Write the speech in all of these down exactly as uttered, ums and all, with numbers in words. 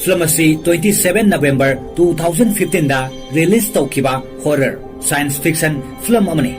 Film ꯑꯁꯤ twenty seven November two thousand fifteen ꯗ release ꯇꯧꯈꯤꯕ horror science fiction film ꯑꯃꯅꯤ꯫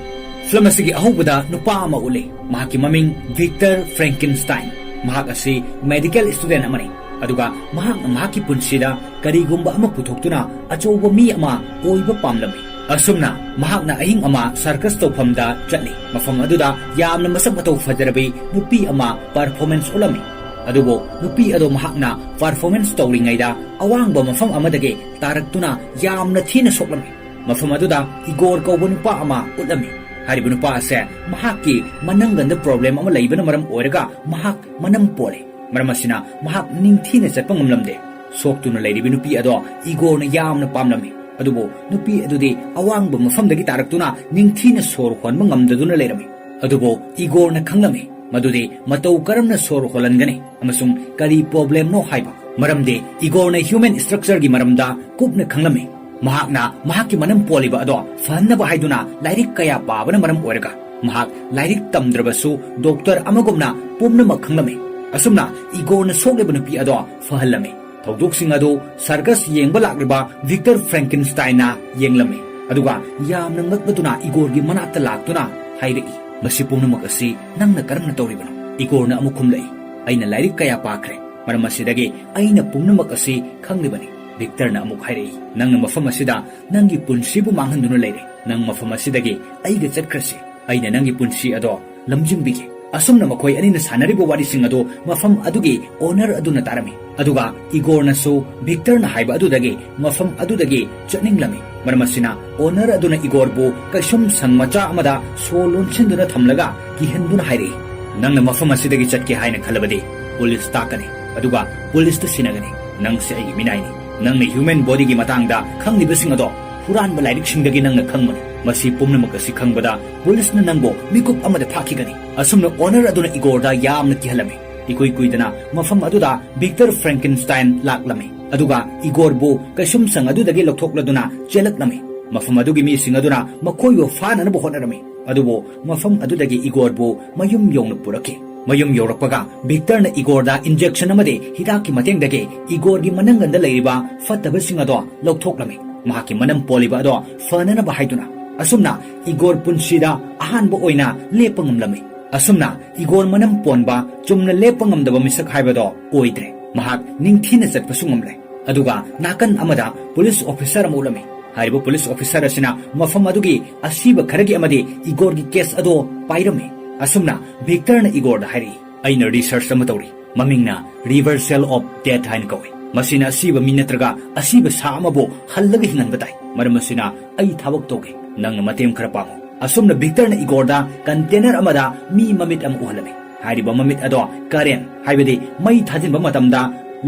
Film ꯑꯁꯤꯒꯤ ꯑꯍꯧꯕꯗ ꯅꯨꯄꯥ ꯑꯃ ꯎꯠꯂꯤ꯫ ꯃꯍꯥꯛꯀꯤ ꯃꯃꯤꯡ ꯚꯤꯛꯇꯔ ꯐ꯭ꯔꯦꯡꯀꯤꯟꯁꯇꯥꯏꯟ꯫ ꯃꯍꯥꯛ ꯑꯁꯤ ꯃꯦꯗꯤꯀꯦꯜ ꯁ꯭ꯇꯨꯗꯦꯟ ꯑꯃꯅꯤ꯫ ꯑꯗꯨꯒ ꯃꯍꯥꯛꯅ ꯃꯍꯥꯛꯀꯤ ꯄꯨꯟꯁꯤꯗ ꯀꯔꯤꯒꯨꯝꯕ ꯑꯃ ꯄꯨꯊꯣꯛꯇꯨꯅ ꯑꯆꯧꯕ ꯃꯤ ꯑꯃ ꯑꯣꯏꯕ ꯄꯥꯝꯂꯝꯃꯤ꯫ ꯑꯁꯨꯝꯅ ꯃꯍꯥꯛꯅ ꯑꯍꯤꯡ ꯑꯃ ꯁꯔꯀꯁ ꯇꯧꯐꯝꯗ ꯆꯠꯂꯤ꯫ ꯃꯐꯝ ꯑꯗꯨꯗ ꯌꯥꯝꯅ ꯃꯁꯛ ꯃꯇꯧ ꯐꯖꯔꯕꯤ ꯅꯨꯄꯤ ꯑꯃ ꯄꯔꯐꯣꯔꯃꯦꯟꯁ ꯎꯠꯂꯝꯃꯤ꯫ ꯑꯗꯨꯕꯨ ꯅꯨꯄꯤ ꯑꯗꯣ ꯃꯍꯥꯛꯅ ꯄꯔꯐꯣꯔꯃꯦꯟꯁ ꯇꯧꯔꯤꯉꯩꯗ ꯑꯋꯥꯡꯕ ꯃꯐꯝ ꯑꯃꯗꯒꯤ ꯇꯥꯔꯛꯇꯨꯅ ꯌꯥꯝꯅ ꯊꯤꯅ ꯁꯣꯛꯂꯝꯃꯤ꯫ ꯃꯐꯝ ꯑꯗꯨꯗ ꯏꯒꯣꯔ ꯀꯧꯕ ꯅꯨꯄꯥ ꯑꯃ ꯎꯠꯂꯝꯃꯤ꯫ ꯍꯥꯏꯔꯤꯕ ꯅꯨꯄꯥ ꯑꯁꯦ ꯃꯍꯥꯛꯀꯤ ꯃꯅꯪꯒꯟꯗ ꯄ꯭ꯔꯣꯕ꯭ꯂꯦꯝ ꯑꯃ ꯂꯩꯕꯅ ꯃꯔꯝ ꯑꯣꯏꯔꯒ ꯃꯍꯥꯛ ꯃꯅꯝ ꯄꯣꯜꯂꯤ꯫ ꯃꯔꯝ ꯑꯁꯤꯅ ꯃꯍꯥꯛ ꯅꯤꯡꯊꯤꯅ ꯆꯠꯄ ꯉꯝꯂꯝꯗꯦ꯫ ꯁꯣꯛꯇꯨꯅ ꯂꯩꯔꯤꯕ ꯅꯨꯄꯤ ꯑꯗꯣ ꯏꯒꯣꯔꯅ ꯌꯥꯝꯅ ꯄꯥꯝꯂꯝꯃꯤ꯫ ꯑꯗꯨꯕꯨ ꯅꯨꯄꯤ ꯑꯗꯨꯗꯤ ꯑꯋꯥꯡꯕ ꯃꯐꯝꯗꯒꯤ ꯇꯥꯔꯛꯇꯨꯅ ꯅꯤꯡꯊꯤꯅ ꯁꯣꯔ ꯍꯣꯟꯕ ꯉꯝꯗꯗꯨꯅ ꯂꯩꯔꯝꯃꯤ꯫ ꯑꯗꯨꯕꯨ ꯏꯒꯣꯔꯅ ꯈꯪꯂꯝꯃꯤ ꯃꯗꯨꯗꯤ ꯃꯇꯧ ꯀꯔꯝꯅ ꯁꯣꯔ ꯍꯣꯜꯍꯟꯒꯅꯤ ꯑꯃꯁꯨꯡ ꯀꯔꯤ ꯄ꯭ꯔꯣꯕ꯭ꯂꯦꯝꯅꯣ ꯍꯥꯏꯕ꯫ ꯃꯔꯝꯗꯤ ꯏꯒꯣꯔꯅ ꯍ꯭ꯌꯨꯃꯦꯟ ꯁ꯭ꯇ꯭ꯔꯛꯆꯔꯒꯤ ꯃꯔꯝꯗ ꯀꯨꯞꯅ ꯈꯪꯂꯝꯃꯤ꯫ ꯃꯍꯥꯛꯅ ꯃꯍꯥꯛꯀꯤ ꯃꯅꯝ ꯄꯣꯜꯂꯤꯕ ꯑꯗꯣ ꯐꯍꯟꯅꯕ ꯍꯥꯏꯗꯨꯅ ꯂꯥꯏꯔꯤꯛ ꯀꯌꯥ ꯄꯥꯕꯅ ꯃꯔꯝ ꯑꯣꯏꯔꯒ ꯃꯍꯥꯛ ꯂꯥꯏꯔꯤꯛ ꯇꯝꯗ꯭ꯔꯕꯁꯨ ꯗꯣꯛꯇꯔ ꯑꯃꯒꯨꯝꯅ ꯄꯨꯝꯅꯃꯛ ꯈꯪꯂꯝꯃꯤ꯫ ꯑꯁꯨꯝꯅ ꯏꯒꯣꯔꯅ ꯁꯣꯛꯂꯤꯕ ꯅꯨꯄꯤ ꯑꯗꯣ ꯐꯍꯜꯂꯝꯃꯤ꯫ ꯊꯧꯗꯣꯛꯁꯤꯡ ꯑꯗꯨ ꯁꯔꯀꯁ ꯌꯦꯡꯕ ꯂꯥꯛꯂꯤꯕ ꯚꯤꯛꯇꯔ ꯐ꯭ꯔꯦꯡꯀꯤꯟꯁꯇꯥꯏꯟꯅ ꯌꯦꯡꯂꯝꯃꯤ꯫ ꯑꯗꯨꯒ ꯌꯥꯝꯅ ꯉꯛꯂꯗꯨꯅ ꯏꯒꯣꯔꯒꯤ ꯃꯅꯥꯛꯇ ꯂꯥꯛꯇꯨꯅ ꯍꯥꯏꯔꯛꯏ, "ꯃꯁꯤ ꯄꯨꯝꯅꯃꯛ ꯑꯁꯤ ꯅꯪꯅ ꯀꯔꯝꯅ ꯇꯧꯔꯤꯕꯅꯣ?" ꯏꯒꯣꯔꯅ ꯑꯃꯨꯛ ꯈꯨꯝꯂꯛꯏ, "ꯑꯩꯅ ꯂꯥꯏꯔꯤꯛ ꯀꯌꯥ ꯄꯥꯈ꯭ꯔꯦ꯫ ꯃꯔꯝ ꯑꯁꯤꯗꯒꯤ ꯑꯩꯅ ꯄꯨꯝꯅꯃꯛ ꯑꯁꯤ ꯈꯪꯂꯤꯕꯅꯤ꯫" ꯚꯤꯛꯇꯔꯅ ꯑꯃꯨꯛ ꯍꯥꯏꯔꯛꯏ, "ꯅꯪꯅ ꯃꯐꯝ ꯑꯁꯤꯗ ꯅꯪꯒꯤ ꯄꯨꯟꯁꯤꯕꯨ ꯃꯥꯡꯍꯟꯗꯨꯅ ꯂꯩꯔꯦ꯫ ꯅꯪ ꯃꯐꯝ ꯑꯁꯤꯗꯒꯤ ꯑꯩꯒ ꯆꯠꯈ꯭ꯔꯁꯤ꯫ ꯑꯩꯅ ꯅꯪꯒꯤ ꯄꯨꯟꯁꯤ ꯑꯗꯣ ꯂꯝꯖꯤꯡꯕꯤꯒꯦ꯫" ꯑꯁꯨꯝꯅ ꯃꯈꯣꯏ ꯑꯅꯤꯅ ꯁꯥꯟꯅꯔꯤꯕ ꯋꯥꯔꯤꯁꯤꯡ ꯑꯗꯨ ꯃꯐꯝ ꯑꯗꯨꯒꯤ ꯑꯣꯅꯔ ꯑꯗꯨꯅ ꯇꯥꯔꯝꯃꯤ꯫ ꯑꯗꯨꯒ ꯏꯒꯣꯔꯅꯁꯨ ꯚꯤꯛꯇꯔꯅ ꯍꯥꯏꯕ ꯑꯗꯨꯗꯒꯤ ꯃꯐꯝ ꯑꯗꯨꯗꯒꯤ ꯆꯠꯅꯤꯡꯂꯝꯃꯤ꯫ ꯃꯔꯝ ꯑꯁꯤꯅ ꯑꯣꯅꯔ ꯑꯗꯨꯅ ꯏꯒꯣꯔꯕꯨ ꯀꯩꯁꯨꯝꯁꯪ ꯃꯆꯥ ꯑꯃꯗ ꯁꯣ ꯂꯣꯟꯁꯤꯟꯗꯨꯅ ꯊꯝꯂꯒ ꯀꯤꯍꯟꯗꯨꯅ ꯍꯥꯏꯔꯛꯏ, "ꯅꯪꯅ ꯃꯐꯝ ꯑꯁꯤꯗꯒꯤ ꯆꯠꯀꯦ ꯍꯥꯏꯅ ꯈꯜꯂꯕꯗꯤ ꯄꯨꯂꯤꯁ ꯇꯥꯛꯀꯅꯤ, ꯑꯗꯨꯒ ꯄꯨꯂꯤꯁꯇ ꯁꯤꯟꯅꯒꯅꯤ꯫ ꯅꯪꯁꯦ ꯑꯩꯒꯤ ꯃꯤꯅꯥꯏꯅꯤ꯫ ꯅꯪꯅ ꯍ꯭ꯌꯨꯃꯦꯟ ꯕꯣꯗꯤꯒꯤ ꯃꯇꯥꯡꯗ ꯈꯪꯂꯤꯕꯁꯤꯡ ꯑꯗꯣ ꯍꯨꯔꯥꯟꯕ ꯂꯥꯏꯔꯤꯛꯁꯤꯡꯗꯒꯤ ꯅꯪꯅ ꯈꯪꯕꯅꯤ꯫ ꯃꯁꯤ ꯄꯨꯝꯅꯃꯛ ꯑꯁꯤ ꯈꯪꯕꯗ ꯄꯨꯂꯤꯁꯅ ꯅꯪꯕꯨ ꯃꯤꯀꯨꯞ ꯑꯃꯗ ꯐꯥꯈꯤꯒꯅꯤ꯫" ꯑꯁꯨꯝꯅ ꯑꯣꯅꯔ ꯑꯗꯨꯅ ꯏꯒꯣꯔꯗ ꯌꯥꯝꯅ ꯀꯤꯍꯜꯂꯝꯃꯤ꯫ ꯏꯀꯨꯏ ꯀꯨꯏꯗꯅ ꯃꯐꯝ ꯑꯗꯨꯗ ꯚꯤꯛꯇꯔ ꯐ꯭ꯔꯦꯡꯀꯤꯟꯁꯇꯥꯏꯟ ꯂꯥꯛꯂꯝꯃꯤ꯫ ꯑꯗꯨꯒ ꯏꯒꯣꯔꯕꯨ ꯀꯩꯁꯨꯝꯁꯪ ꯑꯗꯨꯗꯒꯤ ꯂꯧꯊꯣꯛꯂꯗꯨꯅ ꯆꯦꯜꯂꯛꯂꯝꯃꯤ꯫ ꯃꯐꯝ ꯑꯗꯨꯒꯤ ꯃꯤꯁꯤꯡ ꯑꯗꯨꯅ ꯃꯈꯣꯏꯕꯨ ꯐꯥꯅꯅꯕ ꯍꯣꯠꯅꯔꯝꯃꯤ꯫ ꯑꯗꯨꯕꯨ ꯃꯐꯝ ꯑꯗꯨꯗꯒꯤ ꯏꯒꯣꯔꯕꯨ ꯃꯌꯨꯝ ꯌꯧꯅ ꯄꯨꯔꯛꯈꯤ꯫ ꯃꯌꯨꯝ ꯌꯧꯔꯛꯄꯒ ꯚꯤꯛꯇꯔꯅ ꯏꯒꯣꯔꯗ ꯏꯟꯖꯦꯛꯁꯟ ꯑꯃꯗꯤ ꯍꯤꯗꯥꯛꯀꯤ ꯃꯇꯦꯡꯗꯒꯤ ꯏꯒꯣꯔꯒꯤ ꯃꯅꯪꯒꯟꯗ ꯂꯩꯔꯤꯕ ꯐꯠꯇꯕꯁꯤꯡ ꯑꯗꯣ ꯂꯧꯊꯣꯛꯂꯝꯃꯤ꯫ ꯃꯍꯥꯛꯀꯤ ꯃꯅꯝ ꯄꯣꯜꯂꯤꯕ ꯑꯗꯣ ꯐꯅꯅꯕ ꯍꯥꯏꯗꯨꯅ꯫ ꯑꯁꯨꯝꯅ ꯏꯒꯣꯔ ꯄꯨꯟꯁꯤꯗ ꯑꯍꯥꯟꯕ ꯑꯣꯏꯅ ꯂꯦꯞꯄ ꯉꯝꯂꯝꯃꯤ꯫ ꯑꯁꯨꯝꯅ ꯏꯒꯣꯔ ꯃꯅꯝ ꯄꯣꯟꯕ, ꯆꯨꯝꯅ ꯂꯦꯞꯄ ꯉꯝꯗꯕ ꯃꯤꯁꯛ ꯍꯥꯏꯕꯗꯣ ꯑꯣꯏꯗ꯭ꯔꯦ꯫ ꯃꯍꯥꯛ ꯅꯤꯡꯊꯤꯅ ꯆꯠꯄꯁꯨ ꯉꯝꯂꯦ꯫ ꯑꯗꯨꯒ ꯅꯥꯀꯟ ꯑꯃꯗ ꯄꯨꯂꯤꯁ ꯑꯣꯐꯤꯁꯔ ꯑꯃ ꯎꯠꯂꯝꯃꯤ꯫ ꯍꯥꯏꯔꯤꯕ ꯄꯨꯂꯤꯁ ꯑꯣꯐꯤꯁꯔ ꯑꯁꯤꯅ ꯃꯐꯝ ꯑꯗꯨꯒꯤ ꯑꯁꯤꯕ ꯈꯔꯒꯤ ꯑꯃꯗꯤ ꯏꯒꯣꯔꯒꯤ ꯀꯦꯁ ꯑꯗꯣ ꯄꯥꯏꯔꯝꯃꯤ꯫ ꯑꯁꯨꯝꯅ ꯚꯤꯛꯇꯔꯅ ꯏꯒꯣꯔꯗ ꯍꯥꯏꯔꯛꯏ, "ꯑꯩꯅ ꯔꯤꯁꯔꯆ ꯑꯃ ꯇꯧꯔꯤ꯫ ꯃꯃꯤꯡꯅ ꯔꯤꯚꯔꯁꯦꯜ ꯑꯣꯐ ꯗꯦꯊ ꯍꯥꯏꯅ ꯀꯧꯏ꯫ ꯃꯁꯤꯅ ꯑꯁꯤꯕ ꯃꯤ ꯅꯠꯇ꯭ꯔꯒ ꯑꯁꯤꯕ ꯁꯥ ꯑꯃꯕꯨ ꯍꯜꯂꯒ ꯍꯤꯡꯍꯟꯕ ꯇꯥꯏ꯫ ꯃꯔꯝ ꯑꯁꯤꯅ ꯑꯩ ꯊꯕꯛ ꯇꯧꯒꯦ꯫ ꯅꯪꯅ ꯃꯇꯦꯡ ꯈꯔ ꯄꯥꯡꯉꯨ꯫" ꯑꯁꯨꯝꯅ ꯚꯤꯛꯇꯔꯅ ꯏꯒꯣꯔꯗ ꯀꯟꯇꯦꯅꯔ ꯑꯃꯗ ꯃꯤ ꯃꯃꯤꯠ ꯑꯃ ꯎꯍꯜꯂꯝꯃꯤ꯫ ꯍꯥꯏꯔꯤꯕ ꯃꯃꯤꯠ ꯑꯗꯣ ꯀꯔꯦꯟ, ꯍꯥꯏꯕꯗꯤ ꯃꯩ ꯊꯥꯖꯤꯟꯕ ꯃꯇꯝꯗ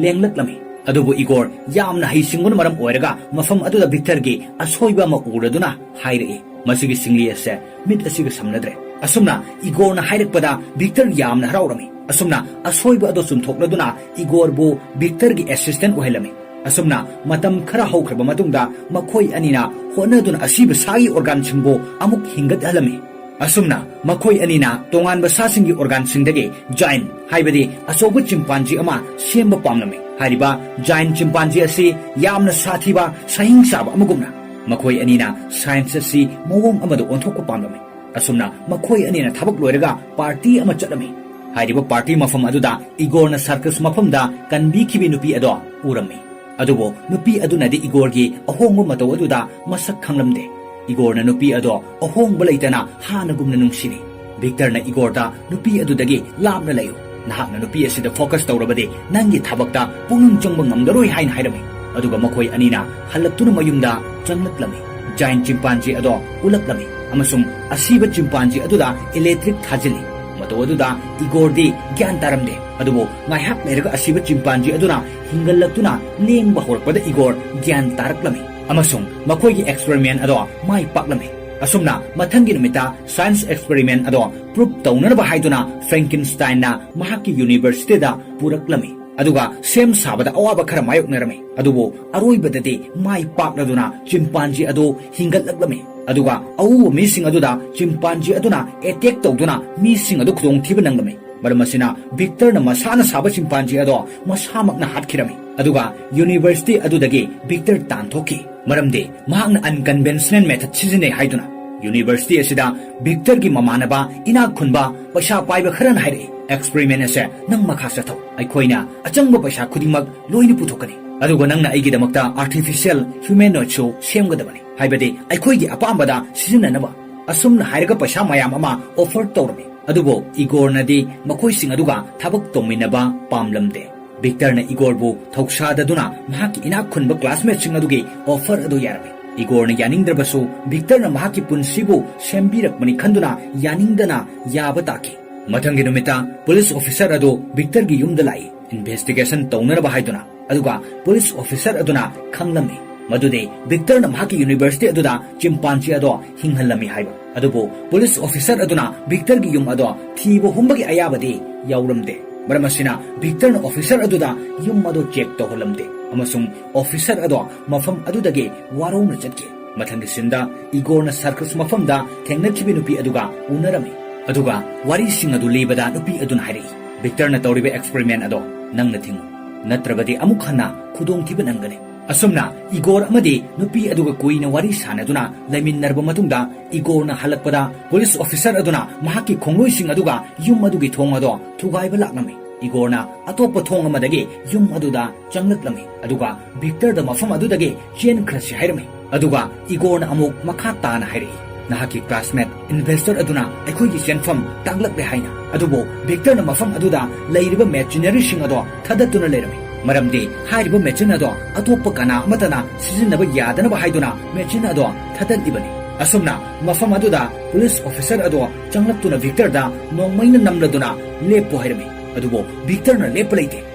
ꯂꯦꯡꯂꯛꯂꯝꯃꯤ꯫ ꯑꯗꯨꯕꯨ ꯏꯒꯣꯔ ꯌꯥꯝꯅ ꯍꯩꯁꯤꯡꯕꯅ ꯃꯔꯝ ꯑꯣꯏꯔꯒ ꯃꯐꯝ ꯑꯗꯨꯗ ꯚꯤꯛꯇꯔꯒꯤ ꯑꯁꯣꯏꯕ ꯑꯃ ꯎꯔꯗꯨꯅ ꯍꯥꯏꯔꯛꯏ, "ꯃꯁꯤꯒꯤ ꯁꯤꯡꯂꯤ ꯑꯁꯦ ꯃꯤꯠ ꯑꯁꯤꯒ ꯁꯝꯅꯗ꯭ꯔꯦ꯫" ꯑꯁꯨꯝꯅ ꯏꯒꯣꯔꯅ ꯍꯥꯏꯔꯛꯄꯗ ꯚꯤꯛꯇꯔ ꯌꯥꯝꯅ ꯍꯔꯥꯎꯔꯝꯃꯤ꯫ ꯑꯁꯨꯝꯅ ꯑꯁꯣꯏꯕ ꯑꯗꯨ ꯆꯨꯝꯊꯣꯛꯂꯗꯨꯅ ꯏꯒꯣꯔꯕꯨ ꯚꯤꯛꯇꯔꯒꯤ ꯑꯦꯁꯤꯁꯇꯦꯟ ꯑꯣꯏꯍꯜꯂꯝꯃꯤ꯫ ꯑꯁꯨꯝꯅ ꯃꯇꯝ ꯈꯔ ꯍꯧꯈ꯭ꯔꯕ ꯃꯇꯨꯡꯗ ꯃꯈꯣꯏ ꯑꯅꯤꯅ ꯍꯣꯠꯅꯗꯨꯅ ꯑꯁꯤꯕ ꯁꯥꯒꯤ ꯑꯣꯔꯒꯥꯟꯁꯤꯡꯕꯨ ꯑꯃꯨꯛ ꯍꯤꯡꯒꯠꯍꯜꯂꯝꯃꯤ꯫ ꯑꯁꯨꯝꯅ ꯃꯈꯣꯏ ꯑꯅꯤꯅ ꯇꯣꯉꯥꯟꯕ ꯁꯥꯁꯤꯡꯒꯤ ꯑꯣꯔꯒꯥꯟꯁꯤꯡꯗꯒꯤ ꯖꯥꯏꯟ, ꯍꯥꯏꯕꯗꯤ ꯑꯆꯧꯕ ꯆꯤꯝꯄꯥꯟꯖꯤ ꯑꯃ ꯁꯦꯝꯕ ꯄꯥꯝꯂꯝꯃꯤ꯫ ꯍꯥꯏꯔꯤꯕ ꯖꯥꯏꯟ ꯆꯤꯝꯄꯥꯟꯖꯤ ꯑꯁꯤ ꯌꯥꯝꯅ ꯁꯥꯊꯤꯕ ꯁꯍꯤꯡ ꯆꯥꯕ ꯑꯃꯒꯨꯝꯅ ꯃꯈꯣꯏ ꯑꯅꯤꯅ ꯁꯥꯏꯟꯁ ꯑꯁꯤ ꯃꯑꯣꯡ ꯑꯃꯗ ꯑꯣꯟꯊꯣꯛꯄ ꯄꯥꯝꯂꯝꯃꯤ꯫ ꯑꯁꯨꯝꯅ ꯃꯈꯣꯏ ꯑꯅꯤꯅ ꯊꯕꯛ ꯂꯣꯏꯔꯒ ꯄꯥꯔꯇꯤ ꯑꯃ ꯆꯠꯂꯝꯃꯤ꯫ ꯍꯥꯏꯔꯤꯕ ꯄꯥꯔꯇꯤ ꯃꯐꯝ ꯑꯗꯨꯗ ꯏꯒꯣꯔꯅ ꯁꯔꯀꯁ ꯃꯐꯝꯗ ꯀꯟꯕꯤꯈꯤꯕꯤ ꯅꯨꯄꯤ ꯑꯗꯣ ꯎꯔꯝꯃꯤ꯫ ꯑꯗꯨꯕꯨ ꯅꯨꯄꯤ ꯑꯗꯨꯅꯗꯤ ꯏꯒꯣꯔꯒꯤ ꯑꯍꯣꯡꯕ ꯃꯇꯧ ꯑꯗꯨꯗ ꯃꯁꯛ ꯈꯪꯂꯝꯗꯦ꯫ ꯏꯒꯣꯔꯅ ꯅꯨꯄꯤ ꯑꯗꯣ ꯑꯍꯣꯡꯕ ꯂꯩꯇꯅ ꯍꯥꯟꯅꯒꯨꯝꯅ ꯅꯨꯡꯁꯤꯔꯤ꯫ ꯚꯤꯛꯇꯔꯅ ꯏꯒꯣꯔꯗ, "ꯅꯨꯄꯤ ꯑꯗꯨꯗꯒꯤ ꯂꯥꯞꯅ ꯂꯩꯌꯨ꯫ ꯅꯍꯥꯛꯅ ꯅꯨꯄꯤ ꯑꯁꯤꯗ ꯐꯣꯀꯁ ꯇꯧꯔꯕꯗꯤ ꯅꯪꯒꯤ ꯊꯕꯛꯇ ꯄꯨꯛꯅꯤꯡ ꯆꯪꯕ ꯉꯝꯂꯔꯣꯏ" ꯍꯥꯏꯅ ꯍꯥꯏꯔꯝꯃꯤ꯫ ꯑꯗꯨꯒ ꯃꯈꯣꯏ ꯑꯅꯤꯅ ꯍꯜꯂꯛꯇꯨꯅ ꯃꯌꯨꯝꯗ ꯆꯪꯂꯛꯂꯝꯃꯤ꯫ ꯖꯥꯏꯟ ꯆꯤꯝꯄꯥꯟꯖꯤ ꯑꯗꯣ ꯎꯠꯂꯛꯂꯝꯃꯤ ꯑꯃꯁꯨꯡ ꯑꯁꯤꯕ ꯆꯤꯝꯄꯥꯟꯖꯤ ꯑꯗꯨꯗ ꯏꯂꯦꯛꯇ꯭ꯔꯤꯛ ꯊꯥꯖꯤꯜꯂꯤ꯫ ꯃꯇꯧ ꯑꯗꯨꯗ ꯏꯒꯣꯔꯗꯤ ꯒ꯭ꯌꯥꯟ ꯇꯥꯔꯝꯗꯦ꯫ ꯑꯗꯨꯕꯨ ꯉꯥꯏꯍꯥꯛ ꯂꯩꯔꯒ ꯑꯁꯤꯕ ꯆꯤꯝꯄꯥꯟꯖꯤ ꯑꯗꯨꯅ ꯍꯤꯡꯒꯠꯂꯛꯇꯨꯅ ꯂꯦꯡꯕ ꯍꯧꯔꯛꯄꯗ ꯏꯒꯣꯔ ꯒ꯭ꯌꯥꯟ ꯇꯥꯔꯛꯂꯝꯃꯤ ꯑꯃꯁꯨꯡ ꯃꯈꯣꯏꯒꯤ ꯑꯦꯛꯁꯄꯦꯔꯤꯃꯦꯟ ꯑꯗꯣ ꯃꯥꯏ ꯄꯥꯛꯂꯝꯃꯤ꯫ ꯑꯁꯨꯝꯅ ꯃꯊꯪꯒꯤ ꯅꯨꯃꯤꯠꯇ ꯁꯥꯏꯟꯁ ꯑꯦꯛꯁꯄꯦꯔꯤꯃꯦꯟ ꯑꯗꯣ ꯄ꯭ꯔꯨꯞ ꯇꯧꯅꯅꯕ ꯍꯥꯏꯗꯨꯅ ꯐ꯭ꯔꯦꯡꯀꯤꯟꯁꯇꯥꯏꯟꯅ ꯃꯍꯥꯛꯀꯤ ꯌꯨꯅꯤꯚꯔꯁꯤꯇꯤꯗ ꯄꯨꯔꯛꯂꯝꯃꯤ꯫ ꯑꯗꯨꯒ ꯁꯦꯝ ꯁꯥꯕꯗ ꯑꯋꯥꯕ ꯈꯔ ꯃꯥꯌꯣꯛꯅꯔꯝꯃꯤ꯫ ꯑꯗꯨꯕꯨ ꯑꯔꯣꯏꯕꯗꯗꯤ ꯃꯥꯏ ꯄꯥꯛꯂꯗꯨꯅ ꯆꯤꯝꯄꯥꯟꯖꯤ ꯑꯗꯨ ꯍꯤꯡꯒꯠꯂꯛꯂꯝꯃꯤ꯫ ꯑꯗꯨꯒ ꯑꯎꯕ ꯃꯤꯁꯤꯡ ꯑꯗꯨꯗ ꯆꯤꯝꯄꯥꯟꯖꯤ ꯑꯗꯨꯅ ꯑꯦꯇꯦꯛ ꯇꯧꯗꯨꯅ ꯃꯤꯁꯤꯡ ꯑꯗꯨ ꯈꯨꯗꯣꯡꯊꯤꯕ ꯅꯪꯂꯝꯃꯤ꯫ ꯃꯔꯝ ꯑꯁꯤꯅ ꯚꯤꯛꯇꯔꯅ ꯃꯁꯥꯅ ꯁꯥꯕ chimpanzee ꯑꯗꯣ ꯃꯁꯥꯃꯛꯅ ꯍꯥꯠꯈꯤꯔꯝꯃꯤ꯫ ꯑꯗꯨꯒ university ꯑꯗꯨꯗꯒꯤ ꯚꯤꯛꯇꯔ ꯇꯥꯟꯊꯣꯛꯈꯤ, ꯃꯔꯝꯗꯤ ꯃꯍꯥꯛꯅ unconventional method ꯁꯤꯖꯤꯟꯅꯩ ꯍꯥꯏꯗꯨꯅ꯫ University ꯑꯁꯤꯗ ꯚꯤꯛꯇꯔꯒꯤ ꯃꯃꯥꯟꯅꯕ ꯏꯅꯥꯛ ꯈꯨꯟꯕ ꯄꯩꯁꯥ ꯄꯥꯏꯕ ꯈꯔꯅ ꯍꯥꯏꯔꯛꯏ, "Experiment ꯑꯁꯦ ꯅꯪ ꯃꯈꯥ ꯆꯠꯊꯧ, ꯑꯩꯈꯣꯏꯅ ꯑꯆꯪꯕ ꯄꯩꯁꯥ ꯈꯨꯗꯤꯡꯃꯛ ꯂꯣꯏꯅ ꯄꯨꯊꯣꯛꯀꯅꯤ, ꯑꯗꯨꯒ ꯅꯪꯅ ꯑꯩꯒꯤꯗꯃꯛꯇ artificial humanoidꯁꯨ ꯁꯦꯝꯒꯗꯕꯅꯤ, ꯍꯥꯏꯕꯗꯤ ꯑꯩꯈꯣꯏꯒꯤ ꯑꯄꯥꯝꯕꯗ ꯁꯤꯖꯤꯟꯅꯅꯕ"꯫ ꯑꯁꯨꯝꯅ ꯍꯥꯏꯔꯒ ꯄꯩꯁꯥ ꯃꯌꯥꯝ ꯑꯃ offer ꯇꯧꯔꯝꯃꯤ꯫ ꯑꯗꯨꯕꯨ ꯏꯒꯣꯔꯅꯗꯤ ꯃꯈꯣꯏꯁꯤꯡ ꯑꯗꯨꯒ ꯊꯕꯛ ꯇꯧꯃꯤꯟꯅꯕ ꯄꯥꯝꯂꯝꯗꯦ꯫ ꯚꯤꯛꯇꯔꯅ ꯏꯒꯣꯔꯕꯨ ꯊꯧꯁꯥꯗꯗꯨꯅ ꯃꯍꯥꯛꯀꯤ ꯏꯅꯥꯛ ꯈꯨꯟꯕ classmateꯁꯤꯡ ꯑꯗꯨꯒꯤ offer ꯑꯗꯨ ꯌꯥꯔꯝꯃꯤ꯫ ꯏꯒꯣꯔꯅ ꯌꯥꯅꯤꯡꯗ꯭ꯔꯕꯁꯨ, ꯚꯤꯛꯇꯔꯅ ꯃꯍꯥꯛꯀꯤ ꯄꯨꯟꯁꯤꯕꯨ ꯁꯦꯝꯕꯤꯔꯛꯄꯅꯤ ꯈꯟꯗꯨꯅ ꯌꯥꯅꯤꯡꯗꯅ ꯌꯥꯕ ꯇꯥꯈꯤ꯫ ꯃꯊꯪꯒꯤ ꯅꯨꯃꯤꯠꯇ police officer ꯑꯗꯨ ꯚꯤꯛꯇꯔꯒꯤ ꯌꯨꯝꯗ ꯂꯥꯛꯏ, investigation ꯇꯧꯅꯅꯕ ꯍꯥꯏꯗꯨꯅ꯫ ꯑꯗꯨꯒ police officer ꯑꯗꯨꯅ ꯈꯪꯂꯝꯃꯤ ꯃꯗꯨꯗꯤ ꯚꯤꯛꯇꯔꯅ ꯃꯍꯥꯛꯀꯤ university ꯑꯗꯨꯗ chimpanzee ꯑꯗꯣ ꯍꯤꯡꯍꯜꯂꯝꯃꯤ ꯍꯥꯏꯕ꯫ ꯑꯗꯨꯕꯨ police officer ꯑꯗꯨꯅ ꯚꯤꯛꯇꯔꯒꯤ ꯌꯨꯝ ꯑꯗꯣ ꯊꯤꯕ ꯍꯨꯝꯕꯒꯤ ꯑꯌꯥꯕꯗꯤ ꯌꯥꯎꯔꯝꯗꯦ꯫ ꯃꯔꯝ ꯑꯁꯤꯅ ꯚꯤꯛꯇꯔꯅ officer ꯑꯗꯨꯗ ꯌꯨꯝ ꯑꯗꯣ check ꯇꯧꯍꯜꯂꯝꯗꯦ, ꯑꯃꯁꯨꯡ officer ꯑꯗꯣ ꯃꯐꯝ ꯑꯗꯨꯗꯒꯤ ꯋꯥꯔꯧꯅ ꯆꯠꯈꯤ꯫ ꯃꯊꯪꯒꯤ sceneꯗ ꯏꯒꯣꯔꯅ circus ꯃꯐꯝꯗ ꯊꯦꯡꯅꯈꯤꯕ ꯅꯨꯄꯤ ꯑꯗꯨꯒ ꯎꯅꯔꯝꯃꯤ꯫ ꯑꯗꯨꯒ ꯋꯥꯔꯤꯁꯤꯡ ꯑꯗꯨ ꯂꯤꯕꯗ ꯅꯨꯄꯤ ꯑꯗꯨꯅ ꯍꯥꯏꯔꯛꯏ, "ꯚꯤꯛꯇꯔꯅ ꯇꯧꯔꯤꯕ experiment ꯑꯗꯣ ꯅꯪꯅ ꯊꯤꯡꯉꯨ, ꯅꯠꯇ꯭ꯔꯕꯗꯤ ꯑꯃꯨꯛ ꯍꯟꯅ ꯈꯨꯗꯣꯡꯊꯤꯕ ꯅꯪꯒꯅꯤ"꯫ ꯑꯁꯨꯝꯅ ꯏꯒꯣꯔ ꯑꯃꯗꯤ ꯅꯨꯄꯤ ꯑꯗꯨꯒ ꯀꯨꯏꯅ ꯋꯥꯔꯤ ꯁꯥꯟꯅꯗꯨꯅ ꯂꯩꯃꯤꯟꯅꯔꯕ ꯃꯇꯨꯡꯗ, ꯏꯒꯣꯔꯅ ꯍꯜꯂꯛꯄꯗ police officer ꯑꯗꯨꯅ ꯃꯍꯥꯛꯀꯤ ꯈꯣꯡꯂꯣꯏꯁꯤꯡ ꯑꯗꯨꯒ ꯌꯨꯝ ꯑꯗꯨꯒꯤ ꯊꯣꯡ ꯑꯗꯣ ꯊꯨꯒꯥꯏꯕ ꯂꯥꯛꯂꯝꯃꯤ꯫ ꯏꯒꯣꯔꯅ ꯑꯇꯣꯞꯄ ꯊꯣꯡ ꯑꯃꯗꯒꯤ ꯌꯨꯝ ꯑꯗꯨꯗ ꯆꯪꯂꯛꯂꯝꯃꯤ, ꯑꯗꯨꯒ ꯚꯤꯛꯇꯔꯗ ꯃꯐꯝ ꯑꯗꯨꯗꯒꯤ ꯆꯦꯟꯈ꯭ꯔꯁꯤ ꯍꯥꯏꯔꯝꯃꯤ꯫ ꯑꯗꯨꯒ ꯏꯒꯣꯔꯅ ꯑꯃꯨꯛ ꯃꯈꯥ ꯇꯥꯅ ꯍꯥꯏꯔꯛꯏ, "ꯅꯍꯥꯛꯀꯤ classmate investor ꯑꯗꯨꯅ ꯑꯩꯈꯣꯏꯒꯤ ꯆꯦꯟꯐꯝ ꯇꯥꯛꯂꯛꯂꯦ ꯍꯥꯏꯅ꯫ ꯑꯗꯨꯕꯨ ꯚꯤꯛꯇꯔꯅ ꯃꯐꯝ ꯑꯗꯨꯗ ꯂꯩꯔꯤꯕ machineryꯁꯤꯡ ꯑꯗꯣ ꯊꯥꯗꯠꯇꯨꯅ ꯂꯩꯔꯝꯃꯤ, ꯃꯔꯝꯗꯤ ꯍꯥꯏꯔꯤꯕ machine ꯑꯗꯣ ꯑꯇꯣꯞꯄ ꯀꯅꯥ ꯑꯃꯠꯇꯅ ꯁꯤꯖꯤꯟꯅꯕ ꯌꯥꯗꯅꯕ ꯍꯥꯏꯗꯨꯅ machine ꯑꯗꯣ ꯊꯥꯗꯠꯂꯤꯕꯅꯤ"꯫ ꯑꯁꯨꯝꯅ ꯃꯐꯝ ꯑꯗꯨꯗ police officer ꯑꯗꯣ ꯆꯪꯂꯛꯇꯨꯅ ꯚꯤꯛꯇꯔꯗ ꯅꯣꯡꯃꯩꯅ ꯅꯝꯂꯗꯨꯅ "ꯂꯦꯞꯄꯨ" ꯍꯥꯏꯔꯝꯃꯤ꯫ ꯑꯗꯨꯕꯨ ꯚꯤꯛꯇꯔꯅ ꯂꯦꯞꯄ ꯂꯩꯇꯦ꯫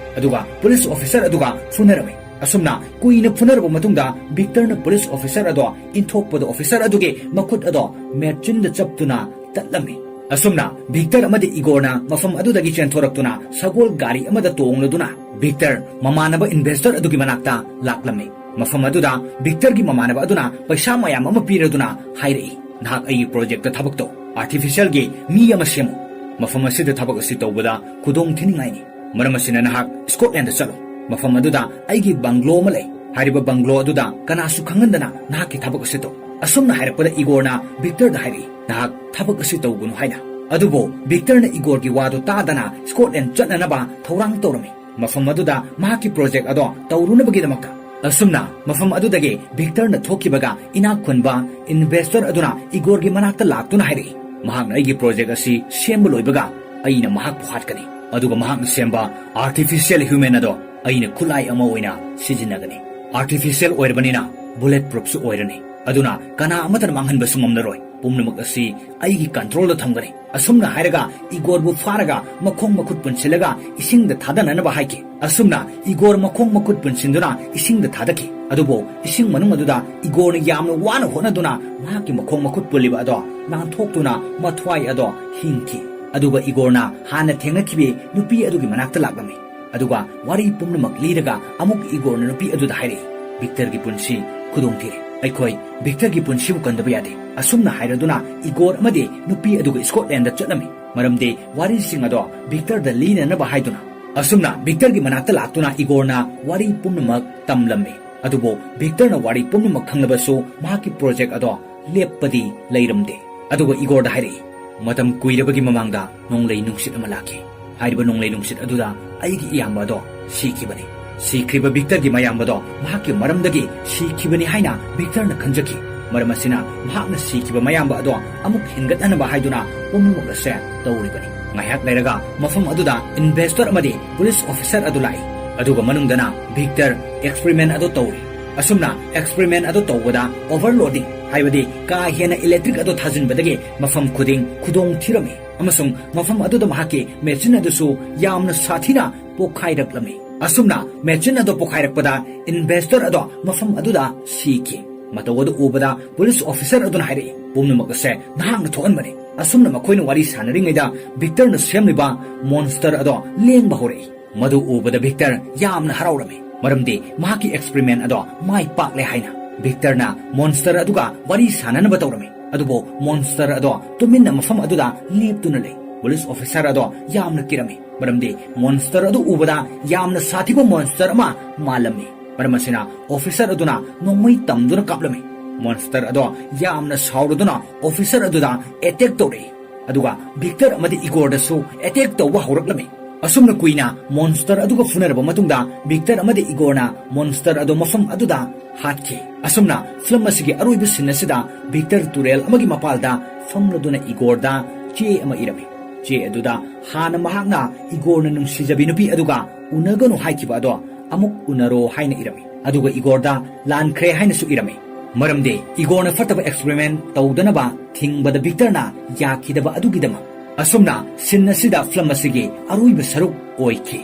ꯑꯗꯨꯒ police officer ꯑꯗꯨꯒ ꯐꯨꯅꯔꯝꯃꯤ꯫ ꯑꯁꯨꯝꯅ ꯀꯨꯏꯅ ꯐꯨꯅꯔꯕ ꯃꯇꯨꯡꯗ, ꯚꯤꯛꯇꯔꯅ police officer ꯑꯗꯣ ꯏꯟꯊꯣꯛꯄꯗ officer ꯑꯗꯨꯒꯤ ꯃꯈꯨꯠ ꯑꯗꯣ machineꯗ ꯆꯞꯇꯨꯅ ꯇꯠꯂꯝꯃꯤ꯫ ꯑꯁꯨꯝꯅ ꯚꯤꯛꯇꯔ ꯑꯃꯗꯤ ꯏꯒꯣꯔꯅ ꯃꯐꯝ ꯑꯗꯨꯗꯒꯤ ꯆꯦꯟꯊꯣꯔꯛꯇꯨꯅ ꯁꯒꯣꯜ ꯒꯥꯔꯤ ꯑꯃꯗ ꯇꯣꯡꯂꯗꯨꯅ ꯚꯤꯛꯇꯔ ꯃꯃꯥꯟꯅꯕ investor ꯑꯗꯨꯒꯤ ꯃꯅꯥꯛꯇ ꯂꯥꯛꯂꯝꯃꯤ꯫ ꯃꯐꯝ ꯑꯗꯨꯗ ꯚꯤꯛꯇꯔꯒꯤ ꯃꯃꯥꯟꯅꯕ ꯑꯗꯨꯅ ꯄꯩꯁꯥ ꯃꯌꯥꯝ ꯑꯃ ꯄꯤꯔꯗꯨꯅ ꯍꯥꯏꯔꯛꯏ, "ꯅꯍꯥꯛ ꯑꯩꯒꯤ projectꯇ ꯊꯕꯛ ꯇꯧ, artificialꯒꯤ ꯃꯤ ꯑꯃ ꯁꯦꯝꯃꯨ"꯫ "ꯃꯐꯝ ꯑꯁꯤꯗ ꯊꯕꯛ ꯑꯁꯤ ꯇꯧꯕꯗ ꯈꯨꯗꯣꯡ ꯊꯤꯅꯤꯡꯉꯥꯏꯅꯤ꯫ ꯃꯔꯝ ꯑꯁꯤꯅ ꯅꯍꯥꯛ ꯁ꯭ꯀꯣꯠꯂꯦꯟꯗ ꯆꯠꯂꯨ꯫ ꯃꯐꯝ ꯑꯗꯨꯗ ꯑꯩꯒꯤ ꯕꯪꯒ꯭ꯂꯣ ꯑꯃ ꯂꯩ꯫ ꯍꯥꯏꯔꯤꯕ ꯕꯪꯒ꯭ꯂꯣ ꯑꯗꯨꯗ ꯀꯅꯥꯁꯨ ꯈꯪꯍꯟꯗꯅ ꯅꯍꯥꯛꯀꯤ ꯊꯕꯛ ꯑꯁꯤ ꯇꯧ"꯫ ꯑꯁꯨꯝꯅ ꯍꯥꯏꯔꯛꯄꯗ ꯏꯒꯣꯔꯅ ꯚꯤꯛꯇꯔꯗ ꯍꯥꯏꯔꯛꯏ, "ꯅꯍꯥꯛ ꯊꯕꯛ ꯑꯁꯤ ꯇꯧꯒꯅꯨ" ꯍꯥꯏꯅ꯫ ꯑꯗꯨꯕꯨ ꯚꯤꯛꯇꯔꯅ ꯏꯒꯣꯔꯒꯤ ꯋꯥꯗꯨ ꯇꯥꯗꯅ ꯁ꯭ꯀꯣꯠꯂꯦꯟꯗ ꯆꯠꯅꯅꯕ ꯊꯧꯔꯥꯡ ꯇꯧꯔꯝꯃꯤ꯫ ꯃꯐꯝ ꯑꯗꯨꯗ ꯃꯍꯥꯛꯀꯤ ꯄ꯭ꯔꯣꯖꯦꯛ ꯑꯗꯣ ꯇꯧꯔꯨꯅꯕꯒꯤꯗꯃꯛꯇ꯫ ꯑꯁꯨꯝꯅ ꯃꯐꯝ ꯑꯗꯨꯗꯒꯤ ꯚꯤꯛꯇꯔꯅ ꯊꯣꯛꯈꯤꯕꯒ ꯏꯅꯥꯛ ꯈꯨꯟꯕ ꯏꯟꯚꯦꯁꯇꯔ ꯑꯗꯨꯅ ꯏꯒꯣꯔꯒꯤ ꯃꯅꯥꯛꯇ ꯂꯥꯛꯇꯨꯅ ꯍꯥꯏꯔꯛꯏ, ꯃꯍꯥꯛꯅ ꯑꯩꯒꯤ ꯄ꯭ꯔꯣꯖꯦꯛ ꯑꯁꯤ ꯁꯦꯝꯕ ꯂꯣꯏꯕꯒ ꯑꯩꯅ ꯃꯍꯥꯛꯄꯨ ꯍꯥꯠꯀꯅꯤ꯫ ꯑꯗꯨꯒ ꯃꯍꯥꯛꯅ ꯁꯦꯝꯕ ꯑꯥꯔꯇꯤꯐꯤꯁꯤꯌꯦꯜ ꯍ꯭ꯌꯨꯃꯦꯟ ꯑꯗꯣ ꯑꯩꯅ ꯈꯨꯠꯂꯥꯏ ꯑꯃ ꯑꯣꯏꯅ ꯁꯤꯖꯤꯟꯅꯒꯅꯤ꯫ ꯑꯥꯔꯇꯤꯐꯤꯁꯤꯌꯦꯜ ꯑꯣꯏꯔꯕꯅꯤꯅ ꯕꯨꯂꯦꯠ ꯄ꯭ꯔꯨꯐꯁꯨ ꯑꯣꯏꯔꯅꯤ꯫ ꯑꯗꯨꯅ ꯀꯅꯥ ꯑꯃꯠꯇꯅ ꯃꯥꯡꯍꯟꯕꯁꯨ ꯉꯝꯂꯔꯣꯏ꯫ ꯄꯨꯝꯅꯃꯛ ꯑꯁꯤ ꯑꯩꯒꯤ ꯀꯟꯇ꯭ꯔꯣꯜꯗ ꯊꯝꯒꯅꯤ꯫ ꯑꯁꯨꯝꯅ ꯍꯥꯏꯔꯒ ꯏꯒꯣꯔꯕꯨ ꯐꯥꯔꯒ ꯃꯈꯣꯡ ꯃꯈꯨꯠ ꯄꯨꯟꯁꯤꯜꯂꯒ ꯏꯁꯤꯡꯗ ꯊꯥꯗꯅꯅꯕ ꯍꯥꯏꯈꯤ꯫ ꯑꯁꯨꯝꯅ ꯏꯒꯣꯔ ꯃꯈꯣꯡ ꯃꯈꯨꯠ ꯄꯨꯟꯁꯤꯟꯗꯨꯅ ꯏꯁꯤꯡꯗ ꯊꯥꯗꯈꯤ꯫ ꯑꯗꯨꯕꯨ ꯏꯁꯤꯡ ꯃꯅꯨꯡ ꯑꯗꯨꯗ ꯏꯒꯣꯔꯅ ꯌꯥꯝꯅ ꯋꯥꯅ ꯍꯣꯠꯅꯗꯨꯅ ꯃꯍꯥꯛꯀꯤ ꯃꯈꯣꯡ ꯃꯈꯨꯠ ꯄꯨꯜꯂꯤꯕ ꯑꯗꯣ ꯅꯥꯟꯊꯣꯛꯇꯨꯅ ꯃꯊ꯭ꯋꯥꯏ ꯑꯗꯣ ꯍꯤꯡꯈꯤ꯫ ꯑꯗꯨꯒ ꯏꯒꯣꯔꯅ ꯍꯥꯟꯅ ꯊꯦꯡꯅꯈꯤꯕ ꯅꯨꯄꯤ ꯑꯗꯨꯒꯤ ꯃꯅꯥꯛꯇ ꯂꯥꯛꯂꯝꯃꯤ꯫ ꯑꯗꯨꯒ ꯋꯥꯔꯤ ꯄꯨꯝꯅꯃꯛ ꯂꯤꯔꯒ ꯑꯃꯨꯛ ꯏꯒꯣꯔꯅ ꯅꯨꯄꯤ ꯑꯗꯨꯗ ꯍꯥꯏꯔꯛꯏ, "ꯚꯤꯛꯇꯔꯒꯤ ꯄꯨꯟꯁꯤ ꯈꯨꯗꯣꯡ ꯊꯤꯔꯦ꯫ ꯑꯩꯈꯣꯏ ꯚꯤꯛꯇꯔꯒꯤ ꯄꯨꯟꯁꯤꯕꯨ ꯀꯟꯗꯕ ꯌꯥꯗꯦ"꯫ ꯑꯁꯨꯝꯅ ꯍꯥꯏꯔꯗꯨꯅ ꯏꯒꯣꯔ ꯑꯃꯗꯤ ꯅꯨꯄꯤ ꯑꯗꯨꯒ ꯁ꯭ꯀꯣꯠꯂꯦꯟꯗ ꯆꯠꯂꯝꯃꯤ, ꯃꯔꯝꯗꯤ ꯋꯥꯔꯤꯁꯤꯡ ꯑꯗꯣ ꯚꯤꯛꯇꯔꯗ ꯂꯤꯅꯅꯕ ꯍꯥꯏꯗꯨꯅ꯫ ꯑꯁꯨꯝꯅ ꯚꯤꯛꯇꯔꯒꯤ ꯃꯅꯥꯛꯇ ꯂꯥꯛꯇꯨꯅ ꯏꯒꯣꯔꯅ ꯋꯥꯔꯤ ꯄꯨꯝꯅꯃꯛ ꯇꯝꯂꯝꯃꯤ꯫ ꯑꯗꯨꯕꯨ ꯚꯤꯛꯇꯔꯅ ꯋꯥꯔꯤ ꯄꯨꯝꯅꯃꯛ ꯈꯪꯂꯕꯁꯨ ꯃꯍꯥꯛꯀꯤ ꯄ꯭ꯔꯣꯖꯦꯛ ꯑꯗꯣ ꯂꯦꯞꯄꯗꯤ ꯂꯩꯔꯝꯗꯦ꯫ ꯑꯗꯨꯒ ꯏꯒꯣꯔꯗ ꯍꯥꯏꯔꯛꯏ, "ꯃꯇꯝ ꯀꯨꯏꯔꯕꯒꯤ ꯃꯃꯥꯡꯗ ꯅꯣꯡꯂꯩ ꯅꯨꯡꯁꯤꯠ ꯑꯃ ꯂꯥꯛꯈꯤ꯫ ꯍꯥꯏꯔꯤꯕ ꯅꯣꯡꯂꯩ ꯅꯨꯡꯁꯤꯠ ꯑꯗꯨꯗ ꯑꯩꯒꯤ ꯏꯌꯥꯝꯕ ꯑꯗꯣ ꯁꯤꯈꯤꯕꯅꯤ꯫ ꯁꯤꯈ꯭ꯔꯤꯕ ꯚꯤꯛꯇꯔꯒꯤ ꯃꯌꯥꯝꯕꯗꯣ ꯃꯍꯥꯛꯀꯤ ꯃꯔꯝꯗꯒꯤ ꯁꯤꯈꯤꯕꯅꯤ ꯍꯥꯏꯅ ꯚꯤꯛꯇꯔꯅ ꯈꯟꯖꯈꯤ꯫ ꯃꯔꯝ ꯑꯁꯤꯅ ꯃꯍꯥꯛꯅ ꯁꯤꯈꯤꯕ ꯃꯌꯥꯝꯕ ꯑꯗꯣ ꯑꯃꯨꯛ ꯍꯤꯡꯒꯠꯅꯅꯕ ꯍꯥꯏꯗꯨꯅ ꯄꯨꯝꯅꯃꯛ ꯑꯁꯦ ꯇꯧꯔꯤꯕꯅꯤ"꯫ ꯉꯥꯏꯍꯥꯛ ꯂꯩꯔꯒ ꯃꯐꯝ ꯑꯗꯨꯗ ꯏꯟꯚꯦꯁꯇꯔ ꯑꯃꯗꯤ ꯄꯨꯂꯤꯁ ꯑꯣꯐꯤꯁꯔ ꯑꯗꯨ ꯂꯥꯛꯏ꯫ ꯑꯗꯨꯒ ꯃꯅꯨꯡꯗꯅ ꯚꯤꯛꯇꯔ ꯑꯦꯛꯁꯄꯦꯔꯤꯃꯦꯟ ꯑꯗꯨ ꯇꯧꯔꯤ꯫ ꯑꯁꯨꯝꯅ ꯑꯦꯛꯁꯄꯦꯔꯤꯃꯦꯟ ꯑꯗꯨ ꯇꯧꯕꯗ ꯑꯣꯚꯔꯂꯣꯗꯤꯡ, ꯍꯥꯏꯕꯗꯤ ꯀꯥ ꯍꯦꯟꯅ ꯏꯂꯦꯛꯇ꯭ꯔꯤꯛ ꯑꯗꯨ ꯊꯥꯖꯤꯟꯕꯗꯒꯤ ꯃꯐꯝ ꯈꯨꯗꯤꯡ ꯈꯨꯗꯣꯡ ꯊꯤꯔꯝꯃꯤ꯫ ꯑꯃꯁꯨꯡ ꯃꯐꯝ ꯑꯗꯨꯗ ꯃꯍꯥꯛꯀꯤ ꯃꯦꯆꯤꯟ ꯑꯗꯨꯁꯨ ꯌꯥꯝꯅ ꯁꯥꯊꯤꯅ ꯄꯣꯈꯥꯏꯔꯛꯂꯝꯃꯤ꯫ ꯑꯁꯨꯝꯅ ꯃꯦꯆꯤꯟ ꯑꯗꯨ ꯄꯣꯈꯥꯏꯔꯛꯄꯗ ꯏꯟꯚꯦꯁꯇꯔ ꯑꯗꯣ ꯃꯐꯝ ꯑꯗꯨꯗ ꯁꯤꯈꯤ꯫ ꯃꯇꯧ ꯑꯗꯨ ꯎꯕꯗ ꯄꯨꯂꯤꯁ ꯑꯣꯐꯤꯁꯔ ꯑꯗꯨꯅ ꯍꯥꯏꯔꯛꯏ, "ꯄꯨꯝꯅꯃꯛ ꯑꯁꯦ ꯅꯍꯥꯛꯅ ꯊꯣꯛꯍꯟꯕꯅꯤ"꯫ ꯑꯁꯨꯝꯅ ꯃꯈꯣꯏꯅ ꯋꯥꯔꯤ ꯁꯥꯟꯅꯔꯤꯉꯩꯗ ꯚꯤꯛꯇꯔꯅ ꯁꯦꯝꯂꯤꯕ ꯃꯣꯟꯁꯇꯔ ꯑꯗꯣ ꯂꯦꯡꯕ ꯍꯧꯔꯛꯏ꯫ ꯃꯗꯨ ꯎꯕꯗ ꯚꯤꯛꯇꯔ ꯌꯥꯝꯅ ꯍꯔꯥꯎꯔꯝꯃꯤ, ꯃꯔꯝꯗꯤ ꯃꯍꯥꯛꯀꯤ ꯑꯦꯛꯁꯄꯦꯔꯤꯃꯦꯟ ꯑꯗꯣ ꯃꯥꯏ ꯄꯥꯛꯂꯦ ꯍꯥꯏꯅ꯫ ꯚꯤꯛꯇꯔꯅ ꯃꯣꯟꯁꯇꯔ ꯑꯗꯨꯒ ꯋꯥꯔꯤ ꯁꯥꯟꯅꯅꯕ ꯇꯧꯔꯝꯃꯤ, ꯑꯗꯨꯕꯨ ꯃꯣꯟꯁꯇꯔ ꯑꯗꯣ ꯇꯨꯃꯤꯟꯅ ꯃꯐꯝ ꯑꯗꯨꯗ ꯂꯦꯞꯇꯨꯅ ꯂꯩ꯫ ꯄꯨꯂꯤꯁ ꯑꯣꯐꯤꯁꯥꯔ ꯑꯗꯣ ꯌꯥꯝꯅ ꯀꯤꯔꯝꯃꯤ, ꯃꯔꯝꯗꯤ ꯃꯣꯟꯁꯇꯔ ꯑꯗꯨ ꯎꯕꯗ ꯌꯥꯝꯅ ꯁꯥꯊꯤꯕ ꯃꯣꯟꯁꯇꯔ ꯑꯃ ꯃꯥꯜꯂꯝꯃꯤ꯫ ꯃꯔꯝ ꯑꯁꯤꯅ ꯑꯣꯐꯤꯁꯥꯔ ꯑꯗꯨꯅ ꯅꯣꯡꯃꯩ ꯇꯝꯗꯨꯅ ꯀꯥꯞꯂꯝꯃꯤ꯫ ꯃꯣꯟꯁꯇꯔ ꯑꯗꯣ ꯌꯥꯝꯅ ꯁꯥꯎꯔꯗꯨꯅ ꯑꯣꯐꯤꯁꯥꯔ ꯑꯗꯨꯗ ꯑꯦꯇꯦꯛ ꯇꯧꯔꯛꯏ, ꯑꯗꯨꯒ ꯚꯤꯛꯇꯔ ꯑꯃꯗꯤ ꯏꯒꯣꯔꯗꯁꯨ ꯑꯦꯇꯦꯛ ꯇꯧꯕ ꯍꯧꯔꯛꯂꯝꯃꯤ꯫ ꯑꯁꯨꯝꯅ ꯀꯨꯏꯅ ꯃꯣꯟꯁꯇꯔ ꯑꯗꯨꯒ ꯐꯨꯅꯔꯕ ꯃꯇꯨꯡꯗ, ꯚꯤꯛꯇꯔ ꯑꯃꯗꯤ ꯏꯒꯣꯔꯅ ꯃꯣꯟꯁꯇꯔ ꯑꯗꯨ ꯃꯐꯝ ꯑꯗꯨꯗ ꯍꯥꯠꯈꯤ꯫ ꯑꯁꯨꯝꯅ ꯐꯤꯂꯝ ꯑꯁꯤꯒꯤ ꯑꯔꯣꯏꯕ ꯁꯤꯟ ꯑꯁꯤꯗ ꯚꯤꯛꯇꯔ ꯇꯨꯔꯦꯜ ꯑꯃꯒꯤ ꯃꯄꯥꯜꯗ ꯐꯝꯂꯗꯨꯅ ꯏꯒꯣꯔꯗ ꯆꯦ ꯑꯃ ꯏꯔꯝꯃꯤ꯫ ꯆꯦ ꯑꯗꯨꯗ ꯍꯥꯟꯅ ꯃꯍꯥꯛꯅ ꯏꯒꯣꯔꯅ ꯅꯨꯡꯁꯤꯖꯕꯤ ꯅꯨꯄꯤ ꯑꯗꯨꯒ ꯎꯅꯒꯅꯨ ꯍꯥꯏꯈꯤꯕ ꯑꯗꯣ ꯑꯃꯨꯛ ꯎꯅꯔꯣ ꯍꯥꯏꯅ ꯏꯔꯝꯃꯤ, ꯑꯗꯨꯒ ꯏꯒꯣꯔꯗ ꯂꯥꯟꯈ꯭ꯔꯦ ꯍꯥꯏꯅꯁꯨ ꯏꯔꯝꯃꯤ꯫ ꯃꯔꯝꯗꯤ ꯏꯒꯣꯔꯅ ꯐꯠꯇꯕ ꯑꯦꯛꯁꯄꯦꯔꯤꯃꯦꯟ ꯇꯧꯗꯅꯕ ꯊꯤꯡꯕꯗ ꯚꯤꯛꯇꯔꯅ ꯌꯥꯈꯤꯗꯕ ꯑꯗꯨꯒꯤꯗꯃꯛ꯫ ꯑꯁꯨꯝꯅ ꯁꯤꯟ ꯑꯁꯤꯗ ꯐꯤꯂꯝ ꯑꯁꯤꯒꯤ ꯑꯔꯣꯏꯕ ꯁꯔꯨꯛ ꯑꯣꯏꯈꯤ꯫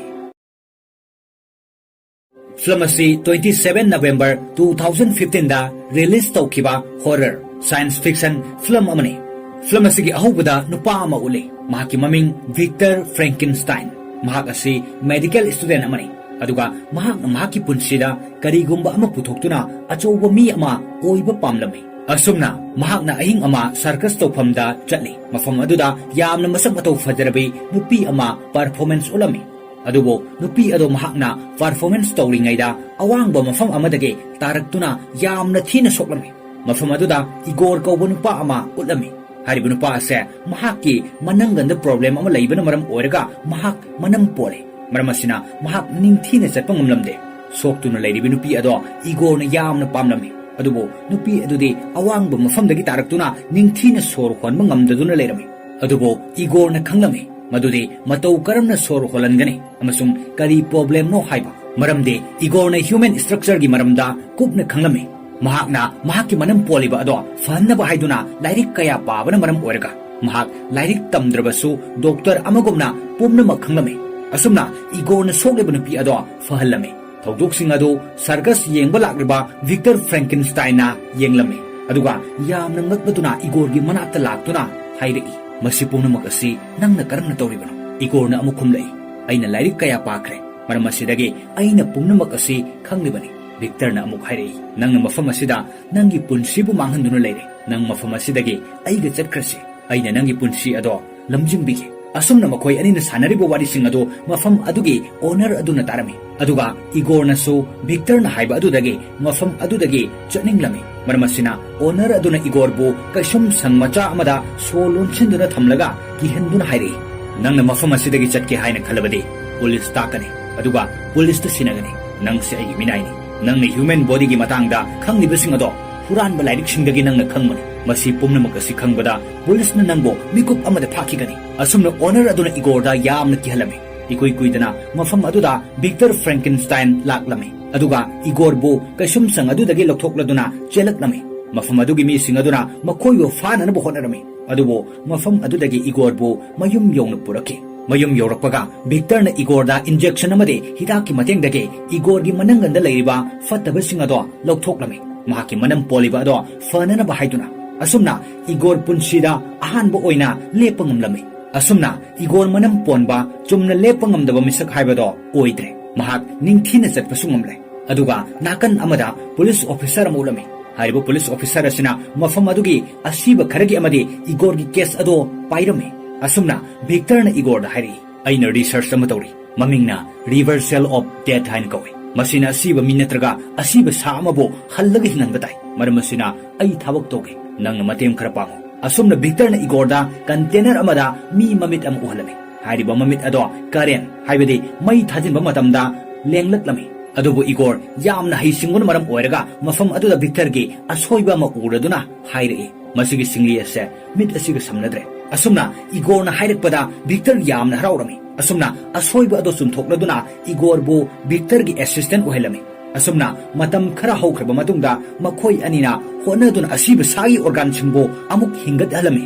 ꯐꯤꯂꯝ ꯑꯁꯤ twenty seven November two thousand fifteen ꯗ ꯔꯤꯂꯤꯖ ꯇꯧꯈꯤꯕ ꯍꯣꯔꯔ ꯁꯥꯏꯟꯁ ꯐꯤꯛꯁꯟ ꯐꯤꯂꯝ ꯑꯃꯅꯤ꯫ ꯐꯤꯂꯝ ꯑꯁꯤꯒꯤ ꯑꯍꯧꯕꯗ ꯅꯨꯄꯥ ꯑꯃ ꯎꯠꯂꯤ꯫ ꯃꯍꯥꯛꯀꯤ ꯃꯃꯤꯡ ꯚꯤꯛꯇꯔ ꯐ꯭ꯔꯦꯡꯀꯤꯟꯁꯇꯥꯏꯟ꯫ ꯃꯍꯥꯛ ꯑꯁꯤ ꯃꯦꯗꯤꯀꯦꯜ ꯁ꯭ꯇꯨꯗꯦꯟ ꯑꯃꯅꯤ, ꯑꯗꯨꯒ ꯃꯍꯥꯛꯅ ꯃꯍꯥꯛꯀꯤ ꯄꯨꯟꯁꯤꯗ ꯀꯔꯤꯒꯨꯝꯕ ꯑꯃ ꯄꯨꯊꯣꯛꯇꯨꯅ ꯑꯆꯧꯕ ꯃꯤ ꯑꯃ ꯑꯣꯏꯕ ꯄꯥꯝꯂꯝꯃꯤ꯫ ꯑꯁꯨꯝꯅ ꯃꯍꯥꯛꯅ ꯑꯍꯤꯡ ꯑꯃ ꯁꯔꯀꯁ ꯇꯧꯐꯝꯗ ꯆꯠꯂꯤ꯫ ꯃꯐꯝ ꯑꯗꯨꯗ ꯌꯥꯝꯅ ꯃꯁꯛ ꯃꯇꯧ ꯐꯖꯔꯕꯤ ꯅꯨꯄꯤ ꯑꯃ ꯄꯔꯐꯣꯔꯃꯦꯟꯁ ꯎꯠꯂꯝꯃꯤ꯫ ꯑꯗꯨꯕꯨ ꯅꯨꯄꯤ ꯑꯗꯣ ꯃꯍꯥꯛꯅ ꯄꯔꯐꯣꯔꯃꯦꯟꯁ ꯇꯧꯔꯤꯉꯩꯗ ꯑꯋꯥꯡꯕ ꯃꯐꯝ ꯑꯃꯗꯒꯤ ꯇꯥꯔꯛꯇꯨꯅ ꯌꯥꯝꯅ ꯊꯤꯅ ꯁꯣꯛꯂꯝꯃꯤ꯫ ꯃꯐꯝ ꯑꯗꯨꯗ ꯏꯒꯣꯔ ꯀꯧꯕ ꯅꯨꯄꯥ ꯑꯃ ꯎꯠꯂꯝꯃꯤ꯫ ꯍꯥꯏꯔꯤꯕ ꯅꯨꯄꯥ ꯑꯁꯦ ꯃꯍꯥꯛꯀꯤ ꯃꯅꯪꯒꯟꯗ ꯄ꯭ꯔꯣꯕ꯭ꯂꯦꯝ ꯑꯃ ꯂꯩꯕꯅ ꯃꯔꯝ ꯑꯣꯏꯔꯒ ꯃꯍꯥꯛ ꯃꯅꯝ ꯄꯣꯜꯂꯤ꯫ ꯃꯔꯝ ꯑꯁꯤꯅ ꯃꯍꯥꯛ ꯅꯤꯡꯊꯤꯅ ꯆꯠꯄ ꯉꯝꯂꯝꯗꯦ꯫ ꯁꯣꯛꯇꯨꯅ ꯂꯩꯔꯤꯕ ꯅꯨꯄꯤ ꯑꯗꯣ ꯏꯒꯣꯔꯅ ꯌꯥꯝꯅ ꯄꯥꯝꯂꯝꯃꯤ꯫ ꯑꯗꯨꯕꯨ ꯅꯨꯄꯤ ꯑꯗꯨꯗꯤ ꯑꯋꯥꯡꯕ ꯃꯐꯝꯗꯒꯤ ꯇꯥꯔꯛꯇꯨꯅ ꯅꯤꯡꯊꯤꯅ ꯁꯣꯔ ꯍꯣꯟꯕ ꯉꯝꯗꯗꯨꯅ ꯂꯩꯔꯝꯃꯤ꯫ ꯑꯗꯨꯕꯨ ꯏꯒꯣꯔꯅ ꯈꯪꯂꯝꯃꯤ ꯃꯗꯨꯗꯤ ꯃꯇꯧ ꯀꯔꯝꯅ ꯁꯣꯔ ꯍꯣꯜꯍꯟꯒꯅꯤ ꯑꯃꯁꯨꯡ ꯀꯔꯤ ꯄ꯭ꯔꯣꯕ꯭ꯂꯦꯝꯅꯣ ꯍꯥꯏꯕ꯫ ꯃꯔꯝꯗꯤ ꯏꯒꯣꯔꯅ ꯍ꯭ꯌꯨꯃꯦꯟ ꯁ꯭ꯇ꯭ꯔꯛꯆꯔꯒꯤ ꯃꯔꯝꯗ ꯀꯨꯞꯅ ꯈꯪꯂꯝꯃꯤ꯫ ꯃꯍꯥꯛꯅ ꯃꯍꯥꯛꯀꯤ ꯃꯅꯝ ꯄꯣꯜꯂꯤꯕ ꯑꯗꯣ ꯐꯍꯟꯅꯕ ꯍꯥꯏꯗꯨꯅ ꯂꯥꯏꯔꯤꯛ ꯀꯌꯥ ꯄꯥꯕꯅ ꯃꯔꯝ ꯑꯣꯏꯔꯒ ꯃꯍꯥꯛ ꯂꯥꯏꯔꯤꯛ ꯇꯝꯗ꯭ꯔꯕꯁꯨ ꯗꯣꯛꯇꯔ ꯑꯃꯒꯨꯝꯅ ꯄꯨꯝꯅꯃꯛ ꯈꯪꯂꯝꯃꯤ꯫ ꯑꯁꯨꯝꯅ ꯏꯒꯣꯔꯅ ꯁꯣꯛꯂꯤꯕ ꯅꯨꯄꯤ ꯑꯗꯣ ꯐꯍꯜꯂꯝꯃꯤ꯫ ꯊꯧꯗꯣꯛꯁꯤꯡ ꯑꯗꯨ ꯁꯔꯀꯁ ꯌꯦꯡꯕ ꯂꯥꯛꯂꯤꯕ ꯚꯤꯛꯇꯔ ꯐ꯭ꯔꯦꯡꯀꯤꯟꯁꯇꯥꯏꯟꯅ ꯌꯦꯡꯂꯝꯃꯤ, ꯑꯗꯨꯒ ꯌꯥꯝꯅ ꯉꯛꯂꯗꯨꯅ ꯏꯒꯣꯔꯒꯤ ꯃꯅꯥꯛꯇ ꯂꯥꯛꯇꯨꯅ ꯍꯥꯏꯔꯛꯏ, "ꯃꯁꯤ ꯄꯨꯝꯅꯃꯛ ꯑꯁꯤ ꯅꯪꯅ ꯀꯔꯝꯅ ꯇꯧꯔꯤꯕꯅꯣ?" ꯏꯒꯣꯔꯅ ꯑꯃꯨꯛ ꯈꯨꯝꯂꯛꯏ, "ꯑꯩꯅ ꯂꯥꯏꯔꯤꯛ ꯀꯌꯥ ꯄꯥꯈ꯭ꯔꯦ, ꯃꯔꯝ ꯑꯁꯤꯗꯒꯤ ꯑꯩꯅ ꯄꯨꯝꯅꯃꯛ ꯑꯁꯤ ꯈꯪꯂꯤꯕꯅꯤ꯫" ꯚꯤꯛꯇꯔꯅ ꯑꯃꯨꯛ ꯍꯥꯏꯔꯛꯏ, "ꯅꯪꯅ ꯃꯐꯝ ꯑꯁꯤꯗ ꯅꯪꯒꯤ ꯄꯨꯟꯁꯤꯕꯨ ꯃꯥꯡꯍꯟꯗꯨꯅ ꯂꯩꯔꯦ꯫ ꯅꯪ ꯃꯐꯝ ꯑꯁꯤꯗꯒꯤ ꯑꯩꯒ ꯆꯠꯈ꯭ꯔꯁꯤ꯫ ꯑꯩꯅ ꯅꯪꯒꯤ ꯄꯨꯟꯁꯤ ꯑꯗꯣ ꯂꯝꯖꯤꯡꯕꯤꯈꯤ꯫ ꯑꯁꯨꯝꯅ ꯃꯈꯣꯏ ꯑꯅꯤꯅ ꯁꯥꯟꯅꯔꯤꯕ ꯋꯥꯔꯤꯁꯤꯡ ꯑꯗꯨ ꯃꯐꯝ ꯑꯗꯨꯒꯤ owner ꯑꯗꯨꯅ ꯇꯥꯔꯝꯃꯤ꯫ ꯑꯗꯨꯒ ꯏꯒꯣꯔꯅꯁꯨ ꯚꯤꯛꯇꯔꯅ ꯍꯥꯏꯕ ꯑꯗꯨꯗꯒꯤ ꯃꯐꯝ ꯑꯗꯨꯗꯒꯤ ꯆꯠꯅꯤꯡꯂꯝꯃꯤ꯫ ꯃꯔꯝ ꯑꯁꯤꯅ owner ꯑꯗꯨꯅ ꯏꯒꯣꯔꯕꯨ ꯀꯩꯁꯨꯝꯁꯪ ꯃꯆꯥ ꯑꯃꯗ ꯁꯣ ꯂꯣꯟꯁꯤꯟꯗꯨꯅ ꯊꯝꯂꯒ ꯀꯤꯍꯟꯗꯨꯅ ꯍꯥꯏꯔꯛꯏ, "ꯅꯪꯅ ꯃꯐꯝ ꯑꯁꯤꯗꯒꯤ ꯆꯠꯀꯦ ꯍꯥꯏꯅ ꯈꯜꯂꯕꯗꯤ ꯄꯨꯂꯤꯁ ꯇꯥꯛꯀꯅꯤ, ꯑꯗꯨꯒ ꯄꯨꯂꯤꯁꯇ ꯁꯤꯟꯅꯒꯅꯤ꯫ ꯅꯪꯁꯦ ꯑꯩꯒꯤ ꯃꯤꯅꯥꯏꯅꯤ꯫ ꯅꯪꯅ human bodyꯒꯤ ꯃꯇꯥꯡꯗ ꯈꯪꯂꯤꯕꯁꯤꯡ ꯑꯗꯣ ꯍꯨꯔꯥꯟꯕ ꯂꯥꯏꯔꯤꯛꯁꯤꯡꯗꯒꯤ ꯅꯪꯅ ꯈꯪꯕꯅꯤ꯫ ꯃꯁꯤ ꯄꯨꯝꯅꯃꯛ ꯑꯁꯤ ꯈꯪꯕꯗ ꯄꯨꯂꯤꯁꯅ ꯅꯪꯕꯨ ꯃꯤꯀꯨꯞ ꯑꯃꯗ ꯐꯥꯈꯤꯒꯅꯤ"꯫ ꯑꯁꯨꯝꯅ owner ꯑꯗꯨꯅ ꯏꯒꯣꯔꯗ ꯌꯥꯝꯅ ꯀꯤꯍꯜꯂꯝꯃꯤ꯫ ꯏꯀꯨꯏ ꯀꯨꯏꯗꯅ ꯃꯐꯝ ꯑꯗꯨꯗ ꯚꯤꯛꯇꯔ ꯐ꯭ꯔꯦꯡꯀꯤꯟꯁꯇꯥꯏꯟ ꯂꯥꯛꯂꯝꯃꯤ, ꯑꯗꯨꯒ ꯏꯒꯣꯔꯕꯨ ꯀꯩꯁꯨꯝꯁꯪ ꯑꯗꯨꯗꯒꯤ ꯂꯧꯊꯣꯛꯂꯗꯨꯅ ꯆꯦꯜꯂꯛꯂꯝꯃꯤ꯫ ꯃꯐꯝ ꯑꯗꯨꯒꯤ ꯃꯤꯁꯤꯡ ꯑꯗꯨꯅ ꯃꯈꯣꯏꯕꯨ ꯐꯥꯅꯅꯕ ꯍꯣꯠꯅꯔꯝꯃꯤ, ꯑꯗꯨꯕꯨ ꯃꯐꯝ ꯑꯗꯨꯗꯒꯤ ꯏꯒꯣꯔꯕꯨ ꯃꯌꯨꯝ ꯌꯧꯅ ꯄꯨꯔꯛꯈꯤ꯫ ꯃꯌꯨꯝ ꯌꯧꯔꯛꯄꯒ ꯚꯤꯛꯇꯔꯅ ꯏꯒꯣꯔꯗ injection ꯑꯃꯗꯤ ꯍꯤꯗꯥꯛꯀꯤ ꯃꯇꯦꯡꯗꯒꯤ ꯏꯒꯣꯔꯒꯤ ꯃꯅꯪꯒꯟꯗ ꯂꯩꯔꯤꯕ ꯐꯠꯇꯕꯁꯤꯡ ꯑꯗꯣ ꯂꯧꯊꯣꯛꯂꯝꯃꯤ, ꯃꯍꯥꯛꯀꯤ ꯃꯅꯝ ꯄꯣꯜꯂꯤꯕ ꯑꯗꯣ ꯐꯅꯅꯕ ꯍꯥꯏꯗꯨꯅ꯫ ꯑꯁꯨꯝꯅ ꯏꯒꯣꯔ ꯄꯨꯟꯁꯤꯗ ꯑꯍꯥꯟꯕ ꯑꯣꯏꯅ ꯂꯦꯞꯄ ꯉꯝꯂꯝꯃꯤ꯫ ꯑꯁꯨꯝꯅ ꯏꯒꯣꯔ ꯃꯅꯝ ꯄꯣꯟꯕ, ꯆꯨꯝꯅ ꯂꯦꯞꯄ ꯉꯝꯗꯕ ꯃꯤꯁꯛ ꯍꯥꯏꯕꯗꯣ ꯑꯣꯏꯗ꯭ꯔꯦ꯫ ꯃꯍꯥꯛ ꯅꯤꯡꯊꯤꯅ ꯆꯠꯄꯁꯨ ꯉꯝꯂꯦ꯫ ꯑꯗꯨꯒ ꯅꯥꯀꯟ ꯑꯃꯗ ꯄꯨꯂꯤꯁ ꯑꯣꯐꯤꯁꯥꯔ ꯑꯃ ꯎꯠꯂꯝꯃꯤ꯫ ꯍꯥꯏꯔꯤꯕ ꯄꯨꯂꯤꯁ ꯑꯣꯐꯤꯁꯥꯔ ꯑꯁꯤꯅ ꯃꯐꯝ ꯑꯗꯨꯒꯤ ꯑꯁꯤꯕ ꯈꯔꯒꯤ ꯑꯃꯗꯤ ꯏꯒꯣꯔꯒꯤ ꯀꯦꯁ ꯑꯗꯣ ꯄꯥꯏꯔꯝꯃꯤ꯫ ꯑꯁꯨꯝꯅ ꯚꯤꯛꯇꯔꯅ ꯏꯒꯣꯔꯗ ꯍꯥꯏꯔꯛꯏ, "ꯑꯩꯅ ꯔꯤꯁꯔꯆ ꯑꯃ ꯇꯧꯔꯤ, ꯃꯃꯤꯡꯅ reversal of death ꯍꯥꯏꯅ ꯀꯧꯏ꯫ ꯃꯁꯤꯅ ꯑꯁꯤꯕ ꯃꯤ ꯅꯠꯇ꯭ꯔꯒ ꯑꯁꯤꯕ ꯁꯥ ꯑꯃꯕꯨ ꯍꯜꯂꯒ ꯍꯤꯡꯍꯟꯕ ꯇꯥꯏ꯫ ꯃꯔꯝ ꯑꯁꯤꯅ ꯑꯩ ꯊꯕꯛ ꯇꯧꯒꯦ, ꯅꯪꯅ ꯃꯇꯦꯡ ꯈꯔ ꯄꯥꯡꯉꯨ"꯫ ꯑꯁꯨꯝꯅ ꯚꯤꯛꯇꯔꯅ ꯏꯒꯣꯔꯗ ꯀꯟꯇꯦꯅꯔ ꯑꯃꯗ ꯃꯤ ꯃꯃꯤꯠ ꯑꯃ ꯎꯍꯜꯂꯝꯃꯤ꯫ ꯍꯥꯏꯔꯤꯕ ꯃꯃꯤꯠ ꯑꯗꯣ ꯀꯔꯦꯟ, ꯍꯥꯏꯕꯗꯤ ꯃꯩ ꯊꯥꯖꯤꯟꯕ ꯃꯇꯝꯗ ꯂꯦꯡꯂꯛꯂꯝꯃꯤ꯫ ꯑꯗꯨꯕꯨ ꯏꯒꯣꯔ ꯌꯥꯝꯅ ꯍꯩꯁꯤꯡꯕꯅ ꯃꯔꯝ ꯑꯣꯏꯔꯒ ꯃꯐꯝ ꯑꯗꯨꯗ ꯚꯤꯛꯇꯔꯒꯤ ꯑꯁꯣꯏꯕ ꯑꯃ ꯎꯔꯗꯨꯅ ꯍꯥꯏꯔꯛꯏ, "ꯃꯁꯤꯒꯤ ꯁꯤꯡꯂꯤ ꯑꯁꯦ ꯃꯤꯠ ꯑꯁꯤꯒ ꯁꯝꯅꯗ꯭ꯔꯦ"꯫ ꯑꯁꯨꯝꯅ ꯏꯒꯣꯔꯅ ꯍꯥꯏꯔꯛꯄꯗ ꯚꯤꯛꯇꯔ ꯌꯥꯝꯅ ꯍꯔꯥꯎꯔꯝꯃꯤ꯫ ꯑꯁꯨꯝꯅ ꯑꯁꯣꯏꯕ ꯑꯗꯨ ꯆꯨꯝꯊꯣꯛꯂꯗꯨꯅ ꯏꯒꯣꯔꯕꯨ ꯚꯤꯛꯇꯔꯒꯤ ꯑꯦꯁꯤꯁꯇꯦꯟ ꯑꯣꯏꯍꯜꯂꯝꯃꯤ꯫ ꯑꯁꯨꯝꯅ ꯃꯇꯝ ꯈꯔ ꯍꯧꯈ꯭ꯔꯕ ꯃꯇꯨꯡꯗ ꯃꯈꯣꯏ ꯑꯅꯤꯅ ꯍꯣꯠꯅꯗꯨꯅ ꯑꯁꯤꯕ ꯁꯥꯒꯤ ꯑꯣꯔꯒꯥꯟꯁꯤꯡꯕꯨ ꯑꯃꯨꯛ ꯍꯤꯡꯒꯠꯍꯜꯂꯝꯃꯤ꯫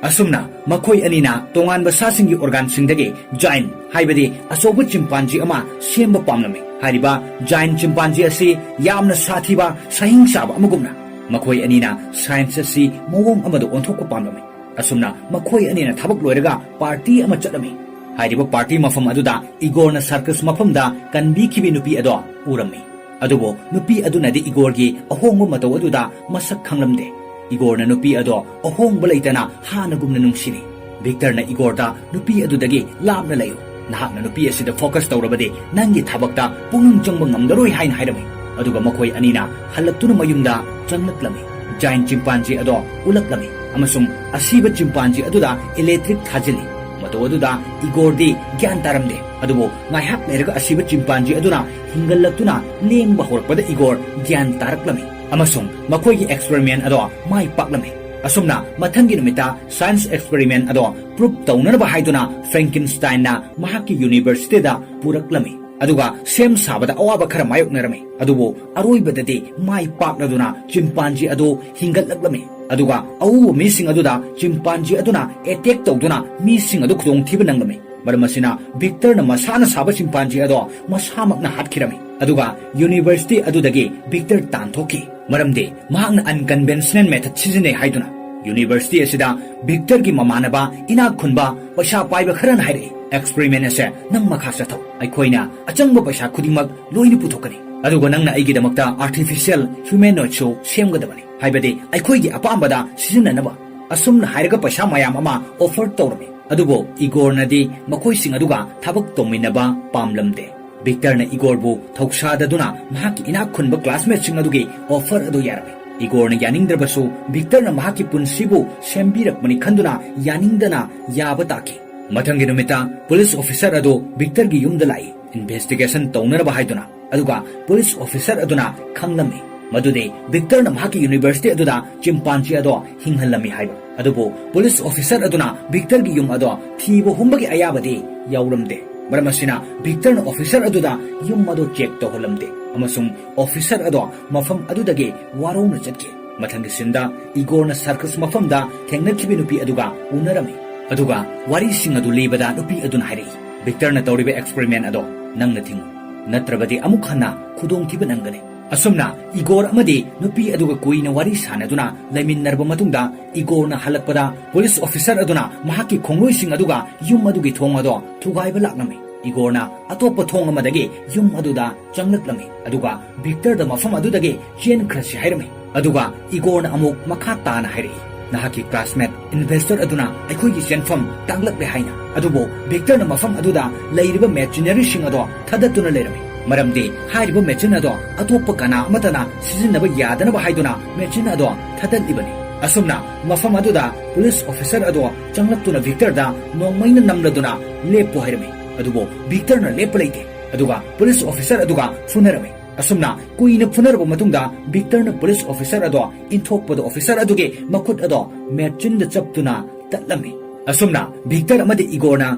ꯑꯁꯨꯝꯅ ꯃꯈꯣꯏ ꯑꯅꯤꯅ ꯇꯣꯉꯥꯟꯕ ꯁꯥꯁꯤꯡꯒꯤ ꯑꯣꯔꯒꯥꯟꯁꯤꯡꯗꯒꯤ ꯖꯥꯏꯟ, ꯍꯥꯏꯕꯗꯤ ꯑꯆꯧꯕ ꯆꯤꯝꯄꯥꯟꯖꯤ ꯑꯃ ꯁꯦꯝꯕ ꯄꯥꯝꯂꯝꯃꯤ꯫ ꯍꯥꯏꯔꯤꯕ ꯖꯥꯏꯟ ꯆꯤꯝꯄꯥꯟꯖꯤ ꯑꯁꯤ ꯌꯥꯝꯅ ꯁꯥꯊꯤꯕ ꯁꯍꯤꯡ ꯆꯥꯕ ꯑꯃꯒꯨꯝꯅ ꯃꯈꯣꯏ ꯑꯅꯤꯅ ꯁꯥꯏꯟꯁ ꯑꯁꯤ ꯃꯑꯣꯡ ꯑꯃꯗ ꯑꯣꯟꯊꯣꯛꯄ ꯄꯥꯝꯂꯝꯃꯤ꯫ ꯑꯁꯨꯝꯅ ꯃꯈꯣꯏ ꯑꯅꯤꯅ ꯊꯕꯛ ꯂꯣꯏꯔꯒ ꯄꯥꯔꯇꯤ ꯑꯃ ꯆꯠꯂꯝꯃꯤ꯫ ꯍꯥꯏꯔꯤꯕ ꯄꯥꯔꯇꯤ ꯃꯐꯝ ꯑꯗꯨꯗ ꯏꯒꯣꯔꯅ ꯁꯔꯀꯁ ꯃꯐꯝꯗ ꯀꯟꯕꯤꯈꯤꯕꯤ ꯅꯨꯄꯤ ꯑꯗꯣ ꯎꯔꯝꯃꯤ꯫ ꯑꯗꯨꯕꯨ ꯅꯨꯄꯤ ꯑꯗꯨꯅꯗꯤ ꯏꯒꯣꯔꯒꯤ ꯑꯍꯣꯡꯕ ꯃꯇꯧ ꯑꯗꯨꯗ ꯃꯁꯛ ꯈꯪꯂꯝꯗꯦ꯫ ꯏꯒꯣꯔꯅ ꯅꯨꯄꯤ ꯑꯗꯣ ꯑꯍꯣꯡꯕ ꯂꯩꯇꯅ ꯍꯥꯟꯅꯒꯨꯝꯅ ꯅꯨꯡꯁꯤꯔꯤ꯫ ꯚꯤꯛꯇꯔꯅ ꯏꯒꯣꯔꯗ ꯅꯨꯄꯤ ꯑꯗꯨꯗꯒꯤ ꯂꯥꯞꯅ ꯂꯩꯌꯨ, ꯅꯍꯥꯛꯅ ꯅꯨꯄꯤ ꯑꯁꯤꯗ ꯐꯣꯀꯁ ꯇꯧꯔꯕꯗꯤ ꯅꯪꯒꯤ ꯊꯕꯛꯇ ꯄꯨꯛꯅꯤꯡ ꯆꯪꯕ ꯉꯝꯂꯔꯣꯏ ꯍꯥꯏꯅ ꯍꯥꯏꯔꯝꯃꯤ꯫ ꯑꯗꯨꯒ ꯃꯈꯣꯏ ꯑꯅꯤꯅ ꯍꯜꯂꯛꯇꯨꯅ ꯃꯌꯨꯝꯗ ꯆꯪꯂꯛꯂꯝꯃꯤ꯫ ꯖꯥꯏꯟ ꯆꯤꯝꯄꯥꯟꯖꯤ ꯑꯗꯣ ꯎꯠꯂꯛꯂꯝꯃꯤ ꯑꯃꯁꯨꯡ ꯑꯁꯤꯕ ꯆꯤꯝꯄꯥꯟꯖꯤ ꯑꯗꯨꯗ ꯏꯂꯦꯛꯇ꯭ꯔꯤꯛ ꯊꯥꯖꯤꯜꯂꯤ꯫ ꯃꯇꯧ ꯑꯗꯨꯗ ꯏꯒꯣꯔꯗꯤ ꯒ꯭ꯌꯥꯟ ꯇꯥꯔꯝꯗꯦ, ꯑꯗꯨꯕꯨ ꯉꯥꯏꯍꯥꯛ ꯂꯩꯔꯒ ꯑꯁꯤꯕ ꯆꯤꯝꯄꯥꯟꯖꯤ ꯑꯗꯨꯅ ꯍꯤꯡꯒꯠꯂꯛꯇꯨꯅ ꯂꯦꯡꯕ ꯍꯧꯔꯛꯄꯗ ꯏꯒꯣꯔ ꯒ꯭ꯌꯥꯟ ꯇꯥꯔꯛꯂꯝꯃꯤ ꯑꯃꯁꯨꯡ ꯃꯈꯣꯏꯒꯤ ꯑꯦꯛꯁꯄꯦꯔꯤꯃꯦꯟ ꯑꯗꯣ ꯃꯥꯏ ꯄꯥꯛꯂꯝꯃꯤ꯫ ꯑꯁꯨꯝꯅ ꯃꯊꯪꯒꯤ ꯅꯨꯃꯤꯠꯇ ꯁꯥꯏꯟꯁ ꯑꯦꯛꯁꯄꯦꯔꯤꯃꯦꯟ ꯑꯗꯣ ꯄ꯭ꯔꯨꯞ ꯇꯧꯅꯅꯕ ꯍꯥꯏꯗꯨꯅ ꯐ꯭ꯔꯦꯡꯀꯤꯟꯁꯇꯥꯏꯟꯅ ꯃꯍꯥꯛꯀꯤ ꯌꯨꯅꯤꯚꯔꯁꯤꯇꯤꯗ ꯄꯨꯔꯛꯂꯝꯃꯤ꯫ ꯑꯗꯨꯒ ꯁꯦꯝ ꯁꯥꯕꯗ ꯑꯋꯥꯕ ꯈꯔ ꯃꯥꯌꯣꯛꯅꯔꯝꯃꯤ, ꯑꯗꯨꯕꯨ ꯑꯔꯣꯏꯕꯗꯗꯤ ꯃꯥꯏ ꯄꯥꯛꯂꯗꯨꯅ ꯆꯤꯝꯄꯥꯟꯖꯤ ꯑꯗꯨ ꯍꯤꯡꯒꯠꯂꯛꯂꯝꯃꯤ꯫ ꯑꯗꯨꯒ ꯑꯎꯕ ꯃꯤꯁꯤꯡ ꯑꯗꯨꯗ ꯆꯤꯝꯄꯥꯟꯖꯤ ꯑꯗꯨꯅ ꯑꯦꯇꯦꯛ ꯇꯧꯗꯨꯅ ꯃꯤꯁꯤꯡ ꯑꯗꯨ ꯈꯨꯗꯣꯡꯊꯤꯕ ꯅꯪꯂꯝꯃꯤ꯫ ꯃꯔꯝ ꯑꯁꯤꯅ ꯚꯤꯛꯇꯔꯅ ꯃꯁꯥꯅ ꯁꯥꯕ ꯆꯤꯝꯄꯥꯟꯖꯤ ꯑꯗꯣ ꯃꯁꯥꯃꯛꯅ ꯍꯥꯠꯈꯤꯔꯝꯃꯤ꯫ ꯑꯗꯨꯒ ꯌꯨꯅꯤꯚꯔꯁꯤꯇꯤ ꯑꯗꯨꯗꯒꯤ ꯚꯤꯛꯇꯔ ꯇꯥꯟꯊꯣꯛꯈꯤ, ꯃꯔꯝꯗꯤ ꯃꯍꯥꯛꯅ ꯑꯟꯀꯟꯚꯦꯟꯁꯅꯦꯜ ꯃꯦꯊꯗ ꯁꯤꯖꯤꯟꯅꯩ ꯍꯥꯏꯗꯨꯅ꯫ ꯌꯨꯅꯤꯚꯔꯁꯤꯇꯤ ꯑꯁꯤꯗ ꯚꯤꯛꯇꯔꯒꯤ ꯃꯃꯥꯟꯅꯕ ꯏꯅꯥꯛ ꯈꯨꯟꯕ ꯄꯩꯁꯥ ꯄꯥꯏꯕ ꯈꯔꯅ ꯍꯥꯏꯔꯛꯏ, "ꯑꯦꯛꯁꯄꯦꯔꯤꯃꯦꯟ ꯑꯁꯦ ꯅꯪ ꯃꯈꯥ ꯆꯠꯊꯧ, ꯑꯩꯈꯣꯏꯅ ꯑꯆꯪꯕ ꯄꯩꯁꯥ ꯈꯨꯗꯤꯡꯃꯛ ꯂꯣꯏꯅ ꯄꯨꯊꯣꯛꯀꯅꯤ, ꯑꯗꯨꯒ ꯅꯪꯅ ꯑꯩꯒꯤꯗꯃꯛꯇ ꯑꯥꯔꯇꯤꯐꯤꯁꯤꯌꯦꯜ ꯍ꯭ꯌꯨꯃꯦꯅꯣꯏꯗꯁꯨ ꯁꯦꯝꯒꯗꯕꯅꯤ, ꯍꯥꯏꯕꯗꯤ ꯑꯩꯈꯣꯏꯒꯤ ꯑꯄꯥꯝꯕꯗ ꯁꯤꯖꯤꯟꯅꯅꯕ"꯫ ꯑꯁꯨꯝꯅ ꯍꯥꯏꯔꯒ ꯄꯩꯁꯥ ꯃꯌꯥꯝ ꯑꯃ ꯑꯣꯐꯔ ꯇꯧꯔꯝꯃꯤ꯫ ꯑꯗꯨꯕꯨ ꯏꯒꯣꯔꯅꯗꯤ ꯃꯈꯣꯏꯁꯤꯡ ꯑꯗꯨꯒ ꯊꯕꯛ ꯇꯧꯃꯤꯟꯅꯕ ꯄꯥꯝꯂꯝꯗꯦ꯫ ꯚꯤꯛꯇꯔꯅ ꯏꯒꯣꯔꯕꯨ ꯊꯧꯁꯥꯗꯗꯨꯅ ꯃꯍꯥꯛꯀꯤ ꯏꯅꯥꯛ ꯈꯨꯟꯕ ꯀ꯭ꯂꯥꯁꯃꯦꯠꯁꯤꯡ ꯑꯗꯨꯒꯤ ꯑꯣꯐꯔ ꯑꯗꯨ ꯌꯥꯔꯝꯃꯤ꯫ ꯏꯒꯣꯔꯅ ꯌꯥꯅꯤꯡꯗ꯭ꯔꯕꯁꯨ ꯚꯤꯛꯇꯔꯅ ꯃꯍꯥꯛꯀꯤ ꯄꯨꯟꯁꯤꯕꯨ ꯁꯦꯝꯕꯤꯔꯛꯄꯅꯤ ꯈꯟꯗꯨꯅ ꯌꯥꯅꯤꯡꯗꯅ ꯌꯥꯕ ꯇꯥꯈꯤ꯫ ꯃꯊꯪꯒꯤ ꯅꯨꯃꯤꯠꯇ ꯄꯨꯂꯤꯁ ꯑꯣꯐꯤꯁꯥꯔ ꯑꯗꯨ ꯚꯤꯛꯇꯔꯒꯤ ꯌꯨꯝꯗ ꯂꯥꯛꯏ, ꯏꯟꯚꯦꯁꯇꯤꯒꯦꯁꯟ ꯇꯧꯅꯅꯕ ꯍꯥꯏꯗꯨꯅ꯫ ꯑꯗꯨꯒ ꯄꯨꯂꯤꯁ ꯑꯣꯐꯤꯁꯥꯔ ꯑꯗꯨꯅ ꯈꯪꯂꯝꯃꯤ ꯃꯗꯨꯗꯤ ꯚꯤꯛꯇꯔꯅ ꯃꯍꯥꯛꯀꯤ ꯌꯨꯅꯤꯚꯔꯁꯤꯇꯤ ꯑꯗꯨꯗ ꯆꯤꯝꯄꯥꯟꯖꯤ ꯑꯗꯣ ꯍꯤꯡꯍꯜꯂꯝꯃꯤ ꯍꯥꯏꯕ꯫ ꯑꯗꯨꯕꯨ ꯄꯨꯂꯤꯁ ꯑꯣꯐꯤꯁꯥꯔ ꯑꯗꯨꯅ ꯚꯤꯛꯇꯔꯒꯤ ꯌꯨꯝ ꯑꯗꯣ ꯊꯤꯕ ꯍꯨꯝꯕꯒꯤ ꯑꯌꯥꯕꯗꯤ ꯌꯥꯎꯔꯝꯗꯦ꯫ ꯃꯔꯝ ꯑꯁꯤꯅ ꯚꯤꯛꯇꯔꯅ ꯑꯣꯐꯤꯁꯥꯔ ꯑꯗꯨꯗ ꯌꯨꯝ ꯑꯗꯣ ꯆꯦꯛ ꯇꯧꯍꯜꯂꯝꯗꯦ ꯑꯃꯁꯨꯡ ꯑꯣꯐꯤꯁꯥꯔ ꯑꯗꯣ ꯃꯐꯝ ꯑꯗꯨꯗꯒꯤ ꯋꯥꯔꯧꯅ ꯆꯠꯈꯤ꯫ ꯃꯊꯪꯒꯤ ꯁꯤꯟꯗ ꯏꯒꯣꯔꯅ ꯁꯔꯀꯁ ꯃꯐꯝꯗ ꯊꯦꯡꯅꯈꯤꯕ ꯅꯨꯄꯤ ꯑꯗꯨꯒ ꯎꯅꯔꯝꯃꯤ꯫ ꯑꯗꯨꯒ ꯋꯥꯔꯤꯁꯤꯡ ꯑꯗꯨ ꯂꯤꯕꯗ ꯅꯨꯄꯤ ꯑꯗꯨꯅ ꯍꯥꯏꯔꯛꯏ, "ꯚꯤꯛꯇꯔꯅ ꯇꯧꯔꯤꯕ ꯑꯦꯛꯁꯄꯦꯔꯤꯃꯦꯟ ꯑꯗꯣ ꯅꯪꯅ ꯊꯤꯡꯉꯨ, ꯅꯠꯇ꯭ꯔꯕꯗꯤ ꯑꯃꯨꯛ ꯍꯟꯅ ꯈꯨꯗꯣꯡꯊꯤꯕ ꯅꯪꯒꯅꯤ"꯫ ꯑꯁꯨꯝꯅ ꯏꯒꯣꯔ ꯑꯃꯗꯤ ꯅꯨꯄꯤ ꯑꯗꯨꯒ ꯀꯨꯏꯅ ꯋꯥꯔꯤ ꯁꯥꯟꯅꯗꯨꯅ ꯂꯩꯃꯤꯟꯅꯔꯕ ꯃꯇꯨꯡꯗ, ꯏꯒꯣꯔꯅ ꯍꯜꯂꯛꯄꯗ ꯄꯨꯂꯤꯁ ꯑꯣꯐꯤꯁꯥꯔ ꯑꯗꯨꯅ ꯃꯍꯥꯛꯀꯤ ꯈꯣꯡꯂꯣꯏꯁꯤꯡ ꯑꯗꯨꯒ ꯌꯨꯝ ꯑꯗꯨꯒꯤ ꯊꯣꯡ ꯑꯗꯣ ꯊꯨꯒꯥꯏꯕ ꯂꯥꯛꯂꯝꯃꯤ꯫ ꯏꯒꯣꯔꯅ ꯑꯇꯣꯞꯄ ꯊꯣꯡ ꯑꯃꯗꯒꯤ ꯌꯨꯝ ꯑꯗꯨꯗ ꯆꯪꯂꯛꯂꯝꯃꯤ, ꯑꯗꯨꯒ ꯚꯤꯛꯇꯔꯗ ꯃꯐꯝ ꯑꯗꯨꯗꯒꯤ ꯆꯦꯟꯈ꯭ꯔꯁꯤ ꯍꯥꯏꯔꯝꯃꯤ꯫ ꯑꯗꯨꯒ ꯏꯒꯣꯔꯅ ꯑꯃꯨꯛ ꯃꯈꯥ ꯇꯥꯅ ꯍꯥꯏꯔꯛꯏ, "ꯅꯍꯥꯛꯀꯤ ꯀ꯭ꯂꯥꯁꯃꯦꯠ ꯏꯟꯚꯦꯁꯇꯔ ꯑꯗꯨꯅ ꯑꯩꯈꯣꯏꯒꯤ ꯆꯦꯟꯐꯝ ꯇꯥꯛꯂꯛꯂꯦ" ꯍꯥꯏꯅ꯫ ꯑꯗꯨꯕꯨ ꯚꯤꯛꯇꯔꯅ ꯃꯐꯝ ꯑꯗꯨꯗ ꯂꯩꯔꯤꯕ ꯃꯦꯆꯤꯅꯔꯤꯁꯤꯡ ꯑꯗꯣ ꯊꯥꯗꯠꯇꯨꯅ ꯂꯩꯔꯝꯃꯤ, ꯃꯔꯝꯗꯤ ꯍꯥꯏꯔꯤꯕ ꯃꯦꯆꯤꯟ ꯑꯗꯣ ꯑꯇꯣꯞꯄ ꯀꯅꯥ ꯑꯃꯠꯇꯅ ꯁꯤꯖꯤꯟꯅꯕ ꯌꯥꯗꯅꯕ ꯍꯥꯏꯗꯨꯅ ꯃꯦꯆꯤꯟ ꯑꯗꯣ ꯊꯥꯗꯠꯂꯤꯕꯅꯤ꯫ ꯑꯁꯨꯝꯅ ꯃꯐꯝ ꯑꯗꯨꯗ ꯄꯨꯂꯤꯁ ꯑꯣꯐꯤꯁꯔ ꯑꯗꯣ ꯆꯪꯂꯛꯇꯨꯅ ꯚꯤꯛꯇꯔꯗ ꯅꯣꯡꯃꯩꯅ ꯅꯝꯂꯗꯨꯅ, "ꯂꯦꯞꯄꯨ" ꯍꯥꯏꯔꯝꯃꯤ꯫ ꯑꯗꯨꯕꯨ ꯚꯤꯛꯇꯔꯅ ꯂꯦꯞꯄ ꯂꯩꯇꯦ, ꯑꯗꯨꯒ ꯄꯨꯂꯤꯁ ꯑꯣꯐꯤꯁꯔ ꯑꯗꯨꯒ ꯐꯨꯅꯔꯝꯃꯤ꯫ ꯑꯁꯨꯝꯅ ꯀꯨꯏꯅ ꯐꯨꯅꯔꯕ ꯃꯇꯨꯡꯗ ꯚꯤꯛꯇꯔꯅ ꯄꯨꯂꯤꯁ ꯑꯣꯐꯤꯁꯔ ꯑꯗꯣ ꯏꯟꯊꯣꯛꯄꯗ ꯑꯣꯐꯤꯁꯔ ꯑꯗꯨꯒꯤ ꯃꯈꯨꯠ ꯑꯗꯣ ꯃꯦꯆꯤꯟꯗ ꯆꯞꯇꯨꯅ ꯇꯠꯂꯝꯃꯤ꯫ ꯑꯁꯨꯝꯅ ꯚꯤꯛꯇꯔ ꯑꯃꯗꯤ ꯏꯒꯣꯔꯅ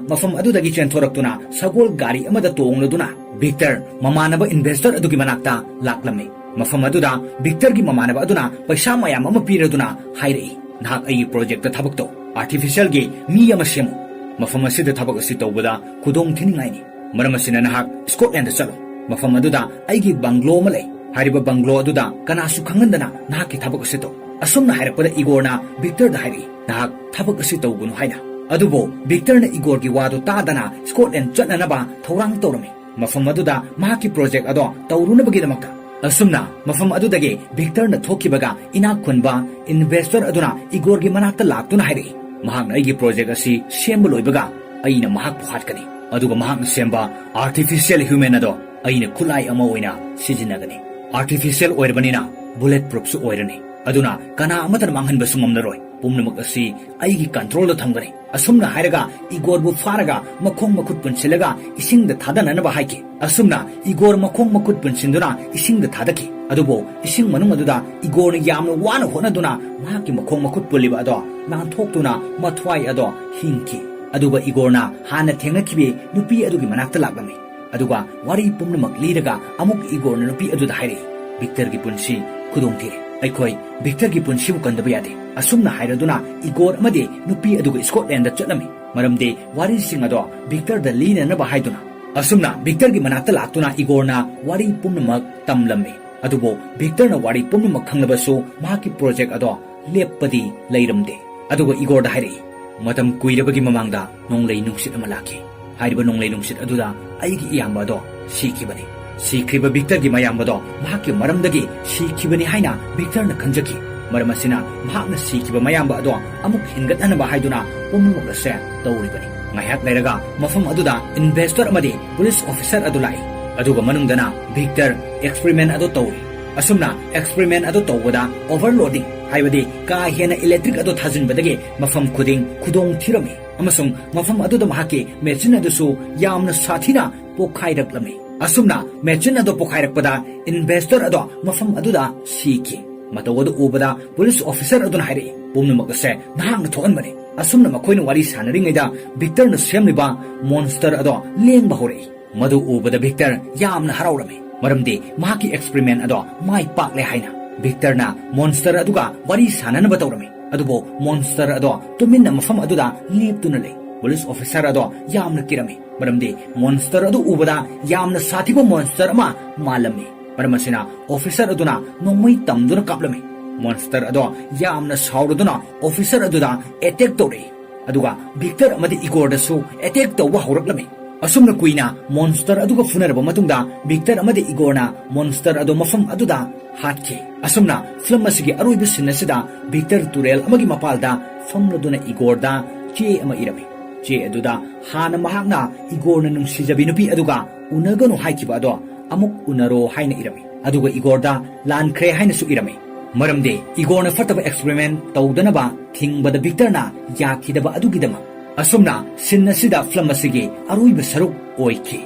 ꯃꯐꯝ ꯑꯗꯨꯗꯒꯤ ꯆꯦꯟꯊꯣꯔꯛꯇꯨꯅ ꯁꯒꯣꯜ ꯒꯥꯔꯤ ꯑꯃꯗ ꯇꯣꯡꯂꯗꯨꯅ ꯚꯤꯛꯇꯔ ꯃꯃꯥꯟꯅꯕ ꯏꯟꯚꯦꯁꯇꯔ ꯑꯗꯨꯒꯤ ꯃꯅꯥꯛꯇ ꯂꯥꯛꯂꯝꯃꯤ꯫ ꯃꯐꯝ ꯑꯗꯨꯗ ꯚꯤꯛꯇꯔꯒꯤ ꯃꯃꯥꯟꯅꯕ ꯑꯗꯨꯅ ꯄꯩꯁꯥ ꯃꯌꯥꯝ ꯑꯃ ꯄꯤꯔꯗꯨꯅ ꯍꯥꯏꯔꯛꯏ, "ꯅꯍꯥꯛ ꯑꯩꯒꯤ ꯄ꯭ꯔꯣꯖꯦꯛꯇ ꯊꯕꯛ ꯇꯧ, ꯑꯥꯔꯇꯤꯐꯤꯁꯤꯌꯦꯜꯒꯤ ꯃꯤ ꯑꯃ ꯁꯦꯝꯃꯨ꯫ ꯃꯐꯝ ꯑꯁꯤꯗ ꯊꯕꯛ ꯑꯁꯤ ꯇꯧꯕꯗ ꯈꯨꯗꯣꯡ ꯊꯤꯅꯤꯡꯉꯥꯏꯅꯤ꯫ ꯃꯔꯝ ꯑꯁꯤꯅ ꯅꯍꯥꯛ ꯁ꯭ꯀꯣꯠꯂꯦꯟꯗ ꯆꯠꯂꯨ꯫ ꯃꯐꯝ ꯑꯗꯨꯗ ꯑꯩꯒꯤ ꯕꯪꯒ꯭ꯂꯣ ꯑꯃ ꯂꯩ꯫ ꯍꯥꯏꯔꯤꯕ ꯕꯪꯒ꯭ꯂꯣ ꯑꯗꯨꯗ ꯀꯅꯥꯁꯨ ꯈꯪꯍꯟꯗꯅ ꯅꯍꯥꯛꯀꯤ ꯊꯕꯛ ꯑꯁꯤ ꯇꯧ"꯫ ꯑꯁꯨꯝꯅ ꯍꯥꯏꯔꯛꯄꯗ ꯏꯒꯣꯔꯅ ꯚꯤꯛꯇꯔꯗ ꯍꯥꯏꯔꯛꯏ, "ꯅꯍꯥꯛ ꯊꯕꯛ ꯑꯁꯤ ꯇꯧꯒꯅꯨ" ꯍꯥꯏꯅ꯫ ꯑꯗꯨꯕꯨ ꯚꯤꯛꯇꯔꯅ ꯏꯒꯣꯔꯒꯤ ꯋꯥꯗꯨ ꯇꯥꯗꯅ ꯁ꯭ꯀꯣꯠꯂꯦꯟꯗ ꯆꯠꯅꯅꯕ ꯊꯧꯔꯥꯡ ꯇꯧꯔꯝꯃꯤ꯫ ꯃꯐꯝ ꯑꯗꯨꯗ ꯃꯍꯥꯛꯀꯤ ꯄ꯭ꯔꯣꯖꯦꯛ ꯑꯗꯣ ꯇꯧꯔꯨꯅꯕꯒꯤꯗꯃꯛꯇ꯫ ꯑꯁꯨꯝꯅ ꯃꯐꯝ ꯑꯗꯨꯗꯒꯤ ꯚꯤꯛꯇꯔꯅ ꯊꯣꯛꯈꯤꯕꯒ ꯏꯅꯥꯛ ꯈꯨꯟꯕ ꯏꯟꯚꯦꯁꯇꯔ ꯑꯗꯨꯅ ꯏꯒꯣꯔꯒꯤ ꯃꯅꯥꯛꯇ ꯂꯥꯛꯇꯨꯅ ꯍꯥꯏꯔꯛꯏ, "ꯃꯍꯥꯛꯅ ꯑꯩꯒꯤ ꯄ꯭ꯔꯣꯖꯦꯛ ꯑꯁꯤ ꯁꯦꯝꯕ ꯂꯣꯏꯕꯒ ꯑꯩꯅ ꯃꯍꯥꯛꯄꯨ ꯍꯥꯠꯀꯅꯤ꯫ ꯑꯗꯨꯒ ꯃꯍꯥꯛꯅ ꯁꯦꯝꯕ ꯑꯥꯔꯇꯤꯐꯤꯁꯤꯌꯦꯜ ꯍ꯭ꯌꯨꯃꯦꯟ ꯑꯗꯣ ꯑꯩꯅ ꯈꯨꯠꯂꯥꯏ ꯑꯃ ꯑꯣꯏꯅ ꯁꯤꯖꯤꯟꯅꯒꯅꯤ꯫ ꯑꯥꯔꯇꯤꯐꯤꯁꯤꯌꯦꯜ ꯑꯣꯏꯔꯕꯅꯤꯅ ꯕꯨꯂꯦꯠ ꯄ꯭ꯔꯨꯐꯁꯨ ꯑꯣꯏꯔꯅꯤ꯫ ꯑꯗꯨꯅ ꯀꯅꯥ ꯑꯃꯠꯇꯅ ꯃꯥꯡꯍꯟꯕꯁꯨ ꯉꯝꯂꯔꯣꯏ꯫ ꯄꯨꯝꯅꯃꯛ ꯑꯁꯤ ꯑꯩꯒꯤ ꯀꯟꯇ꯭ꯔꯣꯜꯗ ꯊꯝꯒꯅꯤ"꯫ ꯑꯁꯨꯝꯅ ꯍꯥꯏꯔꯒ ꯏꯒꯣꯔꯕꯨ ꯐꯥꯔꯒ ꯃꯈꯣꯡ ꯃꯈꯨꯠ ꯄꯨꯟꯁꯤꯜꯂꯒ ꯏꯁꯤꯡꯗ ꯊꯥꯗꯅꯅꯕ ꯍꯥꯏꯈꯤ꯫ ꯑꯁꯨꯝꯅ ꯏꯒꯣꯔ ꯃꯈꯣꯡ ꯃꯈꯨꯠ ꯄꯨꯟꯁꯤꯟꯗꯨꯅ ꯏꯁꯤꯡꯗ ꯊꯥꯗꯈꯤ꯫ ꯑꯗꯨꯕꯨ ꯏꯁꯤꯡ ꯃꯅꯨꯡ ꯑꯗꯨꯗ ꯏꯒꯣꯔꯅ ꯌꯥꯝꯅ ꯋꯥꯅ ꯍꯣꯠꯅꯗꯨꯅ ꯃꯍꯥꯛꯀꯤ ꯃꯈꯣꯡ ꯃꯈꯨꯠ ꯄꯨꯜꯂꯤꯕ ꯑꯗꯣ ꯅꯥꯟꯊꯣꯛꯇꯨꯅ ꯃꯊ꯭ꯋꯥꯏ ꯑꯗꯣ ꯍꯤꯡꯈꯤ꯫ ꯑꯗꯨꯒ ꯏꯒꯣꯔꯅ ꯍꯥꯟꯅ ꯊꯦꯡꯅꯈꯤꯕꯤ ꯅꯨꯄꯤ ꯑꯗꯨꯒꯤ ꯃꯅꯥꯛꯇ ꯂꯥꯛꯂꯝꯃꯤ꯫ ꯑꯗꯨꯒ ꯋꯥꯔꯤ ꯄꯨꯝꯅꯃꯛ ꯂꯤꯔꯒ ꯑꯃꯨꯛ ꯏꯒꯣꯔꯅ ꯅꯨꯄꯤ ꯑꯗꯨꯗ ꯍꯥꯏꯔꯛꯏ, "ꯚꯤꯛꯇꯔꯒꯤ ꯄꯨꯟꯁꯤ ꯈꯨꯗꯣꯡ ꯊꯤꯔꯦ꯫ ꯑꯩꯈꯣꯏ ꯚꯤꯛꯇꯔꯒꯤ ꯄꯨꯟꯁꯤꯕꯨ ꯀꯟꯗꯕ ꯌꯥꯗꯦ"꯫ ꯑꯁꯨꯝꯅ ꯍꯥꯏꯔꯗꯨꯅ ꯏꯒꯣꯔ ꯑꯃꯗꯤ ꯅꯨꯄꯤ ꯑꯗꯨꯒ ꯁ꯭ꯀꯣꯠꯂꯦꯟꯗ ꯆꯠꯂꯝꯃꯤ, ꯃꯔꯝꯗꯤ ꯋꯥꯔꯤꯁꯤꯡ ꯑꯗꯣ ꯚꯤꯛꯇꯔꯗ ꯂꯤꯅꯅꯕ ꯍꯥꯏꯗꯨꯅ꯫ ꯑꯁꯨꯝꯅ ꯚꯤꯛꯇꯔꯒꯤ ꯃꯅꯥꯛꯇ ꯂꯥꯛꯇꯨꯅ ꯏꯒꯣꯔꯅ ꯋꯥꯔꯤ ꯄꯨꯝꯅꯃꯛ ꯇꯝꯂꯝꯃꯤ꯫ ꯑꯗꯨꯕꯨ ꯚꯤꯛꯇꯔꯅ ꯋꯥꯔꯤ ꯄꯨꯝꯅꯃꯛ ꯈꯪꯂꯕꯁꯨ ꯃꯍꯥꯛꯀꯤ ꯄ꯭ꯔꯣꯖꯦꯛ ꯑꯗꯣ ꯂꯦꯞꯄꯗꯤ ꯂꯩꯔꯝꯗꯦ꯫ ꯑꯗꯨꯒ ꯏꯒꯣꯔꯗ ꯍꯥꯏꯔꯛꯏ, "ꯃꯇꯝ ꯀꯨꯏꯔꯕꯒꯤ ꯃꯃꯥꯡꯗ ꯅꯣꯡꯂꯩ ꯅꯨꯡꯁꯤꯠ ꯑꯃ ꯂꯥꯛꯈꯤ꯫ ꯍꯥꯏꯔꯤꯕ ꯅꯣꯡꯂꯩ ꯅꯨꯡꯁꯤꯠ ꯑꯗꯨꯗ ꯑꯩꯒꯤ ꯏꯌꯥꯝꯕ ꯑꯗꯣ ꯁꯤꯈꯤꯕꯅꯤ꯫ ꯁꯤꯈ꯭ꯔꯤꯕ ꯚꯤꯛꯇꯔꯒꯤ ꯃꯌꯥꯝꯕꯗꯣ ꯃꯍꯥꯛꯀꯤ ꯃꯔꯝꯗꯒꯤ ꯁꯤꯈꯤꯕꯅꯤ ꯍꯥꯏꯅ ꯚꯤꯛꯇꯔꯅ ꯈꯟꯖꯈꯤ꯫ ꯃꯔꯝ ꯑꯁꯤꯅ ꯃꯍꯥꯛꯅ ꯁꯤꯈꯤꯕ ꯃꯌꯥꯝꯕ ꯑꯗꯣ ꯑꯃꯨꯛ ꯍꯤꯡꯒꯠꯍꯟꯅꯕ ꯍꯥꯏꯗꯨꯅ ꯄꯨꯝꯅꯃꯛ ꯑꯁꯦ ꯇꯧꯔꯤꯕꯅꯤ꯫ ꯉꯥꯏꯍꯥꯛ ꯂꯩꯔꯒ ꯃꯐꯝ ꯑꯗꯨꯗ ꯏꯟꯚꯦꯁꯇꯔ ꯑꯃꯗꯤ ꯄꯨꯂꯤꯁ ꯑꯣꯐꯤꯁꯔ ꯑꯗꯨ ꯂꯥꯛꯏ꯫ ꯑꯗꯨꯒ ꯃꯅꯨꯡꯗꯅ ꯚꯤꯛꯇꯔ ꯑꯦꯛꯁꯄꯔꯤꯃꯦꯟ ꯑꯗꯨ ꯇꯧꯔꯤ꯫ ꯑꯁꯨꯝꯅ ꯑꯦꯛꯁꯄꯔꯤꯃꯦꯟ ꯑꯗꯨ ꯇꯧꯕꯗ ꯑꯣꯚꯔꯂꯣꯗꯤꯡ, ꯍꯥꯏꯕꯗꯤ ꯀꯥ ꯍꯦꯟꯅ ꯏꯂꯦꯛꯇ꯭ꯔꯤꯛ ꯑꯗꯨ ꯊꯥꯖꯤꯟꯕꯗꯒꯤ ꯃꯐꯝ ꯈꯨꯗꯤꯡ ꯈꯨꯗꯣꯡ ꯊꯤꯔꯝꯃꯤ ꯑꯃꯁꯨꯡ ꯃꯐꯝ ꯑꯗꯨꯗ ꯃꯍꯥꯛꯀꯤ ꯃꯦꯆꯤꯟ ꯑꯗꯨꯁꯨ ꯌꯥꯝꯅ ꯁꯥꯊꯤꯅ ꯄꯣꯈꯥꯏꯔꯛꯂꯝꯃꯤ꯫ ꯑꯁꯨꯝꯅ ꯃꯦꯆꯤꯟ ꯑꯗꯨ ꯄꯣꯈꯥꯏꯔꯛꯄꯗ ꯏꯟꯚꯦꯁꯇꯔ ꯑꯗꯣ ꯃꯐꯝ ꯑꯗꯨꯗ ꯁꯤꯈꯤ꯫ ꯃꯇꯧ ꯑꯗꯨ ꯎꯕꯗ ꯄꯨꯂꯤꯁ ꯑꯣꯐꯤꯁꯔ ꯑꯗꯨꯅ ꯍꯥꯏꯔꯛꯏ, "ꯄꯨꯝꯅꯃꯛ ꯑꯁꯦ ꯅꯍꯥꯛꯅ ꯊꯣꯛꯍꯟꯕꯅꯤ꯫" ꯑꯁꯨꯝꯅ ꯃꯈꯣꯏꯅ ꯋꯥꯔꯤ ꯁꯥꯟꯅꯔꯤꯉꯩꯗ ꯚꯤꯛꯇꯔꯅ ꯁꯦꯝꯂꯤꯕ ꯃꯣꯟꯁꯇꯔ ꯑꯗꯣ ꯂꯦꯡꯕ ꯍꯧꯔꯛꯏ꯫ ꯃꯗꯨ ꯎꯕꯗ ꯚꯤꯛꯇꯔ ꯌꯥꯝꯅ ꯍꯔꯥꯎꯔꯝꯃꯤ, ꯃꯔꯝꯗꯤ ꯃꯍꯥꯛꯀꯤ ꯑꯦꯛꯁꯄꯔꯤꯃꯦꯟ ꯑꯗꯣ ꯃꯥꯏ ꯄꯥꯛꯂꯦ ꯍꯥꯏꯅ꯫ ꯚꯤꯛꯇꯔꯅ ꯃꯣꯟꯁꯇꯔ ꯑꯗꯨꯒ ꯋꯥꯔꯤ ꯁꯥꯟꯅꯅꯕ ꯇꯧꯔꯝꯃꯤ, ꯑꯗꯨꯕꯨ ꯃꯣꯟꯁꯇꯔ ꯑꯗꯣ ꯇꯨꯃꯤꯟꯅ ꯃꯐꯝ ꯑꯗꯨꯗ ꯂꯦꯞꯇꯨꯅ ꯂꯩ꯫ ꯄꯨꯂꯤꯁ ꯑꯣꯐꯤꯁꯔ ꯑꯗꯣ ꯌꯥꯝꯅ ꯀꯤꯔꯝꯃꯤ, ꯃꯔꯝꯗꯤ ꯃꯣꯟꯁꯇꯔ ꯑꯗꯨ ꯎꯕꯗ ꯌꯥꯝꯅ ꯁꯥꯊꯤꯕ ꯃꯣꯟꯁꯇꯔ ꯑꯃ ꯃꯥꯜꯂꯝꯃꯤ꯫ ꯃꯔꯝ ꯑꯁꯤꯅ ꯑꯣꯐꯤꯁꯔ ꯑꯗꯨꯅ ꯅꯣꯡꯃꯩ ꯇꯝꯗꯨꯅ ꯀꯥꯞꯂꯝꯃꯤ꯫ ꯃꯣꯟꯁꯇꯔ ꯑꯗꯣ ꯌꯥꯝꯅ ꯁꯥꯎꯔꯗꯨꯅ ꯑꯣꯐꯤꯁꯔ ꯑꯗꯨꯗ ꯑꯦꯇꯦꯛ ꯇꯧꯔꯛꯏ, ꯑꯗꯨꯒ ꯚꯤꯛꯇꯔ ꯑꯃꯗꯤ ꯏꯒꯣꯔꯗꯁꯨ ꯑꯦꯇꯦꯛ ꯇꯧꯕ ꯍꯧꯔꯛꯂꯝꯃꯤ꯫ ꯑꯁꯨꯝꯅ ꯀꯨꯏꯅ ꯃꯣꯟꯁꯇꯔ ꯑꯗꯨꯒ ꯐꯨꯅꯔꯕ ꯃꯇꯨꯡꯗ, ꯚꯤꯛꯇꯔ ꯑꯃꯗꯤ ꯏꯒꯣꯔꯅ ꯃꯣꯟꯁꯇꯔ ꯑꯗꯨ ꯃꯐꯝ ꯑꯗꯨꯗ ꯍꯥꯠꯈꯤ꯫ ꯑꯁꯨꯝꯅ ꯐꯤꯂꯝ ꯑꯁꯤꯒꯤ ꯑꯔꯣꯏꯕ ꯁꯤꯟ ꯑꯁꯤꯗ ꯚꯤꯛꯇꯔ ꯇꯨꯔꯦꯜ ꯑꯃꯒꯤ ꯃꯄꯥꯜꯗ ꯐꯝꯂꯗꯨꯅ ꯏꯒꯣꯔꯗ ꯆꯦ ꯑꯃ ꯏꯔꯝꯃꯤ꯫ ꯆꯦ ꯑꯗꯨꯗ ꯍꯥꯟꯅ ꯃꯍꯥꯛꯅ ꯏꯒꯣꯔꯅ ꯅꯨꯡꯁꯤꯖꯕꯤ ꯅꯨꯄꯤ ꯑꯗꯨꯒ ꯎꯅꯒꯅꯨ ꯍꯥꯏꯈꯤꯕ ꯑꯗꯣ ꯑꯃꯨꯛ ꯎꯅꯔꯣ ꯍꯥꯏꯅ ꯏꯔꯝꯃꯤ, ꯑꯗꯨꯒ ꯏꯒꯣꯔꯗ ꯂꯥꯟꯈ꯭ꯔꯦ ꯍꯥꯏꯅꯁꯨ ꯏꯔꯝꯃꯤ꯫ ꯃꯔꯝꯗꯤ ꯏꯒꯣꯔꯅ ꯐꯠꯇꯕ ꯑꯦꯛꯁꯄꯔꯤꯃꯦꯟ ꯇꯧꯗꯅꯕ ꯊꯤꯡꯕꯗ ꯚꯤꯛꯇꯔꯅ ꯌꯥꯈꯤꯗꯕ ꯑꯗꯨꯒꯤꯗꯃꯛ꯫ ꯑꯁꯨꯝꯅ ꯁꯤꯟ ꯑꯁꯤꯗ ꯐꯤꯂꯝ ꯑꯁꯤꯒꯤ ꯑꯔꯣꯏꯕ ꯁꯔꯨꯛ ꯑꯣꯏꯈꯤ꯫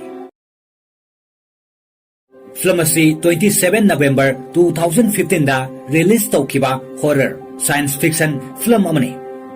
ꯐꯤꯂꯝ ꯑꯁꯤ twenty seven November two thousand fifteen ꯗ ꯔꯤꯂꯤꯖ ꯇꯧꯈꯤꯕ ꯍꯣꯔꯔ ꯁꯥꯏꯟꯁ ꯐꯤꯛꯁꯟ ꯐꯤꯂꯝ ꯑꯃꯅꯤ꯫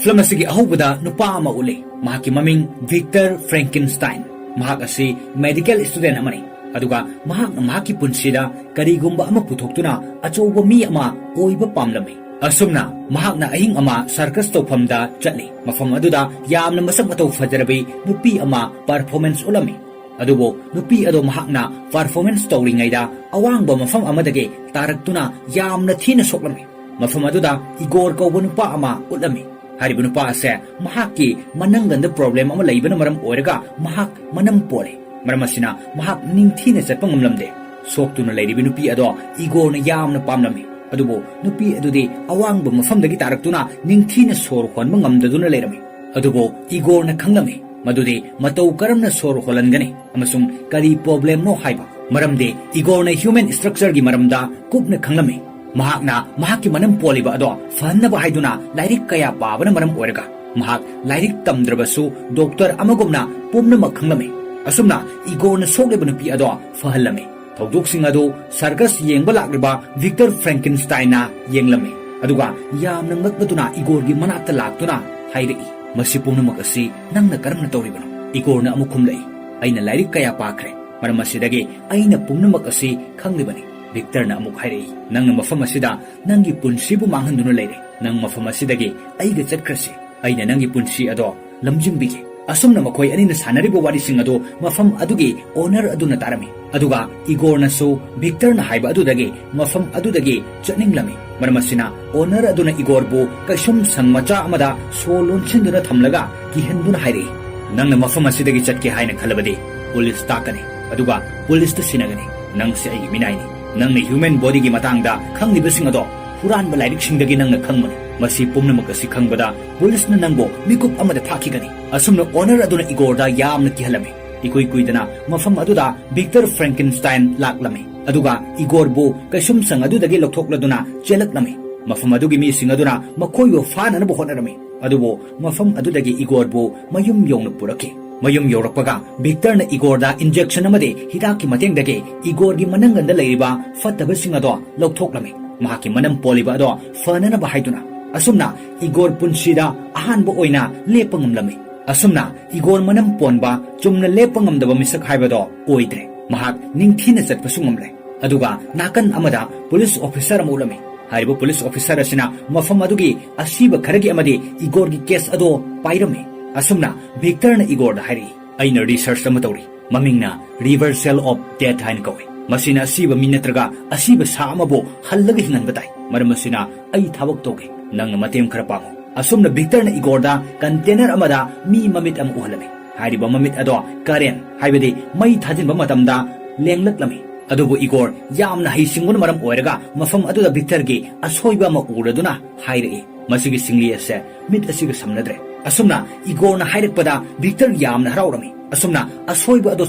ꯐꯤꯂꯝ ꯑꯁꯤꯒꯤ ꯑꯍꯧꯕꯗ ꯅꯨꯄꯥ ꯑꯃ ꯎꯠꯂꯤ꯫ ꯃꯍꯥꯛꯀꯤ ꯃꯃꯤꯡ ꯚꯤꯛꯇꯔ ꯐ꯭ꯔꯦꯡꯀꯤꯟꯁꯇꯥꯏꯟ꯫ ꯃꯍꯥꯛ ꯑꯁꯤ ꯃꯦꯗꯤꯀꯦꯜ ꯁ꯭ꯇꯨꯗꯦꯟ ꯑꯃꯅꯤ, ꯑꯗꯨꯒ ꯃꯍꯥꯛꯅ ꯃꯍꯥꯛꯀꯤ ꯄꯨꯟꯁꯤꯗ ꯀꯔꯤꯒꯨꯝꯕ ꯑꯃ ꯄꯨꯊꯣꯛꯇꯨꯅ ꯑꯆꯧꯕ ꯃꯤ ꯑꯃ ꯑꯣꯏꯕ ꯄꯥꯝꯂꯝꯃꯤ꯫ ꯑꯁꯨꯝꯅ ꯃꯍꯥꯛꯅ ꯑꯍꯤꯡ ꯑꯃ ꯁꯔꯀꯁ ꯇꯧꯐꯝꯗ ꯆꯠꯂꯤ꯫ ꯃꯐꯝ ꯑꯗꯨꯗ ꯌꯥꯝꯅ ꯃꯁꯛ ꯃꯇꯧ ꯐꯖꯔꯕꯤ ꯅꯨꯄꯤ ꯑꯃ ꯄꯔꯐꯣꯔꯃꯦꯟꯁ ꯎꯠꯂꯝꯃꯤ꯫ ꯑꯗꯨꯕꯨ ꯅꯨꯄꯤ ꯑꯗꯣ ꯃꯍꯥꯛꯅ ꯄꯔꯐꯣꯔꯃꯦꯟꯁ ꯇꯧꯔꯤꯉꯩꯗ ꯑꯋꯥꯡꯕ ꯃꯐꯝ ꯑꯃꯗꯒꯤ ꯇꯥꯔꯛꯇꯨꯅ ꯌꯥꯝꯅ ꯊꯤꯅ ꯁꯣꯛꯂꯝꯃꯤ꯫ ꯃꯐꯝ ꯑꯗꯨꯗ ꯏꯒꯣꯔ ꯀꯧꯕ ꯅꯨꯄꯥ ꯑꯃ ꯎꯠꯂꯝꯃꯤ꯫ ꯍꯥꯏꯔꯤꯕ ꯅꯨꯄꯥ ꯑꯁꯦ ꯃꯍꯥꯛꯀꯤ ꯃꯅꯪꯒꯟꯗ ꯄ꯭ꯔꯣꯕ꯭ꯂꯦꯝ ꯑꯃ ꯂꯩꯕꯅ ꯃꯔꯝ ꯑꯣꯏꯔꯒ ꯃꯍꯥꯛ ꯃꯅꯝ ꯄꯣꯜꯂꯤ꯫ ꯃꯔꯝ ꯑꯁꯤꯅ ꯃꯍꯥꯛ ꯅꯤꯡꯊꯤꯅ ꯆꯠꯄ ꯉꯝꯂꯝꯗꯦ꯫ ꯁꯣꯛꯇꯨꯅ ꯂꯩꯔꯤꯕ ꯅꯨꯄꯤ ꯑꯗꯣ ꯏꯒꯣꯔꯅ ꯌꯥꯝꯅ ꯄꯥꯝꯂꯝꯃꯤ꯫ ꯑꯗꯨꯕꯨ ꯅꯨꯄꯤ ꯑꯗꯨꯗꯤ ꯑꯋꯥꯡꯕ ꯃꯐꯝꯗꯒꯤ ꯇꯥꯔꯛꯇꯨꯅ ꯅꯤꯡꯊꯤꯅ ꯁꯣꯔ ꯍꯣꯟꯕ ꯉꯝꯗꯗꯨꯅ ꯂꯩꯔꯝꯃꯤ꯫ ꯑꯗꯨꯕꯨ ꯏꯒꯣꯔꯅ ꯈꯪꯂꯝꯃꯤ ꯃꯗꯨꯗꯤ ꯃꯇꯧ ꯀꯔꯝꯅ ꯁꯣꯔ ꯍꯣꯜꯍꯟꯒꯅꯤ ꯑꯃꯁꯨꯡ ꯀꯔꯤ ꯄ꯭ꯔꯣꯕ꯭ꯂꯦꯝꯅꯣ ꯍꯥꯏꯕ꯫ ꯃꯔꯝꯗꯤ ꯏꯒꯣꯔꯅ ꯍ꯭ꯌꯨꯃꯦꯟ ꯁ꯭ꯇ꯭ꯔꯛꯆꯔꯒꯤ ꯃꯔꯝꯗ ꯀꯨꯞꯅ ꯈꯪꯂꯝꯃꯤ꯫ ꯃꯍꯥꯛꯅ ꯃꯍꯥꯛꯀꯤ ꯃꯅꯝ ꯄꯣꯜꯂꯤꯕ ꯑꯗꯣ ꯐꯍꯟꯅꯕ ꯍꯥꯏꯗꯨꯅ ꯂꯥꯏꯔꯤꯛ ꯀꯌꯥ ꯄꯥꯕꯅ ꯃꯔꯝ ꯑꯣꯏꯔꯒ ꯃꯍꯥꯛ ꯂꯥꯏꯔꯤꯛ ꯇꯝꯗ꯭ꯔꯕꯁꯨ ꯗꯣꯛꯇꯔ ꯑꯃꯒꯨꯝꯅ ꯄꯨꯝꯅꯃꯛ ꯈꯪꯂꯝꯃꯤ꯫ ꯑꯁꯨꯝꯅ ꯏꯒꯣꯔꯅ ꯁꯣꯛꯂꯤꯕ ꯅꯨꯄꯤ ꯑꯗꯣ ꯐꯍꯜꯂꯝꯃꯤ꯫ ꯊꯧꯗꯣꯛꯁꯤꯡ ꯑꯗꯨ ꯁꯔꯀꯁ ꯌꯦꯡꯕ ꯂꯥꯛꯂꯤꯕ ꯚꯤꯛꯇꯔ ꯐ꯭ꯔꯦꯡꯀꯤꯟꯁꯇꯥꯏꯟꯅ ꯌꯦꯡꯂꯝꯃꯤ꯫ ꯑꯗꯨꯒ ꯌꯥꯝꯅ ꯉꯛꯅꯗꯨꯅ ꯏꯒꯣꯔꯒꯤ ꯃꯅꯥꯛꯇ ꯂꯥꯛꯇꯨꯅ ꯍꯥꯏꯔꯛꯏ, "ꯃꯁꯤ ꯄꯨꯝꯅꯃꯛ ꯑꯁꯤ ꯅꯪꯅ ꯀꯔꯝꯅ ꯇꯧꯔꯤꯕꯅꯣ?" ꯏꯒꯣꯔꯅ ꯑꯃꯨꯛ ꯈꯨꯝꯂꯛꯏ, "ꯑꯩꯅ ꯂꯥꯏꯔꯤꯛ ꯀꯌꯥ ꯄꯥꯈ꯭ꯔꯦ꯫ ꯃꯔꯝ ꯑꯁꯤꯗꯒꯤ ꯑꯩꯅ ꯄꯨꯝꯅꯃꯛ ꯑꯁꯤ ꯈꯪꯂꯤꯕꯅꯤ꯫" ꯚꯤꯛꯇꯔꯅ ꯑꯃꯨꯛ ꯍꯥꯏꯔꯛꯏ, "ꯅꯪꯅ ꯃꯐꯝ ꯑꯁꯤꯗ ꯅꯪꯒꯤ ꯄꯨꯟꯁꯤꯕꯨ ꯃꯥꯡꯍꯟꯗꯨꯅ ꯂꯩꯔꯦ꯫ ꯅꯪ ꯃꯐꯝ ꯑꯁꯤꯗꯒꯤ ꯑꯩꯒ ꯆꯠꯈ꯭ꯔꯁꯤ꯫ ꯑꯩꯅ ꯅꯪꯒꯤ ꯄꯨꯟꯁꯤ ꯑꯗꯣ ꯂꯝꯖꯤꯡꯕꯤꯒꯦ꯫" ꯑꯁꯨꯝꯅ ꯃꯈꯣꯏ ꯑꯅꯤꯅ ꯁꯥꯟꯅꯔꯤꯕ ꯋꯥꯔꯤꯁꯤꯡ ꯑꯗꯨ ꯃꯐꯝ ꯑꯗꯨꯒꯤ ꯑꯣꯅꯔ ꯑꯗꯨꯅ ꯇꯥꯔꯝꯃꯤ꯫ ꯑꯗꯨꯒ ꯏꯒꯣꯔꯅꯁꯨ ꯚꯤꯛꯇꯔꯅ ꯍꯥꯏꯕ ꯑꯗꯨꯗꯒꯤ ꯃꯐꯝ ꯑꯗꯨꯗꯒꯤ ꯆꯠꯅꯤꯡꯂꯝꯃꯤ꯫ ꯃꯔꯝ ꯑꯁꯤꯅ ꯑꯣꯅꯔ ꯑꯗꯨꯅ ꯏꯒꯣꯔꯕꯨ ꯀꯩꯁꯨꯝ ꯁꯪ ꯃꯆꯥ ꯑꯃꯗ ꯁꯣ ꯂꯣꯟꯁꯤꯟꯗꯨꯅ ꯊꯝꯂꯒ ꯀꯤꯍꯟꯗꯨꯅ ꯍꯥꯏꯔꯛꯏ, "ꯅꯪꯅ ꯃꯐꯝ ꯑꯁꯤꯗꯒꯤ ꯆꯠꯀꯦ ꯍꯥꯏꯅ ꯈꯜꯂꯕꯗꯤ ꯄꯨꯂꯤꯁ ꯇꯥꯛꯀꯅꯤ, ꯑꯗꯨꯒ ꯄꯨꯂꯤꯁꯇ ꯁꯤꯟꯅꯒꯅꯤ꯫ ꯅꯪꯁꯦ ꯑꯩꯒꯤ ꯃꯤꯅꯥꯏꯅꯤ꯫ ꯅꯪꯅ ꯍ꯭ꯌꯨꯃꯦꯟ ꯕꯣꯗꯤꯒꯤ ꯃꯇꯥꯡꯗ ꯈꯪꯂꯤꯕꯁꯤꯡ ꯑꯗꯣ ꯍꯨꯔꯥꯟꯕ ꯂꯥꯏꯔꯤꯛꯁꯤꯡꯗꯒꯤ ꯅꯪꯅ ꯈꯪꯕꯅꯤ꯫ ꯃꯁꯤ ꯄꯨꯝꯅꯃꯛ ꯑꯁꯤ ꯈꯪꯕꯗ ꯄꯨꯂꯤꯁꯅ ꯅꯪꯕꯨ ꯃꯤꯀꯨꯞ ꯑꯃꯗ ꯐꯥꯈꯤꯒꯅꯤ꯫" ꯑꯁꯨꯝꯅ ꯑꯣꯅꯔ ꯑꯗꯨꯅ ꯏꯒꯣꯔꯗ ꯌꯥꯝꯅ ꯀꯤꯍꯜꯂꯝꯃꯤ꯫ ꯏꯀꯨꯏ ꯀꯨꯏꯗꯅ ꯃꯐꯝ ꯑꯗꯨꯗ ꯚꯤꯛꯇꯔ ꯐ꯭ꯔꯦꯡꯀꯤꯟꯁꯇꯥꯏꯟ ꯂꯥꯛꯂꯝꯃꯤ꯫ ꯑꯗꯨꯒ ꯏꯒꯣꯔꯕꯨ ꯀꯩꯁꯨꯝꯁꯪ ꯑꯗꯨꯗꯒꯤ ꯂꯧꯊꯣꯛꯂꯗꯨꯅ ꯆꯦꯜꯂꯛꯂꯝꯃꯤ꯫ ꯃꯐꯝ ꯑꯗꯨꯒꯤ ꯃꯤꯁꯤꯡ ꯑꯗꯨꯅ ꯃꯈꯣꯏꯕꯨ ꯐꯥꯅꯅꯕ ꯍꯣꯠꯅꯔꯝꯃꯤ꯫ ꯑꯗꯨꯕꯨ ꯃꯐꯝ ꯑꯗꯨꯗꯒꯤ ꯏꯒꯣꯔꯕꯨ ꯃꯌꯨꯝ ꯌꯧꯅ ꯄꯨꯔꯛꯈꯤ꯫ ꯃꯌꯨꯝ ꯌꯧꯔꯛꯄꯒ ꯚꯤꯛꯇꯔꯅ ꯏꯒꯣꯔꯗ ꯏꯟꯖꯦꯛꯁꯟ ꯑꯃꯗꯤ ꯍꯤꯗꯥꯛꯀꯤ ꯃꯇꯦꯡꯗꯒꯤ ꯏꯒꯣꯔꯒꯤ ꯃꯅꯪꯒꯟꯗ ꯂꯩꯔꯤꯕ ꯐꯠꯇꯕꯁꯤꯡ ꯑꯗꯣ ꯂꯧꯊꯣꯛꯂꯝꯃꯤ, ꯃꯍꯥꯛꯀꯤ ꯃꯅꯝ ꯄꯣꯜꯂꯤꯕ ꯑꯗꯣ ꯐꯅꯅꯕ ꯍꯥꯏꯗꯨꯅ꯫ ꯑꯁꯨꯝꯅ ꯏꯒꯣꯔ ꯄꯨꯟꯁꯤꯗ ꯑꯍꯥꯟꯕ ꯑꯣꯏꯅ ꯂꯦꯞꯄ ꯉꯝꯂꯝꯃꯤ꯫ ꯑꯁꯨꯝꯅ ꯏꯒꯣꯔ ꯃꯅꯝ ꯄꯣꯟꯕ, ꯆꯨꯝꯅ ꯂꯦꯞꯄ ꯉꯝꯗꯕ ꯃꯤꯁꯛ ꯍꯥꯏꯕꯗꯣ ꯑꯣꯏꯗ꯭ꯔꯦ꯫ ꯃꯍꯥꯛ ꯅꯤꯡꯊꯤꯅ ꯆꯠꯄꯁꯨ ꯉꯝꯂꯦ꯫ ꯑꯗꯨꯒ ꯅꯥꯀꯟ ꯑꯃꯗ ꯄꯨꯂꯤꯁ ꯑꯣꯐꯤꯁꯔ ꯑꯃ ꯎꯠꯂꯝꯃꯤ꯫ ꯍꯥꯏꯔꯤꯕ ꯄꯨꯂꯤꯁ ꯑꯣꯐꯤꯁꯔ ꯑꯁꯤꯅ ꯃꯐꯝ ꯑꯗꯨꯒꯤ ꯑꯁꯤꯕ ꯈꯔꯒꯤ ꯑꯃꯗꯤ ꯏꯒꯣꯔꯒꯤ ꯀꯦꯁ ꯑꯗꯣ ꯄꯥꯏꯔꯝꯃꯤ꯫ ꯑꯁꯨꯝꯅ ꯚꯤꯛꯇꯔꯅ ꯏꯒꯣꯔꯗ ꯍꯥꯏꯔꯛꯏ, "ꯑꯩꯅ ꯔꯤꯁꯔꯆ ꯑꯃ ꯇꯧꯔꯤ꯫ ꯃꯃꯤꯡꯅ Reversal of Death ꯍꯥꯏꯅ ꯀꯧꯏ꯫ ꯃꯁꯤꯅ ꯑꯁꯤꯕ ꯃꯤ ꯅꯠꯇ꯭ꯔꯒ ꯑꯁꯤꯕ ꯁꯥ ꯑꯃꯕꯨ ꯍꯜꯂꯒ ꯍꯤꯡꯍꯟꯕ ꯇꯥꯏ꯫ ꯃꯔꯝ ꯑꯁꯤꯅ ꯑꯩ ꯊꯕꯛ ꯇꯧꯒꯦ꯫ ꯅꯪꯅ ꯃꯇꯦꯡ ꯈꯔ ꯄꯥꯡꯉꯨ꯫" ꯑꯁꯨꯝꯅ ꯚꯤꯛꯇꯔꯅ ꯏꯒꯣꯔꯗ ꯀꯟꯇꯦꯅꯔ ꯑꯃꯗ ꯃꯤ ꯃꯃꯤꯠ ꯑꯃ ꯎꯍꯜꯂꯝꯃꯤ꯫ ꯍꯥꯏꯔꯤꯕ ꯃꯃꯤꯠ ꯑꯗꯣ ꯀꯔꯦꯟ, ꯍꯥꯏꯕꯗꯤ ꯃꯩ ꯊꯥꯖꯤꯟꯕ ꯃꯇꯝꯗ ꯂꯦꯡꯂꯛꯂꯝꯃꯤ꯫ ꯑꯗꯨꯕꯨ ꯏꯒꯣꯔ ꯌꯥꯝꯅ ꯍꯩꯁꯤꯡꯕꯅ ꯃꯔꯝ ꯑꯣꯏꯔꯒ ꯃꯐꯝ ꯑꯗꯨꯗ ꯚꯤꯛꯇꯔꯒꯤ ꯑꯁꯣꯏꯕ ꯑꯃ ꯎꯔꯗꯨꯅ ꯍꯥꯏꯔꯛꯏ꯫ ꯃꯁꯤꯒꯤ ꯁꯤꯡꯂꯤ ꯑꯁꯦ ꯃꯤꯠ ꯑꯁꯤꯒ ꯁꯝꯅꯗ꯭ꯔꯦ꯫ ꯑꯁꯨꯝꯅ ꯏꯒꯣꯔꯅ ꯍꯥꯏꯔꯛꯄꯗ ꯚꯤꯛꯇꯔ ꯌꯥꯝꯅ ꯍꯔꯥꯎꯔꯝꯃꯤ꯫ ꯑꯁꯨꯝꯅ ꯑꯁꯣꯏꯕ ꯑꯗꯨ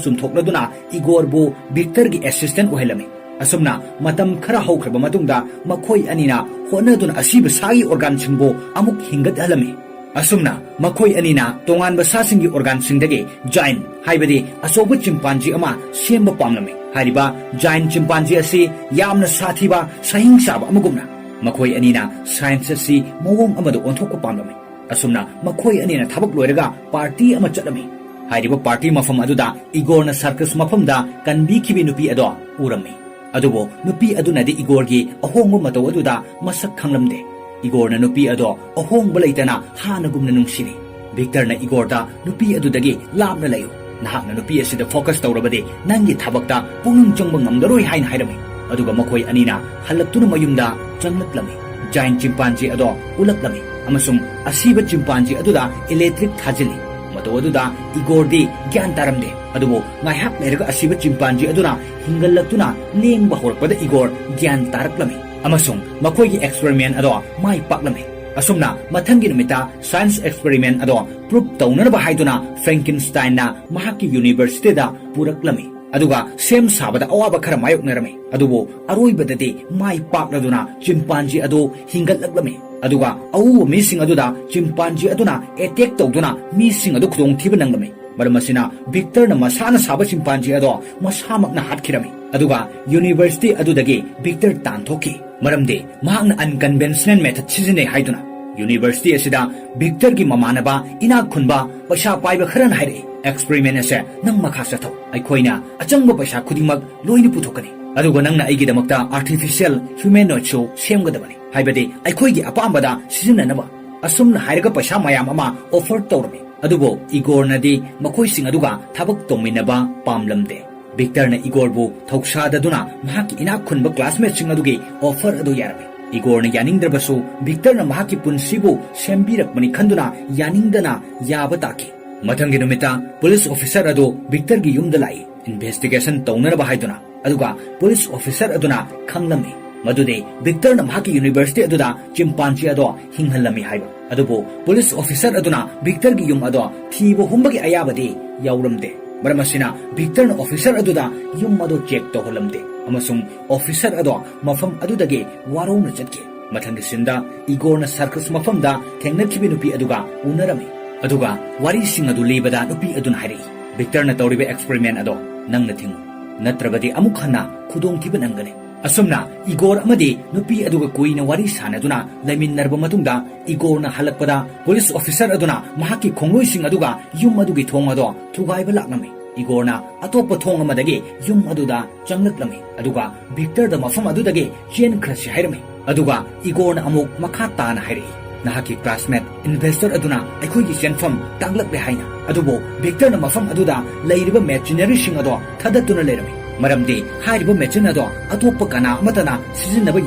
ꯆꯨꯝꯊꯣꯛꯂꯗꯨꯅ ꯏꯒꯣꯔꯕꯨ ꯚꯤꯛꯇꯔꯒꯤ ꯑꯦꯁꯤꯁꯇꯦꯟ ꯑꯣꯏꯍꯜꯂꯝꯃꯤ꯫ ꯑꯁꯨꯝꯅ ꯃꯇꯝ ꯈꯔ ꯍꯧꯈ꯭ꯔꯕ ꯃꯇꯨꯡꯗ ꯃꯈꯣꯏ ꯑꯅꯤꯅ ꯍꯣꯠꯅꯗꯨꯅ ꯑꯁꯤꯕ ꯁꯥꯒꯤ ꯑꯣꯔꯒꯥꯟꯁꯤꯡꯕꯨ ꯑꯃꯨꯛ ꯍꯤꯡꯒꯠꯍꯜꯂꯝꯃꯤ꯫ ꯑꯁꯨꯝꯅ ꯃꯈꯣꯏ ꯑꯅꯤꯅ ꯇꯣꯉꯥꯟꯕ ꯁꯥꯁꯤꯡꯒꯤ ꯑꯣꯔꯒꯥꯟꯁꯤꯡꯗꯒꯤ ꯖꯥꯏꯟ, ꯍꯥꯏꯕꯗꯤ ꯑꯆꯧꯕ ꯆꯤꯝꯄꯥꯟꯖꯤ ꯑꯃ ꯁꯦꯝꯕ ꯄꯥꯝꯂꯝꯃꯤ꯫ ꯍꯥꯏꯔꯤꯕ ꯖꯥꯏꯟ ꯆꯤꯝꯄꯥꯟꯖꯤ ꯑꯁꯤ ꯌꯥꯝꯅ ꯁꯥꯊꯤꯕ, ꯁꯍꯤꯡ ꯆꯥꯕ ꯑꯃꯒꯨꯝꯅ ꯃꯈꯣꯏ ꯑꯅꯤꯅ ꯁꯥꯏꯟꯁ ꯑꯁꯤ ꯃꯑꯣꯡ ꯑꯃꯗ ꯑꯣꯟꯊꯣꯛꯄ ꯄꯥꯝꯂꯝꯃꯤ꯫ ꯑꯁꯨꯝꯅ ꯃꯈꯣꯏ ꯑꯅꯤꯅ ꯊꯕꯛ ꯂꯣꯏꯔꯒ ꯄꯥꯔꯇꯤ ꯑꯃ ꯆꯠꯂꯝꯃꯤ꯫ ꯍꯥꯏꯔꯤꯕ ꯄꯥꯔꯇꯤ ꯃꯐꯝ ꯑꯗꯨꯗ ꯏꯒꯣꯔꯅ ꯁꯔꯀꯁ ꯃꯐꯝꯗ ꯀꯟꯕꯤꯈꯤꯕꯤ ꯅꯨꯄꯤ ꯑꯗꯣ ꯎꯔꯝꯃꯤ꯫ ꯑꯗꯨꯕꯨ ꯅꯨꯄꯤ ꯑꯗꯨꯅꯗꯤ ꯏꯒꯣꯔꯒꯤ ꯑꯍꯣꯡꯕ ꯃꯇꯧ ꯑꯗꯨꯗ ꯃꯁꯛ ꯈꯪꯂꯝꯗꯦ꯫ ꯏꯒꯣꯔꯅ ꯅꯨꯄꯤ ꯑꯗꯣ ꯑꯍꯣꯡꯕ ꯂꯩꯇꯅ ꯍꯥꯟꯅꯒꯨꯝꯅ ꯅꯨꯡꯁꯤꯔꯤ꯫ ꯚꯤꯛꯇꯔꯅ ꯏꯒꯣꯔꯗ, "ꯅꯨꯄꯤ ꯑꯗꯨꯗꯒꯤ ꯂꯥꯞꯅ ꯂꯩꯌꯨ꯫ ꯅꯍꯥꯛꯅ ꯅꯨꯄꯤ ꯑꯁꯤꯗ ꯐꯣꯀꯁ ꯇꯧꯔꯕꯗꯤ ꯅꯪꯒꯤ ꯊꯕꯛꯇ ꯄꯨꯛꯅꯤꯡ ꯆꯪꯕ ꯉꯝꯂꯔꯣꯏ" ꯍꯥꯏꯅ ꯍꯥꯏꯔꯝꯃꯤ꯫ ꯑꯗꯨꯒ ꯃꯈꯣꯏ ꯑꯅꯤꯅ ꯍꯜꯂꯛꯇꯨꯅ ꯃꯌꯨꯝꯗ ꯆꯪꯂꯛꯂꯝꯃꯤ꯫ ꯖꯥꯏꯟ ꯆꯤꯝꯄꯥꯟꯖꯤ ꯑꯗꯣ ꯎꯠꯂꯛꯂꯝꯃꯤ ꯑꯃꯁꯨꯡ ꯑꯁꯤꯕ ꯆꯤꯝꯄꯥꯟꯖꯤ ꯑꯗꯨꯗ ꯏꯂꯦꯛꯇ꯭ꯔꯤꯛ ꯊꯥꯖꯤꯜꯂꯤ꯫ ꯃꯇꯧ ꯑꯗꯨꯗ ꯏꯒꯣꯔꯗꯤ ꯒ꯭ꯌꯥꯟ ꯇꯥꯔꯝꯗꯦ꯫ ꯑꯗꯨꯕꯨ ꯉꯥꯏꯍꯥꯛ ꯂꯩꯔꯒ ꯑꯁꯤꯕ ꯆꯤꯝꯄꯥꯟꯖꯤ ꯑꯗꯨꯅ ꯍꯤꯡꯒꯠꯂꯛꯇꯨꯅ ꯂꯦꯡꯕ ꯍꯧꯔꯛꯄꯗ ꯏꯒꯣꯔ ꯒ꯭ꯌꯥꯟ ꯇꯥꯔꯛꯂꯝꯃꯤ ꯑꯃꯁꯨꯡ ꯃꯈꯣꯏꯒꯤ ꯑꯦꯛꯁꯄꯦꯔꯤꯃꯦꯟ ꯑꯗꯣ ꯃꯥꯏ ꯄꯥꯛꯂꯝꯃꯤ꯫ ꯑꯁꯨꯝꯅ ꯃꯊꯪꯒꯤ ꯅꯨꯃꯤꯠꯇ ꯁꯥꯏꯟꯁ ꯑꯦꯛꯁꯄꯦꯔꯤꯃꯦꯟ ꯑꯗꯣ ꯄ꯭ꯔꯨꯞ ꯇꯧꯅꯅꯕ ꯍꯥꯏꯗꯨꯅ ꯐ꯭ꯔꯦꯡꯀꯤꯟꯁꯇꯥꯏꯟꯅ ꯃꯍꯥꯛꯀꯤ ꯌꯨꯅꯤꯚꯔꯁꯤꯇꯤꯗ ꯄꯨꯔꯛꯂꯝꯃꯤ꯫ ꯑꯗꯨꯒ ꯁꯦꯝ ꯁꯥꯕꯗ ꯑꯋꯥꯕ ꯈꯔ ꯃꯥꯌꯣꯛꯅꯔꯝꯃꯤ꯫ ꯑꯗꯨꯕꯨ ꯑꯔꯣꯏꯕꯗꯗꯤ ꯃꯥꯏ ꯄꯥꯛꯂꯗꯨꯅ ꯆꯤꯝꯄꯥꯟꯖꯤ ꯑꯗꯨ ꯍꯤꯡꯒꯠꯂꯛꯂꯝꯃꯤ꯫ ꯑꯗꯨꯒ ꯑꯎꯕ ꯃꯤꯁꯤꯡ ꯑꯗꯨꯗ ꯆꯤꯝꯄꯥꯟꯖꯤ ꯑꯗꯨꯅ ꯑꯦꯇꯦꯛ ꯇꯧꯗꯨꯅ ꯃꯤꯁꯤꯡ ꯑꯗꯨ ꯈꯨꯗꯣꯡꯊꯤꯕ ꯅꯪꯂꯝꯃꯤ꯫ ꯃꯔꯝ ꯑꯁꯤꯅ ꯚꯤꯛꯇꯔꯅ ꯃꯁꯥꯅ ꯁꯥꯕ ꯆꯤꯝꯄꯥꯟꯖꯤ ꯑꯗꯣ ꯃꯁꯥꯃꯛꯅ ꯍꯥꯠꯈꯤꯔꯝꯃꯤ꯫ ꯑꯗꯨꯒ ꯌꯨꯅꯤꯚꯔꯁꯤꯇꯤ ꯑꯗꯨꯗꯒꯤ ꯚꯤꯛꯇꯔ ꯇꯥꯟꯊꯣꯛꯈꯤ꯫ ꯃꯔꯝꯗꯤ ꯃꯍꯥꯛꯅ ꯑꯟꯀꯟꯚꯦꯟꯁꯅꯦꯜ ꯃꯦꯊꯗ ꯁꯤꯖꯤꯟꯅꯩ ꯍꯥꯏꯗꯨꯅ꯫ ꯌꯨꯅꯤꯚꯔꯁꯤꯇꯤ ꯑꯁꯤꯗ ꯚꯤꯛꯇꯔꯒꯤ ꯃꯃꯥꯟꯅꯕ ꯏꯅꯥꯛ ꯈꯨꯟꯕ ꯄꯩꯁꯥ ꯄꯥꯏꯕ ꯈꯔꯅ ꯍꯥꯏꯔꯛꯏ, "ꯑꯦꯛꯁꯄꯦꯔꯤꯃꯦꯟ ꯑꯁꯦ ꯅꯪ ꯃꯈꯥ ꯆꯠꯊꯧ꯫ ꯑꯩꯈꯣꯏꯅ ꯑꯆꯪꯕ ꯄꯩꯁꯥ ꯈꯨꯗꯤꯡꯃꯛ ꯂꯣꯏꯅ ꯄꯨꯊꯣꯛꯀꯅꯤ꯫ ꯑꯗꯨꯒ ꯅꯪꯅ ꯑꯩꯒꯤꯗꯃꯛꯇ ꯑꯥꯔꯇꯤꯐꯤꯁꯤꯌꯦꯜ ꯍ꯭ꯌꯨꯃꯦꯅꯣꯏꯗꯁꯨ ꯁꯦꯝꯒꯗꯕꯅꯤ, ꯍꯥꯏꯕꯗꯤ ꯑꯩꯈꯣꯏꯒꯤ ꯑꯄꯥꯝꯕꯗ ꯁꯤꯖꯤꯟꯅꯅꯕ"꯫ ꯑꯁꯨꯝꯅ ꯍꯥꯏꯔꯒ ꯄꯩꯁꯥ ꯃꯌꯥꯝ ꯑꯃ ꯑꯣꯐꯔ ꯇꯧꯔꯝꯃꯤ꯫ ꯑꯗꯨꯕꯨ ꯏꯒꯣꯔꯅꯗꯤ ꯃꯈꯣꯏꯁꯤꯡ ꯑꯗꯨꯒ ꯊꯕꯛ ꯇꯧꯃꯤꯟꯅꯕ ꯄꯥꯝꯂꯝꯗꯦ꯫ ꯚꯤꯛꯇꯔꯅ ꯏꯒꯣꯔꯕꯨ ꯊꯧꯁꯥꯗꯗꯨꯅ ꯃꯍꯥꯛꯀꯤ ꯏꯅꯥꯛ ꯈꯨꯟꯕ ꯀ꯭ꯂꯥꯁꯃꯦꯠꯁꯤꯡ ꯑꯗꯨꯒꯤ ꯑꯣꯐꯔ ꯑꯗꯨ ꯌꯥꯔꯝꯃꯤ꯫ ꯏꯒꯣꯔꯅ ꯌꯥꯅꯤꯡꯗ꯭ꯔꯕꯁꯨ ꯚꯤꯛꯇꯔꯅ ꯃꯍꯥꯛꯀꯤ ꯄꯨꯟꯁꯤꯕꯨ ꯁꯦꯝꯕꯤꯔꯛꯄꯅꯤ ꯈꯟꯗꯨꯅ ꯌꯥꯅꯤꯡꯗꯅ ꯌꯥꯕ ꯇꯥꯈꯤ꯫ ꯃꯊꯪꯒꯤ ꯅꯨꯃꯤꯠꯇ ꯄꯨꯂꯤꯁ ꯑꯣꯐꯤꯁꯔ ꯑꯗꯨ ꯚꯤꯛꯇꯔꯒꯤ ꯌꯨꯝꯗ ꯂꯥꯛꯏ, ꯏꯟꯚꯦꯁꯇꯤꯒꯦꯁꯟ ꯇꯧꯅꯅꯕ ꯍꯥꯏꯗꯨꯅ꯫ ꯑꯗꯨꯒ ꯄꯨꯂꯤꯁ ꯑꯣꯐꯤꯁꯔ ꯑꯗꯨꯅ ꯈꯪꯂꯝꯃꯤ ꯃꯗꯨꯗꯤ ꯚꯤꯛꯇꯔꯅ ꯃꯍꯥꯛꯀꯤ ꯌꯨꯅꯤꯚꯔꯁꯤꯇꯤ ꯑꯗꯨꯗ ꯆꯤꯝꯄꯥꯟꯖꯤ ꯑꯗꯣ ꯍꯤꯡꯍꯜꯂꯝꯃꯤ ꯍꯥꯏꯕ꯫ ꯑꯗꯨꯕꯨ ꯄꯨꯂꯤꯁ ꯑꯣꯐꯤꯁꯔ ꯑꯗꯨꯅ ꯚꯤꯛꯇꯔꯒꯤ ꯌꯨꯝ ꯑꯗꯣ ꯊꯤꯕ ꯍꯨꯝꯕꯒꯤ ꯑꯌꯥꯕꯗꯤ ꯌꯥꯎꯔꯝꯗꯦ꯫ ꯃꯔꯝ ꯑꯁꯤꯅ ꯚꯤꯛꯇꯔꯅ ꯑꯣꯐꯤꯁꯔ ꯑꯗꯨꯗ ꯌꯨꯝ ꯑꯗꯣ ꯆꯦꯛ ꯇꯧꯍꯜꯂꯝꯗꯦ ꯑꯃꯁꯨꯡ ꯑꯣꯐꯤꯁꯔ ꯑꯗꯣ ꯃꯐꯝ ꯑꯗꯨꯗꯒꯤ ꯋꯥꯔꯧꯅ ꯆꯠꯈꯤ꯫ ꯃꯊꯪꯒꯤ ꯁꯤꯟꯗ ꯏꯒꯣꯔꯅ ꯁꯔꯀꯁ ꯃꯐꯝꯗ ꯊꯦꯡꯅꯈꯤꯕ ꯅꯨꯄꯤ ꯑꯗꯨꯒ ꯎꯅꯔꯝꯃꯤ꯫ ꯑꯗꯨꯒ ꯋꯥꯔꯤꯁꯤꯡ ꯑꯗꯨ ꯂꯤꯕꯗ ꯅꯨꯄꯤ ꯑꯗꯨꯅ ꯍꯥꯏꯔꯛꯏ, "ꯚꯤꯛꯇꯔꯅ ꯇꯧꯔꯤꯕ ꯑꯦꯛꯁꯄꯦꯔꯤꯃꯦꯟ ꯑꯗꯣ ꯅꯪꯅ ꯊꯤꯡꯉꯨ, ꯅꯠꯇ꯭ꯔꯕꯗꯤ ꯑꯃꯨꯛ ꯍꯟꯅ ꯈꯨꯗꯣꯡꯊꯤꯕ ꯅꯪꯒꯅꯤ"꯫ ꯑꯁꯨꯝꯅ ꯏꯒꯣꯔ ꯑꯃꯗꯤ ꯅꯨꯄꯤ ꯑꯗꯨꯒ ꯀꯨꯏꯅ ꯋꯥꯔꯤ ꯁꯥꯟꯅꯗꯨꯅ ꯂꯩꯃꯤꯟꯅꯔꯕ ꯃꯇꯨꯡꯗ ꯏꯒꯣꯔꯅ ꯍꯜꯂꯛꯄꯗ ꯄꯨꯂꯤꯁ ꯑꯣꯐꯤꯁꯔ ꯑꯗꯨꯅ ꯃꯍꯥꯛꯀꯤ ꯈꯣꯡꯂꯣꯏꯁꯤꯡ ꯑꯗꯨꯒ ꯌꯨꯝ ꯑꯗꯨꯒꯤ ꯊꯣꯡ ꯑꯗꯣ ꯊꯨꯒꯥꯏꯕ ꯂꯥꯛꯂꯝꯃꯤ꯫ ꯏꯒꯣꯔꯅ ꯑꯇꯣꯞꯄ ꯊꯣꯡ ꯑꯃꯗꯒꯤ ꯌꯨꯝ ꯑꯗꯨꯗ ꯆꯪꯂꯛꯂꯝꯃꯤ, ꯑꯗꯨꯒ ꯚꯤꯛꯇꯔꯗ ꯃꯐꯝ ꯑꯗꯨꯗꯒꯤ ꯆꯦꯟꯈ꯭ꯔꯁꯤ ꯍꯥꯏꯔꯝꯃꯤ꯫ ꯑꯗꯨꯒ ꯏꯒꯣꯔꯅ ꯑꯃꯨꯛ ꯃꯈꯥ ꯇꯥꯅ ꯍꯥꯏꯔꯛꯏ, "ꯅꯍꯥꯛꯀꯤ ꯀ꯭ꯂꯥꯁꯃꯦꯠ ꯏꯟꯚꯦꯁꯇꯔ ꯑꯗꯨꯅ ꯑꯩꯈꯣꯏꯒꯤ ꯆꯦꯟꯐꯝ ꯇꯥꯛꯂꯛꯂꯦ" ꯍꯥꯏꯅ꯫ ꯑꯗꯨꯕꯨ ꯚꯤꯛꯇꯔꯅ ꯃꯐꯝ ꯑꯗꯨꯗ ꯂꯩꯔꯤꯕ ꯃꯦꯆꯤꯅꯔꯤꯁꯤꯡ ꯑꯗꯣ ꯊꯥꯗꯠꯇꯨꯅ ꯂꯩꯔꯝꯃꯤ, ꯃꯔꯝꯗꯤ ꯍꯥꯏꯔꯤꯕ ꯃꯦꯆꯤꯟ ꯑꯗꯣ ꯑꯇꯣꯞꯄ ꯀꯅꯥ ꯑꯃꯠꯇꯅ ꯁꯤꯖꯤꯟꯅꯕ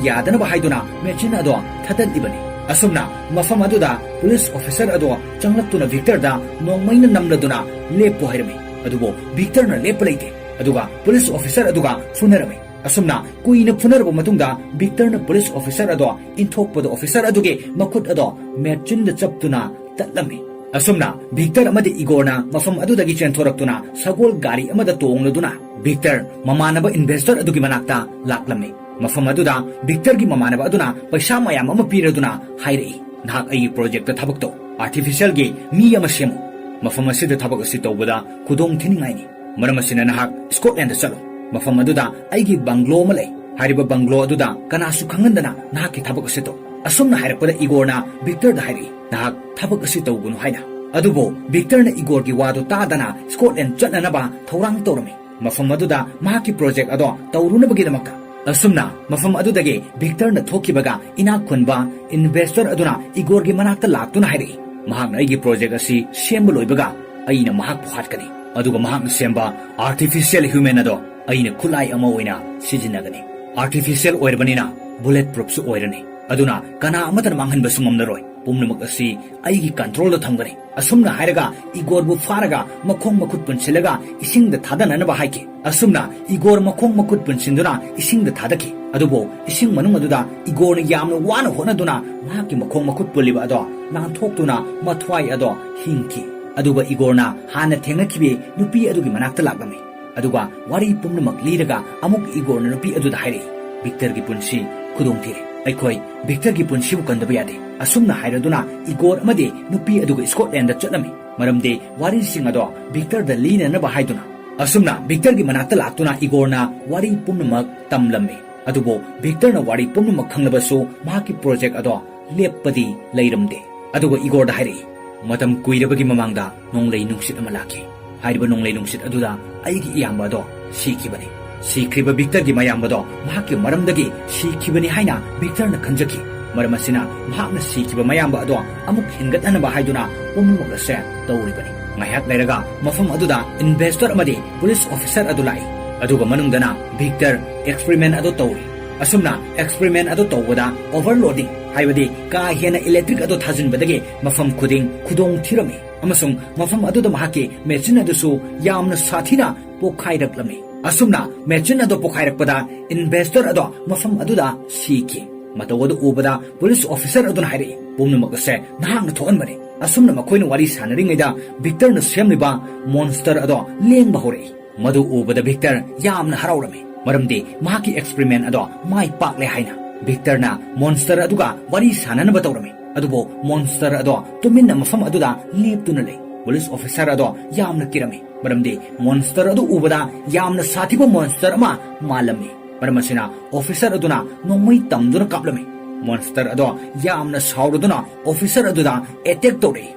ꯌꯥꯗꯅꯕ ꯍꯥꯏꯗꯨꯅ ꯃꯦꯆꯤꯟ ꯑꯗꯣ ꯊꯥꯗꯠꯂꯤꯕꯅꯤ꯫ ꯑꯁꯨꯝꯅ ꯃꯐꯝ ꯑꯗꯨꯗ ꯄꯨꯂꯤꯁ ꯑꯣꯐꯤꯁꯔ ꯑꯗꯣ ꯆꯪꯂꯛꯇꯨꯅ ꯚꯤꯛꯇꯔꯗ ꯅꯣꯡꯃꯩꯅ ꯅꯝꯂꯗꯨꯅ ꯂꯦꯞꯄꯨ ꯍꯥꯏꯔꯝꯃꯤ꯫ ꯑꯗꯨꯕꯨ ꯚꯤꯛꯇꯔꯅ ꯂꯦꯞꯄ ꯂꯩꯇꯦ, ꯑꯗꯨꯒ ꯄꯨꯂꯤꯁ ꯑꯣꯐꯤꯁꯔ ꯑꯗꯨꯒ ꯐꯨꯅꯔꯝꯃꯤ꯫ ꯑꯁꯨꯝꯅ ꯀꯨꯏꯅ ꯐꯨꯅꯔꯕ ꯃꯇꯨꯡꯗ ꯚꯤꯛꯇꯔꯅ ꯄꯨꯂꯤꯁ ꯑꯣꯐꯤꯁꯔ ꯑꯗꯣ ꯏꯟꯊꯣꯛꯄꯗ ꯑꯣꯐꯤꯁꯔ ꯑꯗꯨꯒꯤ ꯃꯈꯨꯠ ꯑꯗꯣ ꯃꯦꯆꯤꯟꯗ ꯆꯞꯇꯨꯅ ꯇꯠꯂꯝꯃꯤ꯫ ꯑꯁꯨꯝꯅ ꯚꯤꯛꯇꯔ ꯑꯃꯗꯤ ꯏꯒꯣꯔꯅ ꯃꯐꯝ ꯑꯗꯨꯗꯒꯤ ꯆꯦꯟꯊꯣꯔꯛꯇꯨꯅ ꯁꯒꯣꯜ ꯒꯥꯔꯤ ꯑꯃꯗ ꯇꯣꯡꯂꯗꯨꯅ ꯚꯤꯛꯇꯔ ꯃꯃꯥꯟꯅꯕ ꯏꯟꯚꯦꯁꯇꯔ ꯑꯗꯨꯒꯤ ꯃꯅꯥꯛꯇ ꯂꯥꯛꯂꯝꯃꯤ꯫ ꯃꯐꯝ ꯑꯗꯨꯗ ꯚꯤꯛꯇꯔꯒꯤ ꯃꯃꯥꯟꯅꯕ ꯑꯗꯨꯅ ꯄꯩꯁꯥ ꯃꯌꯥꯝ ꯑꯃ ꯄꯤꯔꯗꯨꯅ ꯍꯥꯏꯔꯛꯏ, "ꯅꯍꯥꯛ ꯑꯩꯒꯤ ꯄ꯭ꯔꯣꯖꯦꯛꯇ ꯊꯕꯛ ꯇꯧ, ꯑꯥꯔꯇꯤꯐꯤꯁꯤꯌꯦꯜꯒꯤ ꯃꯤ ꯑꯃ ꯁꯦꯝꯃꯨ꯫ ꯃꯐꯝ ꯑꯁꯤꯗ ꯊꯕꯛ ꯑꯁꯤ ꯇꯧꯕꯗ ꯈꯨꯗꯣꯡ ꯊꯤꯅꯤꯡꯉꯥꯏꯅꯤ꯫ ꯃꯔꯝ ꯑꯁꯤꯅ ꯅꯍꯥꯛ ꯁ꯭ꯀꯣꯠꯂꯦꯟꯗ ꯆꯠꯂꯨ꯫ ꯃꯐꯝ ꯑꯗꯨꯗ ꯑꯩꯒꯤ ꯕꯪꯒ꯭ꯂꯣ ꯑꯃ ꯂꯩ꯫ ꯍꯥꯏꯔꯤꯕ ꯕꯪꯒ꯭ꯂꯣ ꯑꯗꯨꯗ ꯀꯅꯥꯁꯨ ꯈꯪꯍꯟꯗꯅ ꯅꯍꯥꯛꯀꯤ ꯊꯕꯛ ꯑꯁꯤ ꯇꯧ"꯫ ꯑꯁꯨꯝꯅ ꯍꯥꯏꯔꯛꯄꯗ ꯏꯒꯣꯔꯅ ꯚꯤꯛꯇꯔꯗ ꯍꯥꯏꯔꯛꯏ, "ꯅꯍꯥꯛ ꯊꯕꯛ ꯑꯁꯤ ꯇꯧꯒꯅꯨ" ꯍꯥꯏꯅ꯫ ꯑꯗꯨꯕꯨ ꯚꯤꯛꯇꯔꯅ ꯏꯒꯣꯔꯒꯤ ꯋꯥꯗꯨ ꯇꯥꯗꯅ ꯁ꯭ꯀꯣꯠꯂꯦꯟꯗ ꯆꯠꯅꯅꯕ ꯊꯧꯔꯥꯡ ꯇꯧꯔꯝꯃꯤ꯫ ꯃꯐꯝ ꯑꯗꯨꯗ ꯃꯍꯥꯛꯀꯤ ꯄ꯭ꯔꯣꯖꯦꯛ ꯑꯗꯣ ꯇꯧꯔꯨꯅꯕꯒꯤꯗꯃꯛꯇ꯫ ꯑꯁꯨꯝꯅ ꯃꯐꯝ ꯑꯗꯨꯗꯒꯤ ꯚꯤꯛꯇꯔꯅ ꯊꯣꯛꯈꯤꯕꯒ ꯏꯅꯥꯛ ꯈꯨꯟꯕ ꯏꯟꯚꯦꯁꯇꯔ ꯑꯗꯨꯅ ꯏꯒꯣꯔꯒꯤ ꯃꯅꯥꯛꯇ ꯂꯥꯛꯇꯨꯅ ꯍꯥꯏꯔꯛꯏ, "ꯃꯍꯥꯛꯅ ꯑꯩꯒꯤ ꯄ꯭ꯔꯣꯖꯦꯛ ꯑꯁꯤ ꯁꯦꯝꯕ ꯂꯣꯏꯕꯒ ꯑꯩꯅ ꯃꯍꯥꯛꯄꯨ ꯍꯥꯠꯀꯅꯤ, ꯑꯗꯨꯒ ꯃꯍꯥꯛꯅ ꯁꯦꯝꯕ ꯑꯥꯔꯇꯤꯐꯤꯁꯤꯌꯦꯜ ꯍ꯭ꯌꯨꯃꯦꯟ ꯑꯗꯣ ꯑꯩꯅ ꯈꯨꯠꯂꯥꯏ ꯑꯃ ꯑꯣꯏꯅ ꯁꯤꯖꯤꯟꯅꯒꯅꯤ꯫ ꯑꯥꯔꯇꯤꯐꯤꯁꯤꯌꯦꯜ ꯑꯣꯏꯔꯕꯅꯤꯅ ꯕꯨꯂꯦꯠ ꯄ꯭ꯔꯨꯐꯁꯨ ꯑꯣꯏꯔꯅꯤ, ꯑꯗꯨꯅ ꯀꯅꯥ ꯑꯃꯠꯇꯅ ꯃꯥꯡꯍꯟꯕꯁꯨ ꯉꯝꯂꯔꯣꯏ"꯫ ꯄꯨꯝꯅꯃꯛ ꯑꯁꯤ ꯑꯩꯒꯤ ꯀꯟꯇ꯭ꯔꯣꯜꯗ ꯊꯝꯒꯅꯤ꯫ ꯑꯁꯨꯝꯅ ꯍꯥꯏꯔꯒ ꯏꯒꯣꯔꯕꯨ ꯐꯥꯔꯒ ꯃꯈꯣꯡ ꯃꯈꯨꯠ ꯄꯨꯟꯁꯤꯜꯂꯒ ꯏꯁꯤꯡꯗ ꯊꯥꯗꯅꯅꯕ ꯍꯥꯏꯈꯤ꯫ ꯑꯁꯨꯝꯅ ꯏꯒꯣꯔ ꯃꯈꯣꯡ ꯃꯈꯨꯠ ꯄꯨꯟꯁꯤꯟꯗꯨꯅ ꯏꯁꯤꯡꯗ ꯊꯥꯗꯈꯤ꯫ ꯑꯗꯨꯕꯨ ꯏꯁꯤꯡ ꯃꯅꯨꯡ ꯑꯗꯨꯗ ꯏꯒꯣꯔꯅ ꯌꯥꯝꯅ ꯋꯥꯅ ꯍꯣꯠꯅꯗꯨꯅ ꯃꯍꯥꯛꯀꯤ ꯃꯈꯣꯡ ꯃꯈꯨꯠ ꯄꯨꯜꯂꯤꯕ ꯑꯗꯣ ꯅꯥꯟꯊꯣꯛꯇꯨꯅ ꯃꯊ꯭ꯋꯥꯏ ꯑꯗꯣ ꯍꯤꯡꯈꯤ꯫ ꯑꯗꯨꯒ ꯏꯒꯣꯔꯅ ꯍꯥꯟꯅ ꯊꯦꯡꯅꯈꯤꯕꯤ ꯅꯨꯄꯤ ꯑꯗꯨꯒꯤ ꯃꯅꯥꯛꯇ ꯂꯥꯛꯂꯝꯃꯤ꯫ ꯑꯗꯨꯒ ꯋꯥꯔꯤ ꯄꯨꯝꯅꯃꯛ ꯂꯤꯔꯒ ꯑꯃꯨꯛ ꯏꯒꯣꯔꯅ ꯅꯨꯄꯤ ꯑꯗꯨꯗ ꯍꯥꯏꯔꯛꯏ, "ꯚꯤꯛꯇꯔꯒꯤ ꯄꯨꯟꯁꯤ ꯈꯨꯗꯣꯡ ꯊꯤꯔꯦ꯫ ꯑꯩꯈꯣꯏ ꯚꯤꯛꯇꯔꯒꯤ ꯄꯨꯟꯁꯤꯕꯨ ꯀꯟꯗꯕ ꯌꯥꯗꯦ꯫" ꯑꯁꯨꯝꯅ ꯍꯥꯏꯔꯗꯨꯅ ꯏꯒꯣꯔ ꯑꯃꯗꯤ ꯅꯨꯄꯤ ꯑꯗꯨꯒ ꯁ꯭ꯀꯣꯠꯂꯦꯟꯗ ꯆꯠꯂꯝꯃꯤ꯫ ꯃꯔꯝꯗꯤ ꯋꯥꯔꯤꯁꯤꯡ ꯑꯗꯣ ꯚꯤꯛꯇꯔꯗ ꯂꯤꯅꯅꯕ ꯍꯥꯏꯗꯨꯅ꯫ ꯑꯁꯨꯝꯅ ꯚꯤꯛꯇꯔꯒꯤ ꯃꯅꯥꯛꯇ ꯂꯥꯛꯇꯨꯅ ꯏꯒꯣꯔꯅ ꯋꯥꯔꯤ ꯄꯨꯝꯅꯃꯛ ꯇꯝꯂꯝꯃꯤ꯫ ꯑꯗꯨꯕꯨ ꯚꯤꯛꯇꯔꯅ ꯋꯥꯔꯤ ꯄꯨꯝꯅꯃꯛ ꯈꯪꯂꯕꯁꯨ ꯃꯍꯥꯛꯀꯤ ꯄ꯭ꯔꯣꯖꯦꯛ ꯑꯗꯣ ꯂꯦꯞꯄꯗꯤ ꯂꯩꯔꯝꯗꯦ꯫ ꯑꯗꯨꯒ ꯏꯒꯣꯔꯗ ꯍꯥꯏꯔꯛꯏ, "ꯃꯇꯝ ꯀꯨꯏꯔꯕꯒꯤ ꯃꯃꯥꯡꯗ ꯅꯣꯡꯂꯩ ꯅꯨꯡꯁꯤꯠ ꯑꯃ ꯂꯥꯛꯈꯤ꯫ ꯍꯥꯏꯔꯤꯕ ꯅꯣꯡꯂꯩ ꯅꯨꯡꯁꯤꯠ ꯑꯗꯨꯗ ꯑꯩꯒꯤ ꯏꯌꯥꯝꯕ ꯑꯗꯣ ꯁꯤꯈꯤꯕꯅꯤ꯫" ꯁꯤꯈ꯭ꯔꯤꯕ ꯚꯤꯛꯇꯔꯒꯤ ꯃꯌꯥꯝꯕꯗꯣ ꯃꯍꯥꯛꯀꯤ ꯃꯔꯝꯗꯒꯤ ꯁꯤꯈꯤꯕꯅꯤ ꯍꯥꯏꯅ ꯚꯤꯛꯇꯔꯅ ꯈꯟꯖꯈꯤ꯫ ꯃꯔꯝ ꯑꯁꯤꯅ ꯃꯍꯥꯛꯅ ꯁꯤꯈꯤꯕ ꯃꯌꯥꯝꯕ ꯑꯗꯣ ꯑꯃꯨꯛ ꯍꯤꯡꯒꯠꯅꯅꯕ ꯍꯥꯏꯗꯨꯅ ꯄꯨꯝꯅꯃꯛ ꯑꯁꯦ ꯇꯧꯔꯤꯕꯅꯤ꯫ ꯉꯥꯏꯍꯥꯛ ꯂꯩꯔꯒ ꯃꯐꯝ ꯑꯗꯨꯗ ꯏꯟꯚꯦꯁꯇꯔ ꯑꯃꯗꯤ ꯄꯨꯂꯤꯁ ꯑꯣꯐꯤꯁꯔ ꯑꯗꯨ ꯂꯥꯛꯏ꯫ ꯑꯗꯨꯒ ꯃꯅꯨꯡꯗꯅ ꯚꯤꯛꯇꯔ ꯑꯦꯛꯁꯄꯔꯤꯃꯦꯟ ꯑꯗꯨ ꯇꯧꯔꯤ꯫ ꯑꯁꯨꯝꯅ ꯑꯦꯛꯁꯄꯔꯤꯃꯦꯟ ꯑꯗꯨ ꯇꯧꯕꯗ ꯑꯣꯚꯔꯂꯣꯗꯤꯡ, ꯍꯥꯏꯕꯗꯤ ꯀꯥ ꯍꯦꯟꯅ ꯏꯂꯦꯛꯇ꯭ꯔꯤꯛ ꯑꯗꯨ ꯊꯥꯖꯤꯟꯕꯗꯒꯤ ꯃꯐꯝ ꯈꯨꯗꯤꯡ ꯈꯨꯗꯣꯡ ꯊꯤꯔꯝꯃꯤ꯫ ꯑꯃꯁꯨꯡ ꯃꯐꯝ ꯑꯗꯨꯗ ꯃꯍꯥꯛꯀꯤ ꯃꯦꯆꯤꯟ ꯑꯗꯨꯁꯨ ꯌꯥꯝꯅ ꯁꯥꯊꯤꯅ ꯄꯣꯈꯥꯏꯔꯛꯂꯝꯃꯤ꯫ ꯑꯁꯨꯝꯅ ꯃꯦꯆꯤꯟ ꯑꯗꯨ ꯄꯣꯈꯥꯏꯔꯛꯄꯗ ꯏꯟꯚꯦꯁꯇꯔ ꯑꯗꯣ ꯃꯐꯝ ꯑꯗꯨꯗ ꯁꯤꯈꯤ꯫ ꯃꯇꯧ ꯑꯗꯨ ꯎꯕꯗ ꯄꯨꯂꯤꯁ ꯑꯣꯐꯤꯁꯔ ꯑꯗꯨꯅ ꯍꯥꯏꯔꯛꯏ, "ꯄꯨꯝꯅꯃꯛ ꯑꯁꯦ ꯅꯍꯥꯛꯅ ꯊꯣꯛꯍꯟꯕꯅꯤ꯫" ꯑꯁꯨꯝꯅ ꯃꯈꯣꯏꯅ ꯋꯥꯔꯤ ꯁꯥꯟꯅꯔꯤꯉꯩꯗ ꯚꯤꯛꯇꯔꯅ ꯁꯦꯝꯂꯤꯕ ꯃꯣꯟꯁꯇꯔ ꯑꯗꯣ ꯂꯦꯡꯕ ꯍꯧꯔꯛꯏ꯫ ꯃꯗꯨ ꯎꯕꯗ ꯚꯤꯛꯇꯔ ꯌꯥꯝꯅ ꯍꯔꯥꯎꯔꯝꯃꯤ, ꯃꯔꯝꯗꯤ ꯃꯍꯥꯛꯀꯤ ꯑꯦꯛꯁꯄꯔꯤꯃꯦꯟ ꯑꯗꯣ ꯃꯥꯏ ꯄꯥꯛꯂꯦ ꯍꯥꯏꯅ꯫ ꯚꯤꯛꯇꯔꯅ ꯃꯣꯟꯁꯇꯔ ꯑꯗꯨꯒ ꯋꯥꯔꯤ ꯁꯥꯟꯅꯅꯕ ꯇꯧꯔꯝꯃꯤ, ꯑꯗꯨꯕꯨ ꯃꯣꯟꯁꯇꯔ ꯑꯗꯣ ꯇꯨꯃꯤꯟꯅ ꯃꯐꯝ ꯑꯗꯨꯗ ꯂꯦꯞꯇꯨꯅ ꯂꯩ꯫ ꯄꯨꯂꯤꯁ ꯑꯣꯐꯤꯁꯔ ꯑꯗꯣ ꯌꯥꯝꯅ ꯀꯤꯔꯝꯃꯤ, ꯃꯔꯝꯗꯤ ꯃꯣꯟꯁꯇꯔ ꯑꯗꯨ ꯎꯕꯗ ꯌꯥꯝꯅ ꯁꯥꯊꯤꯕ ꯃꯣꯟꯁꯇꯔ ꯑꯃ ꯃꯥꯜꯂꯝꯃꯤ꯫ ꯃꯔꯝ ꯑꯁꯤꯅ ꯑꯣꯐꯤꯁꯔ ꯑꯗꯨꯅ ꯅꯣꯡꯃꯩ ꯇꯝꯗꯨꯅ ꯀꯥꯞꯂꯝꯃꯤ꯫ ꯃꯣꯟꯁꯇꯔ ꯑꯗꯣ ꯌꯥꯝꯅ ꯁꯥꯎꯔꯗꯨꯅ ꯑꯣꯐꯤꯁꯔ ꯑꯗꯨꯗ ꯑꯦꯇꯦꯛ ꯇꯧꯔꯛꯏ꯫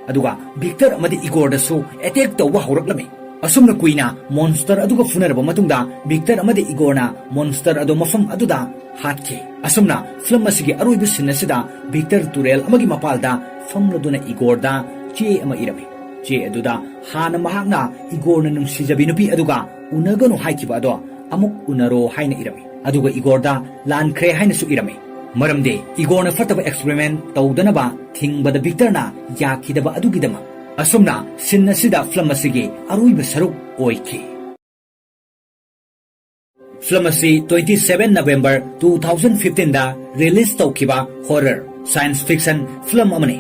ꯑꯗꯨꯒ ꯚꯤꯛꯇꯔ ꯑꯃꯗꯤ ꯏꯒꯣꯔꯗꯁꯨ ꯑꯦꯇꯦꯛ ꯇꯧꯕ ꯍꯧꯔꯛꯂꯝꯃꯤ꯫ ꯑꯁꯨꯝꯅ ꯀꯨꯏꯅ ꯃꯣꯟꯁꯇꯔ ꯑꯗꯨꯒ ꯐꯨꯅꯔꯕ ꯃꯇꯨꯡꯗ ꯚꯤꯛꯇꯔ ꯑꯃꯗꯤ ꯏꯒꯣꯔꯅ ꯃꯣꯟꯁꯇꯔ ꯑꯗꯨ ꯃꯐꯝ ꯑꯗꯨꯗ ꯍꯥꯠꯈꯤ꯫ ꯑꯁꯨꯝꯅ ꯐꯤꯂꯝ ꯑꯁꯤꯒꯤ ꯑꯔꯣꯏꯕ ꯁꯤꯟ ꯑꯁꯤꯗ ꯚꯤꯛꯇꯔ ꯇꯨꯔꯦꯜ ꯑꯃꯒꯤ ꯃꯄꯥꯜꯗ ꯐꯝꯂꯗꯨꯅ ꯏꯒꯣꯔꯗ ꯆꯦ ꯑꯃ ꯏꯔꯝꯃꯤ꯫ ꯆꯦ ꯑꯗꯨꯗ ꯍꯥꯟꯅ ꯃꯍꯥꯛꯅ ꯏꯒꯣꯔꯅ ꯅꯨꯡꯁꯤꯖꯕꯤ ꯅꯨꯄꯤ ꯑꯗꯨꯒ ꯎꯅꯒꯅꯨ ꯍꯥꯏꯈꯤꯕ ꯑꯗꯣ ꯑꯃꯨꯛ ꯎꯅꯔꯣ ꯍꯥꯏꯅ ꯏꯔꯝꯃꯤ꯫ ꯑꯗꯨꯒ ꯏꯒꯣꯔꯗ ꯂꯥꯟꯈ꯭ꯔꯦ ꯍꯥꯏꯅꯁꯨ ꯏꯔꯝꯃꯤ꯫ ꯃꯔꯝꯗꯤ ꯏꯒꯣꯔꯅ ꯐꯠꯇꯕ ꯑꯦꯛꯁꯄꯦꯔꯤꯃꯦꯟ ꯇꯧꯗꯅꯕ ꯊꯤꯡꯕꯗ ꯚꯤꯛꯇꯔꯅ ꯌꯥꯈꯤꯗꯕ ꯑꯗꯨꯒꯤꯗꯃꯛ꯫ ꯑꯁꯨꯝꯅ ꯁꯤꯟ ꯑꯁꯤꯗ ꯐꯤꯂꯝ ꯑꯁꯤꯒꯤ ꯑꯔꯣꯏꯕ ꯁꯔꯨꯛ ꯑꯣꯏꯈꯤ꯫ ꯐꯤꯂꯝ ꯑꯁꯤ twenty seven November two thousand fifteen ꯗ ꯔꯤꯂꯤꯖ ꯇꯧꯈꯤꯕ ꯍꯣꯔꯔ ꯁꯥꯏꯟꯁ ꯐꯤꯛꯁꯟ ꯐꯤꯂꯝ ꯑꯃꯅꯤ꯫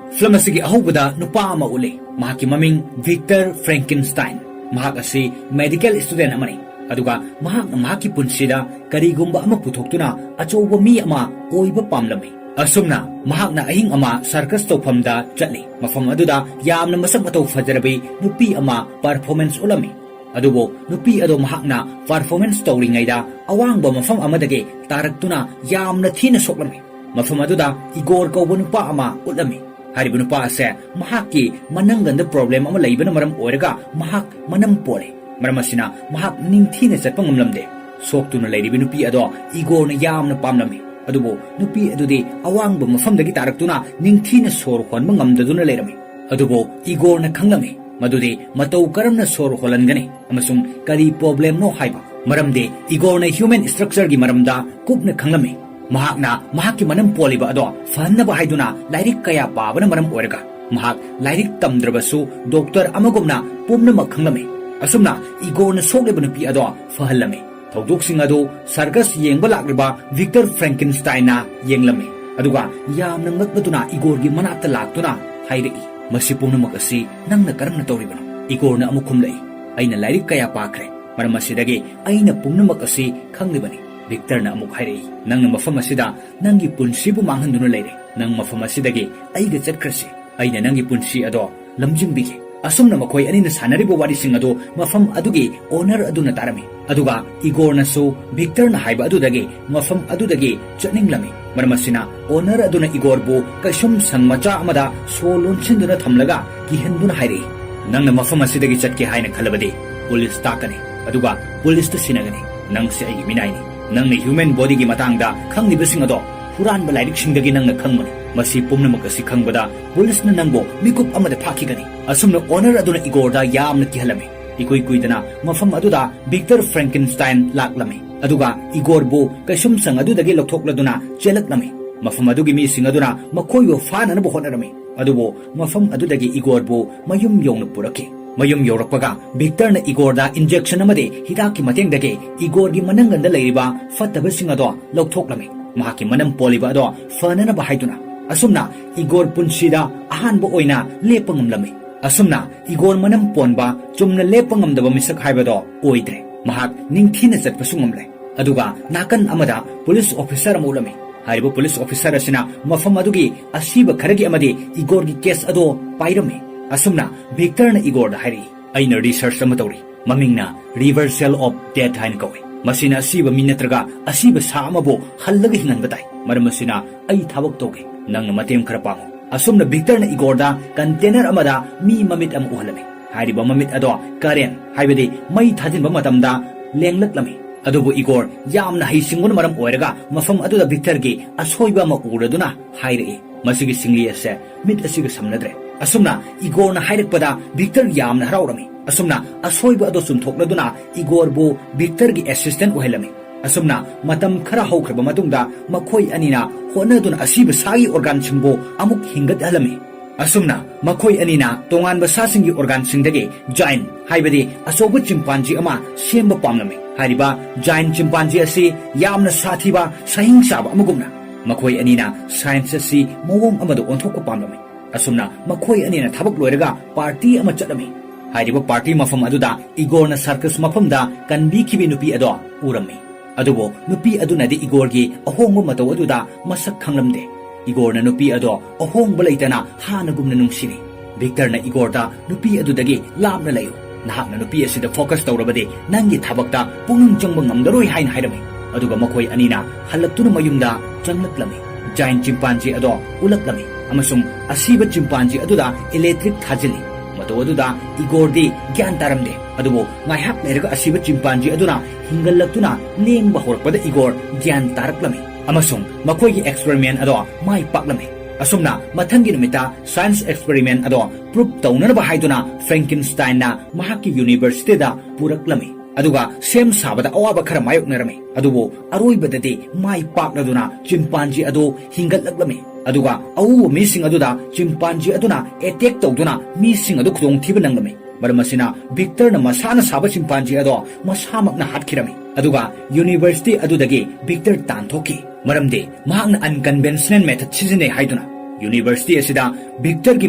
ꯐꯤꯂꯝ ꯑꯁꯤꯒꯤ ꯑꯍꯧꯕꯗ ꯅꯨꯄꯥ ꯑꯃ ꯎꯠꯂꯤ꯫ ꯃꯍꯥꯛꯀꯤ ꯃꯃꯤꯡ ꯚꯤꯛꯇꯔ ꯐ꯭ꯔꯦꯡꯀꯤꯟꯁꯇꯥꯏꯟ꯫ ꯃꯍꯥꯛ ꯑꯁꯤ ꯃꯦꯗꯤꯀꯦꯜ ꯁ꯭ꯇꯨꯗꯦꯟ ꯑꯃꯅꯤ, ꯑꯗꯨꯒ ꯃꯍꯥꯛꯅ ꯃꯍꯥꯛꯀꯤ ꯄꯨꯟꯁꯤꯗ ꯀꯔꯤꯒꯨꯝꯕ ꯑꯃ ꯄꯨꯊꯣꯛꯇꯨꯅ ꯑꯆꯧꯕ ꯃꯤ ꯑꯃ ꯑꯣꯏꯕ ꯄꯥꯝꯂꯝꯃꯤ꯫ ꯑꯁꯨꯝꯅ ꯃꯍꯥꯛꯅ ꯑꯍꯤꯡ ꯑꯃ ꯁꯔꯀꯁ ꯇꯧꯐꯝꯗ ꯆꯠꯂꯤ꯫ ꯃꯐꯝ ꯑꯗꯨꯗ ꯌꯥꯝꯅ ꯃꯁꯛ ꯃꯇꯧ ꯐꯖꯔꯕꯤ ꯅꯨꯄꯤ ꯑꯃ ꯄꯔꯐꯣꯔꯃꯦꯟꯁ ꯎꯠꯂꯝꯃꯤ꯫ ꯑꯗꯨꯕꯨ ꯅꯨꯄꯤ ꯑꯗꯣ ꯃꯍꯥꯛꯅ ꯄꯔꯐꯣꯔꯃꯦꯟꯁ ꯇꯧꯔꯤꯉꯩꯗ ꯑꯋꯥꯡꯕ ꯃꯐꯝ ꯑꯃꯗꯒꯤ ꯇꯥꯔꯛꯇꯨꯅ ꯌꯥꯝꯅ ꯊꯤꯅ ꯁꯣꯛꯂꯝꯃꯤ꯫ ꯃꯐꯝ ꯑꯗꯨꯗ ꯏꯒꯣꯔ ꯀꯧꯕ ꯅꯨꯄꯥ ꯑꯃ ꯎꯠꯂꯝꯃꯤ꯫ ꯍꯥꯏꯔꯤꯕ ꯅꯨꯄꯥ ꯑꯁꯦ ꯃꯍꯥꯛꯀꯤ ꯃꯅꯪꯒꯟꯗ ꯄ꯭ꯔꯣꯕ꯭ꯂꯦꯝ ꯑꯃ ꯂꯩꯕꯅ ꯃꯔꯝ ꯑꯣꯏꯔꯒ ꯃꯍꯥꯛ ꯃꯅꯝ ꯄꯣꯜꯂꯤ꯫ ꯃꯔꯝ ꯑꯁꯤꯅ ꯃꯍꯥꯛ ꯅꯤꯡꯊꯤꯅ ꯆꯠꯄ ꯉꯝꯂꯝꯗꯦ꯫ ꯁꯣꯛꯇꯨꯅ ꯂꯩꯔꯤꯕ ꯅꯨꯄꯤ ꯑꯗꯣ ꯏꯒꯣꯔꯅ ꯌꯥꯝꯅ ꯄꯥꯝꯂꯝꯃꯤ꯫ ꯑꯗꯨꯕꯨ ꯅꯨꯄꯤ ꯑꯗꯨꯗꯤ ꯑꯋꯥꯡꯕ ꯃꯐꯝꯗꯒꯤ ꯇꯥꯔꯛꯇꯨꯅ ꯅꯤꯡꯊꯤꯅ ꯁꯣꯔ ꯍꯣꯟꯕ ꯉꯝꯗꯗꯨꯅ ꯂꯩꯔꯝꯃꯤ꯫ ꯑꯗꯨꯕꯨ ꯏꯒꯣꯔꯅ ꯈꯪꯂꯝꯃꯤ ꯃꯗꯨꯗꯤ ꯃꯇꯧ ꯀꯔꯝꯅ ꯁꯣꯔ ꯍꯣꯜꯍꯟꯒꯅꯤ ꯑꯃꯁꯨꯡ ꯀꯔꯤ ꯄ꯭ꯔꯣꯕ꯭ꯂꯦꯝꯅꯣ ꯍꯥꯏꯕ꯫ ꯃꯔꯝꯗꯤ ꯏꯒꯣꯔꯅ ꯍ꯭ꯌꯨꯃꯦꯟ ꯁ꯭ꯇ꯭ꯔꯛꯆꯔꯒꯤ ꯃꯔꯝꯗ ꯀꯨꯞꯅ ꯈꯪꯂꯝꯃꯤ꯫ ꯃꯍꯥꯛꯅ ꯃꯍꯥꯛꯀꯤ ꯃꯅꯝ ꯄꯣꯜꯂꯤꯕ ꯑꯗꯣ ꯐꯍꯟꯅꯕ ꯍꯥꯏꯗꯨꯅ ꯂꯥꯏꯔꯤꯛ ꯀꯌꯥ ꯄꯥꯕꯅ ꯃꯔꯝ ꯑꯣꯏꯔꯒ ꯃꯍꯥꯛ ꯂꯥꯏꯔꯤꯛ ꯇꯝꯗ꯭ꯔꯕꯁꯨ ꯗꯣꯛꯇꯔ ꯑꯃꯒꯨꯝꯅ ꯄꯨꯝꯅꯃꯛ ꯈꯪꯂꯝꯃꯤ꯫ ꯑꯁꯨꯝꯅ ꯏꯒꯣꯔꯅ ꯁꯣꯛꯂꯤꯕ ꯅꯨꯄꯤ ꯑꯗꯣ ꯐꯍꯜꯂꯝꯃꯤ꯫ ꯊꯧꯗꯣꯛꯁꯤꯡ ꯑꯗꯨ ꯁꯔꯀꯁ ꯌꯦꯡꯕ ꯂꯥꯛꯂꯤꯕ ꯚꯤꯛꯇꯔ ꯐ꯭ꯔꯦꯡꯀꯤꯟꯁꯇꯥꯏꯟꯅ ꯌꯦꯡꯂꯝꯃꯤ꯫ ꯑꯗꯨꯒ ꯌꯥꯝꯅ ꯉꯛꯂꯗꯨꯅ ꯏꯒꯣꯔꯒꯤ ꯃꯅꯥꯛꯇ ꯂꯥꯛꯇꯨꯅ ꯍꯥꯏꯔꯛꯏ, "ꯃꯁꯤ ꯄꯨꯝꯅꯃꯛ ꯑꯁꯤ ꯅꯪꯅ ꯀꯔꯝꯅ ꯇꯧꯔꯤꯕꯅꯣ?" ꯏꯒꯣꯔꯅ ꯑꯃꯨꯛ ꯈꯨꯝꯂꯛꯏ, "ꯑꯩꯅ ꯂꯥꯏꯔꯤꯛ ꯀꯌꯥ ꯄꯥꯈ꯭ꯔꯦ, ꯃꯔꯝ ꯑꯁꯤꯗꯒꯤ ꯑꯩꯅ ꯄꯨꯝꯅꯃꯛ ꯑꯁꯤ ꯈꯪꯂꯤꯕꯅꯤ꯫" ꯚꯤꯛꯇꯔꯅ ꯑꯃꯨꯛ ꯍꯥꯏꯔꯛꯏ, "ꯅꯪꯅ ꯃꯐꯝ ꯑꯁꯤꯗ ꯅꯪꯒꯤ ꯄꯨꯟꯁꯤꯕꯨ ꯃꯥꯡꯍꯟꯗꯨꯅ ꯂꯩꯔꯦ꯫ ꯅꯪ ꯃꯐꯝ ꯑꯁꯤꯗꯒꯤ ꯑꯩꯒ ꯆꯠꯈ꯭ꯔꯁꯤ꯫ ꯑꯩꯅ ꯅꯪꯒꯤ ꯄꯨꯟꯁꯤ ꯑꯗꯣ ꯂꯝꯖꯤꯡꯕꯤꯒꯦ꯫" ꯑꯁꯨꯝꯅ ꯃꯈꯣꯏ ꯑꯅꯤꯅ ꯁꯥꯟꯅꯔꯤꯕ ꯋꯥꯔꯤꯁꯤꯡ ꯑꯗꯨ ꯃꯐꯝ ꯑꯗꯨꯒꯤ ꯑꯣꯅꯔ ꯑꯗꯨꯅ ꯇꯥꯔꯝꯃꯤ꯫ ꯑꯗꯨꯒ ꯏꯒꯣꯔꯅꯁꯨ ꯚꯤꯛꯇꯔꯅ ꯍꯥꯏꯕ ꯑꯗꯨꯗꯒꯤ ꯃꯐꯝ ꯑꯗꯨꯗꯒꯤ ꯆꯠꯅꯤꯡꯂꯝꯃꯤ꯫ ꯃꯔꯝ ꯑꯁꯤꯅ ꯑꯣꯅꯔ ꯑꯗꯨꯅ ꯏꯒꯣꯔꯕꯨ ꯀꯩꯁꯨꯝ ꯁꯪ ꯃꯆꯥ ꯑꯃꯗ ꯁꯣ ꯂꯣꯟꯁꯤꯟꯗꯨꯅ ꯊꯝꯂꯒ ꯀꯤꯍꯟꯗꯨꯅ ꯍꯥꯏꯔꯛꯏ, "ꯅꯪꯅ ꯃꯐꯝ ꯑꯁꯤꯗꯒꯤ ꯆꯠꯀꯦ ꯍꯥꯏꯅ ꯈꯜꯂꯕꯗꯤ ꯄꯨꯂꯤꯁ ꯇꯥꯛꯀꯅꯤ, ꯑꯗꯨꯒ ꯄꯨꯂꯤꯁꯇ ꯁꯤꯟꯅꯒꯅꯤ꯫ ꯅꯪꯁꯦ ꯑꯩꯒꯤ ꯃꯤꯅꯥꯏꯅꯤ꯫ ꯅꯪꯅ ꯍ꯭ꯌꯨꯃꯦꯟ ꯕꯣꯗꯤꯒꯤ ꯃꯇꯥꯡꯗ ꯈꯪꯂꯤꯕꯁꯤꯡ ꯑꯗꯣ ꯍꯨꯔꯥꯟꯕ ꯂꯥꯏꯔꯤꯛꯁꯤꯡꯗꯒꯤ ꯅꯪꯅ ꯈꯪꯕꯅꯤ꯫ ꯃꯁꯤ ꯄꯨꯝꯅꯃꯛ ꯑꯁꯤ ꯈꯪꯕꯗ ꯄꯨꯂꯤꯁꯅ ꯅꯪꯕꯨ ꯃꯤꯀꯨꯞ ꯑꯃꯗ ꯐꯥꯈꯤꯒꯅꯤ꯫" ꯑꯁꯨꯝꯅ ꯑꯣꯅꯔ ꯑꯗꯨꯅ ꯏꯒꯣꯔꯗ ꯌꯥꯝꯅ ꯀꯤꯍꯜꯂꯝꯃꯤ꯫ ꯏꯀꯨꯏ ꯀꯨꯏꯗꯅ ꯃꯐꯝ ꯑꯗꯨꯗ ꯚꯤꯛꯇꯔ ꯐ꯭ꯔꯦꯡꯀꯤꯟꯁꯇꯥꯏꯟ ꯂꯥꯛꯂꯝꯃꯤ, ꯑꯗꯨꯒ ꯏꯒꯣꯔꯕꯨ ꯀꯩꯁꯨꯝꯁꯪ ꯑꯗꯨꯗꯒꯤ ꯂꯧꯊꯣꯛꯂꯗꯨꯅ ꯆꯦꯜꯂꯛꯂꯝꯃꯤ꯫ ꯃꯐꯝ ꯑꯗꯨꯒꯤ ꯃꯤꯁꯤꯡ ꯑꯗꯨꯅ ꯃꯈꯣꯏꯕꯨ ꯐꯥꯅꯅꯕ ꯍꯣꯠꯅꯔꯝꯃꯤ, ꯑꯗꯨꯕꯨ ꯃꯐꯝ ꯑꯗꯨꯗꯒꯤ ꯏꯒꯣꯔꯕꯨ ꯃꯌꯨꯝ ꯌꯧꯅ ꯄꯨꯔꯛꯈꯤ꯫ ꯃꯌꯨꯝ ꯌꯧꯔꯛꯄꯒ ꯚꯤꯛꯇꯔꯅ ꯏꯒꯣꯔꯗ ꯏꯟꯖꯦꯛꯁꯟ ꯑꯃꯗꯤ ꯍꯤꯗꯥꯛꯀꯤ ꯃꯇꯦꯡꯗꯒꯤ ꯏꯒꯣꯔꯒꯤ ꯃꯅꯪꯒꯟꯗ ꯂꯩꯔꯤꯕ ꯐꯠꯇꯕꯁꯤꯡ ꯑꯗꯣ ꯂꯧꯊꯣꯛꯂꯝꯃꯤ꯫ ꯃꯍꯥꯛꯀꯤ ꯃꯅꯝ ꯄꯣꯜꯂꯤꯕ ꯑꯗꯣ ꯐꯅꯅꯕ ꯍꯥꯏꯗꯨꯅ꯫ ꯑꯁꯨꯝꯅ ꯏꯒꯣꯔ ꯄꯨꯟꯁꯤꯗ ꯑꯍꯥꯟꯕ ꯑꯣꯏꯅ ꯂꯦꯞꯄ ꯉꯝꯂꯝꯃꯤ꯫ ꯑꯁꯨꯝꯅ ꯏꯒꯣꯔ ꯃꯅꯝ ꯄꯣꯟꯕ ꯆꯨꯝꯅ ꯂꯦꯞꯄ ꯉꯝꯗꯕ ꯃꯤꯁꯛ ꯍꯥꯏꯕꯗꯣ ꯑꯣꯏꯗ꯭ꯔꯦ꯫ ꯃꯍꯥꯛ ꯅꯤꯡꯊꯤꯅ ꯆꯠꯄꯁꯨ ꯉꯝꯂꯦ꯫ ꯑꯗꯨꯒ ꯅꯥꯀꯟ ꯑꯃꯗ ꯄꯨꯂꯤꯁ ꯑꯣꯐꯤꯁꯥꯔ ꯑꯃ ꯎꯠꯂꯝꯃꯤ꯫ ꯍꯥꯏꯔꯤꯕ ꯄꯨꯂꯤꯁ ꯑꯣꯐꯤꯁꯥꯔ ꯑꯁꯤꯅ ꯃꯐꯝ ꯑꯗꯨꯒꯤ ꯑꯁꯤꯕ ꯈꯔꯒꯤ ꯑꯃꯗꯤ ꯏꯒꯣꯔꯒꯤ ꯀꯦꯁ ꯑꯗꯣ ꯄꯥꯏꯔꯝꯃꯤ꯫ ꯑꯁꯨꯝꯅ ꯚꯤꯛꯇꯔꯅ ꯏꯒꯣꯔꯗ ꯍꯥꯏꯔꯛꯏ, "ꯑꯩꯅ ꯔꯤꯁꯔꯆ ꯑꯃ ꯇꯧꯔꯤ, ꯃꯃꯤꯡꯅ ꯔꯤꯚꯔꯁꯦꯜ ꯑꯣꯐ ꯗꯦꯠ ꯍꯥꯏꯅ ꯀꯧꯏ꯫ ꯃꯁꯤꯅ ꯑꯁꯤꯕ ꯃꯤ ꯅꯠꯇ꯭ꯔꯒ ꯑꯁꯤꯕ ꯁꯥ ꯑꯃꯕꯨ ꯍꯜꯂꯒ ꯍꯤꯡꯍꯟꯕ ꯇꯥꯏ꯫ ꯃꯔꯝ ꯑꯁꯤꯅ ꯑꯩ ꯊꯕꯛ ꯇꯧꯒꯦ, ꯅꯪꯅ ꯃꯇꯦꯡ ꯈꯔ ꯄꯥꯡꯉꯨ꯫" ꯑꯁꯨꯝꯅ ꯚꯤꯛꯇꯔꯅ ꯏꯒꯣꯔꯗ ꯀꯟꯇꯦꯅꯔ ꯑꯃꯗ ꯃꯤ ꯃꯃꯤꯠ ꯑꯃ ꯎꯍꯜꯂꯝꯃꯤ꯫ ꯍꯥꯏꯔꯤꯕ ꯃꯃꯤꯠ ꯑꯗꯣ ꯀꯔꯦꯟ, ꯍꯥꯏꯕꯗꯤ ꯃꯩ ꯊꯥꯖꯤꯟꯕ ꯃꯇꯝꯗ ꯂꯦꯡꯂꯛꯂꯝꯃꯤ꯫ ꯑꯗꯨꯕꯨ ꯏꯒꯣꯔ ꯌꯥꯝꯅ ꯍꯩꯁꯤꯡꯕꯅ ꯃꯔꯝ ꯑꯣꯏꯔꯒ ꯃꯐꯝ ꯑꯗꯨꯗ ꯚꯤꯛꯇꯔꯒꯤ ꯑꯁꯣꯏꯕ ꯑꯃ ꯎꯔꯗꯨꯅ ꯍꯥꯏꯔꯛꯏ, "ꯃꯁꯤꯒꯤ ꯁꯤꯡꯂꯤ ꯑꯁꯦ ꯃꯤꯠ ꯑꯁꯤꯒ ꯁꯝꯅꯗ꯭ꯔꯦ꯫" ꯑꯁꯨꯝꯅ ꯏꯒꯣꯔꯅ ꯍꯥꯏꯔꯛꯄꯗ ꯚꯤꯛꯇꯔ ꯌꯥꯝꯅ ꯍꯔꯥꯎꯔꯝꯃꯤ꯫ ꯑꯁꯨꯝꯅ ꯑꯁꯣꯏꯕ ꯑꯗꯣ ꯆꯨꯝꯊꯣꯛꯂꯗꯨꯅ ꯏꯒꯣꯔꯕꯨ ꯚꯤꯛꯇꯔꯒꯤ ꯑꯦꯁꯤꯁꯇꯦꯟ ꯑꯣꯏꯍꯜꯂꯝꯃꯤ꯫ ꯑꯁꯨꯝꯅ ꯃꯇꯝ ꯈꯔ ꯍꯧꯈ꯭ꯔꯕ ꯃꯇꯨꯡꯗ ꯃꯈꯣꯏ ꯑꯅꯤꯅ ꯍꯣꯠꯅꯗꯨꯅ ꯑꯁꯤꯕ ꯁꯥꯒꯤ ꯑꯣꯔꯒꯥꯟꯁꯤꯡꯕꯨ ꯑꯃꯨꯛ ꯍꯤꯡꯒꯠꯍꯜꯂꯝꯃꯤ꯫ ꯑꯁꯨꯝꯅ ꯃꯈꯣꯏ ꯑꯅꯤꯅ ꯇꯣꯉꯥꯟꯕ ꯁꯥꯁꯤꯡꯒꯤ ꯑꯣꯔꯒꯥꯟꯁꯤꯡꯗꯒꯤ ꯖꯥꯏꯟ, ꯍꯥꯏꯕꯗꯤ ꯑꯆꯧꯕ ꯆꯤꯝꯄꯥꯟꯖꯤ ꯑꯃ ꯁꯦꯝꯕ ꯄꯥꯝꯂꯝꯃꯤ꯫ ꯍꯥꯏꯔꯤꯕ ꯖꯥꯏꯟ ꯆꯤꯝꯄꯥꯟꯖꯤ ꯑꯁꯤ ꯌꯥꯝꯅ ꯁꯥꯊꯤꯕ, ꯁꯍꯤꯡ ꯆꯥꯕ ꯑꯃꯒꯨꯝꯅ꯫ ꯃꯈꯣꯏ ꯑꯅꯤꯅ ꯁꯥꯏꯟꯁ ꯑꯁꯤ ꯃꯑꯣꯡ ꯑꯃꯗ ꯑꯣꯟꯊꯣꯛꯄ ꯄꯥꯝꯂꯝꯃꯤ꯫ ꯑꯁꯨꯝꯅ ꯃꯈꯣꯏ ꯑꯅꯤꯅ ꯊꯕꯛ ꯂꯣꯏꯔꯒ ꯄꯥꯔꯇꯤ ꯑꯃ ꯆꯠꯂꯝꯃꯤ꯫ ꯍꯥꯏꯔꯤꯕ ꯄꯥꯔꯇꯤ ꯃꯐꯝ ꯑꯗꯨꯗ ꯏꯒꯣꯔꯅ ꯁꯔꯀꯁ ꯃꯐꯝꯗ ꯀꯟꯕꯤꯈꯤꯕꯤ ꯅꯨꯄꯤ ꯑꯗꯣ ꯎꯔꯝꯃꯤ꯫ ꯑꯗꯨꯕꯨ ꯅꯨꯄꯤ ꯑꯗꯨꯅꯗꯤ ꯏꯒꯣꯔꯒꯤ ꯑꯍꯣꯡꯕ ꯃꯇꯧ ꯑꯗꯨꯗ ꯃꯁꯛ ꯈꯪꯂꯝꯗꯦ꯫ ꯏꯒꯣꯔꯅ ꯅꯨꯄꯤ ꯑꯗꯣ ꯑꯍꯣꯡꯕ ꯂꯩꯇꯅ ꯍꯥꯟꯅꯒꯨꯝꯅ ꯅꯨꯡꯁꯤꯔꯤ꯫ ꯚꯤꯛꯇꯔꯅ ꯏꯒꯣꯔꯗ, "ꯅꯨꯄꯤ ꯑꯗꯨꯗꯒꯤ ꯂꯥꯞꯅ ꯂꯩꯌꯨ꯫ ꯅꯍꯥꯛꯅ ꯅꯨꯄꯤ ꯑꯁꯤꯗ ꯐꯣꯀꯁ ꯇꯧꯔꯕꯗꯤ ꯅꯪꯒꯤ ꯊꯕꯛꯇ ꯄꯨꯛꯅꯤꯡ ꯆꯪꯕ ꯉꯝꯂꯔꯣꯏ" ꯍꯥꯏꯅ ꯍꯥꯏꯔꯝꯃꯤ꯫ ꯑꯗꯨꯒ ꯃꯈꯣꯏ ꯑꯅꯤꯅ ꯍꯜꯂꯛꯇꯨꯅ ꯃꯌꯨꯝꯗ ꯆꯪꯂꯛꯂꯝꯃꯤ꯫ ꯖꯥꯏꯟ ꯆꯤꯝꯄꯥꯟꯖꯤ ꯑꯗꯣ ꯎꯠꯂꯛꯂꯝꯃꯤ ꯑꯃꯁꯨꯡ ꯑꯁꯤꯕ ꯆꯤꯝꯄꯥꯟꯖꯤ ꯑꯗꯨꯗ ꯏꯂꯦꯛꯇ꯭ꯔꯤꯛ ꯊꯥꯖꯤꯜꯂꯤ꯫ ꯃꯇꯧ ꯑꯗꯨꯗ ꯏꯒꯣꯔꯗꯤ ꯒ꯭ꯌꯥꯟ ꯇꯥꯔꯝꯗꯦ꯫ ꯑꯗꯨꯕꯨ ꯉꯥꯏꯍꯥꯛ ꯂꯩꯔꯒ ꯑꯁꯤꯕ ꯆꯤꯝꯄꯥꯟꯖꯤ ꯑꯗꯨꯅ ꯍꯤꯡꯒꯠꯂꯛꯇꯨꯅ ꯂꯦꯡꯕ ꯍꯧꯔꯛꯄꯗ ꯏꯒꯣꯔ ꯒ꯭ꯌꯥꯟ ꯇꯥꯔꯛꯂꯝꯃꯤ ꯑꯃꯁꯨꯡ ꯃꯈꯣꯏꯒꯤ ꯑꯦꯛꯁꯄꯦꯔꯤꯃꯦꯟ ꯑꯗꯣ ꯃꯥꯏ ꯄꯥꯛꯂꯝꯃꯤ꯫ ꯑꯁꯨꯝꯅ ꯃꯊꯪꯒꯤ ꯅꯨꯃꯤꯠꯇ science experiment ꯑꯗꯣ proof ꯇꯧꯅꯅꯕ ꯍꯥꯏꯗꯨꯅ Frankensteinꯅ ꯃꯍꯥꯛꯀꯤ universityꯗ ꯄꯨꯔꯛꯂꯝꯃꯤ꯫ ꯑꯗꯨꯒ ꯁꯦꯝ ꯁꯥꯕꯗ ꯑꯋꯥꯕ ꯈꯔ ꯃꯥꯌꯣꯛꯅꯔꯝꯃꯤ, ꯑꯗꯨꯕꯨ ꯑꯔꯣꯏꯕꯗꯗꯤ ꯃꯥꯏ ꯄꯥꯛꯂꯗꯨꯅ chimpanzee ꯑꯗꯨ ꯍꯤꯡꯒꯠꯂꯛꯂꯝꯃꯤ꯫ ꯑꯗꯨꯒ ꯑꯎꯕ ꯃꯤꯁꯤꯡ ꯑꯗꯨꯗ chimpanzee ꯑꯗꯨꯅ attack ꯇꯧꯗꯨꯅ ꯃꯤꯁꯤꯡ ꯑꯗꯨ ꯈꯨꯗꯣꯡꯊꯤꯕ ꯅꯪꯂꯝꯃꯤ꯫ ꯃꯔꯝ ꯑꯁꯤꯅ Victorꯅ ꯃꯁꯥꯅ ꯁꯥꯕ chimpanzee ꯑꯗꯣ ꯃꯁꯥꯃꯛꯅ ꯍꯥꯠꯈꯤꯔꯝꯃꯤ꯫ ꯑꯗꯨꯒ university ꯑꯗꯨꯗꯒꯤ Victor ꯇꯥꯟꯊꯣꯛꯈꯤ, ꯃꯔꯝꯗꯤ ꯃꯍꯥꯛꯅ unconventional method ꯁꯤꯖꯤꯟꯅꯩ ꯍꯥꯏꯗꯨꯅ꯫ University ꯑꯁꯤꯗ Victorꯒꯤ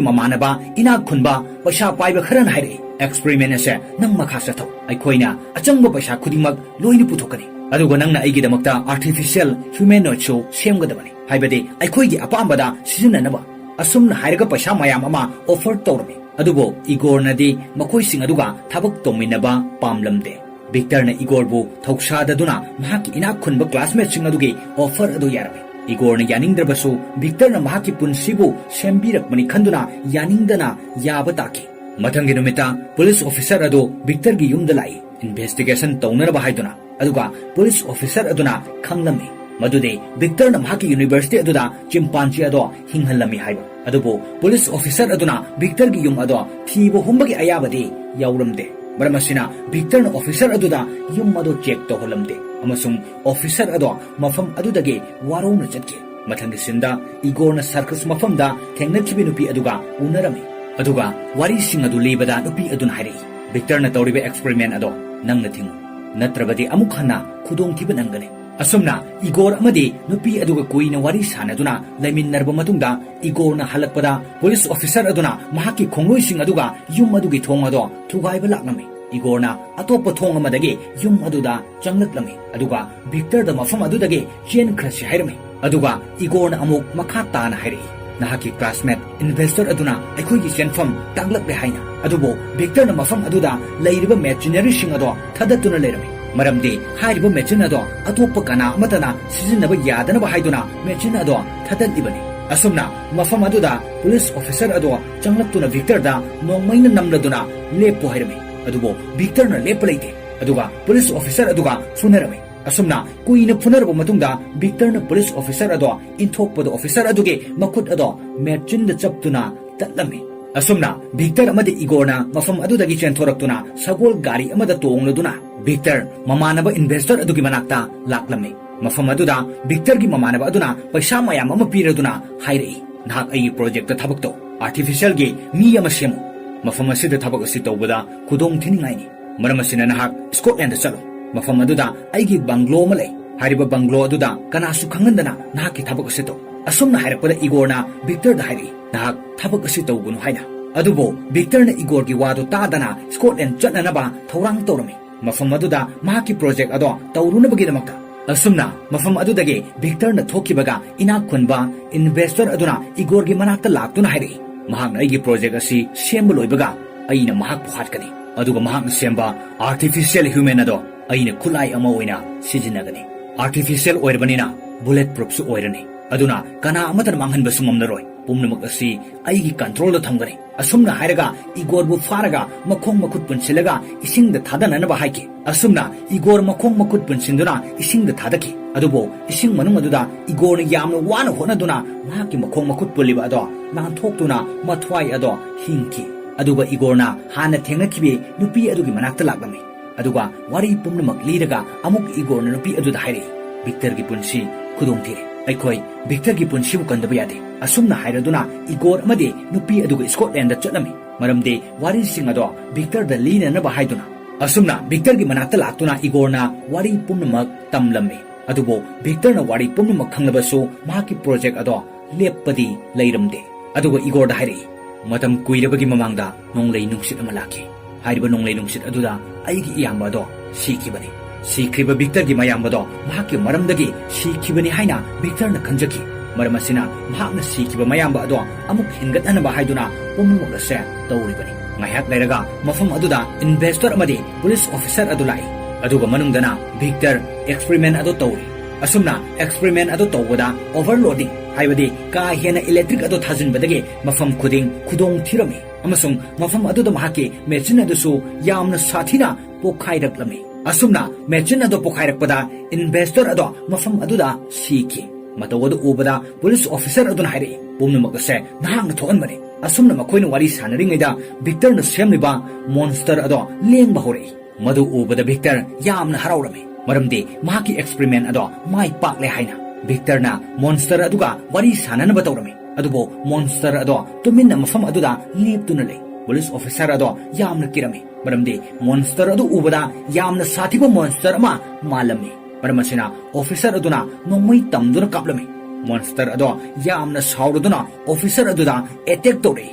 ꯃꯃꯥꯟꯅꯕ ꯏꯅꯥꯛ ꯈꯨꯟꯕ ꯄꯩꯁꯥ ꯄꯥꯏꯕ ꯈꯔꯅ ꯍꯥꯏꯔꯛꯏ, "Experiment ꯑꯁꯦ ꯅꯪ ꯃꯈꯥ ꯆꯠꯊꯧ, ꯑꯩꯈꯣꯏꯅ ꯑꯆꯪꯕ ꯄꯩꯁꯥ ꯈꯨꯗꯤꯡꯃꯛ ꯂꯣꯏꯅ ꯄꯨꯊꯣꯛꯀꯅꯤ, ꯑꯗꯨꯒ ꯅꯪꯅ ꯑꯩꯒꯤꯗꯃꯛꯇ artificial humanoidꯁꯨ ꯁꯦꯝꯒꯗꯕꯅꯤ, ꯍꯥꯏꯕꯗꯤ ꯑꯩꯈꯣꯏꯒꯤ ꯑꯄꯥꯝꯕꯗ ꯁꯤꯖꯤꯟꯅꯅꯕ꯫" ꯑꯁꯨꯝꯅ ꯍꯥꯏꯔꯒ ꯄꯩꯁꯥ ꯃꯌꯥꯝ ꯑꯃ offer ꯇꯧꯔꯝꯃꯤ꯫ ꯑꯗꯨꯕꯨ Igorꯅꯗꯤ ꯃꯈꯣꯏꯁꯤꯡ ꯑꯗꯨꯒ ꯊꯕꯛ ꯇꯧꯃꯤꯟꯅꯕ ꯄꯥꯝꯂꯝꯗꯦ꯫ Victorꯅ Igorꯕꯨ ꯊꯧꯁꯥꯗꯗꯨꯅ ꯃꯍꯥꯛꯀꯤ ꯏꯅꯥꯛ ꯈꯨꯟꯕ classmateꯁꯤꯡ ꯑꯗꯨꯒꯤ offer ꯑꯗꯨ ꯌꯥꯔꯝꯃꯤ꯫ Igorꯅ ꯌꯥꯅꯤꯡꯗ꯭ꯔꯕꯁꯨ Victorꯅ ꯃꯍꯥꯛꯀꯤ ꯄꯨꯟꯁꯤꯕꯨ ꯁꯦꯝꯕꯤꯔꯛꯄꯅꯤ ꯈꯟꯗꯨꯅ ꯌꯥꯅꯤꯡꯗꯅ ꯌꯥꯕ ꯇꯥꯈꯤ꯫ ꯃꯊꯪꯒꯤ ꯅꯨꯃꯤꯠꯇ police officer ꯑꯗꯨ Victorꯒꯤ ꯌꯨꯝꯗ ꯂꯥꯛꯏ, investigation ꯇꯧꯅꯅꯕ ꯍꯥꯏꯗꯨꯅ꯫ ꯑꯗꯨꯒ police officer ꯑꯗꯨꯅ ꯈꯪꯂꯝꯃꯤ ꯃꯗꯨꯗꯤ Victorꯅ ꯃꯍꯥꯛꯀꯤ university ꯑꯗꯨꯗ chimpanzee ꯑꯗꯣ ꯍꯤꯡꯍꯜꯂꯝꯃꯤ ꯍꯥꯏꯕ꯫ ꯑꯗꯨꯕꯨ police officer ꯑꯗꯨꯅ Victorꯒꯤ ꯌꯨꯝ ꯑꯗꯣ ꯊꯤꯕ ꯍꯨꯝꯕꯒꯤ ꯑꯌꯥꯕꯗꯤ ꯌꯥꯎꯔꯝꯗꯦ꯫ ꯃꯔꯝ ꯑꯁꯤꯅ Victorꯅ officer ꯑꯗꯨꯗ ꯌꯨꯝ ꯑꯗꯣ check ꯇꯧꯍꯜꯂꯝꯗꯦ, ꯑꯃꯁꯨꯡ officer ꯑꯗꯣ ꯃꯐꯝ ꯑꯗꯨꯗꯒꯤ ꯋꯥꯔꯧꯅ ꯆꯠꯈꯤ꯫ ꯃꯊꯪꯒꯤ sceneꯗ Igorꯅ circus ꯃꯐꯝꯗ ꯊꯦꯡꯅꯈꯤꯕ ꯅꯨꯄꯤ ꯑꯗꯨꯒ ꯎꯅꯔꯝꯃꯤ꯫ ꯑꯗꯨꯒ ꯋꯥꯔꯤꯁꯤꯡ ꯑꯗꯨ ꯂꯤꯕꯗ ꯅꯨꯄꯤ ꯑꯗꯨꯅ ꯍꯥꯏꯔꯛꯏ, "Victorꯅ ꯇꯧꯔꯤꯕ experiment ꯑꯗꯣ ꯅꯪꯅ ꯊꯤꯡꯉꯨ, ꯅꯠꯇ꯭ꯔꯕꯗꯤ ꯑꯃꯨꯛ ꯍꯟꯅ ꯈꯨꯗꯣꯡꯊꯤꯕ ꯅꯪꯒꯅꯤ꯫" ꯑꯁꯨꯝꯅ Igor ꯑꯃꯗꯤ ꯅꯨꯄꯤ ꯑꯗꯨꯒ ꯀꯨꯏꯅ ꯋꯥꯔꯤ ꯁꯥꯟꯅꯗꯨꯅ ꯂꯩꯃꯤꯟꯅꯔꯕ ꯃꯇꯨꯡꯗ, Igorꯅ ꯍꯜꯂꯛꯄꯗ police officer ꯑꯗꯨꯅ ꯃꯍꯥꯛꯀꯤ ꯈꯣꯡꯂꯣꯏꯁꯤꯡ ꯑꯗꯨꯒ ꯌꯨꯝ ꯑꯗꯨꯒꯤ ꯊꯣꯡ ꯑꯗꯣ ꯊꯨꯒꯥꯏꯕ ꯂꯥꯛꯂꯝꯃꯤ꯫ Igorꯅ ꯑꯇꯣꯞꯄ ꯊꯣꯡ ꯑꯃꯗꯒꯤ ꯌꯨꯝ ꯑꯗꯨꯗ ꯆꯪꯂꯛꯂꯝꯃꯤ, ꯑꯗꯨꯒ Victorꯗ ꯃꯐꯝ ꯑꯗꯨꯗꯒꯤ ꯆꯦꯟꯈ꯭ꯔꯁꯤ ꯍꯥꯏꯔꯝꯃꯤ꯫ ꯑꯗꯨꯒ Igorꯅ ꯑꯃꯨꯛ ꯃꯈꯥ ꯇꯥꯅ ꯍꯥꯏꯔꯛꯏ, "ꯅꯍꯥꯛꯀꯤ classmate investor ꯑꯗꯨꯅ ꯑꯩꯈꯣꯏꯒꯤ ꯆꯦꯟꯐꯝ ꯇꯥꯛꯂꯛꯂꯦ ꯍꯥꯏꯅ, ꯑꯗꯨꯕꯨ Victorꯅ ꯃꯐꯝ ꯑꯗꯨꯗ ꯂꯩꯔꯤꯕ machineryꯁꯤꯡ ꯑꯗꯣ ꯊꯥꯗꯠꯇꯨꯅ ꯂꯩꯔꯝꯃꯤ, ꯃꯔꯝꯗꯤ ꯍꯥꯏꯔꯤꯕ machine ꯑꯗꯣ ꯑꯇꯣꯞꯄ ꯀꯅꯥ ꯑꯃꯠꯇꯅ ꯁꯤꯖꯤꯟꯅꯕ ꯌꯥꯗꯅꯕ ꯍꯥꯏꯗꯨꯅ machine ꯑꯗꯣ ꯊꯥꯗꯠꯂꯤꯕꯅꯤ꯫" ꯑꯁꯨꯝꯅ ꯃꯐꯝ ꯑꯗꯨꯗ police officer ꯑꯗꯣ ꯆꯪꯂꯛꯇꯨꯅ Victorꯗ ꯅꯣꯡꯃꯩꯅ ꯅꯝꯂꯗꯨꯅ, "ꯂꯦꯞꯄꯨ" ꯍꯥꯏꯔꯝꯃꯤ꯫ ꯑꯗꯨꯕꯨ Victorꯅ ꯂꯦꯞꯄ ꯂꯩꯇꯦ, ꯑꯗꯨꯒ police officer ꯑꯗꯨꯒ ꯐꯨꯅꯔꯝꯃꯤ꯫ ꯑꯁꯨꯝꯅ ꯀꯨꯏꯅ ꯐꯨꯅꯔꯕ ꯃꯇꯨꯡꯗ ꯚꯤꯛꯇꯔꯅ ꯄꯨꯂꯤꯁ ꯑꯣꯐꯤꯁꯔ ꯑꯗꯣ ꯏꯟꯊꯣꯛꯄꯗ ꯑꯣꯐꯤꯁꯔ ꯑꯗꯨꯒꯤ ꯃꯈꯨꯠ ꯑꯗꯣ ꯃꯦꯆꯤꯟꯗ ꯆꯞꯇꯨꯅ ꯇꯠꯂꯝꯃꯤ꯫ ꯑꯁꯨꯝꯅ ꯚꯤꯛꯇꯔ ꯑꯃꯗꯤ ꯏꯒꯣꯔꯅ ꯃꯐꯝ ꯑꯗꯨꯗꯒꯤ ꯆꯦꯟꯊꯣꯔꯛꯇꯨꯅ ꯁꯒꯣꯜ ꯒꯥꯔꯤ ꯑꯃꯗ ꯇꯣꯡꯂꯗꯨꯅ ꯚꯤꯛꯇꯔ ꯃꯃꯥꯟꯅꯕ ꯏꯟꯚꯦꯁꯇꯔ ꯑꯗꯨꯒꯤ ꯃꯅꯥꯛꯇ ꯂꯥꯛꯂꯝꯃꯤ꯫ ꯃꯐꯝ ꯑꯗꯨꯗ ꯚꯤꯛꯇꯔꯒꯤ ꯃꯃꯥꯟꯅꯕ ꯑꯗꯨꯅ ꯄꯩꯁꯥ ꯃꯌꯥꯝ ꯑꯃ ꯄꯤꯔꯗꯨꯅ ꯍꯥꯏꯔꯛꯏ, "ꯅꯍꯥꯛ ꯑꯩꯒꯤ ꯄ꯭ꯔꯣꯖꯦꯛꯇ ꯊꯕꯛ ꯇꯧ, ꯑꯥꯔꯇꯤꯐꯤꯁꯤꯌꯦꯜꯒꯤ ꯃꯤ ꯑꯃ ꯁꯦꯝꯃꯨ꯫ ꯃꯐꯝ ꯑꯁꯤꯗ ꯊꯕꯛ ꯑꯁꯤ ꯇꯧꯕꯗ ꯈꯨꯗꯣꯡ ꯊꯤꯅꯤꯡꯉꯥꯏꯅꯤ꯫ ꯃꯔꯝ ꯑꯁꯤꯅ ꯅꯍꯥꯛ ꯁ꯭ꯀꯣꯠꯂꯦꯟꯗ ꯆꯠꯂꯨ꯫ ꯃꯐꯝ ꯑꯗꯨꯗ ꯑꯩꯒꯤ ꯕꯪꯒ꯭ꯂꯣ ꯑꯃ ꯂꯩ꯫ ꯍꯥꯏꯔꯤꯕ ꯕꯪꯒ꯭ꯂꯣ ꯑꯗꯨꯗ ꯀꯅꯥꯁꯨ ꯈꯪꯍꯟꯗꯅ ꯅꯍꯥꯛꯀꯤ ꯊꯕꯛ ꯑꯁꯤ ꯇꯧ"꯫ ꯑꯁꯨꯝꯅ ꯍꯥꯏꯔꯛꯄꯗ ꯏꯒꯣꯔꯅ ꯚꯤꯛꯇꯔꯗ ꯍꯥꯏꯔꯛꯏ, "ꯅꯍꯥꯛ ꯊꯕꯛ ꯑꯁꯤ ꯇꯧꯒꯅꯨ" ꯍꯥꯏꯅ꯫ ꯑꯗꯨꯕꯨ ꯚꯤꯛꯇꯔꯅ ꯏꯒꯣꯔꯒꯤ ꯋꯥꯗꯨ ꯇꯥꯗꯅ ꯁ꯭ꯀꯣꯠꯂꯦꯟꯗ ꯆꯠꯅꯅꯕ ꯊꯧꯔꯥꯡ ꯇꯧꯔꯝꯃꯤ꯫ ꯃꯐꯝ ꯑꯗꯨꯗ ꯃꯍꯥꯛꯀꯤ ꯄ꯭ꯔꯣꯖꯦꯛ ꯑꯗꯣ ꯇꯧꯔꯨꯅꯕꯒꯤꯗꯃꯛꯇ꯫ ꯑꯁꯨꯝꯅ ꯃꯐꯝ ꯑꯗꯨꯗꯒꯤ ꯚꯤꯛꯇꯔꯅ ꯊꯣꯛꯈꯤꯕꯒ ꯏꯅꯥꯛ ꯈꯨꯟꯕ ꯏꯟꯚꯦꯁꯇꯔ ꯑꯗꯨꯅ ꯏꯒꯣꯔꯒꯤ ꯃꯅꯥꯛꯇ ꯂꯥꯛꯇꯨꯅ ꯍꯥꯏꯔꯛꯏ, "ꯃꯍꯥꯛꯅ ꯑꯩꯒꯤ ꯄ꯭ꯔꯣꯖꯦꯛ ꯑꯁꯤ ꯁꯦꯝꯕ ꯂꯣꯏꯕꯒ ꯑꯩꯅ ꯃꯍꯥꯛꯄꯨ ꯍꯥꯠꯀꯅꯤ, ꯑꯗꯨꯒ ꯃꯍꯥꯛꯅ ꯁꯦꯝꯕ ꯑꯥꯔꯇꯤꯐꯤꯁꯤꯌꯦꯜ ꯍ꯭ꯌꯨꯃꯦꯟ ꯑꯗꯣ ꯑꯩꯅ ꯈꯨꯠꯂꯥꯏ ꯑꯃ ꯑꯣꯏꯅ ꯁꯤꯖꯤꯟꯅꯒꯅꯤ꯫ ꯑꯥꯔꯇꯤꯐꯤꯁꯤꯌꯦꯜ ꯑꯣꯏꯔꯕꯅꯤꯅ ꯕꯨꯂꯦꯠ ꯄ꯭ꯔꯨꯐꯁꯨ ꯑꯣꯏꯔꯅꯤ, ꯑꯗꯨꯅ ꯀꯅꯥ ꯑꯃꯠꯇꯅ ꯃꯥꯡꯍꯟꯕꯁꯨ ꯉꯝꯂꯔꯣꯏ꯫ ꯄꯨꯝꯅꯃꯛ ꯑꯁꯤ ꯑꯩꯒꯤ ꯀꯟꯇ꯭ꯔꯣꯜꯗ ꯊꯝꯒꯅꯤ"꯫ ꯑꯁꯨꯝꯅ ꯍꯥꯏꯔꯒ ꯏꯒꯣꯔꯕꯨ ꯐꯥꯔꯒ ꯃꯈꯣꯡ ꯃꯈꯨꯠ ꯄꯨꯟꯁꯤꯜꯂꯒ ꯏꯁꯤꯡꯗ ꯊꯥꯗꯅꯅꯕ ꯍꯥꯏꯈꯤ꯫ ꯑꯁꯨꯝꯅ ꯏꯒꯣꯔ ꯃꯈꯣꯡ ꯃꯈꯨꯠ ꯄꯨꯟꯁꯤꯟꯗꯨꯅ ꯏꯁꯤꯡꯗ ꯊꯥꯗꯈꯤ꯫ ꯑꯗꯨꯕꯨ ꯏꯁꯤꯡ ꯃꯅꯨꯡ ꯑꯗꯨꯗ ꯏꯒꯣꯔꯅ ꯌꯥꯝꯅ ꯋꯥꯅ ꯍꯣꯠꯅꯗꯨꯅ ꯃꯍꯥꯛꯀꯤ ꯃꯈꯣꯡ ꯃꯈꯨꯠ ꯄꯨꯜꯂꯤꯕ ꯑꯗꯣ ꯅꯥꯟꯊꯣꯛꯇꯨꯅ ꯃꯊ꯭ꯋꯥꯏ ꯑꯗꯣ ꯍꯤꯡꯈꯤ꯫ ꯑꯗꯨꯒ ꯏꯒꯣꯔꯅ ꯍꯥꯟꯅ ꯊꯦꯡꯅꯈꯤꯕ ꯅꯨꯄꯤ ꯑꯗꯨꯒꯤ ꯃꯅꯥꯛꯇ ꯂꯥꯛꯂꯝꯃꯤ꯫ ꯑꯗꯨꯒ ꯋꯥꯔꯤ ꯄꯨꯝꯅꯃꯛ ꯂꯤꯔꯒ ꯑꯃꯨꯛ ꯏꯒꯣꯔꯅ ꯅꯨꯄꯤ ꯑꯗꯨꯗ ꯍꯥꯏꯔꯛꯏ, "ꯚꯤꯛꯇꯔꯒꯤ ꯄꯨꯟꯁꯤ ꯈꯨꯗꯣꯡ ꯊꯤꯔꯦ꯫ ꯑꯩꯈꯣꯏ ꯚꯤꯛꯇꯔꯒꯤ ꯄꯨꯟꯁꯤꯕꯨ ꯀꯟꯗꯕ ꯌꯥꯗꯦ"꯫ ꯑꯁꯨꯝꯅ ꯍꯥꯏꯔꯗꯨꯅ ꯏꯒꯣꯔ ꯑꯃꯗꯤ ꯅꯨꯄꯤ ꯑꯗꯨꯒ ꯁ꯭ꯀꯣꯠꯂꯦꯟꯗ ꯆꯠꯂꯝꯃꯤ꯫ ꯃꯔꯝꯗꯤ ꯋꯥꯔꯤꯁꯤꯡ ꯑꯗꯣ ꯚꯤꯛꯇꯔꯗ ꯂꯤꯅꯅꯕ ꯍꯥꯏꯗꯨꯅ꯫ ꯑꯁꯨꯝꯅ ꯚꯤꯛꯇꯔꯒꯤ ꯃꯅꯥꯛꯇ ꯂꯥꯛꯇꯨꯅ ꯏꯒꯣꯔꯅ ꯋꯥꯔꯤ ꯄꯨꯝꯅꯃꯛ ꯇꯝꯂꯝꯃꯤ꯫ ꯑꯗꯨꯕꯨ ꯚꯤꯛꯇꯔꯅ ꯋꯥꯔꯤ ꯄꯨꯝꯅꯃꯛ ꯈꯪꯂꯕꯁꯨ ꯃꯍꯥꯛꯀꯤ ꯄ꯭ꯔꯣꯖꯦꯛ ꯑꯗꯣ ꯂꯦꯞꯄꯗꯤ ꯂꯩꯔꯝꯗꯦ꯫ ꯑꯗꯨꯒ ꯏꯒꯣꯔꯗ ꯍꯥꯏꯔꯛꯏ, "ꯃꯇꯝ ꯀꯨꯏꯔꯕꯒꯤ ꯃꯃꯥꯡꯗ ꯅꯣꯡꯂꯩ ꯅꯨꯡꯁꯤꯠ ꯑꯃ ꯂꯥꯛꯈꯤ꯫ ꯍꯥꯏꯔꯤꯕ ꯅꯣꯡꯂꯩ ꯅꯨꯡꯁꯤꯠ ꯑꯗꯨꯗ ꯑꯩꯒꯤ ꯏꯌꯥꯝꯕ ꯑꯗꯣ ꯁꯤꯈꯤꯕꯅꯤ꯫ ꯁꯤꯈ꯭ꯔꯤꯕ ꯚꯤꯛꯇꯔꯒꯤ ꯃꯌꯥꯝꯕꯗꯣ ꯃꯍꯥꯛꯀꯤ ꯃꯔꯝꯗꯒꯤ ꯁꯤꯈꯤꯕꯅꯤ ꯍꯥꯏꯅ ꯚꯤꯛꯇꯔꯅ ꯈꯟꯖꯈꯤ꯫ ꯃꯔꯝ ꯑꯁꯤꯅ ꯃꯍꯥꯛꯅ ꯁꯤꯈꯤꯕ ꯃꯌꯥꯝꯕ ꯑꯗꯣ ꯑꯃꯨꯛ ꯍꯤꯡꯒꯠꯅꯅꯕ ꯍꯥꯏꯗꯨꯅ ꯄꯨꯝꯅꯃꯛ ꯑꯁꯦ ꯇꯧꯔꯤꯕꯅꯤ"꯫ ꯉꯥꯏꯍꯥꯛ ꯂꯩꯔꯒ ꯃꯐꯝ ꯑꯗꯨꯗ ꯏꯟꯚꯦꯁꯇꯔ ꯑꯃꯗꯤ ꯄꯨꯂꯤꯁ ꯑꯣꯐꯤꯁꯔ ꯑꯗꯨ ꯂꯥꯛꯏ꯫ ꯑꯗꯨꯒ ꯃꯅꯨꯡꯗꯅ ꯚꯤꯛꯇꯔ ꯑꯦꯛꯁꯄꯔꯤꯃꯦꯟ ꯑꯗꯨ ꯇꯧꯔꯤ꯫ ꯑꯁꯨꯝꯅ ꯑꯦꯛꯁꯄꯔꯤꯃꯦꯟ ꯑꯗꯨ ꯇꯧꯕꯗ ꯑꯣꯚꯔꯂꯣꯗꯤꯡ, ꯍꯥꯏꯕꯗꯤ ꯀꯥ ꯍꯦꯟꯅ ꯏꯂꯦꯛꯇ꯭ꯔꯤꯛ ꯑꯗꯨ ꯊꯥꯖꯤꯟꯕꯗꯒꯤ ꯃꯐꯝ ꯈꯨꯗꯤꯡ ꯈꯨꯗꯣꯡ ꯊꯤꯔꯝꯃꯤ꯫ ꯑꯃꯁꯨꯡ ꯃꯐꯝ ꯑꯗꯨꯗ ꯃꯍꯥꯛꯀꯤ ꯃꯦꯆꯤꯟ ꯑꯗꯨꯁꯨ ꯌꯥꯝꯅ ꯁꯥꯊꯤꯅ ꯄꯣꯈꯥꯏꯔꯛꯂꯝꯃꯤ꯫ ꯑꯁꯨꯝꯅ ꯃꯦꯆꯤꯟ ꯑꯗꯣ ꯄꯣꯈꯥꯏꯔꯛꯄꯗ ꯏꯟꯚꯦꯁꯇꯔ ꯑꯗꯣ ꯃꯐꯝ ꯑꯗꯨꯗ ꯁꯤꯈꯤ꯫ ꯃꯇꯧ ꯑꯗꯨ ꯎꯕꯗ ꯄꯨꯂꯤꯁ ꯑꯣꯐꯤꯁꯔ ꯑꯗꯨꯅ ꯍꯥꯏꯔꯛꯏ, "ꯄꯨꯝꯅꯃꯛ ꯑꯁꯦ ꯅꯍꯥꯛꯅ ꯊꯣꯛꯍꯟꯕꯅꯤ꯫" ꯑꯁꯨꯝꯅ ꯃꯈꯣꯏꯅ ꯋꯥꯔꯤ ꯁꯥꯟꯅꯔꯤꯉꯩꯗ ꯚꯤꯛꯇꯔꯅ ꯁꯦꯝꯂꯤꯕ ꯃꯣꯟꯁꯇꯔ ꯑꯗꯣ ꯂꯦꯡꯕ ꯍꯧꯔꯛꯏ꯫ ꯃꯗꯨ ꯎꯕꯗ ꯚꯤꯛꯇꯔ ꯌꯥꯝꯅ ꯍꯔꯥꯎꯔꯝꯃꯤ, ꯃꯔꯝꯗꯤ ꯃꯍꯥꯛꯀꯤ ꯑꯦꯛꯁꯄꯔꯤꯃꯦꯟ ꯑꯗꯣ ꯃꯥꯏ ꯄꯥꯛꯂꯦ ꯍꯥꯏꯅ꯫ ꯚꯤꯛꯇꯔꯅ ꯃꯣꯟꯁꯇꯔ ꯑꯗꯨꯒ ꯋꯥꯔꯤ ꯁꯥꯟꯅꯅꯕ ꯇꯧꯔꯝꯃꯤ, ꯑꯗꯨꯕꯨ ꯃꯣꯟꯁꯇꯔ ꯑꯗꯣ ꯇꯨꯃꯤꯟꯅ ꯃꯐꯝ ꯑꯗꯨꯗ ꯂꯦꯞꯇꯨꯅ ꯂꯩ꯫ ꯄꯨꯂꯤꯁ ꯑꯣꯐꯤꯁꯔ ꯑꯗꯣ ꯌꯥꯝꯅ ꯀꯤꯔꯝꯃꯤ, ꯃꯔꯝꯗꯤ ꯃꯣꯟꯁꯇꯔ ꯑꯗꯨ ꯎꯕꯗ ꯌꯥꯝꯅ ꯁꯥꯊꯤꯕ ꯃꯣꯟꯁꯇꯔ ꯑꯃ ꯃꯥꯜꯂꯝꯃꯤ꯫ ꯃꯔꯝ ꯑꯁꯤꯅ ꯑꯣꯐꯤꯁꯔ ꯑꯗꯨꯅ ꯅꯣꯡꯃꯩ ꯇꯝꯗꯨꯅ ꯀꯥꯞꯂꯝꯃꯤ꯫ ꯃꯣꯟꯁꯇꯔ ꯑꯗꯣ ꯌꯥꯝꯅ ꯁꯥꯎꯔꯗꯨꯅ ꯑꯣꯐꯤꯁꯔ ꯑꯗꯨꯗ ꯑꯦꯇꯦꯛ ꯇꯧꯔꯛꯏ꯫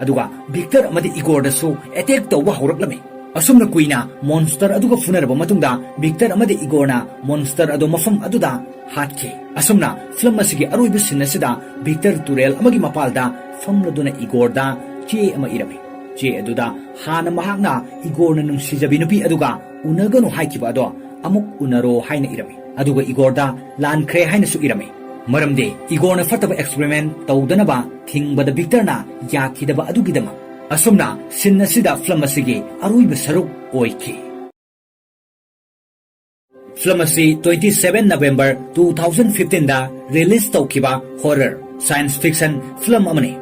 ꯑꯗꯨꯒ ꯚꯤꯛꯇꯔ ꯑꯃꯗꯤ ꯏꯒꯣꯔꯗꯁꯨ ꯑꯦꯇꯦꯛ ꯇꯧꯕ ꯍꯧꯔꯛꯂꯝꯃꯤ꯫ ꯑꯁꯨꯝꯅ ꯀꯨꯏꯅ ꯃꯣꯟꯁꯇꯔ ꯑꯗꯨꯒ ꯐꯨꯅꯔꯕ ꯃꯇꯨꯡꯗ, ꯚꯤꯛꯇꯔ ꯑꯃꯗꯤ ꯏꯒꯣꯔꯅ ꯃꯣꯟꯁꯇꯔ ꯑꯗꯨ ꯃꯐꯝ ꯑꯗꯨꯗ ꯍꯥꯠꯈꯤ꯫ ꯑꯁꯨꯝꯅ ꯐꯤꯂꯝ ꯑꯁꯤꯒꯤ ꯑꯔꯣꯏꯕ ꯁꯤꯟ ꯑꯁꯤꯗ ꯚꯤꯛꯇꯔ ꯇꯨꯔꯦꯜ ꯑꯃꯒꯤ ꯃꯄꯥꯜꯗ ꯐꯝꯂꯗꯨꯅ ꯏꯒꯣꯔꯗ ꯆꯦ ꯑꯃ ꯏꯔꯝꯃꯤ꯫ ꯆꯦ ꯑꯗꯨꯗ ꯍꯥꯟꯅ ꯃꯍꯥꯛꯅ ꯏꯒꯣꯔꯅ ꯅꯨꯡꯁꯤꯖꯕꯤ ꯅꯨꯄꯤ ꯑꯗꯨꯒ ꯎꯅꯒꯅꯨ ꯍꯥꯏꯈꯤꯕ ꯑꯗꯣ ꯑꯃꯨꯛ ꯎꯅꯔꯣ ꯍꯥꯏꯅ ꯏꯔꯝꯃꯤ꯫ ꯑꯗꯨꯒ ꯏꯒꯣꯔꯗ ꯂꯥꯟꯈ꯭ꯔꯦ ꯍꯥꯏꯅꯁꯨ ꯏꯔꯝꯃꯤ꯫ ꯃꯔꯝꯗꯤ ꯏꯒꯣꯔꯅ ꯐꯠꯇꯕ ꯑꯦꯛꯁꯄꯔꯤꯃꯦꯟ ꯇꯧꯗꯅꯕ ꯊꯤꯡꯕꯗ ꯚꯤꯛꯇꯔꯅ ꯌꯥꯈꯤꯗꯕ ꯑꯗꯨꯒꯤꯗꯃꯛ꯫ ꯑꯁꯨꯝꯅ ꯁꯤꯟ ꯑꯁꯤꯗ ꯐꯤꯂꯝ ꯑꯁꯤꯒꯤ ꯑꯔꯣꯏꯕ ꯁꯔꯨꯛ ꯑꯣꯏꯈꯤ꯫ ꯐꯤꯂꯝ ꯑꯁꯤ twenty seven November two thousand fifteen ꯗ ꯔꯤꯂꯤꯖ ꯇꯧꯈꯤꯕ ꯍꯣꯔꯔ ꯁꯥꯏꯟꯁ ꯐꯤꯛꯁꯟ ꯐꯤꯂꯝ ꯑꯃꯅꯤ꯫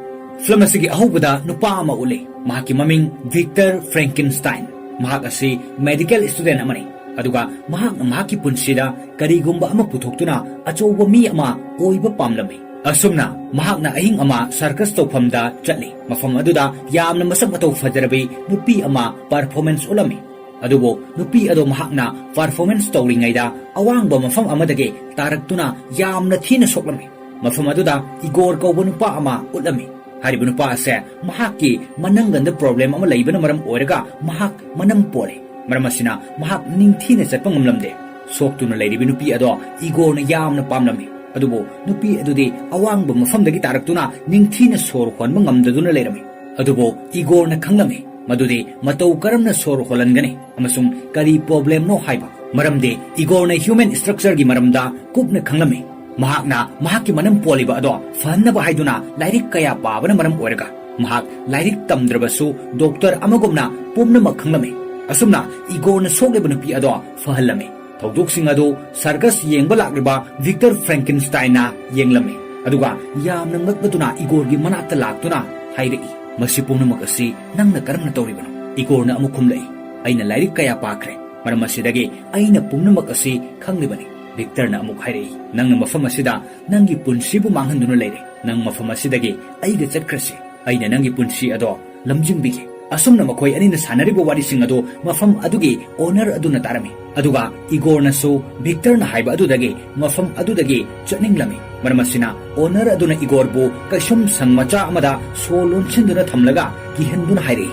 ꯐꯤꯂꯝ ꯑꯁꯤꯒꯤ ꯑꯍꯧꯕꯗ ꯅꯨꯄꯥ ꯑꯃ ꯎꯠꯂꯤ꯫ ꯃꯍꯥꯛꯀꯤ ꯃꯃꯤꯡ ꯚꯤꯛꯇꯔ ꯐ꯭ꯔꯦꯡꯀꯤꯟꯁꯇꯥꯏꯟ꯫ ꯃꯍꯥꯛ ꯑꯁꯤ ꯃꯦꯗꯤꯀꯦꯜ ꯁ꯭ꯇꯨꯗꯦꯟꯠ ꯑꯃꯅꯤ, ꯑꯗꯨꯒ ꯃꯍꯥꯛꯅ ꯃꯍꯥꯛꯀꯤ ꯄꯨꯟꯁꯤꯗ ꯀꯔꯤꯒꯨꯝꯕ ꯑꯃ ꯄꯨꯊꯣꯛꯇꯨꯅ ꯑꯆꯧꯕ ꯃꯤ ꯑꯃ ꯑꯣꯏꯕ ꯄꯥꯝꯂꯝꯃꯤ꯫ ꯑꯁꯨꯝꯅ ꯃꯍꯥꯛꯅ ꯑꯍꯤꯡ ꯑꯃ ꯁꯔꯀꯁ ꯇꯧꯐꯝꯗ ꯆꯠꯂꯤ꯫ ꯃꯐꯝ ꯑꯗꯨꯗ ꯌꯥꯝꯅ ꯃꯁꯛ ꯃꯇꯧ ꯐꯖꯔꯕꯤ ꯅꯨꯄꯤ ꯑꯃ ꯄꯔꯐꯣꯔꯃꯦꯟꯁ ꯎꯠꯂꯝꯃꯤ꯫ ꯑꯗꯨꯕꯨ ꯅꯨꯄꯤ ꯑꯗꯣ ꯃꯍꯥꯛꯅ ꯄꯔꯐꯣꯔꯃꯦꯟꯁ ꯇꯧꯔꯤꯉꯩꯗ ꯑꯋꯥꯡꯕ ꯃꯐꯝ ꯑꯃꯗꯒꯤ ꯇꯥꯔꯛꯇꯨꯅ ꯌꯥꯝꯅ ꯊꯤꯅ ꯁꯣꯛꯂꯝꯃꯤ꯫ ꯃꯐꯝ ꯑꯗꯨꯗ ꯏꯒꯣꯔ ꯀꯧꯕ ꯅꯨꯄꯥ ꯑꯃ ꯎꯠꯂꯝꯃꯤ꯫ ꯍꯥꯏꯔꯤꯕ ꯅꯨꯄꯥ ꯑꯁꯦ ꯃꯍꯥꯛꯀꯤ ꯃꯅꯪꯒꯟꯗ ꯄ꯭ꯔꯣꯕ꯭ꯂꯦꯝ ꯑꯃ ꯂꯩꯕꯅ ꯃꯔꯝ ꯑꯣꯏꯔꯒ ꯃꯍꯥꯛ ꯃꯅꯝ ꯄꯣꯜꯂꯤ꯫ ꯃꯔꯝ ꯑꯁꯤꯅ ꯃꯍꯥꯛ ꯅꯤꯡꯊꯤꯅ ꯆꯠꯄ ꯉꯝꯂꯝꯗꯦ꯫ ꯁꯣꯛꯇꯨꯅ ꯂꯩꯔꯤꯕ ꯅꯨꯄꯤ ꯑꯗꯣ ꯏꯒꯣꯔꯅ ꯌꯥꯝꯅ ꯄꯥꯝꯂꯝꯃꯤ꯫ ꯑꯗꯨꯕꯨ ꯅꯨꯄꯤ ꯑꯗꯨꯗꯤ ꯑꯋꯥꯡꯕ ꯃꯐꯝꯗꯒꯤ ꯇꯥꯔꯛꯇꯨꯅ ꯅꯤꯡꯊꯤꯅ ꯁꯣꯔ ꯍꯣꯟꯕ ꯉꯝꯗꯗꯨꯅ ꯂꯩꯔꯝꯃꯤ꯫ ꯑꯗꯨꯕꯨ ꯏꯒꯣꯔꯅ ꯈꯪꯂꯝꯃꯤ ꯃꯗꯨꯗꯤ ꯃꯇꯧ ꯀꯔꯝꯅ ꯁꯣꯔ ꯍꯣꯜꯍꯟꯒꯅꯤ ꯑꯃꯁꯨꯡ ꯀꯔꯤ ꯄ꯭ꯔꯣꯕ꯭ꯂꯦꯝꯅꯣ ꯍꯥꯏꯕ, ꯃꯔꯝꯗꯤ ꯏꯒꯣꯔꯅ ꯍ꯭ꯌꯨꯃꯦꯟ ꯁ꯭ꯇ꯭ꯔꯛꯆꯔꯒꯤ ꯃꯔꯝꯗ ꯀꯨꯞꯅ ꯈꯪꯂꯝꯃꯤ꯫ ꯃꯍꯥꯛꯅ ꯃꯍꯥꯛꯀꯤ ꯃꯅꯝ ꯄꯣꯜꯂꯤꯕ ꯑꯗꯣ ꯐꯍꯟꯅꯕ ꯍꯥꯏꯗꯨꯅ ꯂꯥꯏꯔꯤꯛ ꯀꯌꯥ ꯄꯥꯕꯅ ꯃꯔꯝ ꯑꯣꯏꯔꯒ ꯃꯍꯥꯛ ꯂꯥꯏꯔꯤꯛ ꯇꯝꯗ꯭ꯔꯕꯁꯨ ꯗꯣꯛꯇꯔ ꯑꯃꯒꯨꯝꯅ ꯄꯨꯝꯅꯃꯛ ꯈꯪꯂꯝꯃꯤ꯫ ꯑꯁꯨꯝꯅ ꯏꯒꯣꯔꯅ ꯁꯣꯛꯂꯤꯕ ꯅꯨꯄꯤ ꯑꯗꯣ ꯐꯍꯜꯂꯝꯃꯤ꯫ ꯊꯧꯗꯣꯛꯁꯤꯡ ꯑꯗꯨ ꯁꯔꯀꯁ ꯌꯦꯡꯕ ꯂꯥꯛꯂꯤꯕ ꯚꯤꯛꯇꯔ ꯐ꯭ꯔꯦꯡꯀꯤꯟꯁꯇꯥꯏꯟꯅ ꯌꯦꯡꯂꯝꯃꯤ꯫ ꯑꯗꯨꯒ ꯌꯥꯝꯅ ꯉꯛꯄꯗꯨꯅ ꯏꯒꯣꯔꯒꯤ ꯃꯅꯥꯛꯇ ꯂꯥꯛꯇꯨꯅ ꯍꯥꯏꯔꯛꯏ, "ꯃꯁꯤ ꯄꯨꯝꯅꯃꯛ ꯑꯁꯤ ꯅꯪꯅ ꯀꯔꯝꯅ ꯇꯧꯔꯤꯕꯅꯣ?" ꯏꯒꯣꯔꯅ ꯑꯃꯨꯛ ꯈꯨꯝꯂꯛꯏ, "ꯑꯩꯅ ꯂꯥꯏꯔꯤꯛ ꯀꯌꯥ ꯄꯥꯈ꯭ꯔꯦ, ꯃꯔꯝ ꯑꯁꯤꯗꯒꯤ ꯑꯩꯅ ꯄꯨꯝꯅꯃꯛ ꯑꯁꯤ ꯈꯪꯂꯤꯕꯅꯤ꯫" ꯚꯤꯛꯇꯔꯅ ꯑꯃꯨꯛ ꯍꯥꯏꯔꯛꯏ, "ꯅꯪꯅ ꯃꯐꯝ ꯑꯁꯤꯗ ꯅꯪꯒꯤ ꯄꯨꯟꯁꯤꯕꯨ ꯃꯥꯡꯍꯟꯗꯨꯅ ꯂꯩꯔꯦ꯫ ꯅꯪ ꯃꯐꯝ ꯑꯁꯤꯗꯒꯤ ꯑꯩꯒ ꯆꯠꯈ꯭ꯔꯁꯤ꯫ ꯑꯩꯅ ꯅꯪꯒꯤ ꯄꯨꯟꯁꯤ ꯑꯗꯣ ꯂꯝꯖꯤꯡꯕꯤꯒꯦ꯫" ꯑꯁꯨꯝꯅ ꯃꯈꯣꯏ ꯑꯅꯤꯅ ꯁꯥꯟꯅꯔꯤꯕ ꯋꯥꯔꯤꯁꯤꯡ ꯑꯗꯨ ꯃꯐꯝ ꯑꯗꯨꯒꯤ ꯑꯣꯅꯔ ꯑꯗꯨꯅ ꯇꯥꯔꯝꯃꯤ꯫ ꯑꯗꯨꯒ ꯏꯒꯣꯔꯅꯁꯨ ꯚꯤꯛꯇꯔꯅ ꯍꯥꯏꯕ ꯑꯗꯨꯗꯒꯤ ꯃꯐꯝ ꯑꯗꯨꯗꯒꯤ ꯆꯠꯅꯤꯡꯂꯝꯃꯤ꯫ ꯃꯔꯝ ꯑꯁꯤꯅ ꯑꯣꯅꯔ ꯑꯗꯨꯅ ꯏꯒꯣꯔꯕꯨ ꯀꯩꯁꯨꯝꯁꯪ ꯃꯆꯥ ꯑꯃꯗ ꯁꯣ ꯂꯣꯟꯁꯤꯟꯗꯨꯅ ꯊꯝꯂꯒ ꯀꯤꯍꯟꯗꯨꯅ ꯍꯥꯏꯔꯛꯏ,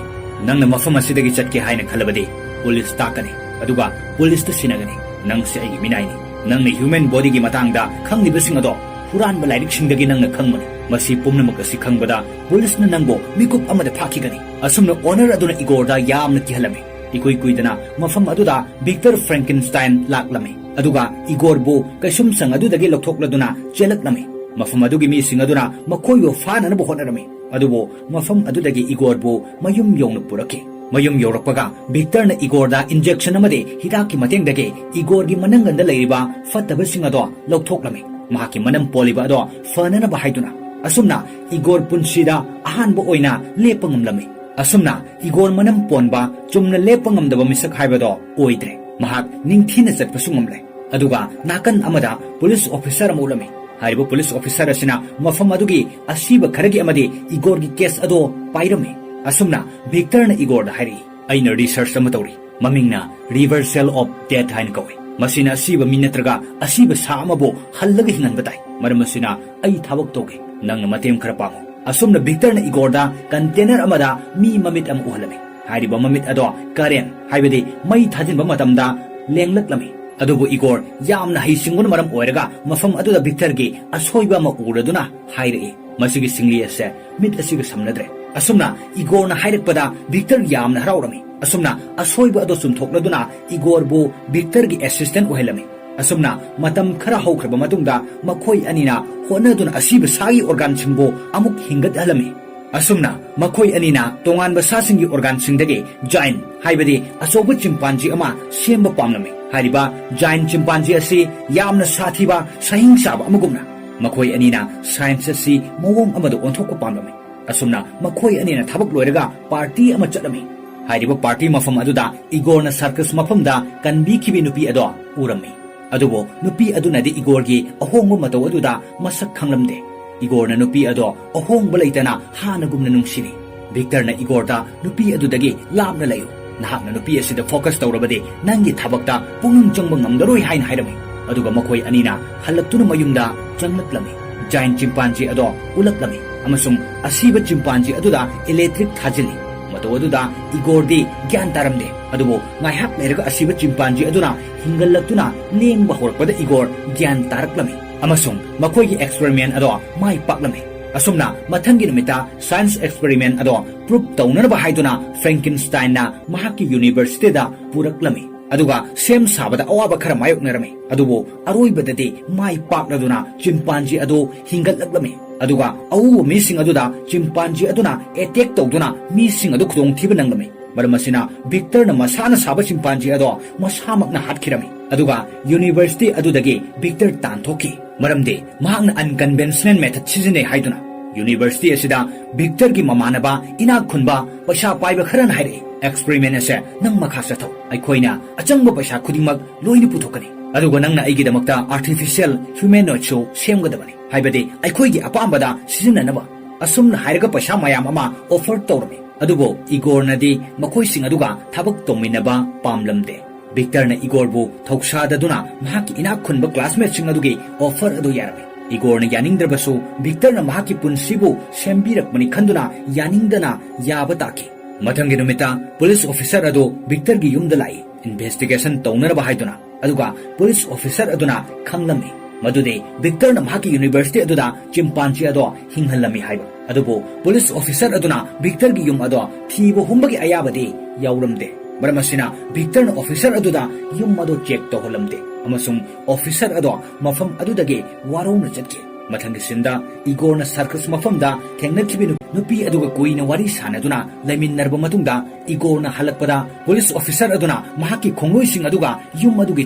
"ꯅꯪꯅ ꯃꯐꯝ ꯑꯁꯤꯗꯒꯤ ꯆꯠꯀꯦ ꯍꯥꯏꯅ ꯈꯜꯂꯕꯗꯤ ꯄꯨꯂꯤꯁ ꯇꯥꯛꯀꯅꯤ, ꯑꯗꯨꯒ ꯄꯨꯂꯤꯁꯇ ꯁꯤꯟꯅꯒꯅꯤ꯫ ꯅꯪꯁꯦ ꯑꯩꯒꯤ ꯃꯤꯅꯥꯏꯅꯤ꯫ ꯅꯪꯅ ꯍ꯭ꯌꯨꯃꯦꯟ ꯕꯣꯗꯤꯒꯤ ꯃꯇꯥꯡꯗ ꯈꯪꯂꯤꯕꯁꯤꯡ ꯑꯗꯣ ꯍꯨꯔꯥꯟꯕ ꯂꯥꯏꯔꯤꯛꯁꯤꯡꯗꯒꯤ ꯅꯪꯅ ꯈꯪꯕꯅꯤ꯫ ꯃꯁꯤ ꯄꯨꯝꯅꯃꯛ ꯑꯁꯤ ꯈꯪꯕꯗ ꯄꯨꯂꯤꯁꯅ ꯅꯪꯕꯨ ꯃꯤꯀꯨꯞ ꯑꯃꯗ ꯐꯥꯈꯤꯒꯅꯤ꯫" ꯑꯁꯨꯝꯅ ꯑꯣꯅꯔ ꯑꯗꯨꯅ ꯏꯒꯣꯔꯗ ꯌꯥꯝꯅ ꯀꯤꯍꯜꯂꯝꯃꯤ꯫ ꯏꯀꯨꯏ ꯀꯨꯏꯗꯅ ꯃꯐꯝ ꯑꯗꯨꯗ ꯚꯤꯛꯇꯔ ꯐ꯭ꯔꯦꯡꯀꯤꯟꯁꯇꯥꯏꯟ ꯂꯥꯛꯂꯝꯃꯤ, ꯑꯗꯨꯒ ꯏꯒꯣꯔꯕꯨ ꯀꯩꯁꯨꯝꯁꯪ ꯑꯗꯨꯗꯒꯤ ꯂꯧꯊꯣꯛꯂꯗꯨꯅ ꯆꯦꯜꯂꯛꯂꯝꯃꯤ꯫ ꯃꯐꯝ ꯑꯗꯨꯒꯤ ꯃꯤꯁꯤꯡ ꯑꯗꯨꯅ ꯃꯈꯣꯏꯕꯨ ꯐꯥꯅꯅꯕ ꯍꯣꯠꯅꯔꯝꯃꯤ, ꯑꯗꯨꯕꯨ ꯃꯐꯝ ꯑꯗꯨꯗꯒꯤ ꯏꯒꯣꯔꯕꯨ ꯃꯌꯨꯝ ꯌꯧꯅ ꯄꯨꯔꯛꯈꯤ꯫ ꯃꯌꯨꯝ ꯌꯧꯔꯛꯄꯒ ꯚꯤꯛꯇꯔꯅ ꯏꯒꯣꯔꯗ ꯏꯟꯖꯦꯛꯁꯟ ꯑꯃꯗꯤ ꯍꯤꯗꯥꯛꯀꯤ ꯃꯇꯦꯡꯗꯒꯤ ꯏꯒꯣꯔꯒꯤ ꯃꯅꯪꯒꯟꯗ ꯂꯩꯔꯤꯕ ꯐꯠꯇꯕꯁꯤꯡ ꯑꯗꯣ ꯂꯧꯊꯣꯛꯂꯝꯃꯤ, ꯃꯍꯥꯛꯀꯤ ꯃꯅꯝ ꯄꯣꯜꯂꯤꯕ ꯑꯗꯣ ꯐꯅꯅꯕ ꯍꯥꯏꯗꯨꯅ꯫ ꯑꯁꯨꯝꯅ ꯏꯒꯣꯔ ꯄꯨꯟꯁꯤꯗ ꯑꯍꯥꯟꯕ ꯑꯣꯏꯅ ꯂꯦꯞꯄ ꯉꯝꯂꯝꯃꯤ꯫ ꯑꯁꯨꯝꯅ ꯏꯒꯣꯔ ꯃꯅꯝ ꯄꯣꯟꯕ, ꯆꯨꯝꯅ ꯂꯦꯞꯄ ꯉꯝꯗꯕ ꯃꯤꯁꯛ ꯍꯥꯏꯕꯗꯣ ꯑꯣꯏꯗ꯭ꯔꯦ꯫ ꯃꯍꯥꯛ ꯅꯤꯡꯊꯤꯅ ꯆꯠꯄꯁꯨ ꯉꯝꯂꯦ꯫ ꯑꯗꯨꯒ ꯅꯥꯀꯟ ꯑꯃꯗ ꯄꯨꯂꯤꯁ ꯑꯣꯐꯤꯁꯥꯔ ꯑꯃ ꯎꯠꯂꯝꯃꯤ꯫ ꯍꯥꯏꯔꯤꯕ ꯄꯨꯂꯤꯁ ꯑꯣꯐꯤꯁꯥꯔ ꯑꯁꯤꯅ ꯃꯐꯝ ꯑꯗꯨꯒꯤ ꯑꯁꯤꯕ ꯈꯔꯒꯤ ꯑꯃꯗꯤ ꯏꯒꯣꯔꯒꯤ ꯀꯦꯁ ꯑꯗꯣ ꯄꯥꯏꯔꯝꯃꯤ꯫ ꯑꯁꯨꯝꯅ ꯚꯤꯛꯇꯔꯅ ꯏꯒꯣꯔꯗ ꯍꯥꯏꯔꯛꯏ, "ꯑꯩꯅ ꯔꯤꯁꯔꯆ ꯑꯃ ꯇꯧꯔꯤ꯫ ꯃꯃꯤꯡꯅ ꯔꯤꯚꯔꯁꯦꯜ ꯑꯣꯐ ꯗꯦꯠ ꯍꯥꯏꯅ ꯀꯧꯏ꯫ ꯃꯁꯤꯅ ꯑꯁꯤꯕ ꯃꯤ ꯅꯠꯇ꯭ꯔꯒ ꯑꯁꯤꯕ ꯁꯥ ꯑꯃꯕꯨ ꯍꯜꯂꯒ ꯍꯤꯡꯍꯟꯕ ꯇꯥꯏ꯫ ꯃꯔꯝ ꯑꯁꯤꯅ ꯑꯩ ꯊꯕꯛ ꯇꯧꯒꯦ꯫ ꯅꯪꯅ ꯃꯇꯦꯡ ꯈꯔ ꯄꯥꯡꯉꯨ꯫" ꯑꯁꯨꯝꯅ ꯚꯤꯛꯇꯔꯅ ꯏꯒꯣꯔꯗ ꯀꯟꯇꯦꯅꯔ ꯑꯃꯗ ꯃꯤ ꯃꯃꯤꯠ ꯑꯃ ꯎꯍꯜꯂꯝꯃꯤ꯫ ꯍꯥꯏꯔꯤꯕ ꯃꯃꯤꯠ ꯑꯗꯣ ꯀꯔꯦꯟ, ꯍꯥꯏꯕꯗꯤ ꯃꯩ ꯊꯥꯖꯤꯟꯕ ꯃꯇꯝꯗ ꯂꯦꯡꯂꯛꯂꯝꯃꯤ꯫ ꯑꯗꯨꯕꯨ ꯏꯒꯣꯔ ꯌꯥꯝꯅ ꯍꯩꯁꯤꯡꯕꯅ ꯃꯔꯝ ꯑꯣꯏꯔꯒ ꯃꯐꯝ ꯑꯗꯨꯗ ꯚꯤꯛꯇꯔꯒꯤ ꯑꯁꯣꯏꯕ ꯑꯃ ꯎꯔꯗꯨꯅ ꯍꯥꯏꯔꯛꯏ, "ꯃꯁꯤꯒꯤ ꯁꯤꯡꯂꯤ ꯑꯁꯦ ꯃꯤꯠ ꯑꯁꯤꯒ ꯁꯝꯅꯗ꯭ꯔꯦ꯫" ꯑꯁꯨꯝꯅ ꯏꯒꯣꯔꯅ ꯍꯥꯏꯔꯛꯄꯗ ꯚꯤꯛꯇꯔ ꯌꯥꯝꯅ ꯍꯔꯥꯎꯔꯝꯃꯤ꯫ ꯑꯁꯨꯝꯅ ꯑꯁꯣꯏꯕ ꯑꯗꯣ ꯆꯨꯝꯊꯣꯛꯂꯗꯨꯅ ꯏꯒꯣꯔꯕꯨ ꯚꯤꯛꯇꯔꯒꯤ ꯑꯦꯁꯤꯁꯇꯦꯟ ꯑꯣꯏꯍꯜꯂꯝꯃꯤ꯫ ꯑꯁꯨꯝꯅ ꯃꯇꯝ ꯈꯔ ꯍꯧꯈ꯭ꯔꯕ ꯃꯇꯨꯡꯗ ꯃꯈꯣꯏ ꯑꯅꯤꯅ ꯍꯣꯠꯅꯗꯨꯅ ꯑꯁꯤꯕ ꯁꯥꯒꯤ ꯑꯣꯔꯒꯥꯟꯁꯤꯡꯕꯨ ꯑꯃꯨꯛ ꯍꯤꯡꯒꯠꯍꯜꯂꯝꯃꯤ꯫ ꯑꯁꯨꯝꯅ ꯃꯈꯣꯏ ꯑꯅꯤꯅ ꯇꯣꯉꯥꯟꯕ ꯁꯥꯁꯤꯡꯒꯤ ꯑꯣꯔꯒꯥꯟꯁꯤꯡꯗꯒꯤ ꯖꯥꯏꯟ, ꯍꯥꯏꯕꯗꯤ ꯑꯆꯧꯕ ꯆꯤꯝꯄꯥꯟꯖꯤ ꯑꯃ ꯁꯦꯝꯕ ꯄꯥꯝꯂꯝꯃꯤ꯫ ꯍꯥꯏꯔꯤꯕ ꯖꯥꯏꯟ ꯆꯤꯝꯄꯥꯟꯖꯤ ꯑꯁꯤ ꯌꯥꯝꯅ ꯁꯥꯊꯤꯕ ꯁꯍꯤꯡ ꯆꯥꯕ ꯑꯃꯒꯨꯝꯅ ꯃꯈꯣꯏ ꯑꯅꯤꯅ ꯁꯥꯏꯟꯁ ꯑꯁꯤ ꯃꯑꯣꯡ ꯑꯃꯗ ꯑꯣꯟꯊꯣꯛꯄ ꯄꯥꯝꯂꯝꯃꯤ꯫ ꯑꯁꯨꯝꯅ ꯃꯈꯣꯏ ꯑꯅꯤꯅ ꯊꯕꯛ ꯂꯣꯏꯔꯒ ꯄꯥꯔꯇꯤ ꯑꯃ ꯆꯠꯂꯝꯃꯤ꯫ ꯍꯥꯏꯔꯤꯕ ꯄꯥꯔꯇꯤ ꯃꯐꯝ ꯑꯗꯨꯗ ꯏꯒꯣꯔꯅ ꯁꯔꯀꯁ ꯃꯐꯝꯗ ꯀꯟꯕꯤꯈꯤꯕꯤ ꯅꯨꯄꯤ ꯑꯗꯣ ꯎꯔꯝꯃꯤ꯫ ꯑꯗꯨꯕꯨ ꯅꯨꯄꯤ ꯑꯗꯨꯅꯗꯤ ꯏꯒꯣꯔꯒꯤ ꯑꯍꯣꯡꯕ ꯃꯇꯧ ꯑꯗꯨꯗ ꯃꯁꯛ ꯈꯪꯂꯝꯗꯦ꯫ ꯏꯒꯣꯔꯅ ꯅꯨꯄꯤ ꯑꯗꯣ ꯑꯍꯣꯡꯕ ꯂꯩꯇꯅ ꯍꯥꯟꯅꯒꯨꯝꯅ ꯅꯨꯡꯁꯤꯔꯤ꯫ ꯚꯤꯛꯇꯔꯅ ꯏꯒꯣꯔꯗ ꯅꯨꯄꯤ ꯑꯗꯨꯗꯒꯤ ꯂꯥꯞꯅ ꯂꯩꯌꯨ, ꯅꯍꯥꯛꯅ ꯅꯨꯄꯤ ꯑꯁꯤꯗ ꯐꯣꯀꯁ ꯇꯧꯔꯕꯗꯤ ꯅꯪꯒꯤ ꯊꯕꯛꯇ ꯄꯨꯛꯅꯤꯡ ꯆꯪꯕ ꯉꯝꯂꯔꯣꯏ ꯍꯥꯏꯅ ꯍꯥꯏꯔꯝꯃꯤ꯫ ꯑꯗꯨꯒ ꯃꯈꯣꯏ ꯑꯅꯤꯅ ꯍꯜꯂꯛꯇꯨꯅ ꯃꯌꯨꯝꯗ ꯆꯪꯂꯛꯂꯝꯃꯤ꯫ ꯖꯥꯏꯟ ꯆꯤꯝꯄꯥꯟꯖꯤ ꯑꯗꯣ ꯎꯠꯂꯛꯂꯝꯃꯤ ꯑꯃꯁꯨꯡ ꯑꯁꯤꯕ ꯆꯤꯝꯄꯥꯟꯖꯤ ꯑꯗꯨꯗ ꯏꯂꯦꯛꯇ꯭ꯔꯤꯛ ꯊꯥꯖꯤꯜꯂꯤ꯫ ꯃꯇꯧ ꯑꯗꯨꯗ ꯏꯒꯣꯔꯗꯤ ꯒ꯭ꯌꯥꯟ ꯇꯥꯔꯝꯗꯦ꯫ ꯑꯗꯨꯕꯨ ꯉꯥꯏꯍꯥꯛ ꯂꯩꯔꯒ ꯑꯁꯤꯕ ꯆꯤꯝꯄꯥꯟꯖꯤ ꯑꯗꯨꯅ ꯍꯤꯡꯒꯠꯂꯛꯇꯨꯅ ꯂꯦꯡꯕ ꯍꯧꯔꯛꯄꯗ ꯏꯒꯣꯔ ꯒ꯭ꯌꯥꯟ ꯇꯥꯔꯛꯂꯝꯃꯤ ꯑꯃꯁꯨꯡ ꯃꯈꯣꯏꯒꯤ ꯑꯦꯛꯁꯄꯦꯔꯤꯃꯦꯟ ꯑꯗꯣ ꯃꯥꯏ ꯄꯥꯛꯂꯝꯃꯤ꯫ ꯑꯁꯨꯝꯅ ꯃꯊꯪꯒꯤ ꯅꯨꯃꯤꯠꯇ ꯁꯥꯏꯟꯁ ꯑꯦꯛꯁꯄꯦꯔꯤꯃꯦꯟ ꯑꯗꯣ ꯄ꯭ꯔꯨꯞ ꯇꯧꯅꯅꯕ ꯍꯥꯏꯗꯨꯅ ꯐ꯭ꯔꯦꯡꯀꯤꯟꯁꯇꯥꯏꯟꯅ ꯃꯍꯥꯛꯀꯤ ꯌꯨꯅꯤꯚꯔꯁꯤꯇꯤꯗ ꯄꯨꯔꯛꯂꯝꯃꯤ꯫ ꯑꯗꯨꯒ ꯁꯦꯝ ꯁꯥꯕꯗ ꯑꯋꯥꯕ ꯈꯔ ꯃꯥꯌꯣꯛꯅꯔꯝꯃꯤ, ꯑꯗꯨꯕꯨ ꯑꯔꯣꯏꯕꯗꯗꯤ ꯃꯥꯏ ꯄꯥꯛꯂꯗꯨꯅ ꯆꯤꯝꯄꯥꯟꯖꯤ ꯑꯗꯨ ꯍꯤꯡꯒꯠꯂꯛꯂꯝꯃꯤ꯫ ꯑꯗꯨꯒ ꯑꯎꯕ ꯃꯤꯁꯤꯡ ꯑꯗꯨꯗ ꯆꯤꯝꯄꯥꯟꯖꯤ ꯑꯗꯨꯅ ꯑꯦꯇꯦꯛ ꯇꯧꯗꯨꯅ ꯃꯤꯁꯤꯡ ꯑꯗꯨ ꯈꯨꯗꯣꯡꯊꯤꯕ ꯅꯪꯂꯝꯃꯤ꯫ ꯃꯔꯝ ꯑꯁꯤꯅ ꯚꯤꯛꯇꯔꯅ ꯃꯁꯥꯅ ꯁꯥꯕ ꯆꯤꯝꯄꯥꯟꯖꯤ ꯑꯗꯣ ꯃꯁꯥꯃꯛꯅ ꯍꯥꯠꯈꯤꯔꯝꯃꯤ꯫ ꯑꯗꯨꯒ ꯌꯨꯅꯤꯚꯔꯁꯤꯇꯤ ꯑꯗꯨꯗꯒꯤ ꯚꯤꯛꯇꯔ ꯇꯥꯟꯊꯣꯛꯈꯤ, ꯃꯔꯝꯗꯤ ꯃꯍꯥꯛꯅ ꯑꯟꯀꯟꯚꯦꯟꯁꯅꯦꯜ ꯃꯦꯊꯗ ꯁꯤꯖꯤꯟꯅꯩ ꯍꯥꯏꯗꯨꯅ꯫ ꯌꯨꯅꯤꯚꯔꯁꯤꯇꯤ ꯑꯁꯤꯗ ꯚꯤꯛꯇꯔꯒꯤ ꯃꯃꯥꯟꯅꯕ ꯏꯅꯥꯛ ꯈꯨꯟꯕ ꯄꯩꯁꯥ ꯄꯥꯏꯕ ꯈꯔꯅ ꯍꯥꯏꯔꯛꯏ, "ꯑꯦꯛꯁꯄꯦꯔꯤꯃꯦꯟ ꯑꯁꯦ ꯅꯪ ꯃꯈꯥ ꯆꯠꯊꯧ, ꯑꯩꯈꯣꯏꯅ ꯑꯆꯪꯕ ꯄꯩꯁꯥ ꯈꯨꯗꯤꯡꯃꯛ ꯂꯣꯏꯅ ꯄꯨꯊꯣꯛꯀꯅꯤ, ꯑꯗꯨꯒ ꯅꯪꯅ ꯑꯩꯒꯤꯗꯃꯛꯇ ꯑꯥꯔꯇꯤꯐꯤꯁꯤꯌꯦꯜ ꯍ꯭ꯌꯨꯃꯦꯅꯣꯏꯗꯁꯨ ꯁꯦꯝꯒꯗꯕꯅꯤ, ꯍꯥꯏꯕꯗꯤ ꯑꯩꯈꯣꯏꯒꯤ ꯑꯄꯥꯝꯕꯗ ꯁꯤꯖꯤꯟꯅꯅꯕ"꯫ ꯑꯁꯨꯝꯅ ꯍꯥꯏꯔꯒ ꯄꯩꯁꯥ ꯃꯌꯥꯝ ꯑꯃ ꯑꯣꯐꯔ ꯇꯧꯔꯝꯃꯤ꯫ ꯑꯗꯨꯕꯨ ꯏꯒꯣꯔꯅꯗꯤ ꯃꯈꯣꯏꯁꯤꯡ ꯑꯗꯨꯒ ꯊꯕꯛ ꯇꯧꯃꯤꯟꯅꯕ ꯄꯥꯝꯂꯝꯗꯦ꯫ ꯚꯤꯛꯇꯔꯅ ꯏꯒꯣꯔꯕꯨ ꯊꯧꯁꯥꯗꯗꯨꯅ ꯃꯍꯥꯛꯀꯤ ꯏꯅꯥꯛ ꯈꯨꯟꯕ ꯀ꯭ꯂꯥꯁꯃꯦꯠꯁꯤꯡ ꯑꯗꯨꯒꯤ ꯑꯣꯐꯔ ꯑꯗꯨ ꯌꯥꯔꯝꯃꯤ꯫ ꯏꯒꯣꯔꯅ ꯌꯥꯅꯤꯡꯗ꯭ꯔꯕꯁꯨ, ꯚꯤꯛꯇꯔꯅ ꯃꯍꯥꯛꯀꯤ ꯄꯨꯟꯁꯤꯕꯨ ꯁꯦꯝꯕꯤꯔꯛꯄꯅꯤ ꯈꯟꯗꯨꯅ ꯌꯥꯅꯤꯡꯗꯅ ꯌꯥꯕ ꯇꯥꯈꯤ꯫ ꯃꯊꯪꯒꯤ ꯅꯨꯃꯤꯠꯇ ꯄꯨꯂꯤꯁ ꯑꯣꯐꯤꯁꯔ ꯑꯗꯨ ꯚꯤꯛꯇꯔꯒꯤ ꯌꯨꯝꯗ ꯂꯥꯛꯏ, ꯏꯟꯚꯦꯁꯇꯤꯒꯦꯁꯟ ꯇꯧꯅꯅꯕ ꯍꯥꯏꯗꯨꯅ꯫ ꯑꯗꯨꯒ ꯄꯨꯂꯤꯁ ꯑꯣꯐꯤꯁꯔ ꯑꯗꯨꯅ ꯈꯪꯂꯝꯃꯤ ꯃꯗꯨꯗꯤ ꯚꯤꯛꯇꯔꯅ ꯃꯍꯥꯛꯀꯤ ꯌꯨꯅꯤꯚꯔꯁꯤꯇꯤ ꯑꯗꯨꯗ ꯆꯤꯝꯄꯥꯟꯖꯤ ꯑꯗꯣ ꯍꯤꯡꯍꯜꯂꯝꯃꯤ ꯍꯥꯏꯕ꯫ ꯑꯗꯨꯕꯨ ꯄꯨꯂꯤꯁ ꯑꯣꯐꯤꯁꯔ ꯑꯗꯨꯅ ꯚꯤꯛꯇꯔꯒꯤ ꯌꯨꯝ ꯑꯗꯣ ꯊꯤꯕ ꯍꯨꯝꯕꯒꯤ ꯑꯌꯥꯕꯗꯤ ꯌꯥꯎꯔꯝꯗꯦ꯫ ꯃꯔꯝ ꯑꯁꯤꯅ ꯚꯤꯛꯇꯔꯅ ꯑꯣꯐꯤꯁꯔ ꯑꯗꯨꯗ ꯌꯨꯝ ꯑꯗꯣ ꯆꯦꯛ ꯇꯧꯍꯜꯂꯝꯗꯦ ꯑꯃꯁꯨꯡ ꯑꯣꯐꯤꯁꯔ ꯑꯗꯣ ꯃꯐꯝ ꯑꯗꯨꯗꯒꯤ ꯋꯥꯔꯧꯅ ꯆꯠꯈꯤ꯫ ꯃꯊꯪꯒꯤ ꯁꯤꯟꯗ ꯏꯒꯣꯔꯅ ꯁꯔꯀꯁ ꯃꯐꯝꯗ ꯊꯦꯡꯅꯈꯤꯕ ꯅꯨ-, ꯅꯨꯄꯤ ꯑꯗꯨꯒ ꯀꯨꯏꯅ ꯋꯥꯔꯤ ꯁꯥꯟꯅꯗꯨꯅ ꯂꯩꯃꯤꯟꯅꯔꯕ ꯃꯇꯨꯡꯗ, ꯏꯒꯣꯔꯅ ꯍꯜꯂꯛꯄꯗ ꯄꯨꯂꯤꯁ ꯑꯣꯐꯤꯁꯔ ꯑꯗꯨꯅ ꯃꯍꯥꯛꯀꯤ ꯈꯣꯡꯂꯣꯏꯁꯤꯡ ꯑꯗꯨꯒ ꯌꯨꯝ ꯑꯗꯨꯒꯤ